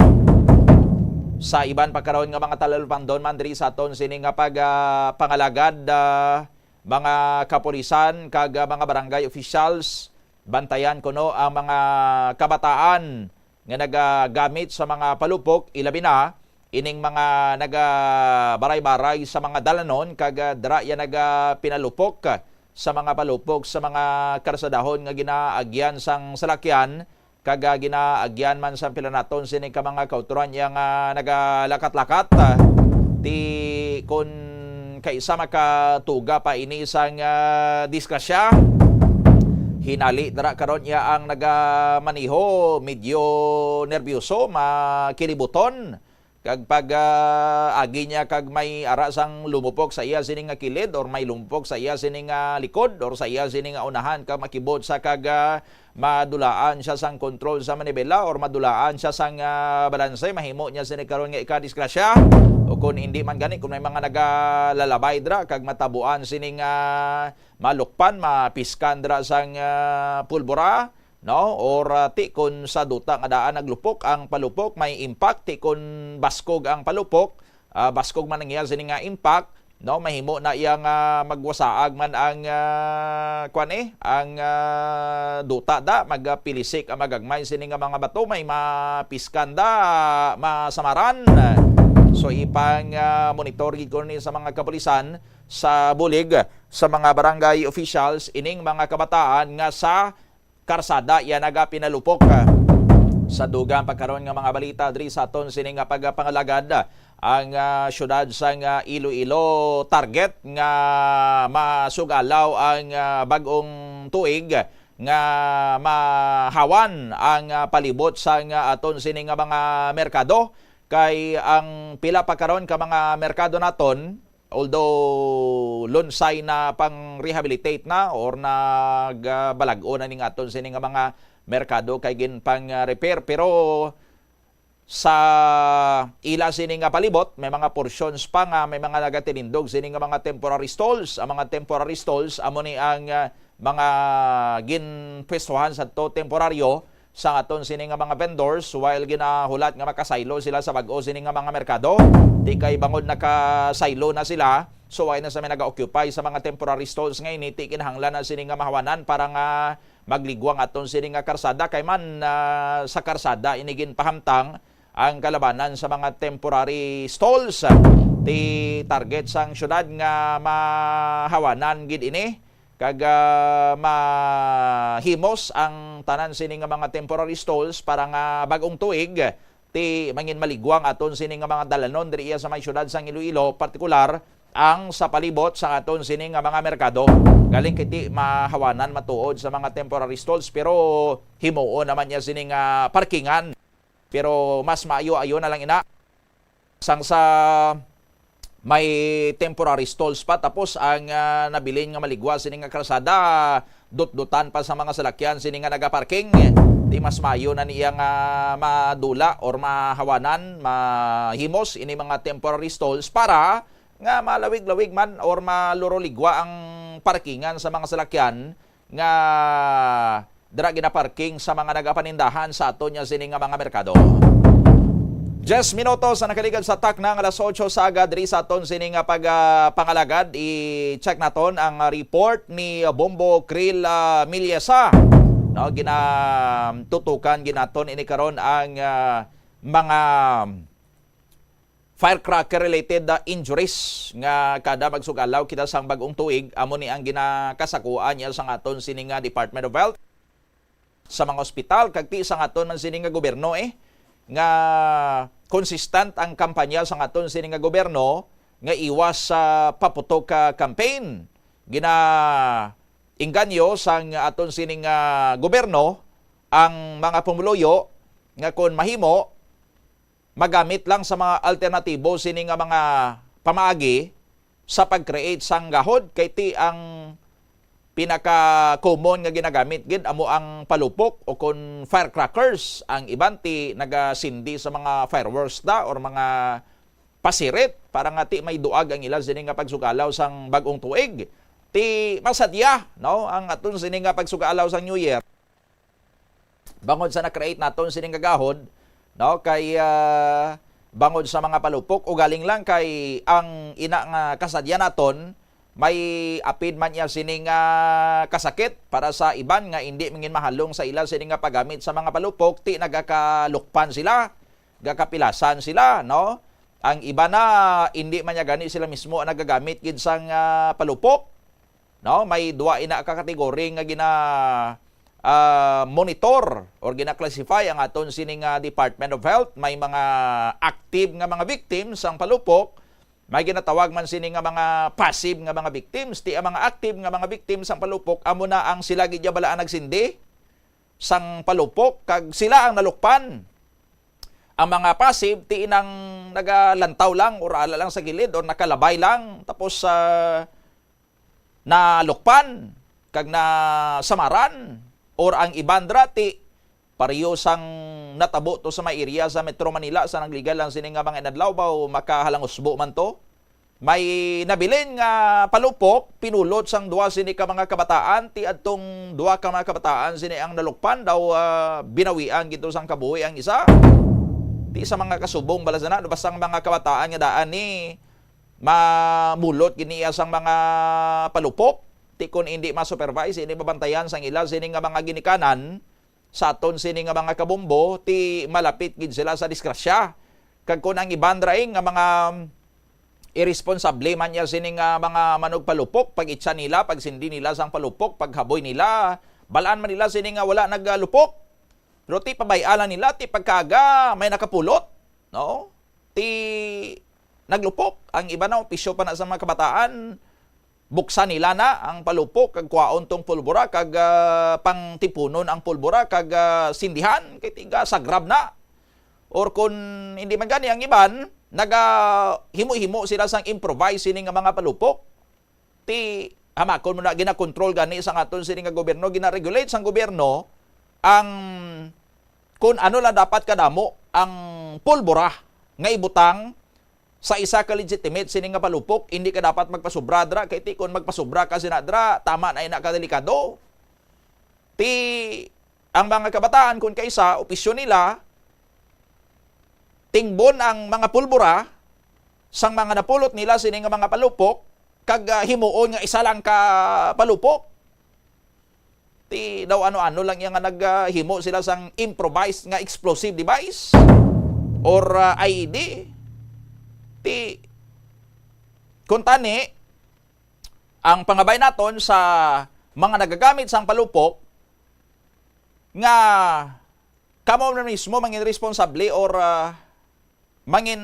Sa iban pa karon nga mga talalupandon man diri sa aton sini nga pag ah, pangalagad, ah, mga kapulisan kag ah, mga barangay officials, bantayan kuno ang mga kabataan nga nagagamit sa mga palupok, ilabi na ining mga nagabaray-baray sa mga dalanon kag ah, dira ya nagapinalupok sa mga palupok sa mga karsadahon nga ginaagyan sang salakyan kag ah, ginaagyan man sang pila naton sini ka mga kautoran ya nga nagalakat-lakat. Ti kun kaisa makatuga pa ini sang ah, disgrasya, hinali dira karon ya ang nagamaneho medyo nerbyoso, makilibuton. kag pag, ah, agi niya kag may ara sang lumupok sa iya sini nga kilid, or may lumupok sa iya sini nga likod, or sa iya sini nga unahan, kag makibot sa kag, ah, madulaan siya sang kontrol sa manibela, or madulaan siya sang, ah, balanse, mahimo niya sini karon nga ikadisgrasya. O kung hindi man gani, kung may mga nagalalabay dira kag matabuan sini nga malukpan, mapiskan dira sang, ah, pulbura, no? Or, ah, ti kon sa duta nga daan naglupok ang palupok, may impact. Ti kon baskog ang palupok, ah, baskog man ang iya sini nga impact, no? Mahimo na iya nga magwasaag man ang, ah, kwan, eh, ang, ah, duta da, magapilisik ang magagmay sini nga mga bato, may mapiskan da, masamaran. So, ipang, ah, monitor gid ko ni sa mga kapulisan sa bulig sa mga barangay officials ining mga kabataan nga sa karsada iya nagapinalupok. Sa dugang pagkaron nga mga balita diri sa aton sini nga pagpangalagad, ang, ah, siyudad sang, ah, Iloilo target nga masugalaw ang, ah, bag-ong tuig nga mahawan ang, ah, palibot sang, ah, aton sini nga mga merkado, kay ang pila pa karon ka mga merkado naton, although lunsay na pang-rehabilitate na or nagbalag-o na ning aton sini nga mga merkado kay ginpang-repair, pero sa ila sini nga palibot, may mga portions pa nga may mga nagatinindog sini nga mga temporary stalls. Ang mga temporary stalls amo ni ang, ah, mga ginpwestuhan sa to temporaryo sa aton sini nga mga vendors, while ginahulat nga makasaylo sila sa bag-o sini nga mga merkado. Di kay bangod nakasaylo na sila, so wala na sa may nag-occupy sa mga temporary stalls nga ini, ti kinahanglan na sini nga mahawanan para nga magligwang aton sini nga karsada, kay man, ah, sa karsada ini ginpahamtang ang kalabanan sa mga temporary stalls. Ti target sang syudad nga mahawanan gid ini, kag, ah, mahimos ang tanan sini nga mga temporary stalls para nga bag-ong tuig, ti mangin maligwang aton sini nga mga dalanon diri iya sa may syudad sang Iloilo, partikular ang sa palibot sa aton sini nga mga merkado. Galing kay ti mahawanan matuod sa mga temporary stalls, pero himuon naman niya sini nga parkingan. Pero mas maayo-ayo na lang ina. Sang sa may temporary stalls pa, tapos ang, ah, nabilin nga maligwa sini nga karsada, dutdutan pa sa mga salakyan sini nga nagaparking. Di mas maayo na niya nga madula or mahawanan, mahimos ini mga temporary stalls para nga malawig-lawig man or maluroligwa ang parkingan sa mga salakyan nga dira ginaparking sa mga nagapanindahan sa aton niya sini nga mga merkado. Diyes minutos ang nakaligad sa takna nga alas otso sa aga diri sa aton sini nga pag, ah, pangalagad. I-check naton ang report ni Bombo Krill, ah, Milyesa. No, ginatutukan ginaton ini karon ang, ah, mga firecracker-related, ah, injuries nga kada magsugalaw kita sang bag-ong tuig, amo ni ang ginakasakuan niya sang aton sini nga Department of Health, sa mga ospital, kag ti sang aton man sini nga gobyerno, eh, nga consistent ang kampanya sang aton sini nga gobyerno nga iwas sa paputok ka campaign. Ginaengganyo sang aton sini nga gobyerno ang mga pumuluyo nga kon mahimo, magamit lang sa mga alternatibo sini nga mga pamaagi sa pag-create sang gahod, kay ti ang pinaka-common nga ginagamit gid amo ang palupok o kon firecrackers. Ang iban ti nagasindi sa mga fireworks da or mga pasirit para nga ti may duag ang ila sini nga pagsugalaw sang bag-ong tuig. Ti masadya, no, ang aton sini nga pagsugalaw sang New Year. Bangod sa na-create naton sining gagahod, no, kay, ah, bangod sa mga palupok, ugaling lang kay ang ina nga kasadya naton, may apid man iya sining, ah, kasakit para sa iban nga indi mangin mahalong sa ila sini nga paggamit sa mga palupok, ti nagakalukpan sila, gakapilasan sila, no? Ang iba na, indi man niya gani sila mismo ang nagagamit gid sang, ah, palupok. No, may duwa ina ka kategori nga gina, ah, monitor or gina-classify ang aton sini nga Department of Health. May mga active nga mga victims sang palupok, may ginatawag man sini nga mga passive nga mga victims. Ti ang mga active nga mga victims sang palupok, amo na ang sila gid ya bala ang nagsindi sang palupok kag sila ang nalukpan. Ang mga passive, ti inang nagalantaw lang or ala lang sa gilid or nakalabay lang, tapos, ah, nalukpan kag nasamaran, or ang iban dira, ti pareho sang natabo to sa may area sa Metro Manila sa nagligad lang sini nga mga inadlaw, baw makahalangusbo man to. May nabilin nga palupok, pinulot sang duha sini ka mga kabataan, ti adtong duha ka mga kabataan sini ang nalukpan, daw, ah, binawian gid to sang kabuhi ang isa. Ti sa mga kasubong bala sana, basta ang mga kabataan nga daan ni mamulot gid niya sang mga palupok, ti kon hindi ma-supervise, hindi mabantayan sang ila sini nga mga ginikanan, sa aton sini nga mga kabombo, ti malapit gid sila sa disgrasya. Kag kon ang iban ra, eh, nga mga iresponsable man niya sini nga mga manugpalupok, pag-itsa nila, pagsindi nila sang palupok, paghaboy nila, balaan man nila sini nga wala nagalupok. Pero ti pabay-an lang nila, ti pagkaaga may nakapulot, no? Ti naglupok. Ang iban na, opisyo pa na sa mga kabataan, buksan nila na ang palupok kag kwaon tong pulbura kag, ah, pangtipunon ang pulbura kag, ah, sindihan kay tiga sagrab na. Or kun hindi man gani, ang iban nagahimo-himo sila sang improvise sini nga mga palupok. Ti hamakon mo na, ginakontrol gani sang aton sini nga gobyerno, ginaregulate sang gobyerno ang kun ano lang dapat kadamo ang pulbura nga ibutang sa isa ka legitimate sini nga palupok. Hindi ka dapat magpasobra dra, kay ti kon magpasobra ka sina dra, tama na ina ka delikado. Ti ang mga kabataan, kun kaisa, opisyon nila tingbon ang mga pulbura sang mga napulot nila sini nga mga palupok, kag, ah, himuon nga isa lang ka palupok. Ti daw ano-ano lang iya nga nag, ah, himo sila sang improvised nga explosive device or, ah, I E D. Ti, kuntani, ang pangabay naton sa mga nagagamit sang palupok nga kamo na mismo mangin responsable or, ah, mangin,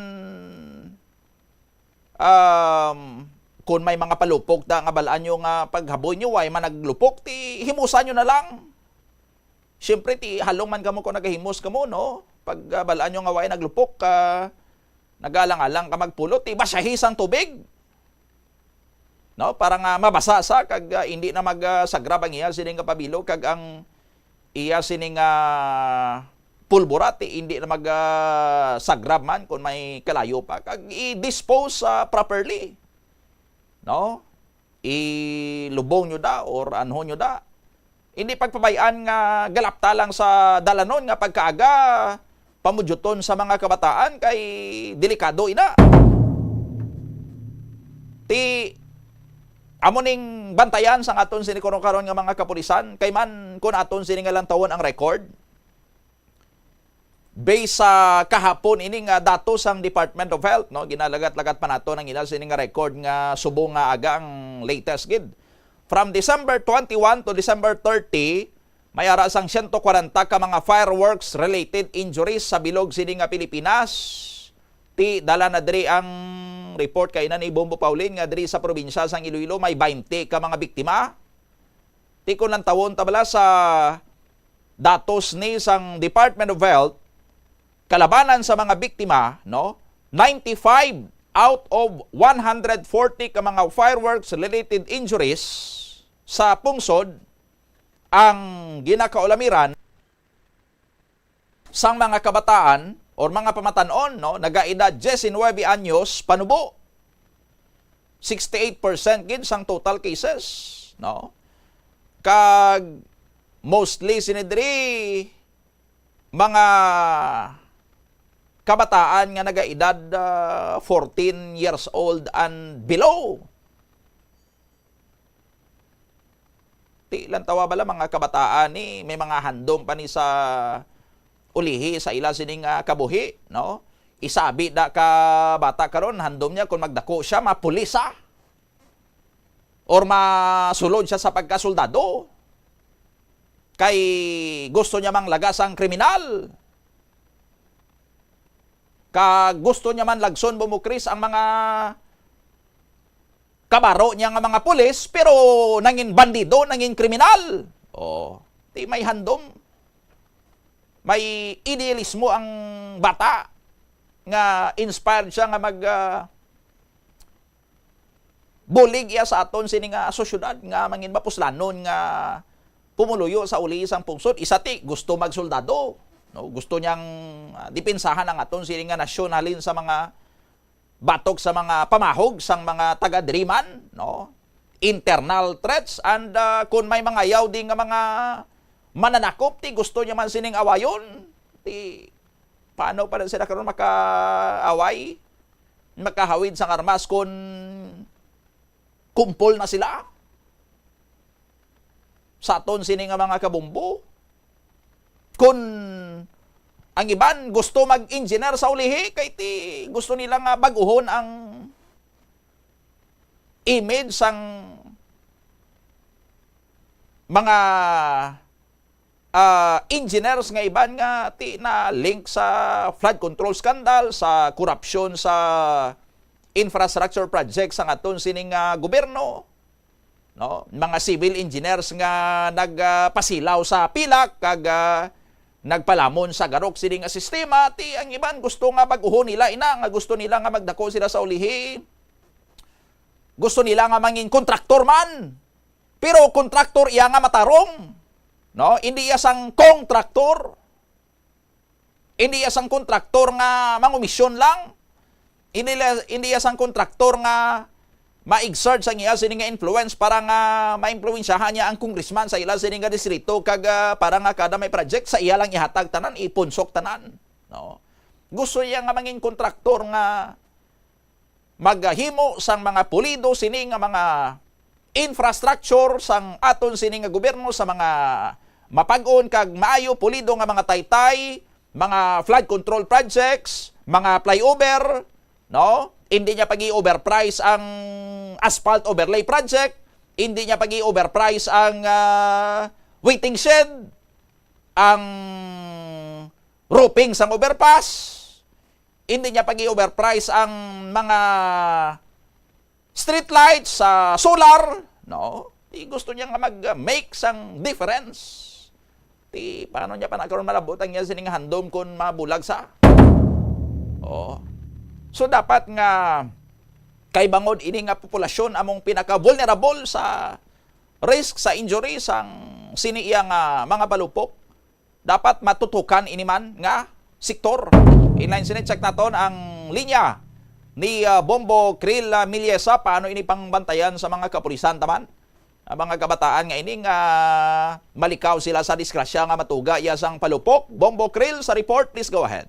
um, kun may mga palupok ta nga balaan nyo nga paghaboy nyo, way man naglupok, ti himusan nyo na lang. Siyempre, ti halong man kamo kung nagahimos kamo, no? Pag, ah, balaan nyo nga way naglupok, ah, nagalang-alang ka magpulot, ti basyahi sang tubig. No? Para nga mabasa sa kag, ah, hindi na mag, ah, sagrab ang iya sini nga pabilo kag ang iya sini nga pulbura ti hindi na mag, ah, sagrab man kung may kalayo pa, kag i-dispose, ah, properly. No? Ilubong nyo da or anhon nyo da. Hindi pagpabay-an nga galapta lang sa dalanon nga pagkaaga, pamudyoton sa mga kabataan kay delikado ina. Ti amo ning bantayan sang aton sini karon-karon nga mga kapulisan, kay man kun aton sini nga lantawon ang record, based sa kahapon ini nga datos sang Department of Health, no, ginalagat-lagat pa nato ang ila sini nga record nga subong nga aga ang latest gid. From December twenty-one to December thirty, may ara sang siyento kwarenta ka mga fireworks-related injuries sa bilog sini nga Pilipinas. Ti, dala na diri ang report kay na ni Bombo Paulin nga diri sa probinsya sang Iloilo may baynte ka mga biktima. Ti, kon lantawon ta bala sa datos ni sang Department of Health, kalabanan sa mga biktima, no, ninety-five out of one hundred forty ka mga fireworks-related injuries sa pungsod ang ginakaulamiran sang mga kabataan or mga pamatan-on, no, nagaedad diecinuebe anyos panubo. Sixty-eight percent gid sang total cases, no? Kag mostly sini diri mga kabataan nga nagaedad, ah, fourteen years old and below. Ti lantawa bala, mga kabataan ni, may mga handom pa ni sa ulihi sa ila sining, ah, kabuhi, no? Isabi da ka bata karon, handom niya kung magdako siya, mapulis siya. Or masulod siya sa pagkasoldado. Kay gusto niya mang lagas ang kriminal. Kag gusto niya man lagson bumukris ang mga kabaro niya nga mga pulis, pero nangin bandido, nangin kriminal. Oh, ti may handom. may idealismo ang bata nga inspired siya nga mag, ah, bulig iya sa aton sini nga sosyedad nga mangin mapuslanon nga pumuluyo sa uli sang pungsod. Isa ti gusto magsoldado, no? Gusto niyang, ah, depensahan ang aton sini nga nasyon halin sa mga batok sa mga pamahog sang mga taga-diri man, no? Internal threats and, ah, kung may mangayaw di nga mga mananakop, ti gusto niya man sining awayon, ti paano pa na sila karon makaaway, makahawid sang armas kung kumpol na sila sa aton sini nga mga kabombo? Kun ang iban gusto mag-engineer sa ulihi, kay ti gusto nila nga bag-ohon ang image sang mga, ah, engineers nga iban nga ti na link sa flood control scandal, sa korupsyon sa infrastructure project sang aton sining, ah, gobyerno, no? Mga civil engineers nga nagpasilaw sa pilak kag, ah, nagpalamon sa garok sini nga sistema, ti ang iban gusto nga bag-ohon nila ina, nga gusto nila nga magdako sila sa ulihi. Gusto nila nga mangin kontraktor man. Pero kontraktor iya nga matarong, no? Hindi iya sang kontraktor. Hindi iya sang kontraktor nga mangumisyon lang. Hindi la-, hindi iya sang kontraktor nga ma-exert sang iya sini nga influence para nga maimpluwensyahan niya ang congressman sa ila sini nga distrito kag, ah, para nga kada may project sa iya lang ihatag tanan, ipunsok tanan, no? Gusto iya nga mangin kontraktor nga maghimo sang mga pulido sini nga mga infrastructure sang aton sini nga gobyerno, sa mga mapag-on kag maayo pulido nga mga taytay, mga flood control projects, mga flyover, no? Hindi niya pag-i-overprice ang asphalt overlay project, hindi niya pag-i-overprice ang, ah, waiting shed, ang roofing sang overpass, hindi niya pag-i-overprice ang mga street lights sa solar, no? Ti gusto niya nga mag-make sang difference. Ti paano niya pa na karon malabot ang iya sining handom kon mabulag sa? Oh. So dapat nga kay bangod ini nga populasyon among pinaka-vulnerable sa risk sa injury sang sini iya nga mga palupok, dapat matutukan ini man nga sektor. Inline sini, check naton ang linya ni, ah, Bombo Krill, ah, Milyesa. Paano ini pangbantayan sa mga kapulisan taman? Ang mga kabataan nga ini nga malikaw sila sa disgrasya nga matuga iya sang palupok. Bombo Krill sa report, please go ahead.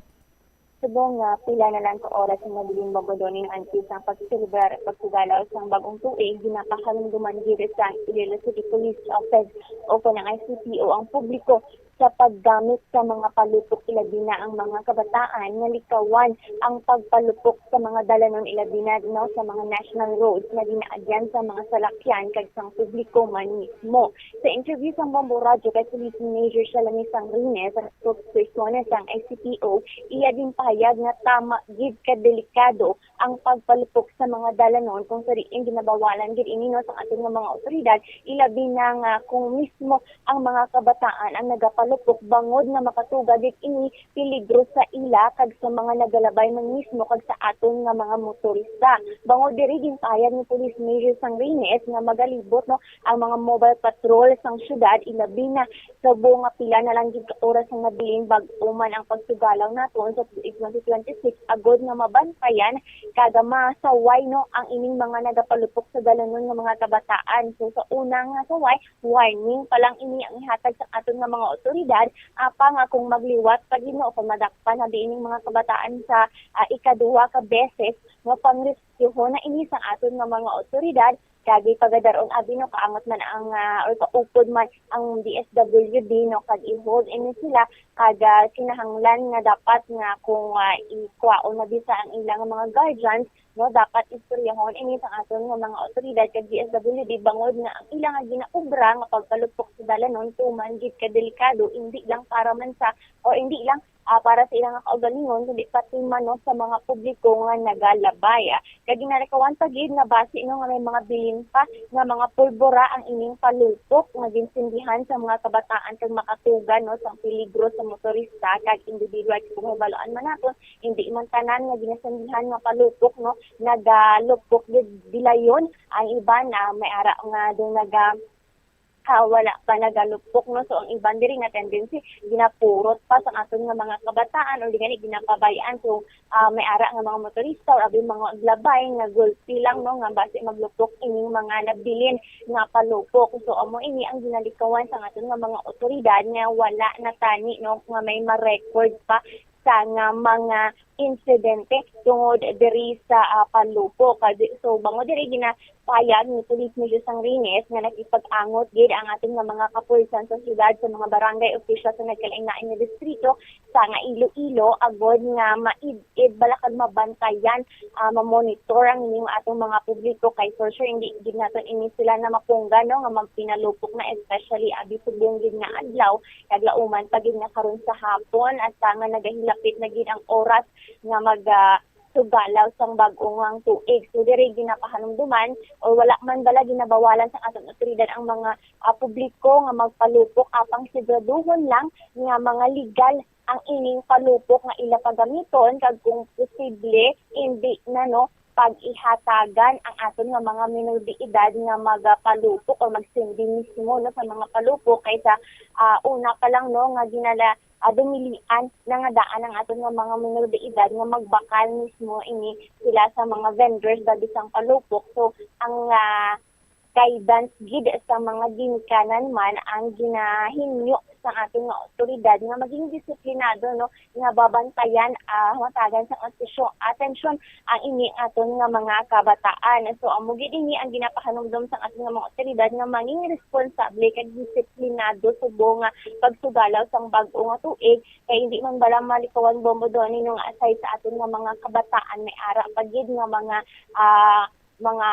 Subong nga pila na lang ka oras ang nabilin magulo ning antes ang pagselebrar at pagsigalaw sang bag-ong tuig, ginakahalumduman gid sang Iloilo City Police Office o kon ang I C P O ang publiko sa paggamit sa mga palupok, ilabi na ang mga kabataan nga likawan ang pagpalupok sa mga dalanon, ilabi na, no, sa mga national roads nga ginaagyan sa mga salakyan kag sang publiko man mismo. Sa interview sang Bombo Radyo kay Police Major Shalani Sangrines, ang spokesperson sang I C P O, iya ginpahayag nga tama gid ka delikado ang pagpalupok sa mga dalanon kung sa diin ginabawalan gid ini, no, sang aton nga mga awtoridad, ilabi na nga kung mismo ang mga kabataan ang nagapalupok, bangod nga makatuga gid ini peligro sa ila kag sa mga nagalabay man mismo kag sa aton nga mga motorista. Bangod diri, ginpahayag ni Police Major Sangrines nga magalibot, no, ang mga mobile patrol sang syudad, ilabi na subong nga pila na lang gid ka oras ang nabilin bag-o man ang pagsugalaw naton sa tuig twenty twenty-six, agod nga mabantayan kag masaway, no, ang ining mga nagapalupok sa dalanon nga mga kabataan. So, sa una nga saway, warning pa lang ini ang ihatag sa aton nga mga awtoridad, apang nga kung magliwat pa gid, no, o kung madakpan na diin ning mga kabataan sa, ah, ikaduha ka beses, no, pangreskyuhon na ini sa aton nga mga awtoridad, kag ipagadar-on abi, no, kaangot man ang, ah, or kaupod man ang D S W D, no, kag i-hold ini sila, kag, ah, kinahanglan nga dapat nga kung, ah, ikwaon na bisa ang ilang mga guardians, no, dapat istoryahon ini sa aton nga mga awtoridad kag D S W D, bangod nga ang ila nga ginaobra nga pagpalupok sa dalanon tuman gid ka delikado, indi lang para man sa, o indi lang ah, para sa ilang kaugalingon, kundi pati man, no, sa mga publiko nga nagalabay. Ah, kag ginalikawan pa gid nga basi, no, nga may mga bilin pa nga mga pulbura ang ining palupok nga ginsindihan sa mga kabataan kag makatuga, no, sa peligro sa motorista kag individual. Kung mabaluan man naton, hindi man tanan nga ginasindihan nga palupok, no, nagalupok gid dilayon. Ang iban, ah, may ara nga doon naga ah, wala pa nagalupok, no? So, ang iban diri nga tendency, ginapurot pa sa aton nga mga kabataan o di gani ginapabay-an. So, ah, may ara nga mga motorista o abi mga aglabay nga gulpi lang, no, nga basi maglupok ining mga nabilin nga palupok. So, amo ini ang ginalikawan sa aton nga mga otoridad nga wala na tani, no, nga may ma-record pa sa nga mga insidente tungod diri sa, ah, panlupok. Ah, di, so, bangod diri, ginapayag ni Police Major Sangrines nga nakipag-angot gid ang aton nga mga kapulisan sa syudad sa mga barangay official sa nagkalain-lain nga distrito sa nga Iloilo agod nga maid-id bala kag mabantayan, ah, mamonitor ang ining atong mga publiko kay for sure hindi gid naton ini sila na mapunggan, no, nga magpinalupok na, especially abi subong gid nga adlaw. Kag lauman pa gid nga karon sa hapon, hasta nga nagahilapit na gid ang oras nga mag, ah, sugalaw sang bag-o nga tuig. So, diri ginapahanumduman o wala man bala ginabawalan sang aton otoridad ang mga, ah, publiko nga magpalupok, apang siguraduhon lang nga mga legal ang ining palupok nga ila pagamiton, kag kung posible, hindi na, no, pag-ihatagan ang aton nga mga minor de edad nga magapalupok o magsindi mismo, no, sa mga palupok kaysa, ah, una pa lang, no, nga ginala, ah, dumilian na nga daan ang aton nga mga minor de edad nga magbakal mismo ini sila sa mga vendors dabi sang palupok. So, ang, ah, guidance gid sa mga ginikanan man ang ginahinyo sa aton nga otoridad nga maging disiplinado, no, nga babantayan, ah, hatagan sang atensyon, atensyon ang ini aton nga mga kabataan. So, amo gid ini ang ginapahanumdom sang aton nga mga otoridad nga mangin responsable kag disiplinado subong nga pagsugalaw sang bag-o nga tuig, kay hindi man bala malikawan, Bombo Donnie, no, nga aside sa aton nga mga kabataan, may ara pa gid nga mga, ah, mga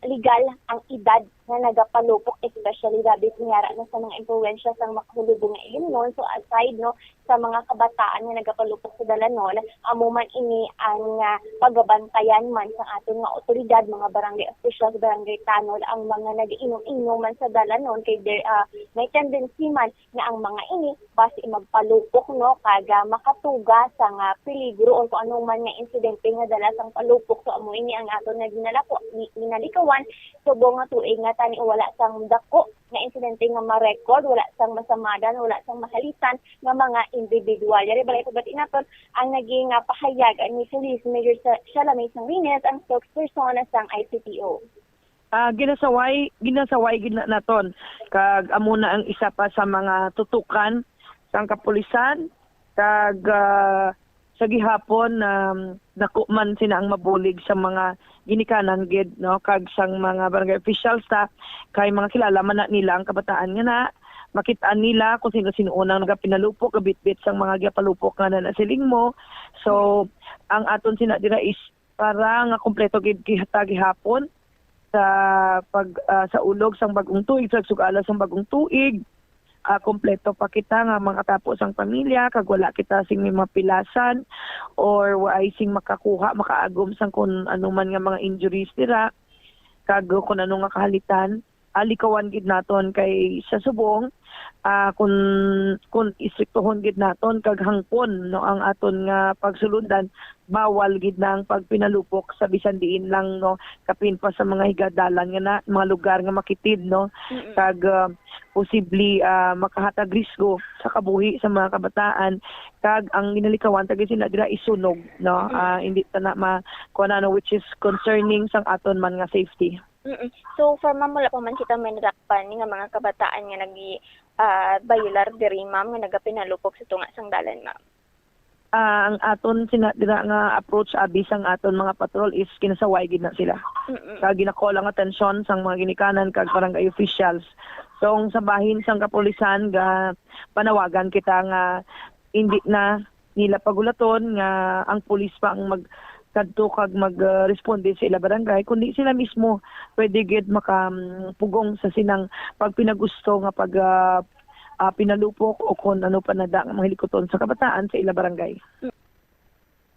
legal ang edad nga nagapalupok, especially dabi niya ra na sa mga impluwensya sang makahulubong nga ilimnon. So, aside, no, sa mga kabataan nga nagapalupok sa dalanon, amo man ini ang, ah, pagabantayan man sa aton nga otoridad, mga barangay officials, barangay tanod, ang mga nagainom-inom man sa dalanon kay there, ah, may tendency man nga ang mga ini basi magpalupok, no, kag, ah, makatuga sa nga peligro o kung anong man nga insidente nga dala sang palupok. So, amo ini ang aton nga ginalako-, gi-, ginalikawan subong nga tuig nga tani wala sang dako nga insidente nga ma-record, wala sang masamadan, wala sang mahalitan nga mga individual. Yari balay pabati naton ang naging, ah, pahayag ni Police Major Sa-, Shalame Sangrines, ang spokesperson sang I C P O. Ah, ginasaway, ginasaway gid na naton, kag amo na ang isa pa sa mga tutukan sang kapulisan, kag, ah, sa gihapon, um, dako man sina ang mabulig sa mga ginikanan gid, no, kag sang mga barangay officials ta, kay mga kilala man na nila ang kabataan nga na, makit-an nila kung sino-sino unang nagapinalupok, gabitbit sang mga gapalupok nga na nasiling mo. So, ang aton sina dira is para nga kompleto gid kita gihapon sa pag, ah, sa ulog sang bag-ong tuig, sa sugala sang bag-ong tuig, ah, kompleto pa kita nga makatapo sang pamilya, kag wala kita sing may mapilasan or waay sing makakuha, makaagom sang kun ano man nga mga injuries dira, kag kun ano nga kahalitan. Ah, likawan gid naton kay sa subong, ah, kun, kun istriktohon gid naton kag hangpon, no, ang aton nga pagsulundan, bawal gid na ang pagpinalupok sa bisan diin lang, no, kapin pa sa mga higadalan nga na, mga lugar nga makitid, no, Mm-mm. kag, ah, posible, ah, makahatag risgo sa kabuhi sa mga kabataan, kag ang ginalikawan ta gid sina dira is sunog, no, Mm. ah, hindi ta na ma-, kuha na, no, which is concerning sang aton man nga safety. Mm-mm. So far, ma'am, wala pa man kita may nadakpan nga mga kabataan nga nag-, ah, bayular diri, ma'am, nga nagapinalupok sa tunga sang dalan, ma'am. Ah, ang aton sina-, dira nga approach abi sang aton mga patrol is kinasaway gid na sila. Mm-mm. Kag gina-call ang atensyon sang mga ginikanan kag barangay officials. So, ang sa bahin sang kapulisan, ga panawagan kita nga hindi na nila pagulaton nga ang pulis pa ang magkadto kag magresponde sa ila barangay, kundi sila mismo pwede gid makapugong sa sinang pagpinagusto nga pag, ah, ah, pinalupok o kon ano pa na da nga mga hilikuton sa kabataan sa ila barangay.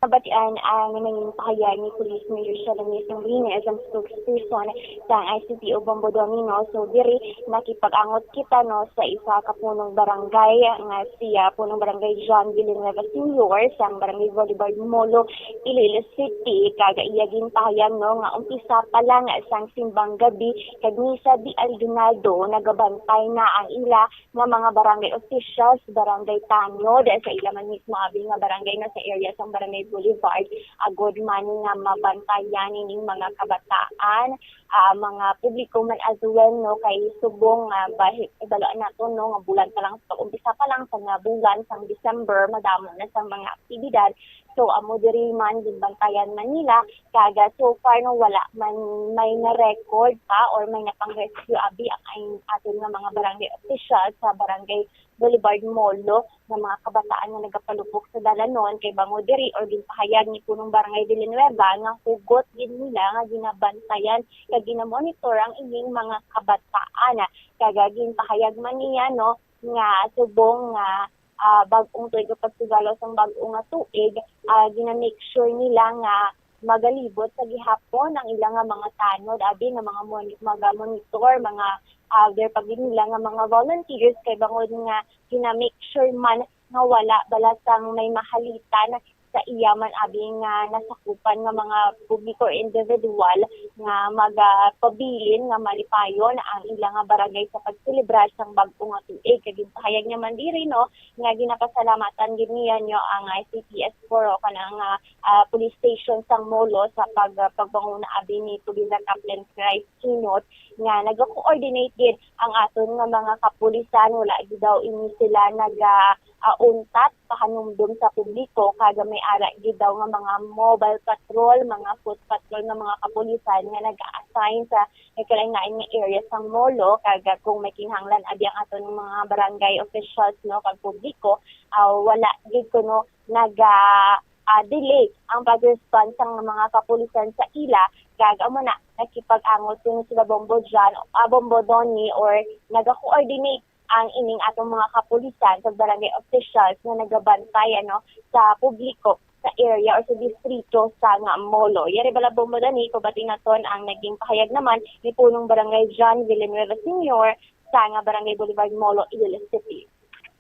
Nabatian ang nangin pahayag ni Police Mayor Shalomir Sanglines, ang spokesperson sang I C P O Bombo Donino. So diri nakipag-angot kita, no, sa isa ka punong barangay nga siya punong barangay John Villanueva Senior sang barangay Boulevard Molo, Iloilo City, kag iya ginpahayag, no, nga umpisa pa lang sang simbang gabi kag misa di Aguinaldo, nagabantay na ang ila nga mga barangay officials, barangay tanod sa ila man mismo abi nga barangay na sa area sang Barangay Boulevard, agod man nga mabantayan ining mga kabataan, ah, mga publiko man as well, no, kay subong nga bahi-, ibalaan nato, no, nga bulan pa lang, pag-umpisa pa lang sa nga bulan sang December, madamo na sang mga aktibidad. So amo diri man ginbantayan man nila, kag, ah, so far, no, wala man may na-record pa or may napang-rescue abi ang, ang aton nga mga barangay official sa Barangay Boulevard Molo nga mga kabataan nga nagapalupok sa dalanon, kay bangod diri or ginpahayag ni Punong Barangay Villanueva nga hugot gid nila nga ginabantayan kag ginamonitor ang ining mga kabataan. Kag, ah, ginpahayag man niya, no, nga subong nga, ah, bag-ong tuig o pagsigalaw sang bag-o nga tuig, ah, gina-make sure nila nga magalibot sa gihapon ang ila nga mga tanod, abi nga mga mon-, mga monitor, mga, ah, there pa gid nila nga mga volunteers, kay bangod nga gina-make sure man nga wala bala sang may mahalitan sa iya man abi nga nasakupan nga mga publiko or individual nga magapabilin nga malipayon ang ila nga barangay sa pagselebrar sang bag-o nga tuig. Kag ginpahayag niya man diri, no, nga ginapasalamatan gid niya, no, ang I C P S four o kanang, ah, ah, police station sang Molo sa pag-, pagbanguna abi ni Police Chaplain Christ Kinot nga naga-coordinate gid ang aton nga mga kapulisan. Wala gid daw ini sila naga, ah, untat pahanumdom sa publiko, kag may ara gid daw nga mga mobile patrol, mga foot patrol nga mga kapulisan nga naga-assign sa may kalain-lain nga area sang Molo, kag, ah, kung may kinahanglan abi ang aton mga barangay officials, no, kag publiko, ah, wala gid kuno naga, ah, delay ang pag-respond sang mga kapulisan sa ila, kag amo na nakipag-angot kuno sila Bombo John, ah, Bombo Donny, or naga-coordinate ang ining atong mga kapulisan sa barangay officials nga nagabantay, ano, sa publiko sa area or sa distrito sa nga Molo. Yari bala Bombo Donny, pabati naton ang naging pahayag naman ni Punong Barangay John Villanueva Senior sa nga Barangay Boulevard Molo, Iloilo City.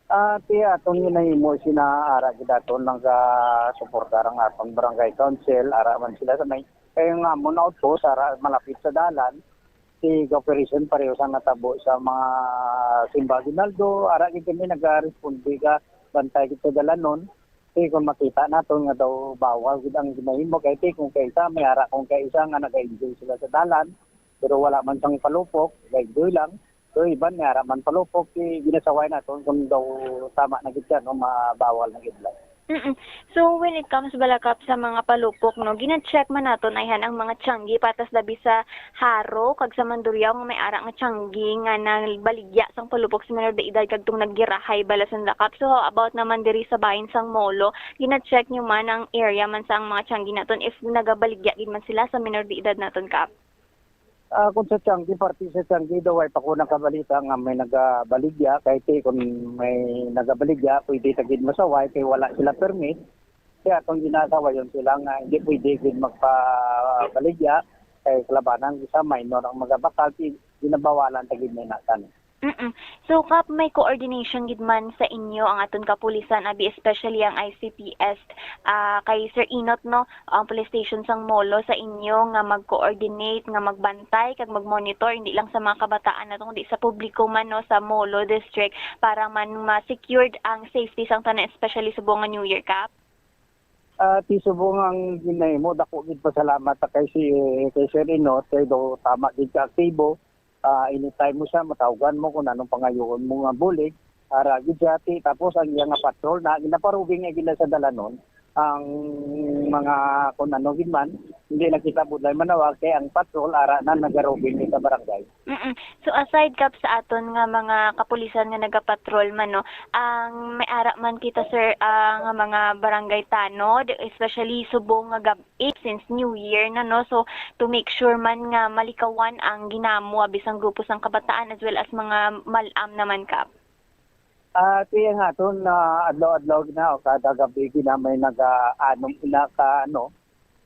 Ah, ti atong ginahimo sina ara gid aton nagasuportar ang atong barangay council, ara man sila sa may kay nga mo na to sa ara malapit sa dalan. Si operation pareho sa natabo sa mga Simba Aguinaldo, ara gid kami nagaresponde ka bantay gid sa dalanon. Ti kung makita naton nga daw bawal gid ang ginahimo kay ti kung kay isa may ara kung kay isa nga nag-enjoy sila sa dalan, pero wala man sang palupok, nag-enjoy lang. So iban nga ara man palupok, ti ginasaway naton kung daw tama na gid siya, no, mabawal na gid lang. Mm-mm. So when it comes bala, Kap, sa mga palupok, no, gina-check man naton ayhan ang mga tiyanggi patas labi sa Jaro kag sa Mandurriao nga may ara nga tiyanggi nga nabaligya sang palupok sa menor de edad kag tong naggirahay bala sa nila, Kap. So how about naman diri sa bahin sang Molo? Gina-check nyo man ang area man sa ang mga tiyanggi naton if nagabaligya gid man sila sa menor de edad naton, Kap? Ah, kung sa tiyanggi, parte sa tiyanggi daw, ay pa ko nakabalita nga may nagabaligya, kay ti kung may nagabaligya, pwede ta gid masaway kay wala sila permit. Kaya kung ginasawayon sila nga hindi pwede gid magpabaligya, kay kalabanan sa minor ang magabakal, ti ginabawalan ta gid na natin. Mm-mm. So, Kap, may coordination gid man sa inyo ang aton kapulisan, abi, especially ang I C P S, ah, kay Sir Inot, no, ang police station sang Molo sa inyo nga mag-coordinate, nga magbantay kag mag-monitor, hindi lang sa mga kabataan nato, kundi sa publiko man, no, sa Molo District, para man ma-secured ang safety sang tanan, especially subong nga New Year, Kap? Ah, ti subong ang ginahimo, dako gid pasalamat ta kay si, kay Sir Inot, kay daw tama gid ka aktibo. Ah, anytime mo siya, matawgan mo kung anong pangayoon mo nga bulig. Ara gid siya, ti, tapos ang iya nga patrol na ginaparubing nga gila sa dalanon ang mga kung ano gid man, hindi na kita budlay manawag kay ang patrol ara na nagarubing ni sa barangay. Mm-mm. So aside, Kap, sa aton nga mga kapulisan nga nagapatrol man, no, ang may ara man kita, sir, ah, nga mga barangay tanod, especially subong nga gab-i since New Year na, no, so to make sure man nga malikawan ang ginamo abi sang grupo sang kabataan as well as mga mal-am naman, Kap. Ah, ti ang aton na adlaw-adlaw gina o kada gabi gina may nagaanom ina ka ano,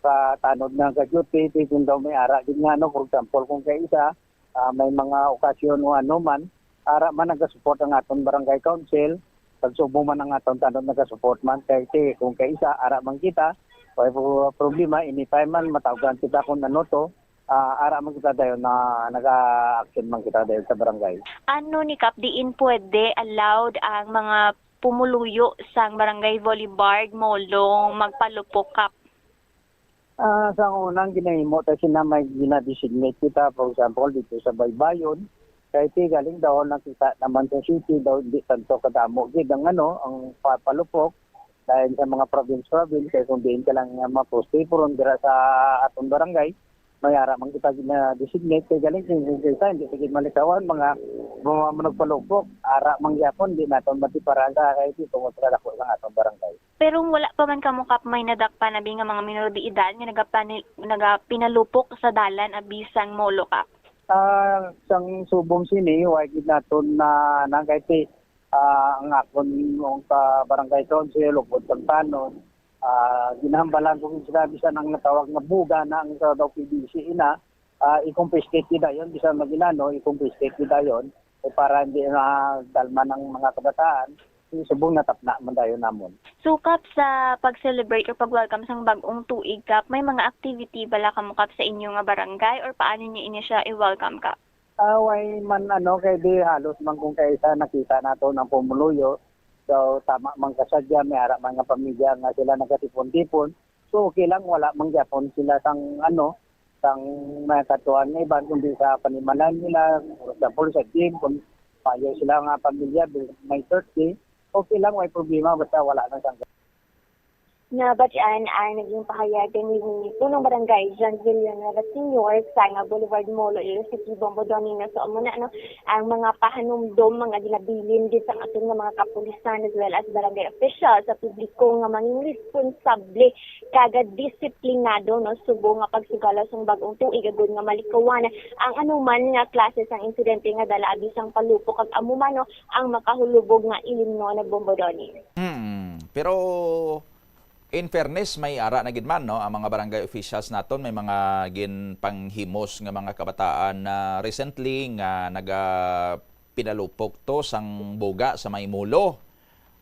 ka tanod nga ga-duty, ti kung daw may ara gid nga ano, for example, kung kay isa, ah, may mga okasyon o ano man, ara man nagasupport ang aton barangay council, pag subo man ang aton tanod nagasupport man, kay ti kung kay isa, ara man kita, way pro-, problema, anytime man, matawgan kita kung ano to, ah, ara man kita dayon na naga-action man kita dayon sa barangay. Ano ni Kap, diin pwede allowed ang mga pumuluyo sang Barangay Boulevard Molo magpalupok, Kap? Ah, sa unang ginahimo ta sina may gina-designate kita, for example, dito sa Baybayon, kay ti galing daw nakita naman sa city daw hindi tanto kadamo gid ang ano, ang pa-, palupok dahil sa mga province-province, kay kung diin ka lang nga maposte, puron dira sa atong barangay, may ara man kita gina-designate, kay galing kung, kung kita, hindi kita malikawan, mga, mga managpalupok, ara man gyapon, di naton matiparan sa kay di tungod sa dako sang atong barangay. Pero wala pa man kamo, Kap, may nadakpan abi nga mga minor de edad nga nagapani-, nagapinalupok sa dalan abi sang Molo, Kap? Ah, sang subong sini, wa gid naton na, na kay ti, ah, ang akon, ang ka barangay council, ug sa tanod, ah, ginahambalan ko gid sila, bisan ang natawag nga buga na ang sa daw P D C ina, ah, i-confiscate gid dayon, bisan maginano, i-confiscate gid dayon, eh, para hindi na dalman ang mga kabataan, subong natapna man dayon namon. So, Kap, sa pag-celebrate o pag-welcome sang bag-ong tuig, Kap, may mga activity bala kamo, Kap, sa inyo nga barangay, or paano niyo ini siya i-welcome, Kap? Ah, way man, ano, kay di halos man kung kaisa nakita nato ang pumuluyo. So, tama man kasadya, may ara man nga pamilya nga sila nagatipon-tipon. So, okay lang, wala man gyapon sila sang, ano, sang may katuan nga iban, kundi sa panimanan nila, for example, sa gym, kung maayo sila nga pamilya, may thirty, okay lang, may problema, basta wala na sang Nabatian ang naging pahayag ni Punong Barangay John Villanueva Senior sa nga Boulevard Molo, Iloilo City, Bombo Donino. So, amo na, no, ang mga pahanumdom, mga ginabilin gid sang aton nga mga kapulisan as well as barangay officials sa publiko nga mangin responsable kag disiplinado, no, subong nga pagsugala sang bag-ong tuig, agod nga malikawan ang anuman nga klase sang insidente nga dala abi sang palupok kag amo man, no, ang makahulubog nga ilimnon, Bombo Donino. Hmm, pero In fairness, may ara na gid man, no, ang mga barangay officials naton, may mga ginpanghimos nga mga kabataan na recently nga naga pinalupok to sang buga sa may Molo.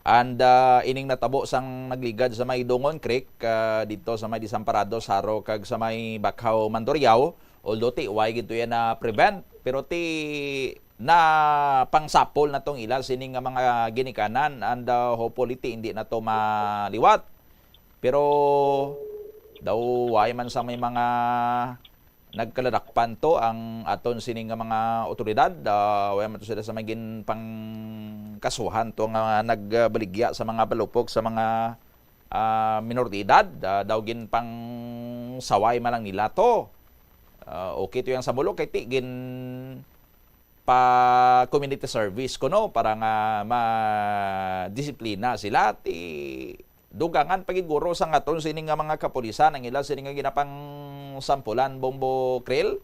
And, ah, ining natabo sang nagligad sa may Dungon Creek, ah, dito sa may Desamparados, Jaro, kag sa may Bacjao, Mandurriao, although ti, way gid to yan na prevent, pero ti, na pangsapol na tong ila sini nga mga ginikanan, and, ah, hopefully ti hindi na to maliwat. Pero daw way man sa may mga nagkaladakpan to ang aton sini nga mga otoridad, ah, way man to sila sa may ginpangkasuhan to nga nagbaligya sa mga palupok sa mga, ah, minor de edad, ah, daw ginpangsaway man lang nila to. Ah, okay to yang sa Molo kay ti gin pa community service kuno para nga madisiplina sila. Ti dugangan pa gid guro sang aton sini nga mga kapulisan ang ila sini nga ginapangsampulan, Bombo Krill.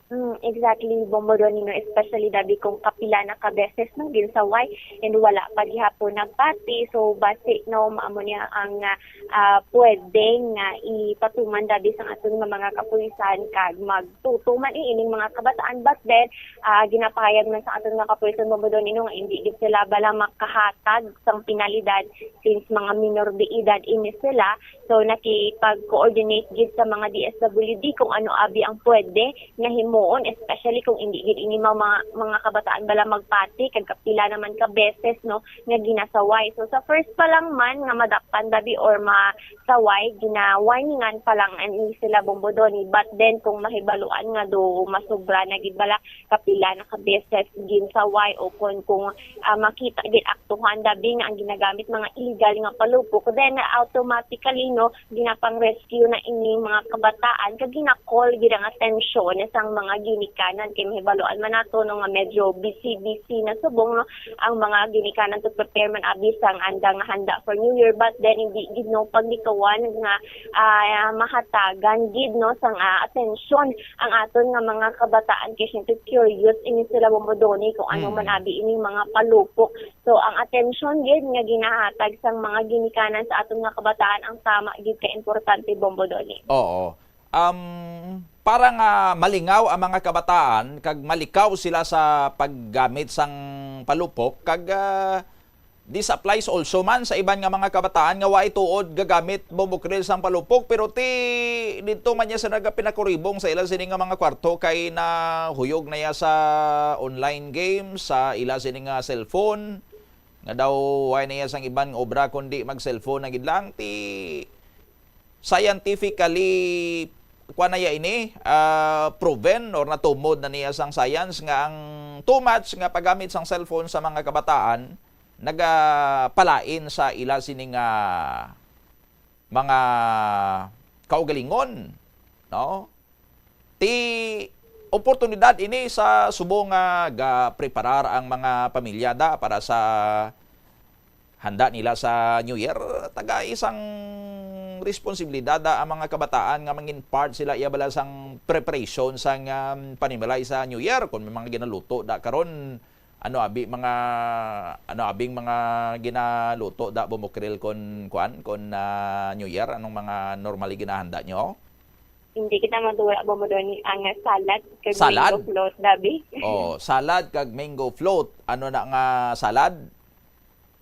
Mm, exactly, Bombo Donino, especially dabi kung kapila na ka beses nang ginsaway and wala pa gihapon nagpati. So, basi, no, maamo niya ang, ah, ah, pwede nga ipatuman dabi sang aton nga mga kapulisan kag magtuto man ining mga kabataan. But then, ah, ginapahayag man sa aton nga kapulisan, Bombo Donino, nga hindi gid sila bala makahatag sang penalidad since mga minor de edad ini sila. So, nakipag-coordinate gid sa mga D S W D kung ano abi ang pwede nga himuon, especially kung hindi gid ini mga, mga, mga kabataan bala magpati kag kapila naman ka beses, no, nga ginasaway. So, sa first pa lang man nga madakpan dabi or masaway, gina-warningan pa lang ani sila, Bombo Donny. But then, kung mahibaluan nga do masubra na gid bala, kapila na ka beses ginsaway o kon kung, ah, makita gid aktuhan dabi nga ang ginagamit mga illegal nga palupok, then automatically, no, ginapang-rescue na ini mga kabataan kag gina-call gid ang atensyon sang mga ginikanan, kay mahibaluan man nato, no, nga medyo busy-busy na subong, no, ang mga ginikanan to prepare man abi sang andang handa for New Year, but then hindi gid, no, paglikawan nga, ah, mahatagan gid, no, sang, ah, atensyon ang aton nga mga kabataan, kay siyempre curious ini sila, Bombo Donny, kung ano man Mm. abi ining mga palupok. So, ang atensyon gid nga ginahatag sang mga ginikanan sa aton nga kabataan ang tama gid ka importante, Bombo Donny. Oo. Um, para nga malingaw ang mga kabataan kag malikaw sila sa paggamit sang palupok, kag, ah, this applies also man sa iban nga mga kabataan nga waay tuod gagamit, Bombo Kril, sang palupok, pero ti didto man niya sa nagapinakuribong sa ila sini nga mga kwarto kay nahuyog na iya sa online games, sa ila sini nga cellphone, nga daw waay na iya sang iban nga obra kundi mag-cellphone na gid lang. Ti scientifically, kuwan na ya ini, ah, proven or natumod na niya sang science nga ang too much nga paggamit sang cellphone sa mga kabataan nagapalain sa ila sini nga mga kaugalingon, no? Ti oportunidad ini sa subong nga gapreparar ang mga pamilya da para sa handa nila sa New Year. Taga isang responsibilidad da ang mga kabataan nga mangin part sila iya bala sang preparation sang, um, panimalay sa New Year. Kung may mga ginaluto da karon, ano abi mga, ano abing mga ginaluto da, Bombo Kril, kon kuan, kon, ah, New Year? Anong mga normally ginahanda nyo? Hindi kita madura, Bombo Donny, ang salad kag Salad? mango float, dabi. Oh, salad kag mango float. Ano na nga salad?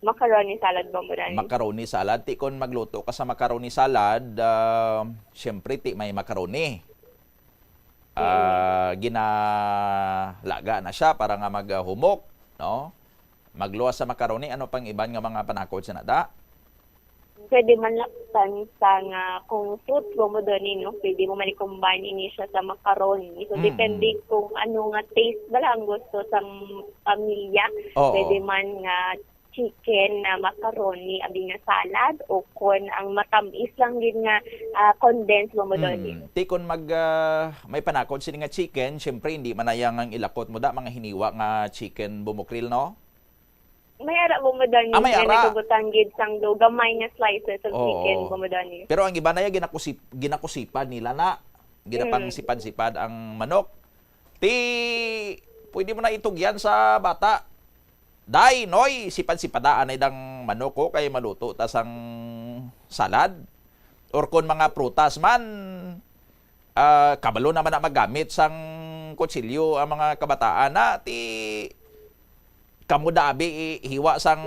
Macaroni salad, Bombo Donny. Macaroni salad. Ti kon magluto ka sa macaroni salad, ah, siyempre, ti may macaroni. Mm. Ah, ginalaga na siya para nga maghumok, no? Magluwas sa macaroni, ano pang iban nga mga panakod sa nada? Pwede man laktan sa nga kung fruit, Bombo Donny, no? Pwede mo man i-combine ini siya sa macaroni. So, Mm. depende kung ano nga taste bala ang gusto sa pamilya. Oo. Pwede man nga chicken na macaroni, abi nga salad, o kon ang matamis lang gid nga, ah, condensed, Bombo Donny. Mm. Ti kon mag, ah, may panakod sini nga chicken, siyempre, hindi man na yang ang ilakot mo da, mga hiniwa nga chicken, Bombo Kril, no? May ara, Bombo Donny, Ah, may nga ara. nagabutang gid sang do gamay nga slices of Oo. chicken, Bombo Donny. Pero ang iba na ya, ginakusip-, ginakusipan nila na. Ginapang Mm. sipad-sipad ang manok. Ti, pwede mo na itugyan sa bata. Day, Noy, sipad-sipadaan ay dang manok ko kay maluto ta sang salad. Or kon mga prutas man, ah, kabalo naman na maggamit sang kutsilyo ang mga kabataan na ti kamo da abi i-, hiwa sang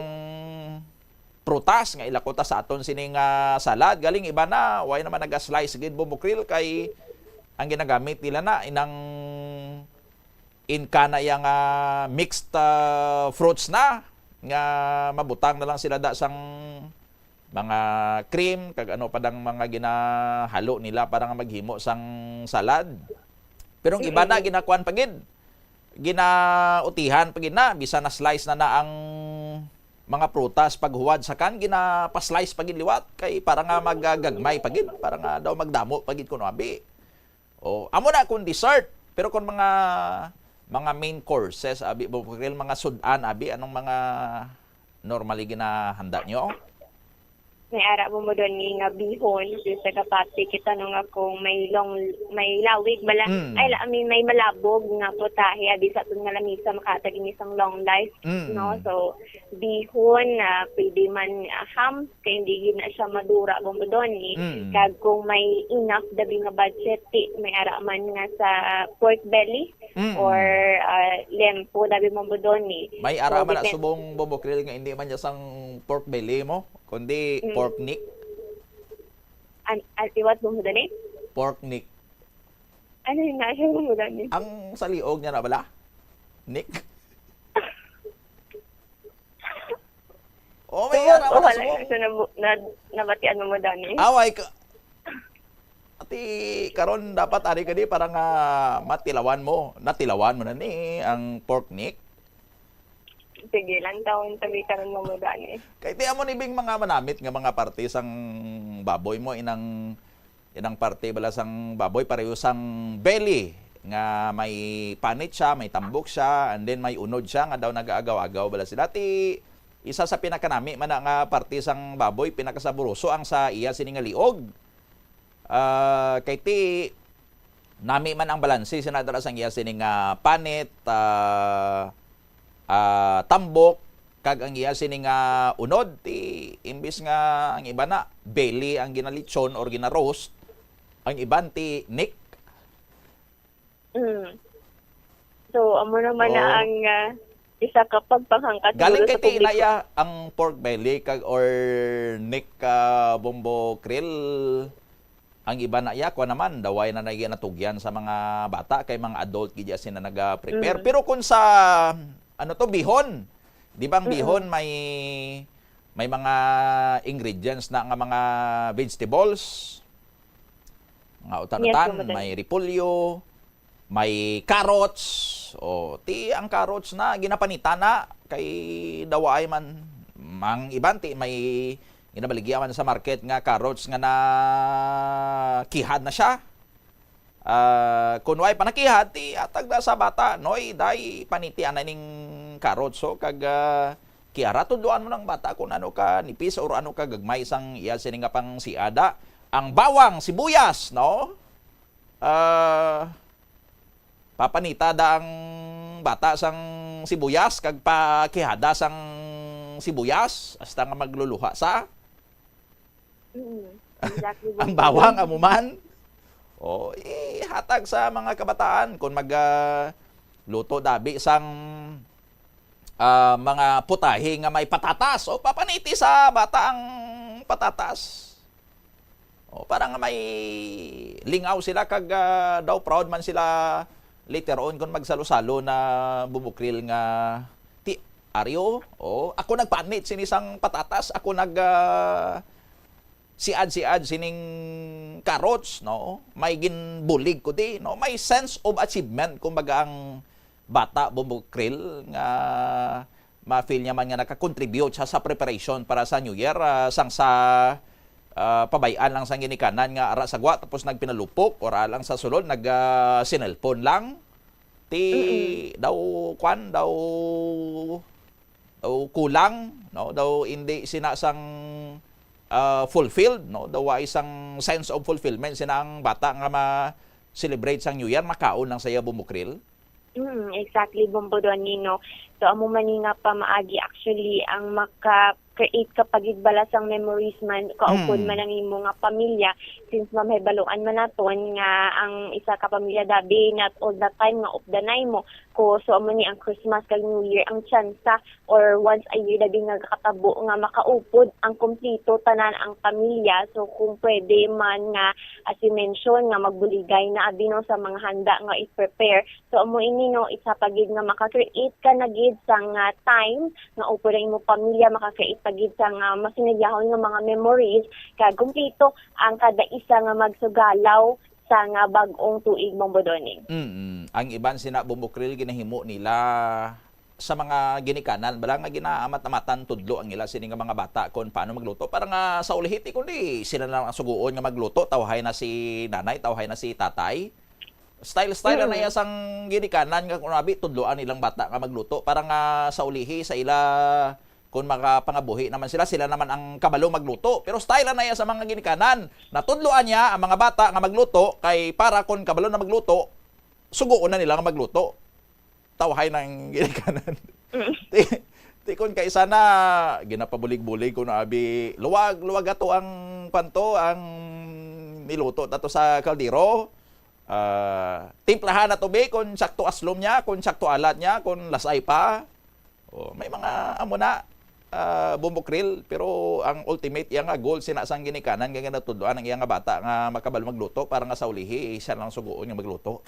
prutas nga ilako ta sa aton sini nga salad. Galing iba na, way naman naga-slice gid, Bombo Kril, kay ang ginagamit nila na inang inka na iya nga mixed, ah, fruits na nga mabutang na lang sila da sang mga cream kag ano pa dang mga ginahalo nila para nga maghimo sang salad. Pero ang iba na, Mm-mm. ginakuan pa gid, ginautihan pa gid na, bisan na slice na na ang mga prutas paghuwad sa kan, ginapa-slice pa gid liwat kay para nga magagagmay pa gid, para nga daw magdamo pa gid kuno abi. Oh, amo na kung dessert. Pero kung mga, mga main courses, abi, Bombo Kril, mga sud-an, abi, anong mga normally ginahanda nyo? May ara, Bombo Donny, nga bihon, sa kapati, kita no nga kung may long, may lawig, bala, Mm. ay, la-, I mean, may malabog nga putahe, abi, sa aton nga lamisa, makahatag ini sang long life, Mm. no? So, bihon, ah, pwede man, ah, ham, kay hindi gid na siya madura, Bombo Donny. Mm. Kag kung may enough dabi nga budget, ti, may ara man nga sa pork belly Mm. or, ah, lempo dabi, Bombo Donny. May ara So, man na depend- subong, Bombo Kril, nga hindi man niya sang pork belly mo, kundi Mm. pork neck. An-, an-, iwat, Bombo Donny? Pork neck. Ano yung nasa, Bombo Donny? Ang saliog niya na bala? Nick? Oh, may Tungod ara o man na wala subong. Sa nabu-, na, nabatian mo, Bombo Donny? Away ka. Ati, karon dapat ari ka di para nga matilawan mo. Natilawan mo na ni ang pork neck. Sige lang, tawon tabi karon, Bombo Donny. Kay ti amo ni bing mga manamit nga mga parte sang baboy mo, inang, inang parte bala sang baboy, pareho sang belly. nga may panit siya, may tambok siya, and then may unod siya nga daw nagaagaw-agaw bala sila. Ti isa sa pinakanami man na nga parte sang baboy, pinakasaburoso ang sa iya sini nga liog. Ah, kay ti nami man ang balanse sina dala sang iya sini nga panit, ah, ah, tambok, kag ang iya sini nga unod, ti imbis nga ang iba na belly ang ginalitson or gina-roast, ang iban ti neck. Mm. So, amo naman na Oh. ang ah, isa ka pagpanghangkat Galing siguro kay sa ti publiko. inaya ang pork belly kag or neck ka bombo krill. Ang iba na iya, kuwan naman, daway na nagi natugyan sa mga bata kay mga adult gid iya sila naga-prepare. Mm. Pero kung sa, ano to, bihon, di ba ang Mm-mm. bihon may may mga ingredients na nga mga vegetables, mga utan-utan, Yes, Ma'am. May repolyo, may carrots. O, ti ang carrots na ginapanita na kay dawaay man, mang iban ti may ginabaligya man sa market nga carrots nga na kihad na siya. Ah, kun way pa nakihad, ti atag na sa bata, "Noy, day, paniti anay ning carrots, so, kag, ah, kiara, tudloan mo ng bata kung ano ka nipis or ano ka gagmay sang iya sini nga pang siada." Ang bawang, sibuyas, no? Ah, papanita da ang bata sang sibuyas kag pakihada sang sibuyas hasta nga magluluha sa Mm. Exactly, ang Boss. bawang amo man. O, ihatag sa mga kabataan kung mag, ah, luto dabi sang, ah, mga putahe nga may patatas. O, papaniti sa bata ang patatas. O, para nga may lingaw sila kag, ah, daw proud man sila later on kung magsalo-salo na bumukril nga, "Ti, Aryo, o, ako nagpanit sini sang patatas, ako nag, ah, siad-siad sining carrots, no? May ginbulig ko di, no?" May sense of achievement, kumbaga, ang bata, bumukril, nga ma-feel niya man nga naka-contribute siya sa preparation para sa New Year, ah, sang sa, ah, pabay-an lang sang ginikanan nga ara sa gwa, tapos nagpinalupok, or alang sa sulod, nag, ah, sinelpon lang. Ti, Mm-mm. daw, kwan, daw, daw kulang, no? Daw hindi sina sang, ah, fulfilled, no? Daw wa isang sense of fulfillment sina ang bata nga ma-celebrate sang New Year, makaon lang sa iya bumukril. Mm, exactly, Bombo Donnie, no? So, amo man ni nga pamaagi, actually, ang maka-create ka pa gid bala sang memories man, kaupod Mm. man ang imo nga pamilya, since mamahibaluan man naton nga ang isa ka pamilya dabi, not all the time nga updanay mo. Ko, so, amo ni ang Christmas kag New Year, ang tsansa, or once a year, dabi nga kakatabo nga makaupod ang kompleto tanan ang pamilya. So, kung pwede man nga, as you mentioned, nga magbuligay na abi, no, sa mga handa nga i-prepare. So, amo ini, no, isa pa gid nga maka-create ka na gid sang, ah, time nga upod ang imong pamilya, maka-create pa gid sang, ah, masinulyahon nga mga memories, kag kumpleto ang kada isa nga magsugalaw sa nga bag-ong tuig, Bombo Donnie. Mm. Ang iban sina bumukril ginahimo nila sa mga ginikanan, bala nga ginaamat-amatan tudlo ang ila sini nga mga bata kung paano magluto para nga sa ulihi ti kundi sila na lang ang suguon nga magluto, tawhay na si nanay, tawhay na si tatay. Style-style Mm. na iya sang ginikanan nga kung abi tudloan nilang bata nga magluto para nga sa ulihi sa ila kung makapangabuhi naman sila, sila naman ang kabalo magluto. Pero style na iya sa mga ginikanan. Natudloan niya ang mga bata nga magluto kay para kung kabalo na magluto, suguon na nila nga magluto. Tawhay ng ginikanan. Mm. Ti, ti kun kaisa na ginapabulig-bulig ko na abi, luwag, luwag ato ang panto, ang niluto nato sa kaldero. Ah, timplahan na tubig kung sakto aslom niya, kung sakto alat niya, kung lasay pa. Oh, may mga amo na ah, bumbukril, pero ang ultimate iya nga goal sina sang ginikanan nga ginatudloan ang iya nga bata nga makabalo magluto para nga sa ulihi, eh, siya lang suguon nga magluto.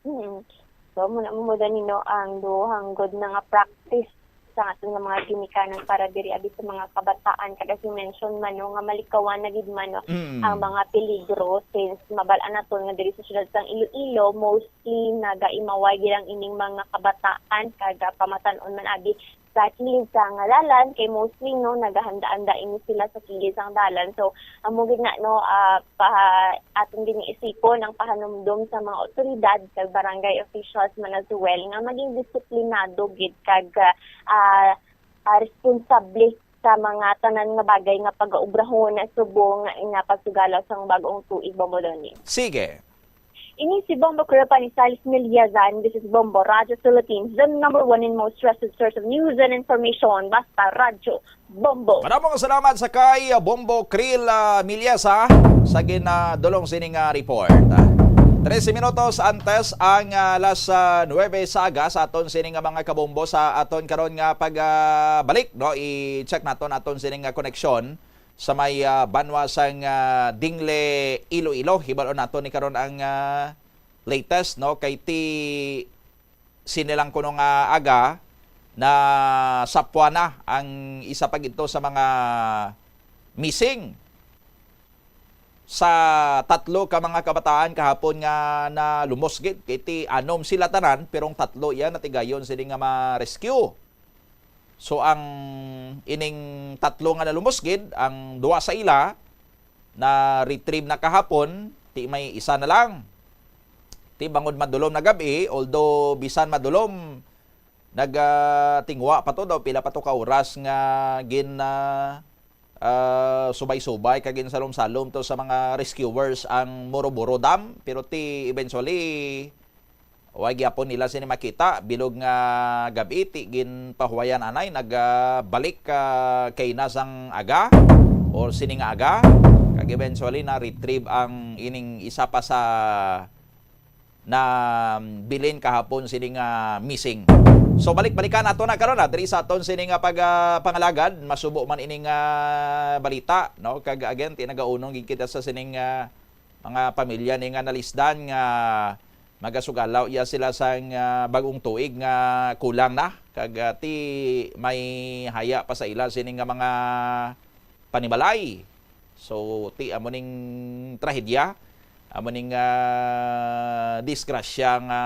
Mm. So, muna mo, Danilo, ang duhang good na nga practice sa aton nga mga ginikanan para diri abi sa mga kabataan. Kag as you mentioned man, no, nga malikawan na gid man, no, Mm. ang mga peligro, since mabal-an naton nga diri sa siyudad sang Iloilo, mostly nagaimaway gid ang ining mga kabataan, kag, ah, pamatan-on man abi sa kilid sang dalan, kay mostly, no, nagahanda-handa ini sila sa kilid sang dalan. So, amo gid na, no, ah, pa, aton gid isipon ang pahanumdom sa mga awtoridad kag barangay officials man as well nga maging disiplinado gid kag, ah, ah, responsable sa mga tanan nga bagay nga pagaubrahon subong nga pagsugalaw sang bag-ong tuig, Bombo Donnie. Sige. Ini si Bombo Crew pa ni Silas Miliazan. This is Bombo Radio Philippines, the number one and most trusted source of news and information. Basta Radyo Bombo. Maramong salamat sa kay Bombo Krill, ah, Miliasa sa ginadulong sining, ah, report. Trese minutos antes ang, ah, alas, ah, nuwebe sa aga sa aton sining nga mga kabombo sa aton karon nga pag, ah, balik, no? I-check naton aton sining nga koneksyon sa may, ah, banwa sang, ah, Dingle, Iloilo. Hibalon nato ni karon ang, ah, latest, no, kay ti sini lang kuno nga aga na sapwa na ang isa pa gidto sa mga missing sa tatlo ka mga kabataan kahapon nga nalumos gid. Kay ti anom sila tanan, pero ang tatlo iya natigayon sini nga ma-rescue. So, ang ining tatlo nga nalumos gid, ang duha sa ila na-retrieve na kahapon, ti may isa na lang. Ti bangod madulom na gab-i, although bisan madulom, nag, ah, tingwa pa to daw, pila pa to ka oras nga gin, ah, ah, subay-subay kag ginsalom-salom to sa mga rescuers ang Moroboro Dam, pero ti eventually, wa gyapon nila sini makita, bilog nga gab-i, ti ginpahuwayan anay, nagbalik, ah, kay na sang aga, or sini nga aga, kag eventually na-retrieve ang ining isa pa sa na bilin kahapon sini nga missing. So, balik-balikan nato na karon, ah, diri sa aton sini nga pag, ah, pangalagad, masubo man ini nga balita, no? Kag again, ti nagaunong gid kita sa sining, ah, mga pamilya ni nga nalisdan nga magasugalaw iya sila sang, ah, bag-ong tuig nga kulang na, kag, ah, ti may haya pa sa ila sini nga mga panimalay. So, ti amo ning trahedya, amo ning, ah, disgrasya nga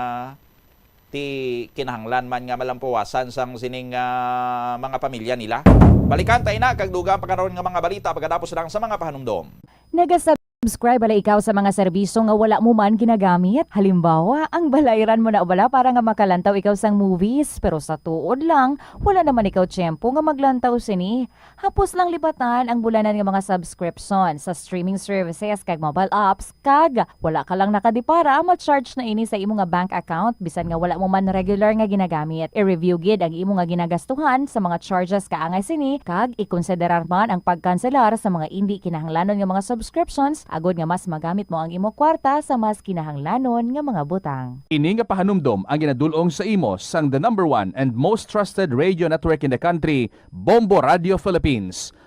ti kinahanglan man nga malampuwasan sang sining, ah, mga pamilya nila. Balikan ta ina kag dugang pa karon nga mga balita pagkatapos lang sa mga pahanumdom. Nagasubscribe bala ikaw sa mga serbisyo nga wala mo man ginagamit? Halimbawa, ang balayran mo na bala para nga makalantaw ikaw sang movies, pero sa tuod lang, wala naman ikaw tiyempo nga maglantaw sini. Hapos lang lipatan ang bulanan nga mga subscription sa streaming services kag mobile apps, kag wala ka lang nakadipara, ma-charge na ini sa imo nga bank account bisan nga wala mo man regular nga ginagamit. I-review gid ang imo nga ginagastuhan sa mga charges kaangay sini, kag ikonsiderar man ang pagkanselar sa mga indi kinahanglanon nga mga subscriptions agod nga mas magamit mo ang imo kwarta sa mas kinahanglanon nga mga butang. Ini nga pahanumdom ang ginadul-ong sa imo sang the number one and most trusted radio network in the country, Bombo Radio Philippines.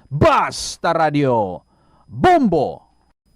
Basta Radio Bombo!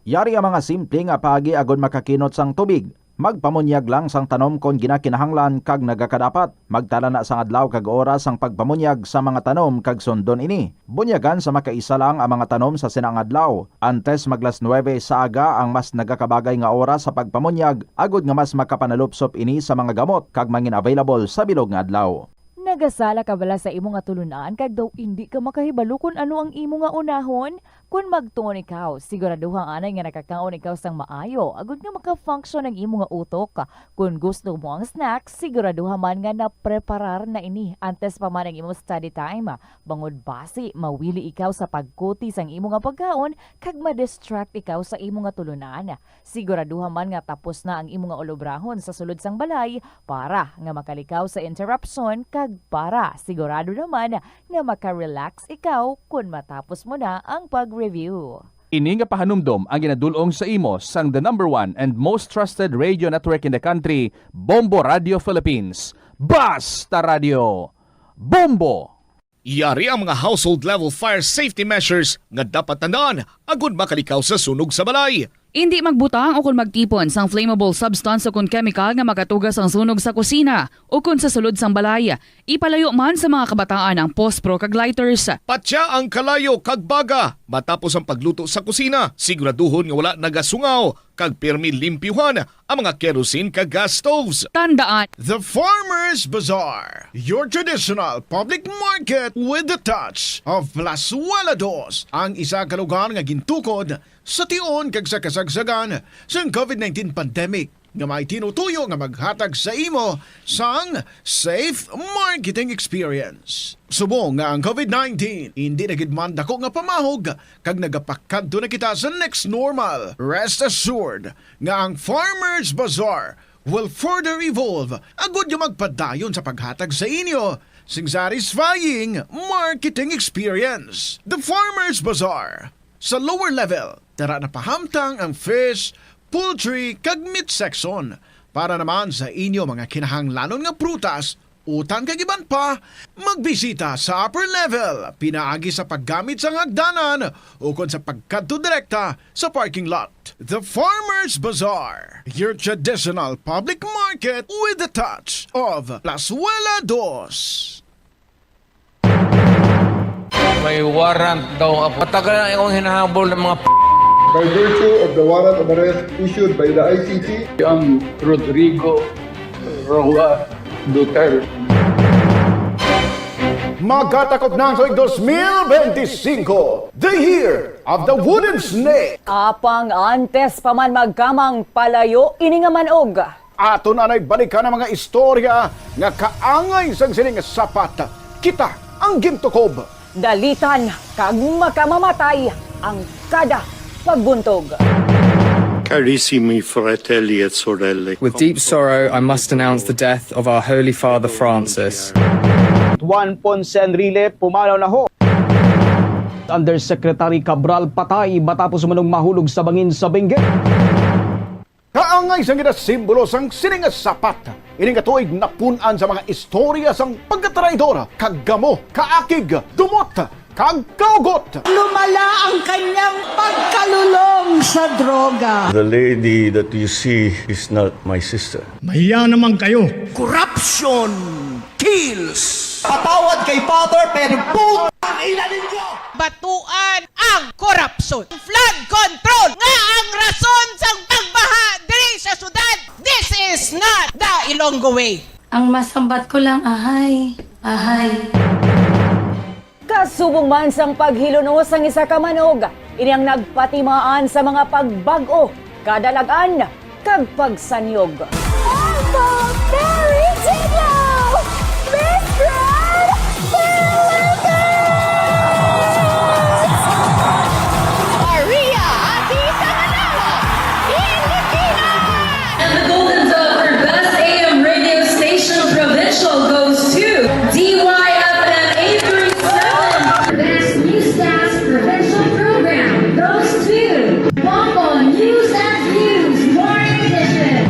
Yari ang mga simple nga paagi agod makakinot sang tubig. Magpamunyag lang sang tanom kon ginakinahanglan kag nagakadapat. Magtala na sang adlaw kag oras sang pagpamunyag sa mga tanom kag sundon ini. Bunyagan sa makaisa lang ang mga tanom sa sina nga adlaw. Antes mag las nuwebe sa aga ang mas nagakabagay nga oras sa pagpamunyag, agod nga mas makapanalupsop ini sa mga gamot kag mangin available sa bilog nga adlaw. Nagasala ka bala sa imo nga tulunan kag daw indi ka makahibalo kon ano ang imo nga unahon? Kon magtuon ikaw, siguraduha anay nga nakakaon ikaw sang maayo, agud nga maka-function ang imo nga utok. Kon gusto mo ang snack, siguraduha man nga napreparar na ini antes pa man ang imo study time. Bangod basi, mawili ikaw sa pagkuti sang imo nga pagkaon kag ma-distract ikaw sa imo nga tulunan. Siguraduha man nga tapos na ang imo nga ulobrahon sa sulod sang balay para nga makalikaw sa interruption kag para sigurado naman nga maka-relax ikaw kon matapos mo na ang pag-review. Ini nga pahanumdom ang ginadul-ong sa imo sang the number one and most trusted radio network in the country, Bombo Radio Philippines. Basta Radio Bombo! Yari ang mga household level fire safety measures nga dapat tandaan agud makalikaw sa sunog sa balay. Indi magbutang o kon magtipon sang flammable substance o kon kemikal nga makatuga sang sunog sa kusina o kon sa sulod sang balay. Ipalayo man sa mga kabataan ang pospro kag lighters. Patya ang kalayo kag baga matapos ang pagluto sa kusina. Siguraduhon nga wala nagasungaw kag pirmi limpyuhan ang mga kerosene kag gas stoves. Tandaan, The Farmers Bazaar, your traditional public market with the touch of Plazuela Dos, ang isa ka lugar nga gintukod sa tion kag sa kasagsagan sang covid nineteen pandemic nga may tinutuyo nga maghatag sa imo sang safe marketing experience. Subong nga ang covid nineteen indi na gid man dako nga pamahog kag nagapakadto na kita sa next normal, rest assured nga ang Farmers Bazaar will further evolve agud nga magpadayon sa paghatag sa inyo sing satisfying marketing experience. The Farmers Bazaar. Sa lower level, tara na pahamtang ang fish, poultry, kag meat section. Para naman sa inyo mga kinahanglanon nga prutas, utan kag iban pa, magbisita sa upper level, pinaagi sa paggamit sang hagdanan ukon sa pagkadto direkta sa parking lot. The Farmers Bazaar, your traditional public market with the touch of Plazuela Dos. May warrant daw ako. Matagal na akong hinahabol ng mga p-. By virtue of the warrant of arrest issued by the I C T, ang Rodrigo Roa Duterte. Magkatakop na ang tuig dos mil benti singko, the year of the wooden snake. Apang antes pa man magkamang palayo ini nga manog, aton anay balikan ang mga istorya nga kaangay sang sining sapat. Kita ang gintukob. Dalitan kag makamamatay ang kada pagbuntog. Carissimi fratelli e sorelle. With deep sorrow, I must announce the death of our Holy Father Francis. Juan Ponce Enrile, pumanaw na ho. Undersecretary Cabral patay matapos umanong mahulog sa bangin sa Benguet. Kaangay sang ginasimbolo sang sining sapat. Ini nga tuig napun-an sa mga istorya sang pagkatraidor, kagamo, kaakig, dumot, kag kaugot. Lumala ang kanyang pagkalulong sa droga. The lady that you see is not my sister. Mahiya naman kayo. Corruption kills. Patawad kay Father, pero putang ina ninyo! Batuan ang korupsyon. Flood control nga ang rason sang pagbaha diri sa syudad. This is not the Ilonggo way. Ang masambat ko lang, ahay, ahay. Kasubong man sang paghilunos sang isa ka manog, ini ang nagpatimaan sa mga pagbag-o, kadalag-an, kag pagsanyog. Alpha Mary Tiglaw, Miss Grand Philippines! Maria Atita Manalo, Pilipinas! And the Golden Dove for Best A M Radio Station Provincial goes to D Y F M eight three seven. Best Newscast Provincial Program goes to Bombo News and Views Morning Edition.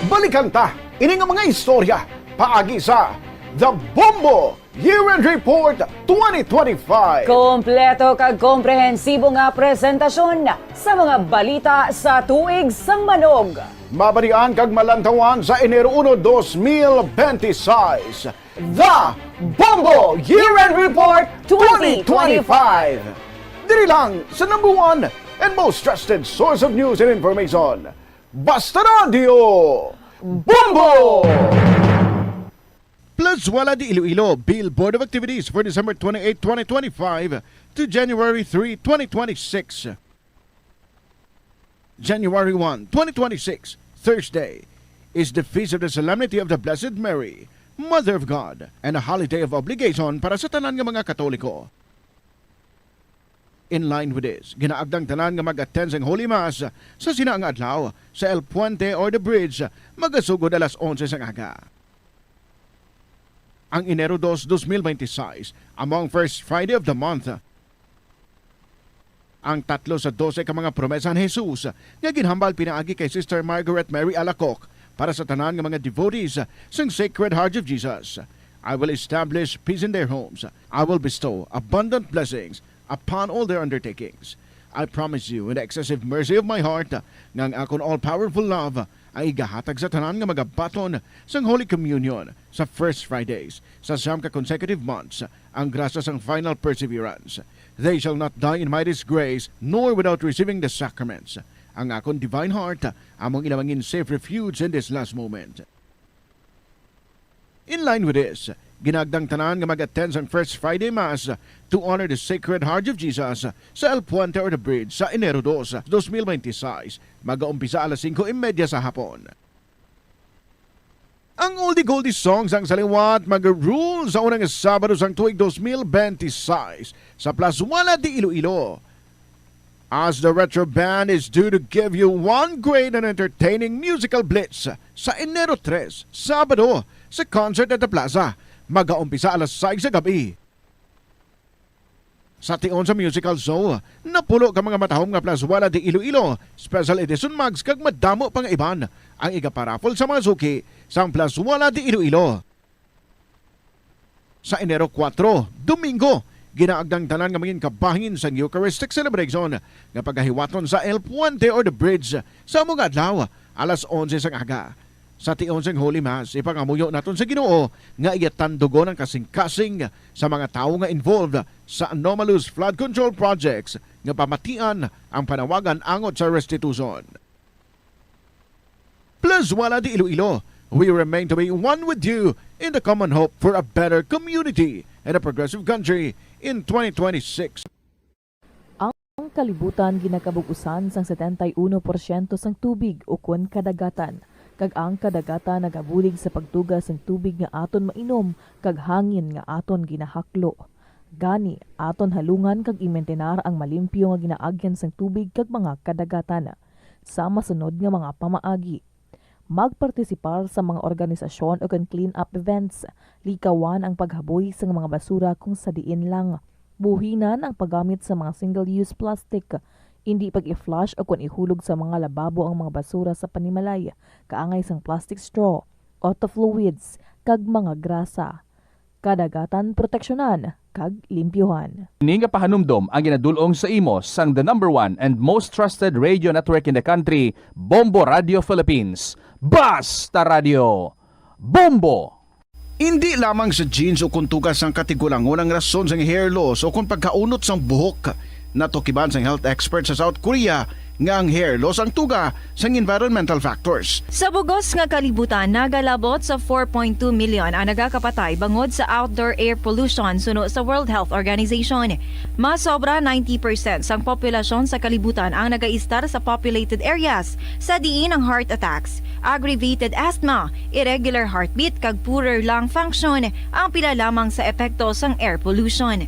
Balikan ta ini nga mga istorya paagi sa The Bombo Year-End Report twenty twenty-five. Kompleto kag komprehensibo nga presentasyon sa mga balita sa tuig sang manog. Mabatian kag malantawan sa Enero uno, dos mil benti sais. The Bombo Year-End Report twenty twenty-five. Diri lang sa number one and most trusted source of news and information. Basta Radio Bombo! Plazuela de Iloilo, Bill Board of Activities for December twenty-eight, twenty twenty-five to January three, twenty twenty-six. January one, twenty twenty-six, Thursday, is the Feast of the Solemnity of the Blessed Mary, Mother of God, and a holiday of obligation para sa tanan nga mga Katoliko. In line with this, ginaagdang tanan nga mag-attend sang Holy Mass sa sina nga adlaw sa El Puente or The Bridge, magasugod alas onse sang aga. Ang Enero dos, dos mil benti sais, amo ang first Friday of the month. Ang tatlo sa dose ka mga promesa ni Jesus nga ginhambal pinaagi kay Sister Margaret Mary Alacoque para sa tanan nga mga devotees sang Sacred Heart of Jesus. "I will establish peace in their homes. I will bestow abundant blessings upon all their undertakings. I promise you in the excessive mercy of my heart nga ang akon all-powerful love ang igahatag sa tanan nga magabaton sang Holy Communion sa first Fridays sa siyam ka consecutive months, ang grasya sang final perseverance. They shall not die in my disgrace, nor without receiving the sacraments. Ang akon divine heart, among ila mangin safe refuge in this last moment. In line with this, ginaagdang tanan nga mag-attend sang First Friday Mass to honor the Sacred Heart of Jesus sa El Puente or the Bridge sa Enero dos, dos mil bente seis. Mag-aumpisa alas singko y media sa hapon. Ang oldie goldie songs ang sa liwat mag-rule sa unang Sabado sang tuig dos mil bente seis sa Plazuela de Iloilo. As the Retro Band is due to give you one great and entertaining musical blitz sa Enero tres, Sabado, sa concert at the plaza. Mag-aumpisa alas sais sa gabi. Sa tion sa musical show, napulo ka mga matahom nga Plazuela de Iloilo, special edition mugs kag madamo pa nga iban ang igaparaffle sa mga suki sang Plazuela de Iloilo. Sa Enero kuwatro, Domingo, ginaagdang tanan nga mangin kabahin sang Eucharistic celebration nga pagahiwaton sa El Puente or the Bridge sa amo nga adlaw, alas onse sang aga. Sa tion sang Holy Mass, ipangamuyo naton sa Ginoo nga iya tandugon ang kasing-kasing sa mga tawo nga involved sa anomalous flood control projects nga pamatian ang panawagan angot sa restitution. Plazuela de Iloilo, we remain to be one with you in the common hope for a better community and a progressive country in twenty twenty-six. Ang kalibutan ginakabug-usan sang setenta y uno porsyento sang tubig ukon kadagatan, kag ang kadagatan nagabulig sa pagtuga sang tubig nga aton mainom kag hangin nga aton ginahaklo. Gani, aton halungan kag imintinar ang malimpyo nga ginaagyan sang tubig kag mga kadagatan. Sa masunod nga mga pamaagi, magpartisipar sa mga organisasyon ukon clean-up events, likawan ang paghaboy sang mga basura kung sa diin lang, buhinan ang paggamit sa mga single-use plastic, indi pag-i-flush ukon ihulog sa mga lababo ang mga basura sa panimalay kaangay sang plastic straw, auto fluids, kag mga grasa. Kadagatan proteksyonan kag limpyuhan. Ini nga pahanumdom ang ginadul-ong sa imo sang the number one and most trusted radio network in the country, Bombo Radio Philippines. Basta Radio! Bombo! Indi lamang sa genes o kon tugas sang katigulangon ang rason sang hair loss o kon pagkaunot sang buhok. Natukiban sang health expert sa South Korea nga ang hair loss ang tuga sang environmental factors. Sa bugos nga kalibutan, nagalabot sa four point two million ang nagakapatay bangod sa outdoor air pollution suno sa World Health Organization. Mas sobra ninety percent sang populasyon sa kalibutan ang nagaistar sa populated areas, sa diin ang heart attacks, aggravated asthma, irregular heartbeat, kag poorer lung function ang pila lamang sa epekto sang air pollution.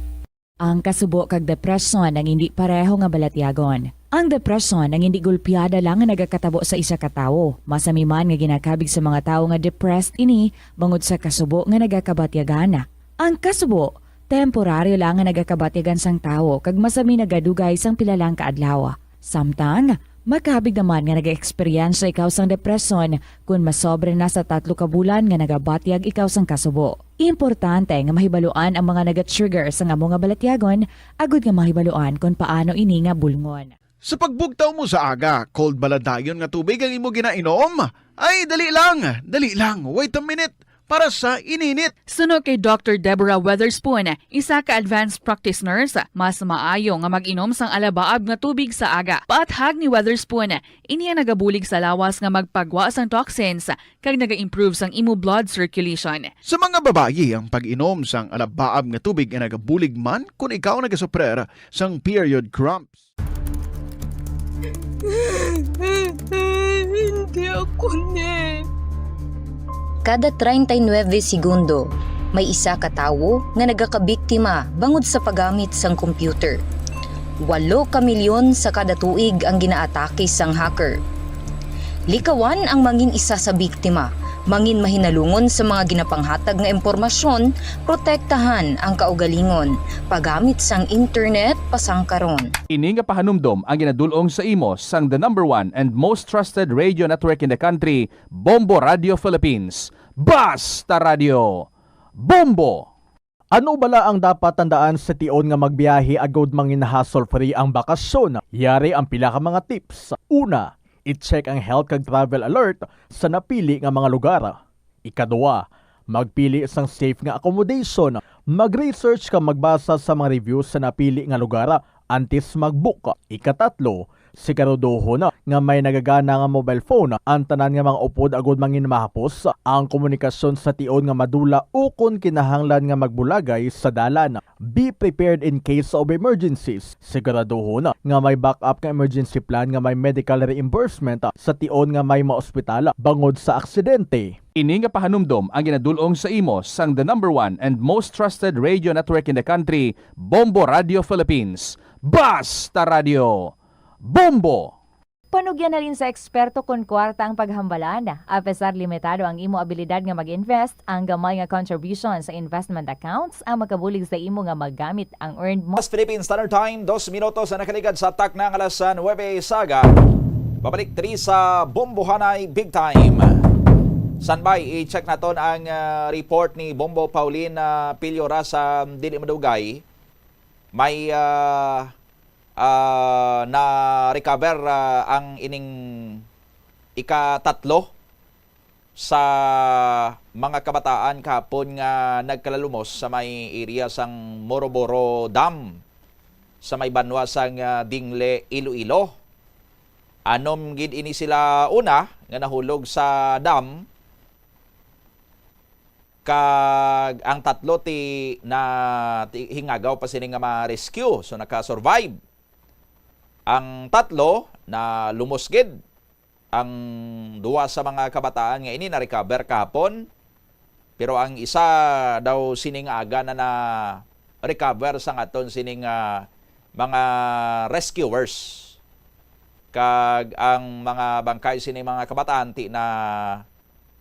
Ang kasubo kag depresyon ang indi pareho nga balatyagon. Ang depresyon ang indi gulpiada lang nga nagakatabo sa isa ka tawo. Masami man nga ginakabig sa mga tawo nga depressed ini bangod sa kasubo nga nagakabatyagan. Ang kasubo, temporaryo lang nga nagakabatyagan sang tawo kag masami nagadugay sang pila lang ka adlaw. Samtang, Makabig naman nga nagaeksperyensya ikaw sang depresyon kon masobra na sa tatlo ka bulan nga nagabatyag ikaw sang kasubo. Importante nga mahibaluan ang mga nagatrigger sang amo nga balatyagon agod nga mahibaluan kon paano ini nga bulngon. Sa pagbugtaw mo sa aga, cold bala dayon nga tubig ang imo ginainom? Ay, dali lang, dali lang, wait a minute. para sa ininit. Suno kay Doctor Deborah Weatherspoon, isa ka advanced practice nurse, mas maayo nga mag-inom sang alabaab nga tubig sa aga. Paathag ni Weatherspoon, ini ang nagabulig sa lawas nga magpagwa sang toxins kag naga-improve sang imo blood circulation. Sa mga babayi, ang pag-inom sang alabaab nga tubig ay nagabulig man kon ikaw nagasuprer sang period cramps. Hindi ako ni. Kada treinta y nueve segundo, may isa ka tawo nga nagakabiktima bangod sa paggamit sang computer. Walo ka milyon sa kada tuig ang ginaatake sang hacker. Likawan ang mangin isa sa biktima, mangin mahinalungon sa mga ginapanghatag nga impormasyon, protektahan ang kaugalingon, paggamit sang internet pasangkaron. Ini nga pahanumdom ang ginadul-ong sa imo sang the number one and most trusted radio network in the country, Bombo Radio Philippines. Basta Radio! Bombo! Ano bala ang dapat tandaan sa tion nga magbiyahe agud mangin hassle-free ang bakasyon? Yari ang pila ka mga tips. Una, i-check ang health kag travel alert sa napili nga mga lugar. Ikaduha, magpili sang safe nga accommodation. Mag-research kag magbasa sa mga reviews sa napili nga lugar antes mag-book. Ikatatlo, Siguraduhon nga may nagagana nga mobile phone ang tanan nga mga upod agud manginmahapos ang komunikasyon sa tion nga madula ukon kinahanglan nga magbulagay sa dalan. Be prepared in case of emergencies. Siguraduhon nga may backup nga emergency plan nga may medical reimbursement sa tion nga may maospital bangod sa aksidente. Ini nga pahanumdom ang ginadul-ong sa imo sang the number one and most trusted radio network in the country, Bombo Radio Philippines. Basta Radio Bombo! Panugyan halin sa eksperto kon kwarta ang paghambalan. Apesar limitado ang imo abilidad nga mag-invest, ang gamay nga contribution sa investment accounts ang makabulig sa imo nga magamit ang earned mo. Sa Philippine Standard Time, dos minutos ang nakaligad sa takna nga alas nuebe sa aga. Pabalik diri sa Bombohanay Big Time. Standby, i-check naton ang, ah, report ni Bombo Pauline, ah, Piliora sa dili madugay. May, ah, ah, na-recover, ah, ang ining ikatatlo sa mga kabataan kahapon nga nagkalalumos sa may area sang Moroboro Dam sa may banwa sang, ah, Dingle, Iloilo. Anom gid ini sila una nga nahulog sa dam, kag ang tatlo ti na ti, hingagaw pa sini nga ma-rescue, so naka-survive. Ang tatlo na lumos gid. Ang duwa sa mga kabataan nga ini na-recover kahapon, pero ang isa daw sining aga na na-recover sang aton sining, ah, mga rescuers. Kag ang mga bangkay sining mga kabataan ti na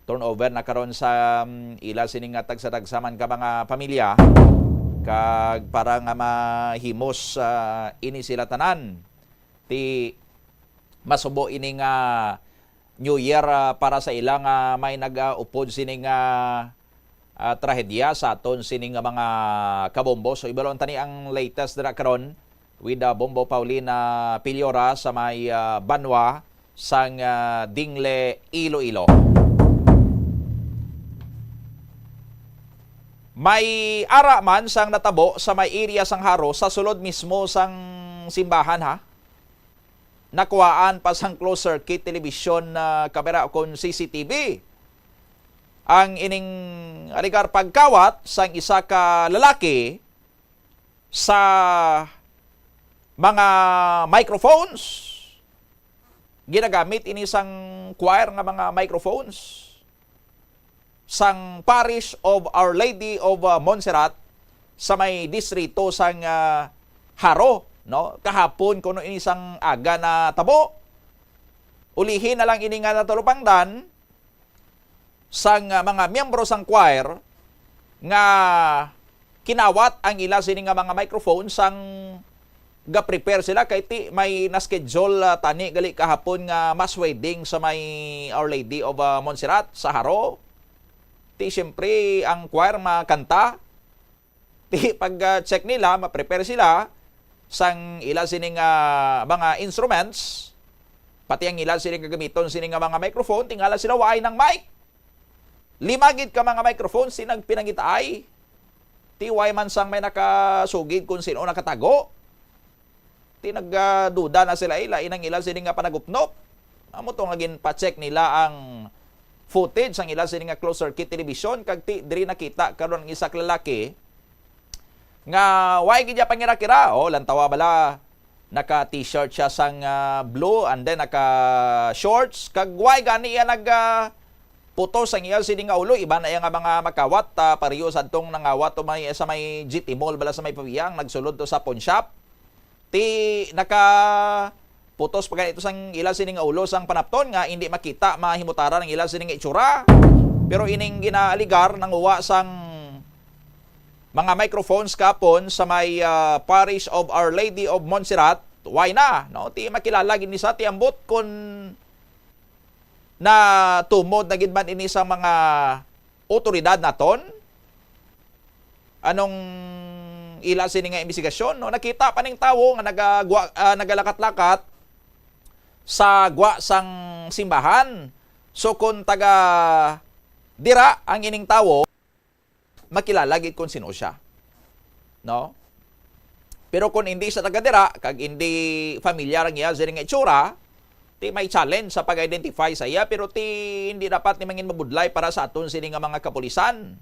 turnover na karon sa, um, ila sini nga tagsa-tagsa man ka mga pamilya, kag para nga mahimos, ah, ini sila tanan, ti masubo ini nga New Year, ah, para sa ila nga may nag-upod sini nga, ah, trahedya sa aton sini nga mga kabombo. So, ibalon tani ang latest dira karon with, ah, Bombo Paulina Piliora sa may, ah, banwa sang, ah, Dingle, Iloilo. May ara man sang natabo sa may area sang Jaro sa sulod mismo sang simbahan, ha. Nakuhaan pa sang closed circuit television, ah, kamera kon C C T V ang ining alegar pagkawat sang isa ka lalaki sa mga microphones. Ginagamit ini sang choir nga mga microphones sang Parish of Our Lady of, uh, Montserrat sa may distrito sang, uh, Jaro, no? Kahapon kuno ini sang aga natabo. Ulihi na lang ini nga natalupangdan sang, uh, mga miyembro sang choir nga kinawat ang ila sini nga mga microphone sang ga-prepare sila kay ti may na-schedule, ah, tani gali kahapon nga mass wedding sa may Our Lady of, ah, Montserrat sa Jaro. Ti siyempre ang choir makanta. Ti pag, ah, check nila, ma-prepare sila sang ila sining, ah, mga instruments, pati ang ila sining gagamiton sini nga mga microphone, tingala sila waay nang mic. Lima gid ka mga microphone si nagpinangitaay. Ti way man sang may nakasugid kung sino nakatago. Ti nagduda na sila, ila inang ila sini nga panagupnop. Amo to nga ginpa-check nila ang footage sang ila sini nga closed circuit television, kag ti diri nakita karon ang isa ka lalaki nga way gid niya pangirakira. Oh, lantawa bala, naka t-shirt siya sang, ah, blue and then naka shorts, kag way gani iya nag, ah, putos ang iya sini nga ulo. Iba na iya nga mga makawat, ah, pareho sa adtong nangawat o may, sa may G T Mall bala sa may Pavia, nagsulod to sa pawn shop. Ti naka putos pa gani ito sang ila sini nga ulo sang panapton nga hindi makita, mahimutaran ang ila sini nga itsura. Pero ining ginaaligar nanguha sang mga microphones kapon sa may, ah, Parish of Our Lady of Montserrat, why na, no? Ti makilala gid ni sa ti ambot kun natumod na gid man ini sa mga otoridad naton. Anong ila sini nga imbestigasyon, no? Nakita pa ning tawo nga nagagwa-, ah, nagalakat-lakat sa gwa sang simbahan. So, kung taga dira ang ining tawo, makilala gid kung sino siya. No? Pero kung hindi sa taga dira, kag hindi familiar ang iya sini nga itsura, ti may challenge sa pag-identify sa iya, pero ti hindi dapat ni mangin mabudlay para sa aton sini nga mga kapulisan.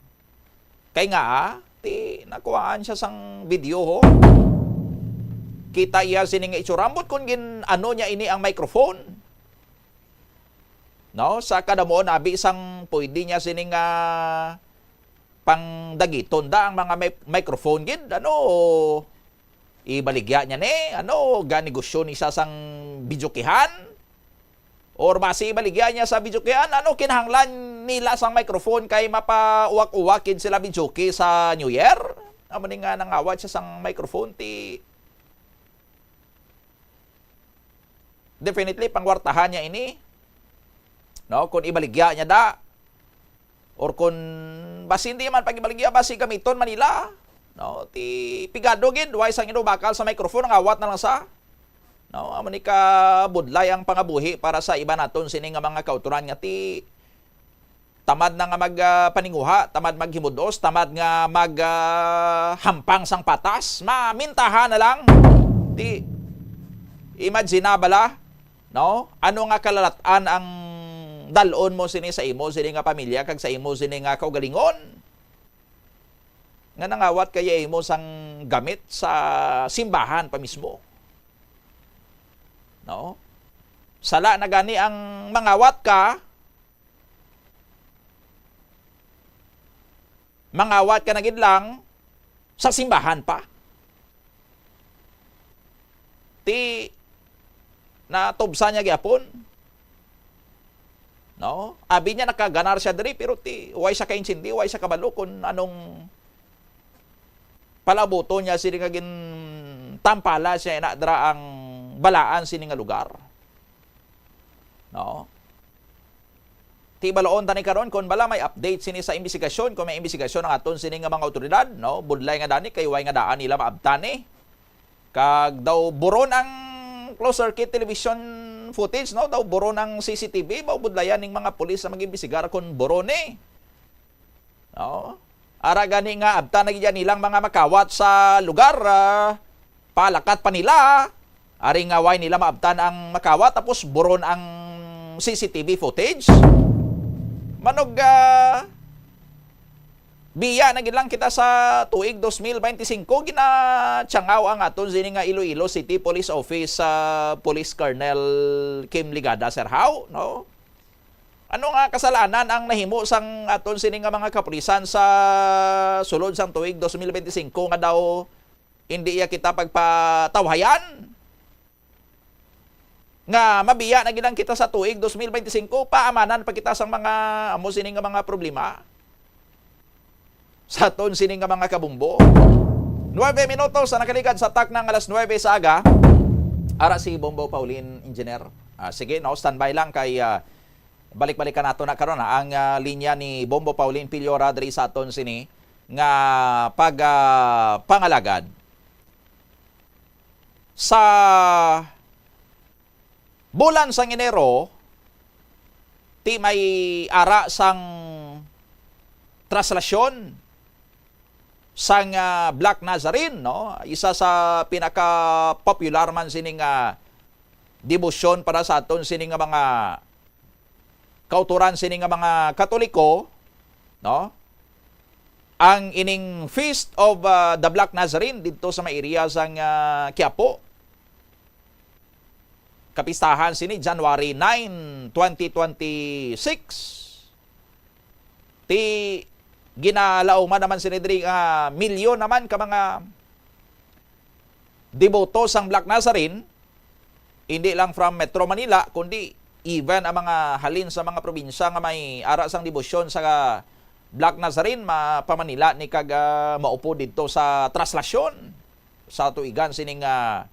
Kay nga, ah, ti nakuhaan siya sang video, ho. Kita iya sini nga itsura. Ambot kung gin-ano niya ini ang microphone. No? Sa kadamo, nabi sang pwede niya sini nga pangdagiton da ang mga mic-, microphone gid, ano, ibaligya niya ni, ano, ganegosyo ni sa sang videokehan, or basi ibaligya niya sa videokehan, ano, kinahanglan nila sang microphone kay mapauwak-uwak gid sila videoke sa New Year. Amo ni nga nangawat siya sang microphone, ti definitely, pangwartahan niya ini. No, kung ibaligya niya da, or kung basi hindi man pag-ibaligya, basi gamiton man nila. No, ti pigado gid, way sang inubakal sa microphone, ang awat na lang sa. No, amo ni ka budlay ang pangabuhi para sa iba naton sini nga mga kautoran nga ti tamad na nga mag, ah, paninguha, tamad maghimudos, tamad nga mag, ah, hampang sang patas, mamintahan na lang. Ti, imagine na bala, no? Ano nga kalalat-an ang dal-on mo sini sa imo sini nga pamilya kag sa imo sini nga kaugalingon? Nga nangawat kaya imo sang gamit sa simbahan pa mismo. No? Sala na gani ang mangawat ka, mangawat ka na gid lang sa simbahan pa. Ti natubsan niya gyapon. No? Abi niya nakaganar siya diri, pero ti way siya kaintindi, way siya kabalo kung anong palabuton niya sini nga gintampala siya ina dira ang balaan sini nga lugar. No? Ti baloon tani karon kung bala may update sini sa imbestigasyon, kung may imbestigasyon ang aton sini nga mga awtoridad, no? Budlay nga dani kay way nga daan nila maabtan ni. Kag daw buron ang closed circuit television footage, no? Daw buron ang C C T V, daw budlayan ning mga pulis na mag-imbestigar kung buron ni. No? Ara gani nga abtan na gid nilang mga makawat sa lugar, ah, palakat pa nila. Ari nga way nila maabtan ang makawat, tapos buron ang C C T V footage. Manog, ah, biya na gid lang kita sa tuig dos mil bente singko, ginatiyangaw ang aton sini nga Iloilo City Police Office, ah, Police Colonel Kim Ligada, Sir Hao, no? Ano nga kasalanan ang nahimo sang aton sini nga mga kapulisan sa sulod sang tuig dos mil bente singko nga daw hindi iya kita pagpatawhayan? Nga mabiya na gid lang kita sa tuig dos mil bente singko, paamanan pa kita sang mga amo sini nga mga problema sa aton sini nga mga kabombo. Nuebe minutos ang nakaligad sa takna nga alas nuebe sa aga. Ara si Bombo Pauline, engineer. Ah, sige, no, standby lang kay, ah, balik-balikan nato na karon, ah, ang, ah, linya ni Bombo Pauline Piliora diri sa aton sini nga pag, ah, pangalagad sa bulan sang Enero, ti may ara sang traslasyon sang, ah, Black Nazarene, no? Isa sa pinaka-popular man sini nga debosyon para sa aton sini nga mga kautoran sini nga mga Katoliko, no? Ang ining Feast of, ah, the Black Nazarene didto sa may area sang, ah, Quiapo. Kapistahan sini January nine, twenty twenty-six. Ti ginalauman naman sini diri nga milyon naman ka mga deboto sang Black Nazarene, hindi lang from Metro Manila, kundi even ang mga halin sa mga probinsya nga may ara sang debosyon sa Black Nazarene, ma-, pa Manila ni kag, ah, maupod didto sa traslasyon sa tuigan sining, ah,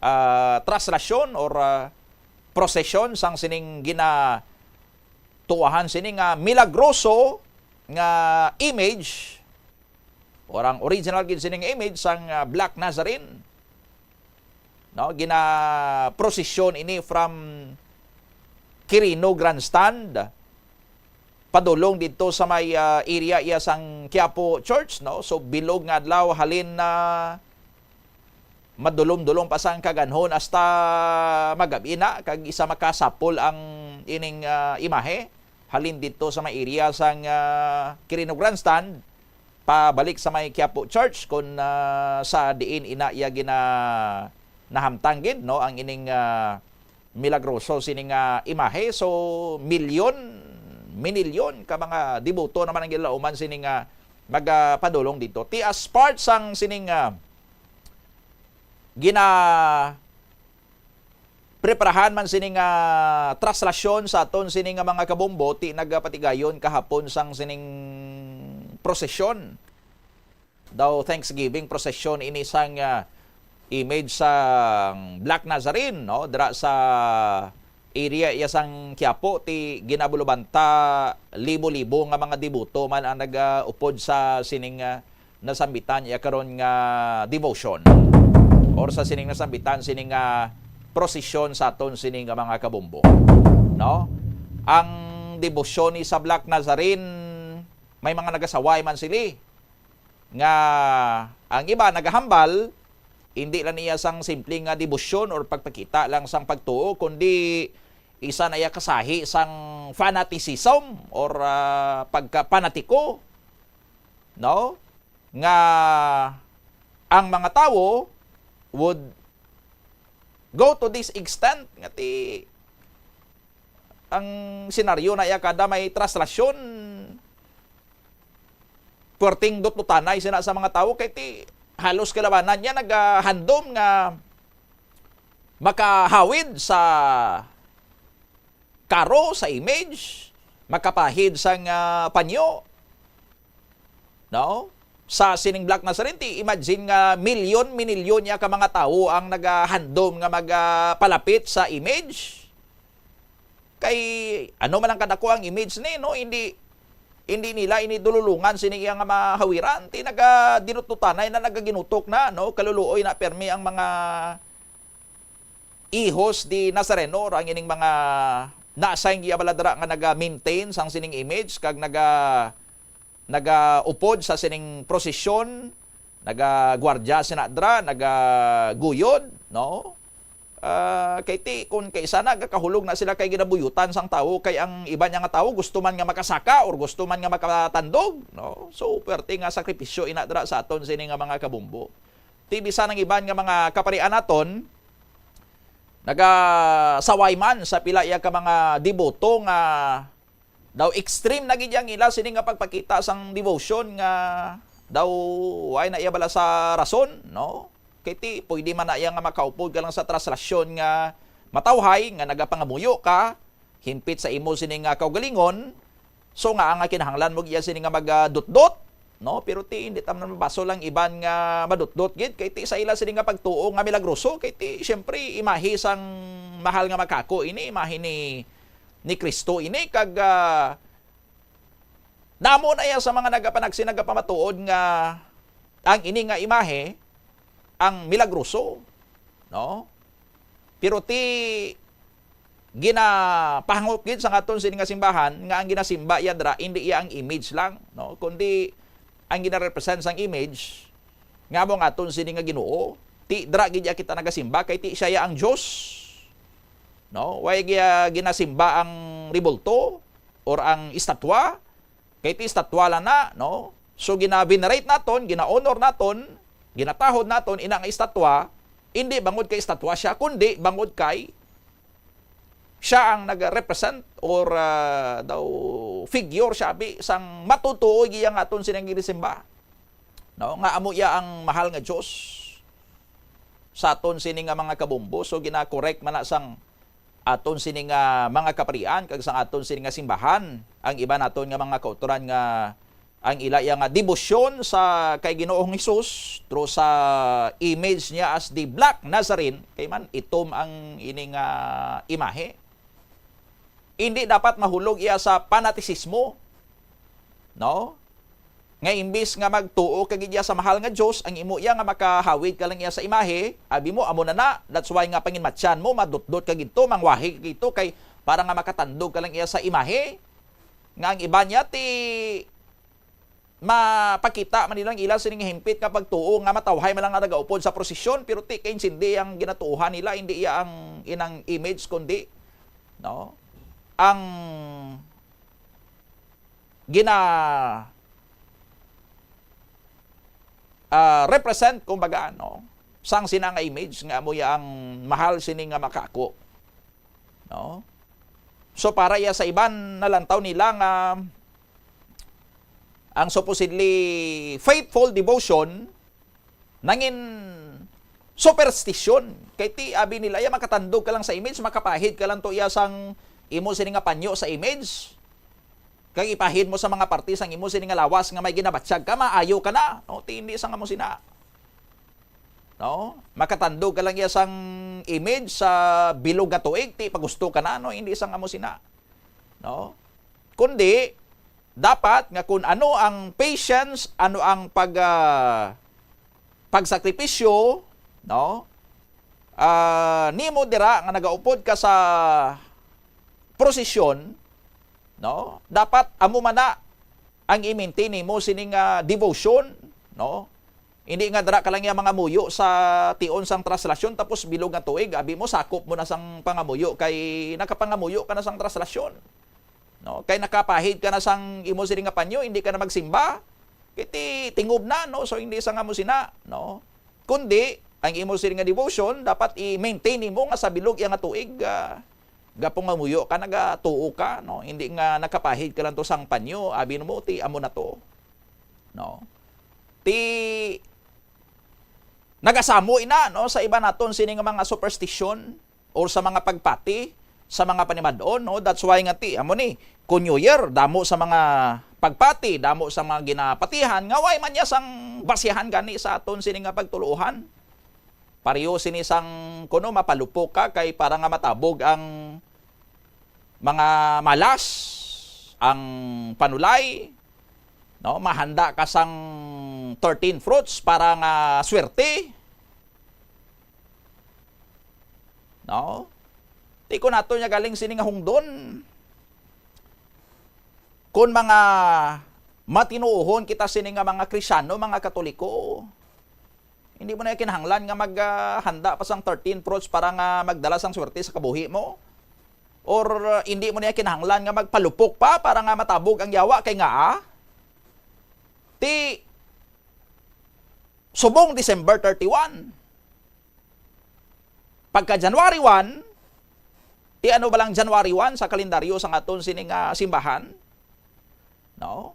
ah, traslasyon or, ah, prosesyon sang sining ginatuahan sini nga milagroso nga image or ang original gid sining image sang, ah, Black Nazarene. No, ginaprosesyon ini from Quirino Grandstand padulong didto sa may, ah, area iya sang Quiapo Church, no? So, bilog nga adlaw halin na madulom-dulom pa sang kaganhon hasta magabi na, kag isa makasapol ang ining, ah, imahe halin dito sa may area sang, ah, Quirino Grandstand, pabalik sa may Quiapo Church, kun, ah, sa diin ina iya gina-, nahamtang gid, no, ang ining, ah, milagroso sini nga imahe. So, milyon, minilyon ka mga deboto naman ang ginlauman sini nga magapadulong dito. Ti as part sang sining, ah, gina-, preparahan man sini nga traslasyon sa aton sini nga mga kabombo, ti nagapatigayon kahapon sang sining prosesyon. Daw Thanksgiving procession ini sang, ah, image sang Black Nazarene, no? Dira sa area iya sang Quiapo, ti ginabulubanta libo-libo nga mga deboto man ang nagaupod sa sining, ah, nasambitan iya karon nga devotion or sa sining nasambitan sining nga prosesyon sa aton sini nga mga kabombo, no? Ang debosyon ni sa Black Nazarene, may mga nagasaway man sili nga ang iba nagahambal, hindi lang niya sang simple nga debosyon or pagpakita lang sang pagtuo, kundi isa na iya kasahi sang fanaticism or, ah, pagka-panatiko, no? Nga ang mga tawo would go to this extent nga ti ang senaryo na iya kada may traslasyon, puwerteng dutdutanay sina sa mga tawo, kay ti halos kalabanan niya nagahandom nga makahawid sa karo, sa image, makapahid sang, ah, panyo, no? Sa sining Black Nazarene, ti imagine nga milyon, minilyon niya ka mga tawo ang nagahandom nga magapalapit sa image. Kay ano man ang kadako ang image ni, no? Hindi, hindi nila ini dululungan sini iya nga mahawiran. Ti nagadinutdutanay na, nagaginutok na, no? Kaluluoy na permi ang mga hijos de Nazareno, or ang ining mga naassign iya bala dira nga naga-maintain sang sining image kag naga-, nagaupod sa sining prosesyon, nagagwardya sina dira, nagaguyod, no? Ah, kay ti, kun kay sana gakahulog na sila kay ginabuyutan sang tawo, kay ang iban niya nga tawo gusto man nga makasaka or gusto man nga makatandog, no? So, puwerte nga sakripisyo ina dira sa aton sini nga mga kabombo. Ti bisan ang iban nga mga kaparian naton, nagasaway man sa pila iya ka mga deboto nga daw extreme na gid ang ila sini nga pagpakita sang devotion nga daw way na iya bala sa rason, no? Kay ti, pwede man na iya nga makaupod ka lang sa traslasyon nga matawhay, nga nagapangamuyo ka, himpit sa imo sini nga kaugalingon, so nga, nga kinahanglan mo iya sini nga magadutdot, no? Pero ti, hindi ta man mabasol ang iban nga madutdot gid, kay ti sa ila sini nga pagtuo nga milagroso, kay ti, siyempre, imahe sang mahal nga makako ini, imahe ni, ni Cristo ini, kag, ah, damo na iya sa mga nagapanagsin, nagapamatuod nga ang ini nga imahe ang milagroso, no? Pero ti ginapahangop gid sa aton sini nga simbahan nga ang ginasimba iya dira indi iya ang image lang, no? Kundi ang ginarepresent sang image nga amo ang aton sini nga Ginoo, ti dira gid iya kita nagasimba kay ti siya iya ang Dios, no? Way gi-, ginasimba ang rebulto or ang estatwa, kay ti estatwa lang na, no? So, gina-venerate naton, gina-honor naton, ginatahod naton ina nga estatwa, indi bangod kay estatwa siya, kundi bangod kay siya ang nag-represent or, ah, daw figure siya, abi, sang matutuo iya nga aton sini nga ginasimba, no? Nga amo iya ang mahal nga Dios sa aton sini nga mga kabombo. So, gina-correct man na sang aton sini nga mga kaparian kag sang aton sini nga simbahan ang iban naton nga mga kautoran nga ang ila iya nga debosyon sa kay Ginoong Hesus through sa image niya as the Black Nazarene, kay man itom ang ini nga imahe. Hindi dapat mahulog iya sa panatisismo, no? Nga imbis nga magtuo ka gid iya sa mahal nga Dios, ang imo iya nga makahawid ka lang iya sa imahe, abi mo, amo na na, that's why nga panginmatyan mo, madutdot ka gidto, mangwahi ka gidto, kay para nga makatandog ka lang iya sa imahe. Nga ang iban niya ti mapakita man nila ang ila sini nga himpit nga pagtuo nga matawhay man lang nga nagaupod sa prosesyon, pero ti kay sindi ang ginatuohan nila, hindi iya ang inang image, kundi, no, ang gina, ah, represent, kumbaga, no, sang sina nga image nga amo iya ang mahal sini nga makako, no? So, para iya sa iban, nalantaw nila nga ang supposedly faithful devotion nangin superstition. Kay ti abi nila, iya makatandog ka lang sa image, makapahid ka lang to iya sang imo sini nga panyo sa image, kag ipahid mo sa mga parte sang imo sini nga lawas nga may ginabatyag ka, maayo ka na, no? Ti hindi sang amo sina. No? Makatandog ka lang iya sang image sa bilog nga tuig, ti pagusto ka na, no? Hindi sang amo sina. No? Kundi, dapat nga kun ano ang patience, ano ang pag, ah, pagsakripisyo, no? Ah, nimo dira nga nagaupod ka sa prosesyon, no? Dapat amo man na ang i-maintain nimo sining, ah, devotion, no? Hindi nga dira ka lang iya mangamuyo sa tion sang traslasyon, tapos bilog nga tuig, abi mo, sakop mo na sang pangamuyo, kay nakapangamuyo ka na sang traslasyon. No? Kay nakapahid ka na sang imo sini nga panyo, hindi ka na magsimba. Kay ti-, tingob na, no? So, hindi sang amo sina, no? Kundi, ang imo sini nga devotion, dapat i-maintain nimo nga sa bilog iya nga tuig, ah, gapangamuyo ka, nagatuo ka, no? Hindi nga nakapahid ka lang to sang panyo, abi mo, ti amo na to. No? Ti nagasamo ina, no, sa iba naton sini nga mga superstition or sa mga pagpati sa mga panimad-on, no? That's why nga ti, amo ni, kun New Year, damo sa mga pagpati, damo sa mga ginapatihan, nga way man niya sang basihan gani sa aton sini nga pagtuluohan. Pareho sini sang kuno mapalupok ka kay para nga matabog ang mga malas, ang panulay, no? Mahanda ka sang thirteen fruits para nga swerte, no? Ti kun ato niya galing sini nga hungdon, kun mga matinuohon kita sini nga mga Kristiano, mga Katoliko, hindi mo na kinahanglan nga mag, ah, handa pa sang thirteen fruits para nga magdala sang swerte sa kabuhi mo. Or, ah, hindi mo na kinahanglan nga magpalupok pa para nga matabog ang yawa kay nga, ah, ti subong December thirty-one. Pagka January one, ti ano ba lang January one sa kalendaryo sa aton sini nga simbahan? No?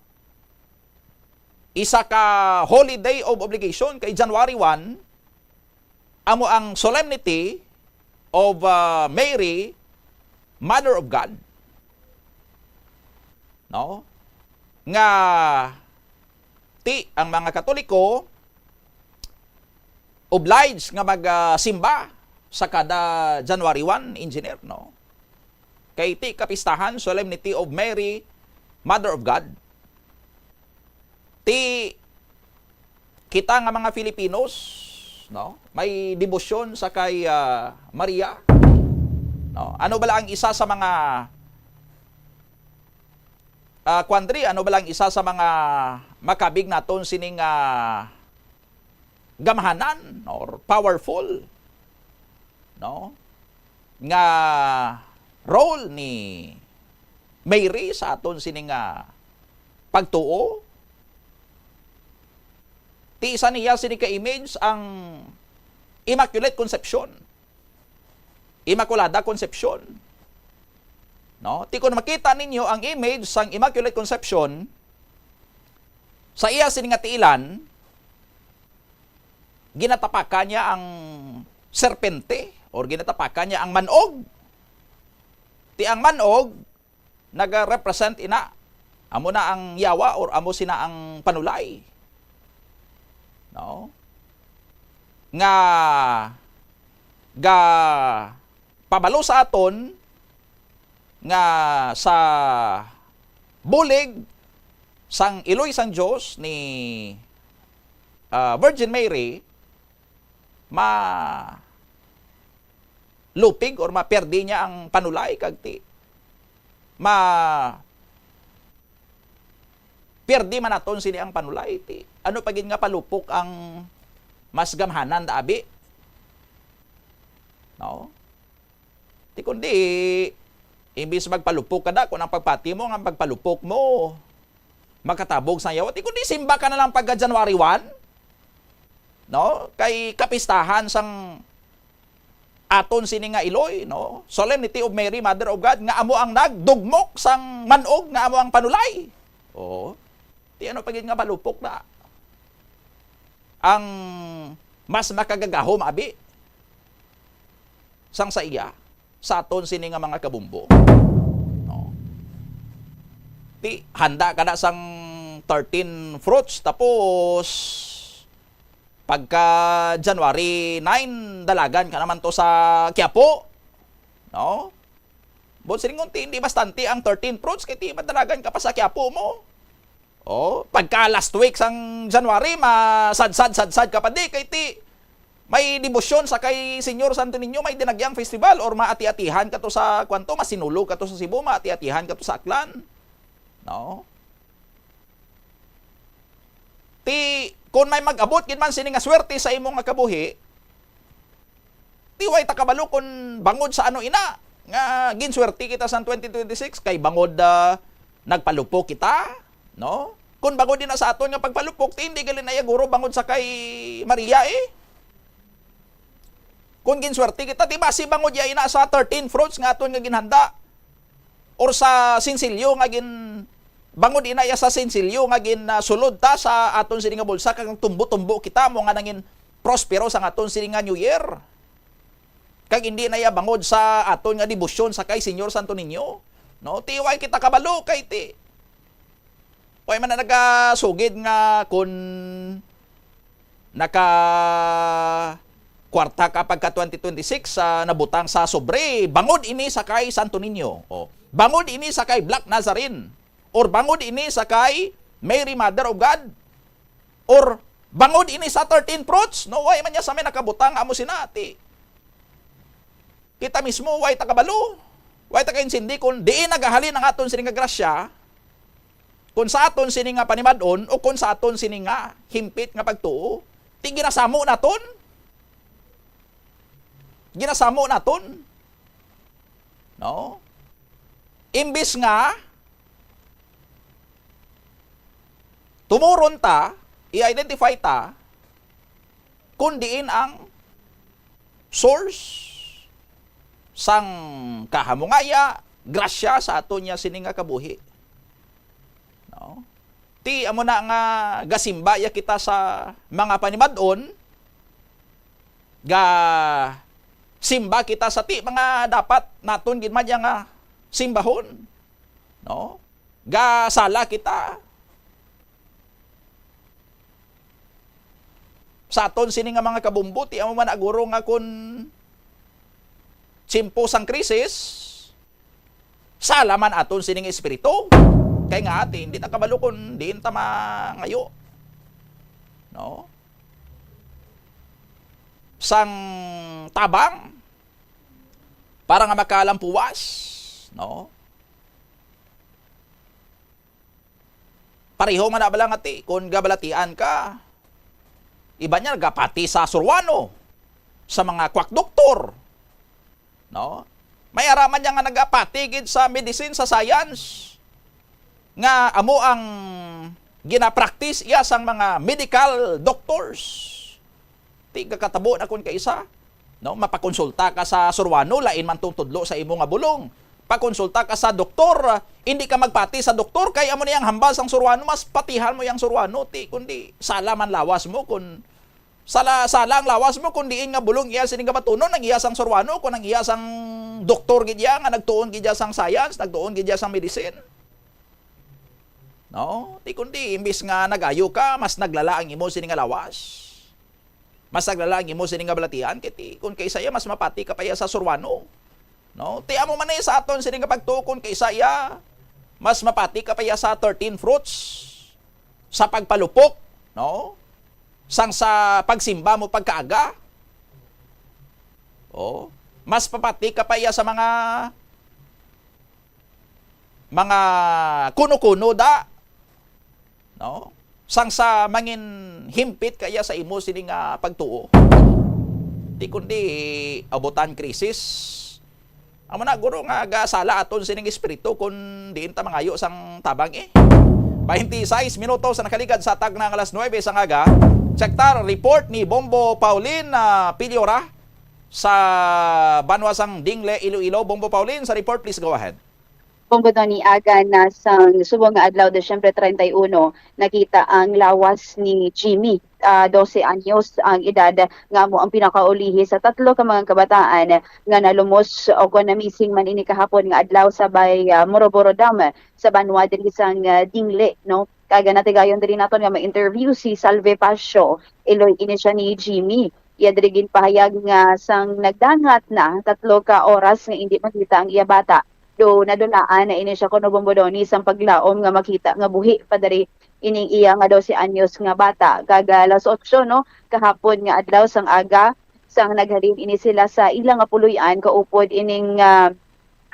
Isa ka holy day of obligation kay January one, amo ang solemnity of, ah, Mary, Mother of God. No? Nga ti ang mga Katoliko obliged nga mag, ah, simba sa kada January one, engineer, no? Kay ti kapistahan, Solemnity of Mary, Mother of God. Ti kita nga mga Filipinos, no, may debosyon sa kay, ah, Maria, no? Ano bala ang isa sa mga, ah, kuan diri, ano bala ang isa sa mga makabig naton sining, ah, gamhanan or powerful, no, nga role ni Mary sa aton sini nga pagtuo? Ti isa niya sini ka image ang Immaculate Conception. Immaculada Concepcion. No? Ti kon makita ninyo ang image sang Immaculate Conception, sa iya sini nga tiilan, ginatapakan niya ang serpente or ginatapakan niya ang man-og. Ti ang man-og naga-represent ina, amo na ang yawa or amo sina ang panulay. No? Nga ga pabalo sa aton nga sa bulig sang iloy sang Dios ni, ah, Virgin Mary, ma-lupig or maperdi niya ang panulay kag ti ma-, Pierde man naton sini ang panulay. Ti, ano pa gid nga palupok ang mas gamhanan da abi? No? Ti kundi, imbis magpalupok ka da, kung ang pagpati mo nga pagpalupok mo makatabog sang yawa, ti kundi simba ka na lang pagka January one, no? Kay kapistahan sang aton sini nga iloy, no? Solemnity of Mary, Mother of God, nga amo ang nagdugmok sang manog nga amo ang panulay. Oo. Ti ano pa gid nga palupok na ang mas makagagahom abi sang sa iya sa aton sini nga mga kabumbo. No? Ti handa ka na sang thirteen fruits, tapos pagka January nine, dalagan ka naman to sa Quiapo. No? Bon, silingon ti, hindi bastante ang thirteen fruits, kay ti madalagan ka pa sa Quiapo mo. Oh, pagka last week sang January, masadsad-sadsad ka pa di, kay ti may debosyon sa kay Señor Santo Niño, may Dinagyang Festival, or maati-atihan ka to sa, kwanto, Masinulog ka to sa Cebu, maati-atihan ka to sa Aklan. No? Ti, kun may mag-abot gid man sini nga swerte sa imo nga kabuhi, ti way ta kabalo kun bangod sa ano ina nga ginswerte kita sa twenty twenty-six, kay bangod, ah, nagpalupok kita, no? Kun bangod ina sa aton nga pagpalupok, ti hindi gali na iya guro bangod sa kay Maria, eh. Kun ginswerte kita, ti basi bangod iya ina sa thirteen fruits nga aton nga ginhanda, or sa sinsilyo nga gin-, bangod ina iya sa sinsilyo nga gin, ah, sulod ta sa aton sini nga bulsa, kag tumbo-tumbo kita, mo nga nangin prospero sa aton sini nga New Year. Kag hindi na iya bangod sa aton nga debosyon sa kay Señor Santo Niño. No, ti way kita kabalo kay ti Way man na nagasugid nga kun naka kwarta ka pagka twenty twenty-six sa nabutang sa sobre, bangod ini sa kay Santo Niño, o bangod ini sa kay Black Nazarene, or bangod ini sa kay Mary Mother of God, or bangod ini sa thirteen fruits. No, way man niya sa may nakabutang amo sina, ti kita mismo, way ta kabalo, way ta kaintindi kung diin nagahalin ang aton sini nga grasya, kung sa aton sini nga panimad-on o kung sa aton sini nga himpit nga pagtuo. Ti ginasamo naton. Ginasamo naton. No? Imbis nga tumuron ta, i-identify ta, kung diin ang source sang kahamungaya, grasya sa aton niya sini nga kabuhi. No? Ti amo na nga gasimba ya kita sa mga panimad-on, ga simba kita sa ti mga dapat naton gid man ya nga simbahon. No? Gasala kita sa aton sini nga mga kabumbo, ti amo man aguro nga kun tiyempo sang krisis, sala man aton sini nga espiritu. Kay nga ati, hindi ta kabalo kun diin ta mangayo, no? Sang tabang para nga makalampuwas, no? Pareho man na bala nga ti, kun gabalatian ka, iban niya nagapati sa Suruano, sa mga quack doktor, no? May ara man niya nga nagapati gid sa medicine, sa science, nga amo ang ginapractice iya sang mga medical doctors. Ti gakatabo na kun kaisa, no? Mapakonsulta ka sa Suruano, lain man tong tudlo sa imo nga bulong. Pakonsulta ka sa doktor, hindi ka magpati sa doktor, kay amo ni ang hambal sang Suruano, mas patihan mo yang Suruano, ti, kundi sala man lawas mo kun sala, sala ang lawas mo kun diin nga bulong iya sini nga batunon, ang iya sang Suruano, kun ang iya sang doktor gid iya nga nagtuon gid iya sang science, nagtuon gid iya sang medicine. No? Ti kundi, imbis nga nagayo ka, mas naglala ang imo sini nga lawas. Mas naglala ang imo sini nga balatian, kay ti, kun kaisa iya, mas mapati ka pa iya sa Suruano. No? Ti amo man ni sa aton sini nga pagtuo, kun kaisa iya, mas mapati ka pa iya sa thirteen fruits, sa pagpalupok, no? Sang sa pagsimba mo pagkaaga. Oh, mas mapati ka pa iya sa mga mga kuno-kuno da. no? Sang sa mangin himpit kaya sa imo sini nga pagtuo. Di kundi abutan krisis. Amo na, guro, nga gasala aton sining espiritu kun diin ta mangayo sang tabang, eh. Twenty-six minutos sa nakaligad sa tagna nga alas nuebe sang aga. Check ta, report ni Bombo Paulin, ah, Piliora sa banwa sang Dingle, Iloilo. Bombo Paulin, sa report, please go ahead. Bombo Donny, aga na sang subong nga adlaw, Disyembre treinta y uno, nakita ang lawas ni Jimmy, ah, dose anyos ang edad, nga amo ang pinakaulihi sa tatlo ka mga kabataan nga nalumos o kon na-missing man ini kahapon nga adlaw sa may, ah, Moroboro Dam sa banwa diri sang, ah, Dingle, no? Kag natigayon diri naton nga ma-interview si Salve Pacio, iloy ini siya ni Jimmy. Iya diri ginpahayag nga sang nagdangat na tatlo ka oras nga indi makita ang iya bata, do nadulaan na ini siya kuno, Bombo Donny, sang paglaom nga makita nga buhi pa diri ining iya nga dose anyos nga bata. Kag, ah, alas otso, no, kahapon nga adlaw sang aga, sang naghalin ini sila sa ila nga puloy-an, kaupod ining, ah,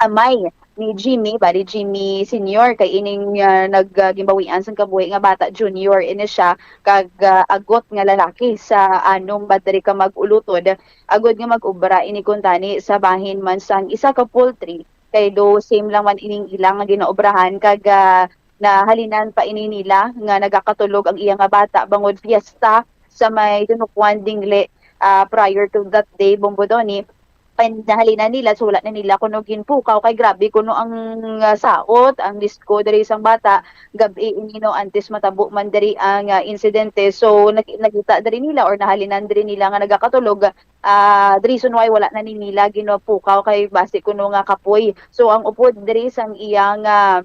amay ni Jimmy, bali Jimmy Senior, kay ining, ah, nag, ah, ginbawian sang kabuhi nga bata, Junior ini siya, kag, ah, agot nga lalaki sa anom ba diri ka mag-ulutod, agod nga mag-obra ini kuntani sa bahin man sang isa ka poultry, kay do same lang man ining ila nga ginaobrahan, kag, ah, nahalinan pa ini nila nga nagakatulog ang iya nga bata bangod fiesta sa may Dunukwan, Dingle, ah, prior to that day, Bombo Donny. And nahalinan nila, so wala na nila kuno ginpukaw kay grabe kuno ang, ah, saot, ang lisko diri sang bata. Gab-i ini, no, antes matabo man diri ang, ah, insidente. So naki-, nakita diri nila or nahalinan diri nila nga nagakatulog. Ah, the reason why wala na ni nila ginapukaw kay basi kuno nga kapoy. So ang upod diri sang iyang, ah,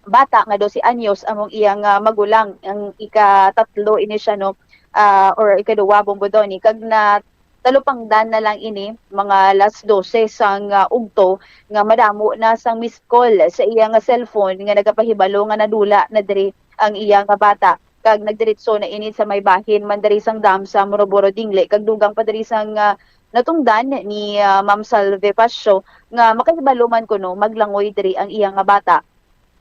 bata nga dose anyos among iyang, ah, magulang, ang ikatatlo ini siya, no, ah, or ikaduwa, Bombo Donny, kag na talupangdan na lang ini mga alas dose sang, ah, ugto nga madamo na sang missed call sa iya nga cellphone nga nagapahibalo nga nadula na diri ang iya nga bata, kag nagdiretso na ini sa may bahin man diri sang dam sa Moroboro, Dingle, kag dugang pa diri sang, ah, natungdan ni, ah, Ma'am Salve Pacio nga makahibalo man kuno maglangoy diri ang iya nga bata.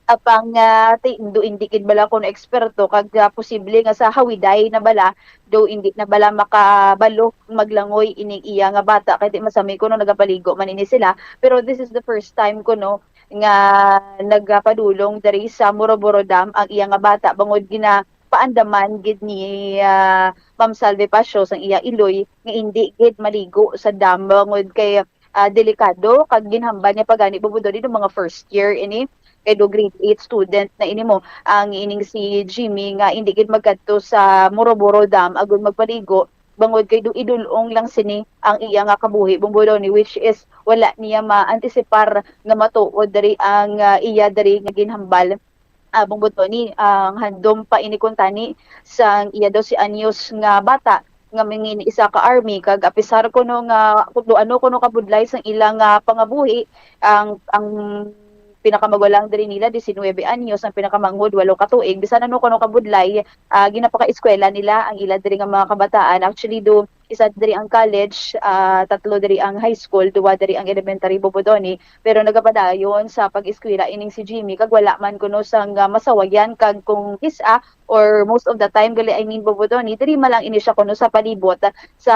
Apang, ah, ti-, do indi gid bala kuno eksperto kag, ah, posible nga sa hawiday na bala, do indi na bala makabalo maglangoy ining iya nga bata, kay di masami kuno nagapaligo man ini sila. Pero this is the first time kuno nga nagapadulong diri sa Moroboro Dam ang iya nga bata, bangod ginapaandaman gid ni, ah, Ma'am Salve Pacio sang iya iloy nga indi gid maligo sa dam, bangod kay, ah, delikado, kag ginhambal niya pa gani, Bombo Donny, do mga first year ini, kay do grade eight student na ini mo, ang ining si Jimmy, nga indi gid magkadto sa Moroboro Dam agud magpaligo, bangod kay do idul-ong lang sini ang iya nga kabuhi, Bombo Donny, which is wala niya ma-antisipar nga matuod diri ang, ah, iya diri nga ginhambal. Ah, Bombo Donny, ang handom pa ini kuntani sang iya dose anyos nga bata nga mangin isa ka army, kag apisar kuno nga kung ano kuno kabudlay sang ila nga pangabuhi, ang, ang pinakamagulang diri nila, diecinuebe anyos, ang pinakamanghod, walo ka tuig. Bisan ano kuno kabudlay, ah, ginapaka-eskwela nila ang ila diri nga mga kabataan. Actually, do isa diri ang college, ah, tatlo diri ang high school, duwa diri ang elementary, Bombo Donny, pero nagapadayon sa pag-eskwela ining si Jimmy, kag wala man kuno sang, ah, masawayan, kag kung kis-a, or most of the time, gali, I mean, Bombo Donny, diri man lang ini siya kuno sa palibot sa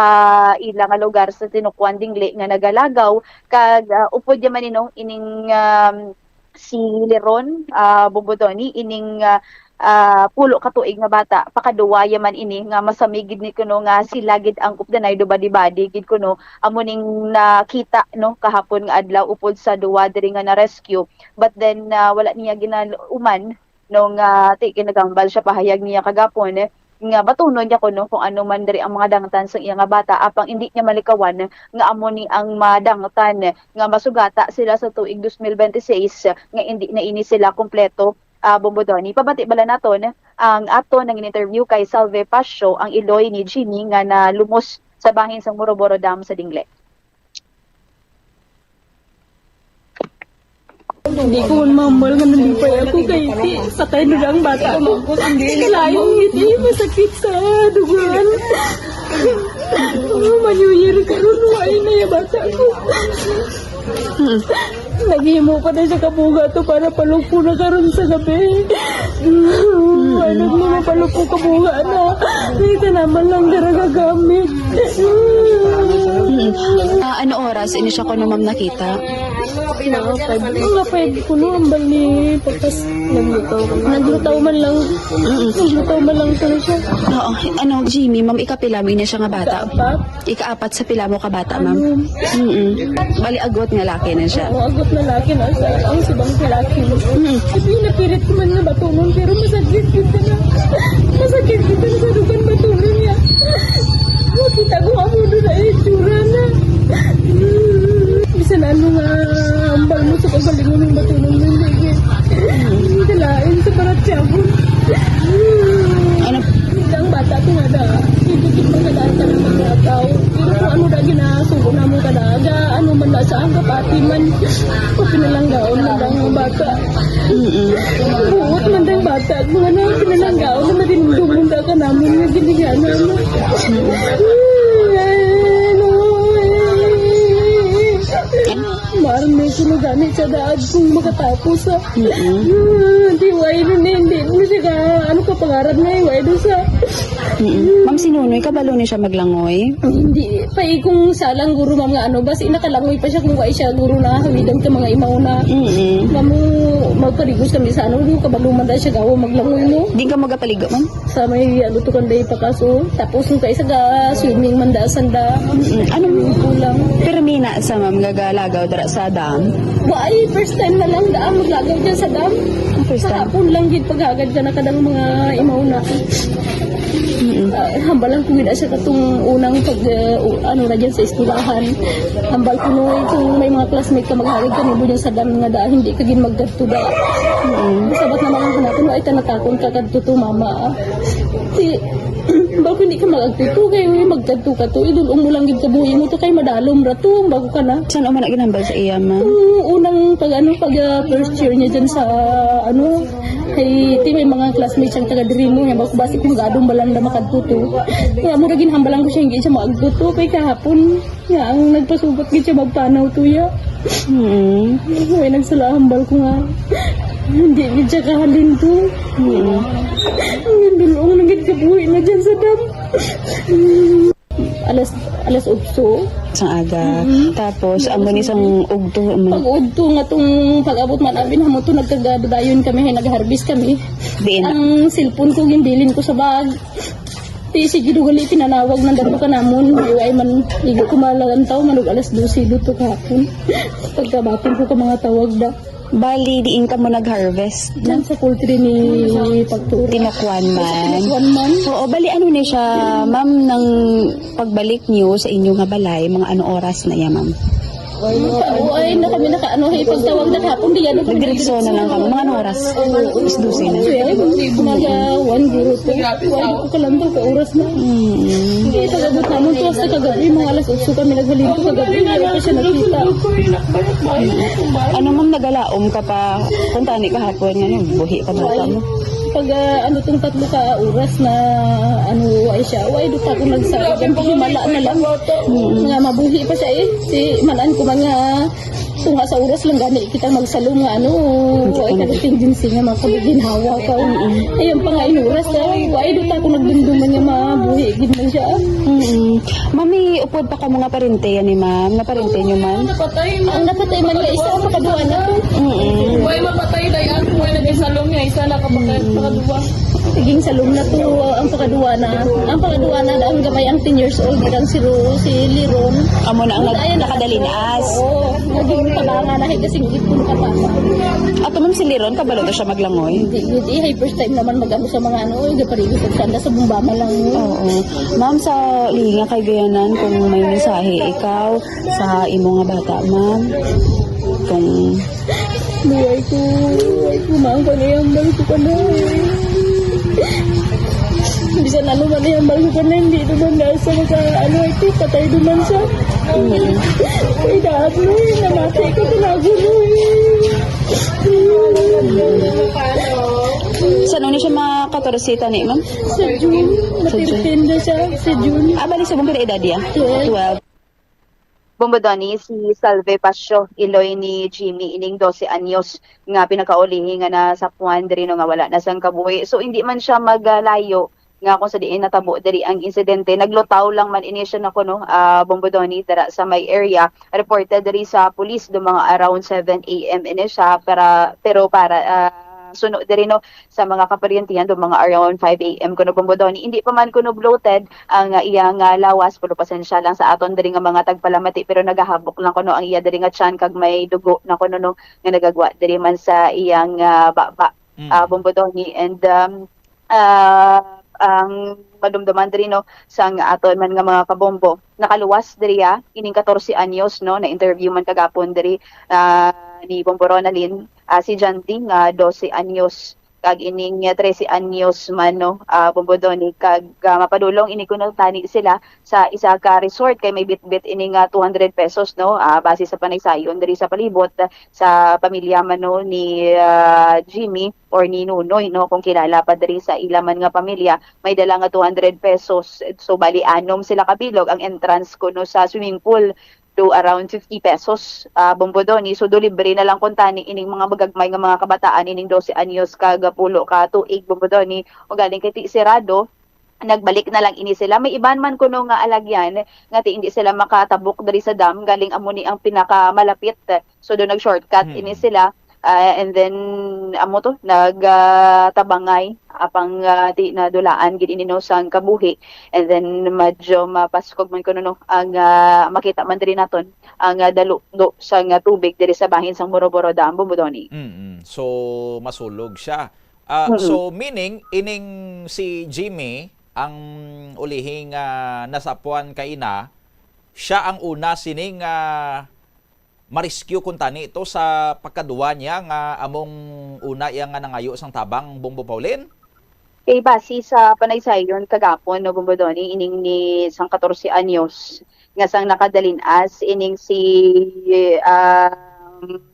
ila nga lugar sa Tinucuan, Dingle, nga nagalagaw, kag, ah, upod ya man, you know, ining, um, si Leron, ah, Bombo Donny, ining, ah, ah, pulo ka tuig nga bata, pakaduwa ya man ini nga masamig gid ni kuno nga sila gid ang updanay, do badi-badi gid kuno, amo ning nakita, no, kahapon nga adlaw upod sa duwa diri nga na-rescue. But then, ah, wala niya ginauman, no, nga ti kinagambal siya, pahayag niya kagapon, eh, nga batunon niya kuno kung ano man diri ang mga dangtan sa iya nga bata, apang indi niya malikawan nga amo ni ang madangtan nga masugata sila sa tuig dos mil bente seis, nga indi na ini sila kompleto, ah, Bombo Donny. Pabati bala naton ang aton nangin-interview kay Salve Pacio, ang iloy ni Jimmy nga nalumos sa bahin sang Moroboro Dam sa Dingle. Hindi ko man mahambal nga nalipay ako kay ti-, sakay na ang bata ko. Lain, hindi masakit sa dugan. Oh, manyuyir karon, wala na yung bata ko. Naghimo pa na siya kabuga to para palugpo na karon sa gabi. Ano mo, mapalupok ka buha na. Dito naman lang dira gagamit. Mm. Ah, ano oras ini siya kuno, ma'am, nakita? Mga five, mga five kuno, ang bali, patas, naglutaw. Naglutaw man lang. Mm. Naglutaw man lang to siya. Oo. Ano, Jimmy, ma'am, ikapila mo ini siya nga bata? Apat. Ikaapat sa pila mo ka bata, ma'am? Ano? Mm-mm. Bali, agot nga laki na siya. Oo, agot na laki na siya. Ang subang sa laki. Mm. Sabi, napilit ko man nga batunon, pero masakit gid na. Masakit gid na sa dugan batunon niya. Makita ko amo doon na itsura na. Bisan ano nga ambal mo sa pagalingon ng batunon mo, hindi gid. Hindi kalain sa barat siya. Ano? Ang bata ko nga da, hindi gid magkalain ka ng mga agaw. Pero kung ano da ginasugo na mo ka da, aga, ano man na sa ang kapati man, o pinalanggaon man da ang bata. Mm-mm. Buot man da ang bata, kung ano, pinalanggaon na madinumduman da ka namin nga ginigana mo. Ay, ano, eh. Marami sila gani sa daad kung makatapos, ah. Mm-mm. Ah, di, why nun eh, hindi mo siya ka, ano ka, pangarap na eh, why doon sa Mm-mm. Ma'am, si Nunoy, kabalo ni siya maglangoy? Hindi. Pa, eh, kung sa lang guro, ma'am, nga ano, basi nakalangoy pa siya kung wala siya guro na hawidan ka mga imaw na. Mm-mm. Ma'am, magparigos kami sa ano, yung kabalo man dahil siya gawa maglangoy mo. Di ka magapaligo, ma'am? Sa may, ano, to kanday pa kaso. Tapos yung kaisa ga swimming man da, sanda. Mm-mm. Anong Kulang. Permi na sa, ma'am, gagalagaw dira sa dam? Wa, ay, first time na lang daan maglagaw dyan sa dam. Ang first time? Kahapon lang gid paghagad ka na kadang mga imaw na. Mm-mm. Ah, hambalan ko gid siya katong unang pag, uh, u-, ano na dyan sa eskwelahan. Hambal ko, "Noy, kung may mga classmate ka, maghagad ka nibo dyan sa dam nga daan, hindi ka gid magkadto da." Mm-mm. Sabat naman ang kanakon, "Ay, tanatakon ka kadto to, mama." Di, hambal ko, "Hindi ka magkadto kay magkadto ka to. Idulong mo lang gid kabuhi mo to kay madalom ra to," hambal ko kana. San-o man na ginhambal sa iya, ma'am? Yung unang pag, ano, pag, ah, first year niya dyan sa, ano, kay, ti, may mga classmates siyang taga diri mo, nga basi kung gadong balang na makadto to. Kaya mo rin ginhambalan ko siya, hindi siya maagto to. Kay kahapon, nga ang nagpasugot gid siya magpanaw to ya. Mm. May nagsalahambal ko nga, hindi gid siya kahalin to. Mm. Ang nandulong na gid kabuhi na dyan sa dam. Alas, alas otso. Sang aga. Mm-hmm. Tapos, amo ni sang ugto, amo ni Pag udto nga tong pag-abot man, abi na mo to, nagkagadayon kami, hay nag-harvest kami. Diin na? Ang cellphone ko, ginbilin ko sa bag. Ti, sige, dugali, pinanawag ng dato ka namon. Ay, ay, man, igo ko malalantaw, manug alas dose duto kahapon. Pagkabaton ko ka mga tawag da. Bali, diin ka mo nag-harvest, no? Diyan sa poultry ni Pagtura. Tinukuan man. Tinukuan man. Oo, bali, ano ni siya, ma'am, nang pagbalik niyo sa inyo nga balay, mga ano oras na iya, ma'am? Ay, na kami naka, ano, hey, pagtawag na kahapon, di ano, Nagdiretso na lang kamo. Mga ano oras? Alas dose na. Twelve, mga one guro to. Wala ko kalantaw ka oras na. Mm. Hindi, pag-abot naman to, hasta kagabi, mga alas otso kami naghalin to kagabi, hindi pa siya nakita. Ano, ma'am, nagalaom ka pa? Kung tani kahapon nga, ano, buhi pa bata mo? Pag, ah, ano, tong tatlo ka oras na, ano, ay siya, why do pa ako nagsabi? Himala na lang. Mm. Nga mabuhi pa siya eh. Si manan ko man nga, tunga sa oras lang gani kita magsalom nga, ano, Hindi why ko ka na- tendency nga makaginhawa ka. Mm. Ayun pa nga, inuras ka. Why do pa ako nagdumduman nga mabuhi? Gid man siya. Mm. Ma'am, may upod pa ka mga parente yan ni ma'am? Na parente nyo man? Napatay na. Ang napatay man nga isa, ang pakaduwa na to. Mm. Way mapatay, dayan. Way naging salong niya, isa na kapatay, Mm. pakaduwa. Naging salong na to, ang pakaduwa na. Ang pakaduwa na, ang gamay, ang ten years old, ang si Ro-, si Liron. Amo na ang nag-, Ay, nakadalinas. Oo, naging tabangan na, eh, kasi ngipon ka pa. Ato, ma'am, si Liron, kabalo to siya maglangoy? Hindi, hindi. Ay, first time naman mag-ano sa mga ano, eh, gaparigos sa sanda sa bumbama lang. Oo. Ma'am, sa linga kay Gayanan, kung may mensahe ikaw sa imo nga bata, ma'am, kung Buhay ko, buhay ko, ma'am, kung ihambal ko ka na eh. Bisan ano man ihambal ko ka na, hindi naman na sa maka, ano, ito, patay naman siya. Mm. Ay, dahil mo eh, namati ko, tinago mo eh. Sa ano na siya, mga katorse tani, ma'am? Sa June, Sa June. Matirtin na siya, sa June. Ah, bali, subong ka na edad niya? Twelve. Twelve. Bombo Donny, si Salve Pasio, iloy ni Jimmy, ining dose anyos nga pinakaulihi nga nasapuan diri, no, nga wala na sang kabuhi. So, hindi man siya magalayo nga kung sa diin natabo diri ang insidente. Naglutaw lang man ini siya na kuno, ah, Bombo Donny, dira sa may area. Reported diri sa police do mga around seven a m ini siya, para, pero para, ah, suno diri, no, sa mga kaparyentihan do mga around five a m kuno, Bombo Donny. Hindi pa man kuno bloated ang, ah, iyang, ah, lawas, pero pasensya lang sa aton diri nga mga tagpalamati, pero nagahabok lang kuno ang iya diri nga tiyan kag may dugo na kuno, no, nga nagagwa diri man sa iyang, ah, baba, ah, Mm. Bombo Donny. And, um, ah, ang madumduman diri, no, sang aton man nga mga kabombo, nakaluwas diri, ah, ining katorse anyos, no, na-interview man kagapon diri, ah, ni Bombo Ronalyn, ah, si Jandy nga dose anyos, kag ining, ah, trese anyos man, no, ah, Bombo Donny, kag, ah, mapadulong ini kuno tani sila sa isa ka resort kay may bitbit ini nga two hundred pesos, no, ah, base sa panaysayon diri sa palibot, ah, sa pamilya man, no, ni, ah, Jimmy or ni Nunoy, no, kung kilala pa diri sa ila man nga pamilya, may dala nga two hundred pesos. So, bali, anom sila kabilog ang entrance kuno sa swimming pool, do around fifty pesos, ah, Bombo Donny. So, do libre na lang kuntani ining mga magagmay nga mga kabataan, ining dose anyos kag pulo ka tuig, Bombo Donny. Ugaling kay ti sirado, nagbalik na lang ini sila. May iban man kuno nga alagyan nga ti hindi sila makatabok diri sa dam, galing amo ni ang pinakamalapit. So, do nag-shortcut ini Mm. sila. Ah, and then, amo to, nag, ah, tabangay, apang, ah, ti nadulaan gid ini, no, sang kabuhi. And then, medyo mapaskog man kuno, no, ang, ah, makita man diri naton ang, ah, dalo do sang, ah, tubig diri sa bahin sang Boroboro Dam, Bombo Donny. Mm-mm. So, masulog siya. Ah, Mm. so, meaning, ining si Jimmy, ang ulihing, ah, nasapuan kaina, siya ang una sining, ah, ma-rescue kuntani to sa pagkaduwa niya nga among una iya nga nangayo sang tabang, Bombo Pauline? Kay base sa panaysayon kagapon, no, Bombo Donny, ining ni sang katorse anyos nga sang nakadalin-as, ining si, um,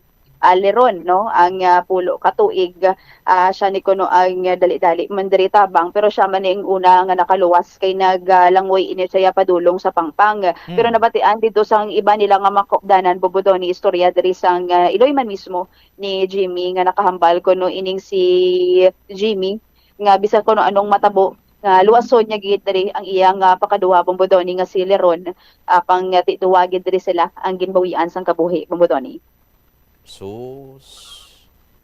ah, Leron, no, ang, ah, pulo ka tuig, ah, siya ni kuno ang, ah, dali-dali man diri tabang, pero siya man ni ang una nga nakaluwas kay nag, ah, langoy ini siya padulong sa pangpang. Pero Hmm. nabatian dito sang iba nila nga mga kaupdanan, Bombo Donny, istorya diri sang, ah, iloy man mismo ni Jimmy nga nakahambal kuno ining si Jimmy nga bisan kuno anong matabo nga luwason niya gid diri ang iyang, ah, pakaduha, Bombo Donny, nga si Leron, apang, ah, ti duwa gid diri sila ang ginbawian sang kabuhi, Bombo Donny. Sus.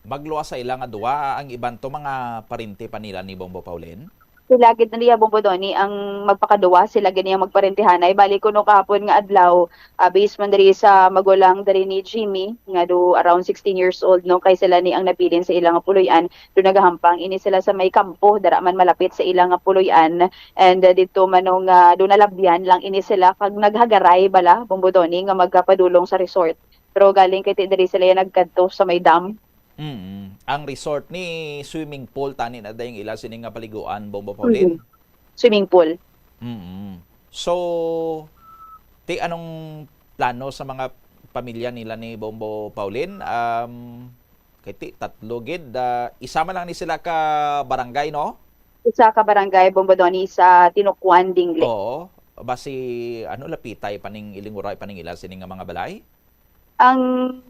Magluwas sa ila nga duwa, ang iban to mga parente pa nila ni Bombo Pauline? Sila gid niya, Bombo Donny, ang magpakaduwa, sila gid niya magparentehanay. Bali kuno kahapon nga adlaw, ah, based man diri sa magulang diri ni Jimmy, nga do around sixteen years old, no, kay sila ni ang nabilin sa ila nga puloy-an, do nagahampang ini sila sa may kampo, dara man malapit sa ila nga puloy-an. And, ah, dito man, no, nga do nalabyan lang ini sila kag naghagaray bala, Bombo Donny, nga magapadulong sa resort. Pero galing kay ti diri sila ya nagkadto sa may dam. Mm. Ang resort ni swimming pool, tani na dayong ila sini nga paliguan, Bombo Pauline? Mm. Swimming pool. Mm. So, ti anong plano sa mga pamilya nila ni Bombo Pauline? Um, kay ti tatlo gid, ah, isa man lang ni sila ka barangay, no? Isa ka barangay, Bombo Donny, sa Tinucuan, Dingle. Oo. Basi, ano, lapitay pa ning ilinguray pa ning ila sini nga mga balay? Ang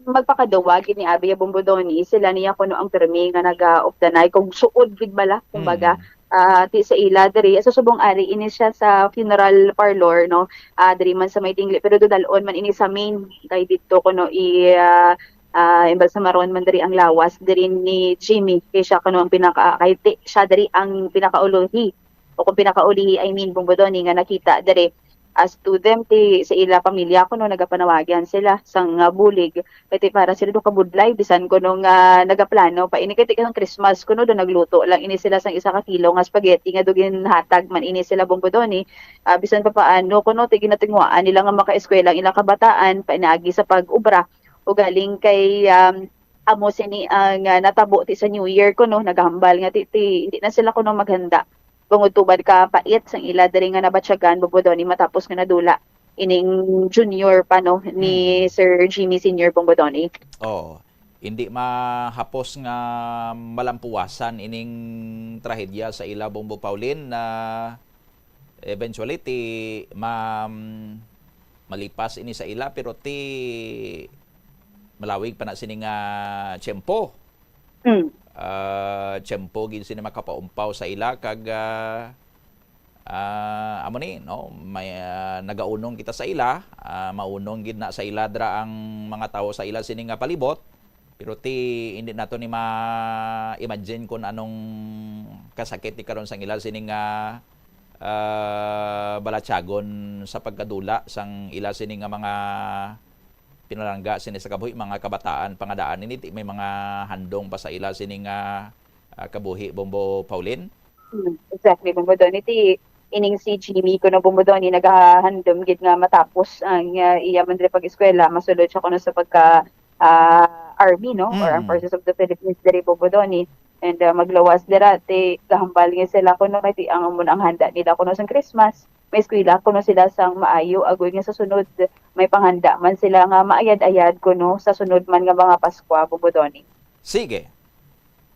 magpakaduwa gid ni abi ya, Bombo Donny, sila niya kuno ang pirmi nga nagaupdanay kung suod gid bala, kumbaga, Mm. ah, ti sa ila diri sa subong ari ini siya sa funeral parlor, no? Ah, diri man sa may Dingle, pero dudalon man ini sa main kay didto kuno i, ah, ah, imbalsamaron man diri ang lawas diri ni Jimmy, kay siya kuno ang pinaka, kay ti, siya diri ang pinakauluhi o kung pinakaulihi, I mean, Bombo Donny, nga nakita diri. As to them, ti sa ila pamilya kuno nagapanawagyan sila sang, ah, bulig, kay ti para sila do kabudlay bisan kuno nga nagaplano pa ini, kay ti sang Christmas kuno do nagluto lang ini sila sang isa ka kilo nga spaghetti nga do ginhatag man ini sila, Bombo Donny, ah, bisan pa paano kuno ti ginatinguhaan nila nga makaeskwela ang ilang kabataan painagi sa pag-obra. Ugaling kay, um, amo sini ang, ah, natabo ti sa New Year kuno, nagahambal nga ti, ti hindi na sila kuno maghanda. Bangod tubad ka pait sang ila diri nga nabatyagan, Bombo Donny, matapos nga nadula ining junior pa, no, ni Mm. Sir Jimmy Senior, Bombo Donny. Oo. Hindi mahapos nga malampuwasan ining trahedya sa ila, Bombo Pauline, na eventually ti ma-, malipas ini sa ila, pero ti malawig pa na sini nga tiyempo. Mm. Ah, tiyempo gid sini makapaumpaw sa ila kag, ah, ah, amo ni, no? May, ah, nagaunong kita sa ila, ah, maunong gid na sa ila dra ang mga tawo sa ila sini nga palibot. Pero ti, hindi nato ni ma-imagine kung anong kasakit ni karon sang ila sini nga, ah, balatyagon sa pagkadula sang ila sini nga mga pinalangga sini sa kabuhi, mga kabataan pa nga daan ini, ti may mga handom pa sa ila sini nga, ah, kabuhi, Bombo Pauline? Hmm, exactly, Bombo Donnie. Ti ining si Jimmy kuno, Bombo Donnie, nagahandom gid nga matapos ang, ah, iya man diri pag-eskwela, masulod siya kuno sa pagka, ah, army, no? Or Armed Mm. Forces of the Philippines diri, Bombo Donnie. And, ah, maglawas dira, ti gahambal nga sila kuno kay ti ang amo na ang handa nila kuno sang Christmas. May eskwela kuno sila sang maayo, agod nga sa sunod may panghanda man sila nga maayad-ayad kuno sa sunod man nga mga Paskwa, Bombo Donnie. Sige.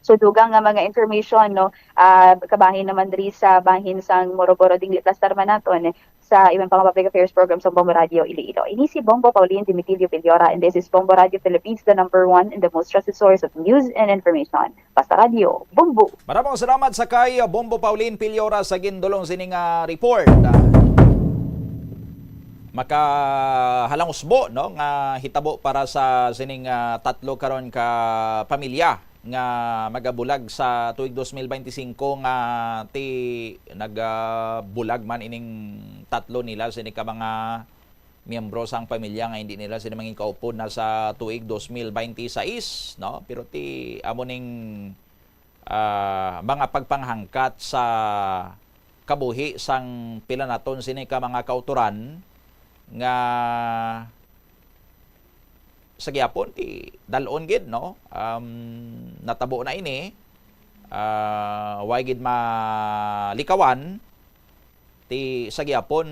So, dugang nga mga information, no, ah, kabahin naman diri sa bahin sang Muroboro Dinglit Lastar man naton sa iban pa nga public affairs program sa Bombo Radio Iloilo. Ini si Bombo Pauline Dimitilio Villora, and this is Bombo Radio Philippines, the number one and the most trusted source of news and information. Basta Radio, Bombo! Maramong salamat sa kay Bombo Pauline Villora sa gindulong sining, ah, report. Ah, makahalangusbo, no, nga hitabo para sa sining, ah, tatlo karon ka pamilya nga magabulag sa tuig dos mil bente singko nga ti nagabulag man ining tatlo nila sini ka mga miyembro sang pamilya nga hindi nila sila mangin kaupod na sa tuig dos mil bente sais, no? Pero ti amo ning, ah, mga pagpanghangkat sa kabuhi sang pila naton sini ka mga kautoran nga sa gihapon ti dal-on gid, no? Um, natabo na ini, ah, way gid malikawan, ti sa gihapon,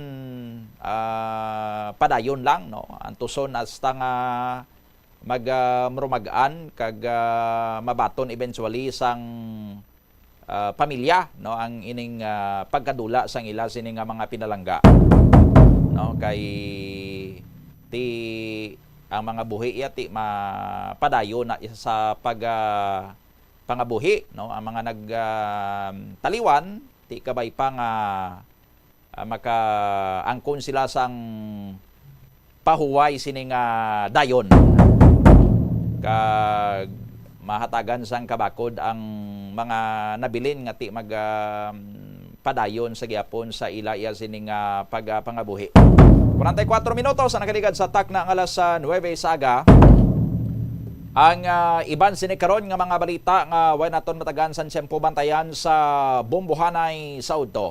ah, padayon lang, no? Antuson hasta nga mag, ah, marumag-an kag, ah, mabaton eventually sang, ah, pamilya, no, ang ining, ah, pagkadula sang ila sini nga mga pinalangga, no, kay ti ang mga buhi iya ti mapadayon na sa pag, ah, pangabuhi, no, ang mga nag, ah, taliwan ti kabay pa nga, ah, makaangkon sila sang pahuway sini nga dayon. Kag mahatagan sang kabakod ang mga nabilin nga ti mag, ah, padayon sa gihapon sa ila iya sini nga pag, ah, pangabuhi. Kwarenta y kuwatro minutos ang nakaligad sa takna nga alas, ah, nuwebe sa aga. Ang, ah, iban sini karon nga mga balita nga way naton matagan sang tiyempo bantayan sa Bombohanay sa udto.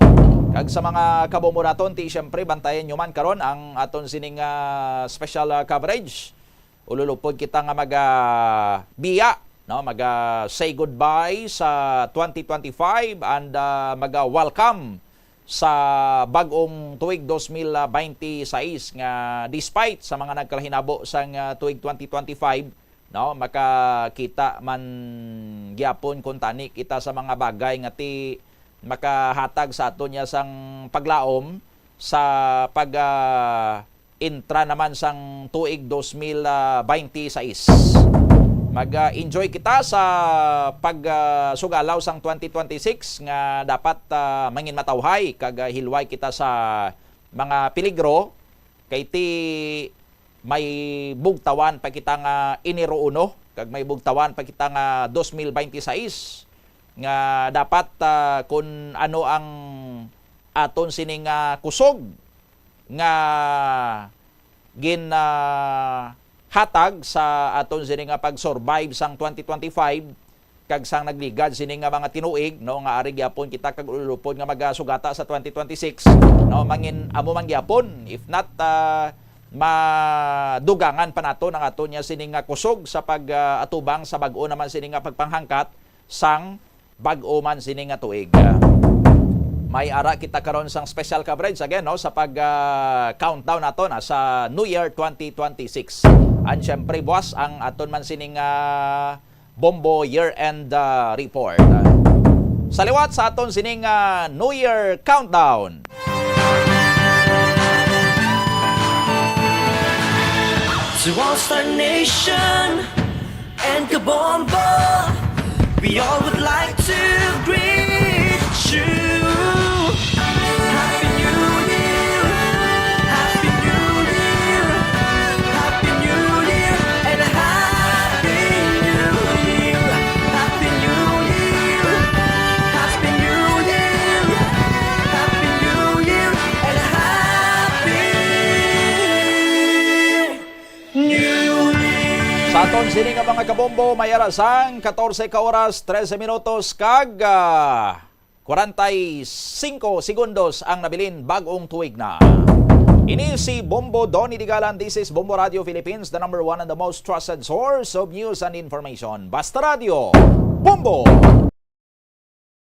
Kag sa mga kabombo naton, ti siyempre bantayan nyo man karon ang aton sining, ah, special, ah, coverage. Ululupod kita nga maga, ah, biya, no? Maga, ah, say goodbye sa twenty twenty-five and, ah, maga, ah, welcome sa bag-ong tuig dos mil bente sais nga despite sa mga nagkalahinabo sang, ah, tuig twenty twenty-five, no, makakita man gyapon kuntani kita sa mga bagay nga ti makahatag sa aton niya sang paglaom sa pag, ah, entra naman sang tuig dos mil bente sais. Mag, ah, enjoy kita sa pag, ah, sugalaw sang twenty twenty-six nga dapat, ah, mangin matawhay kag, ah, hilway kita sa mga peligro kay ti may bugtawan pa kita nga Enero uno kag may bugtawan pa kita nga dos mil bente sais nga dapat, ah, kun ano ang aton sini nga kusog nga gin, ah, hatag sa aton sini nga pag-survive sang twenty twenty-five kag sang nagligad sini nga mga tinuig, no, nga ari gyapon kita kag ululupod nga magasugata sa twenty twenty-six, no, mangin amo man gyapon, if not, ah, madugangan pa naton ang aton niya sini nga kusog sa pag, ah, atubang sa bag-o naman sini nga pagpanghangkat sang bag-o man sini nga tuig. May ara kita karon sang special coverage again, no, sa pag, ah, countdown nato na sa New Year twenty twenty-six. And syempre, buwas ang aton man sining, ah, Bombo Year-End, ah, Report. Sa liwat sa aton sining, ah, New Year Countdown. To all Star Nation and Kabombo, we all would like to greet you. Happy New Year! Happy New Year! Happy New Year! And a Happy New Year! Happy New Year! Happy New Year! Happy New Year! And a Happy New Year! Sa aton sini nga mga kabombo, may ara sang katorse ka oras, trese minutos, kag, ah, kwarenta y singko segundos ang nabilin bag-ong tuig na. Ini si Bombo Donny Digalan. This is Bombo Radio Philippines, the number one and the most trusted source of news and information. Basta Radio, Bombo!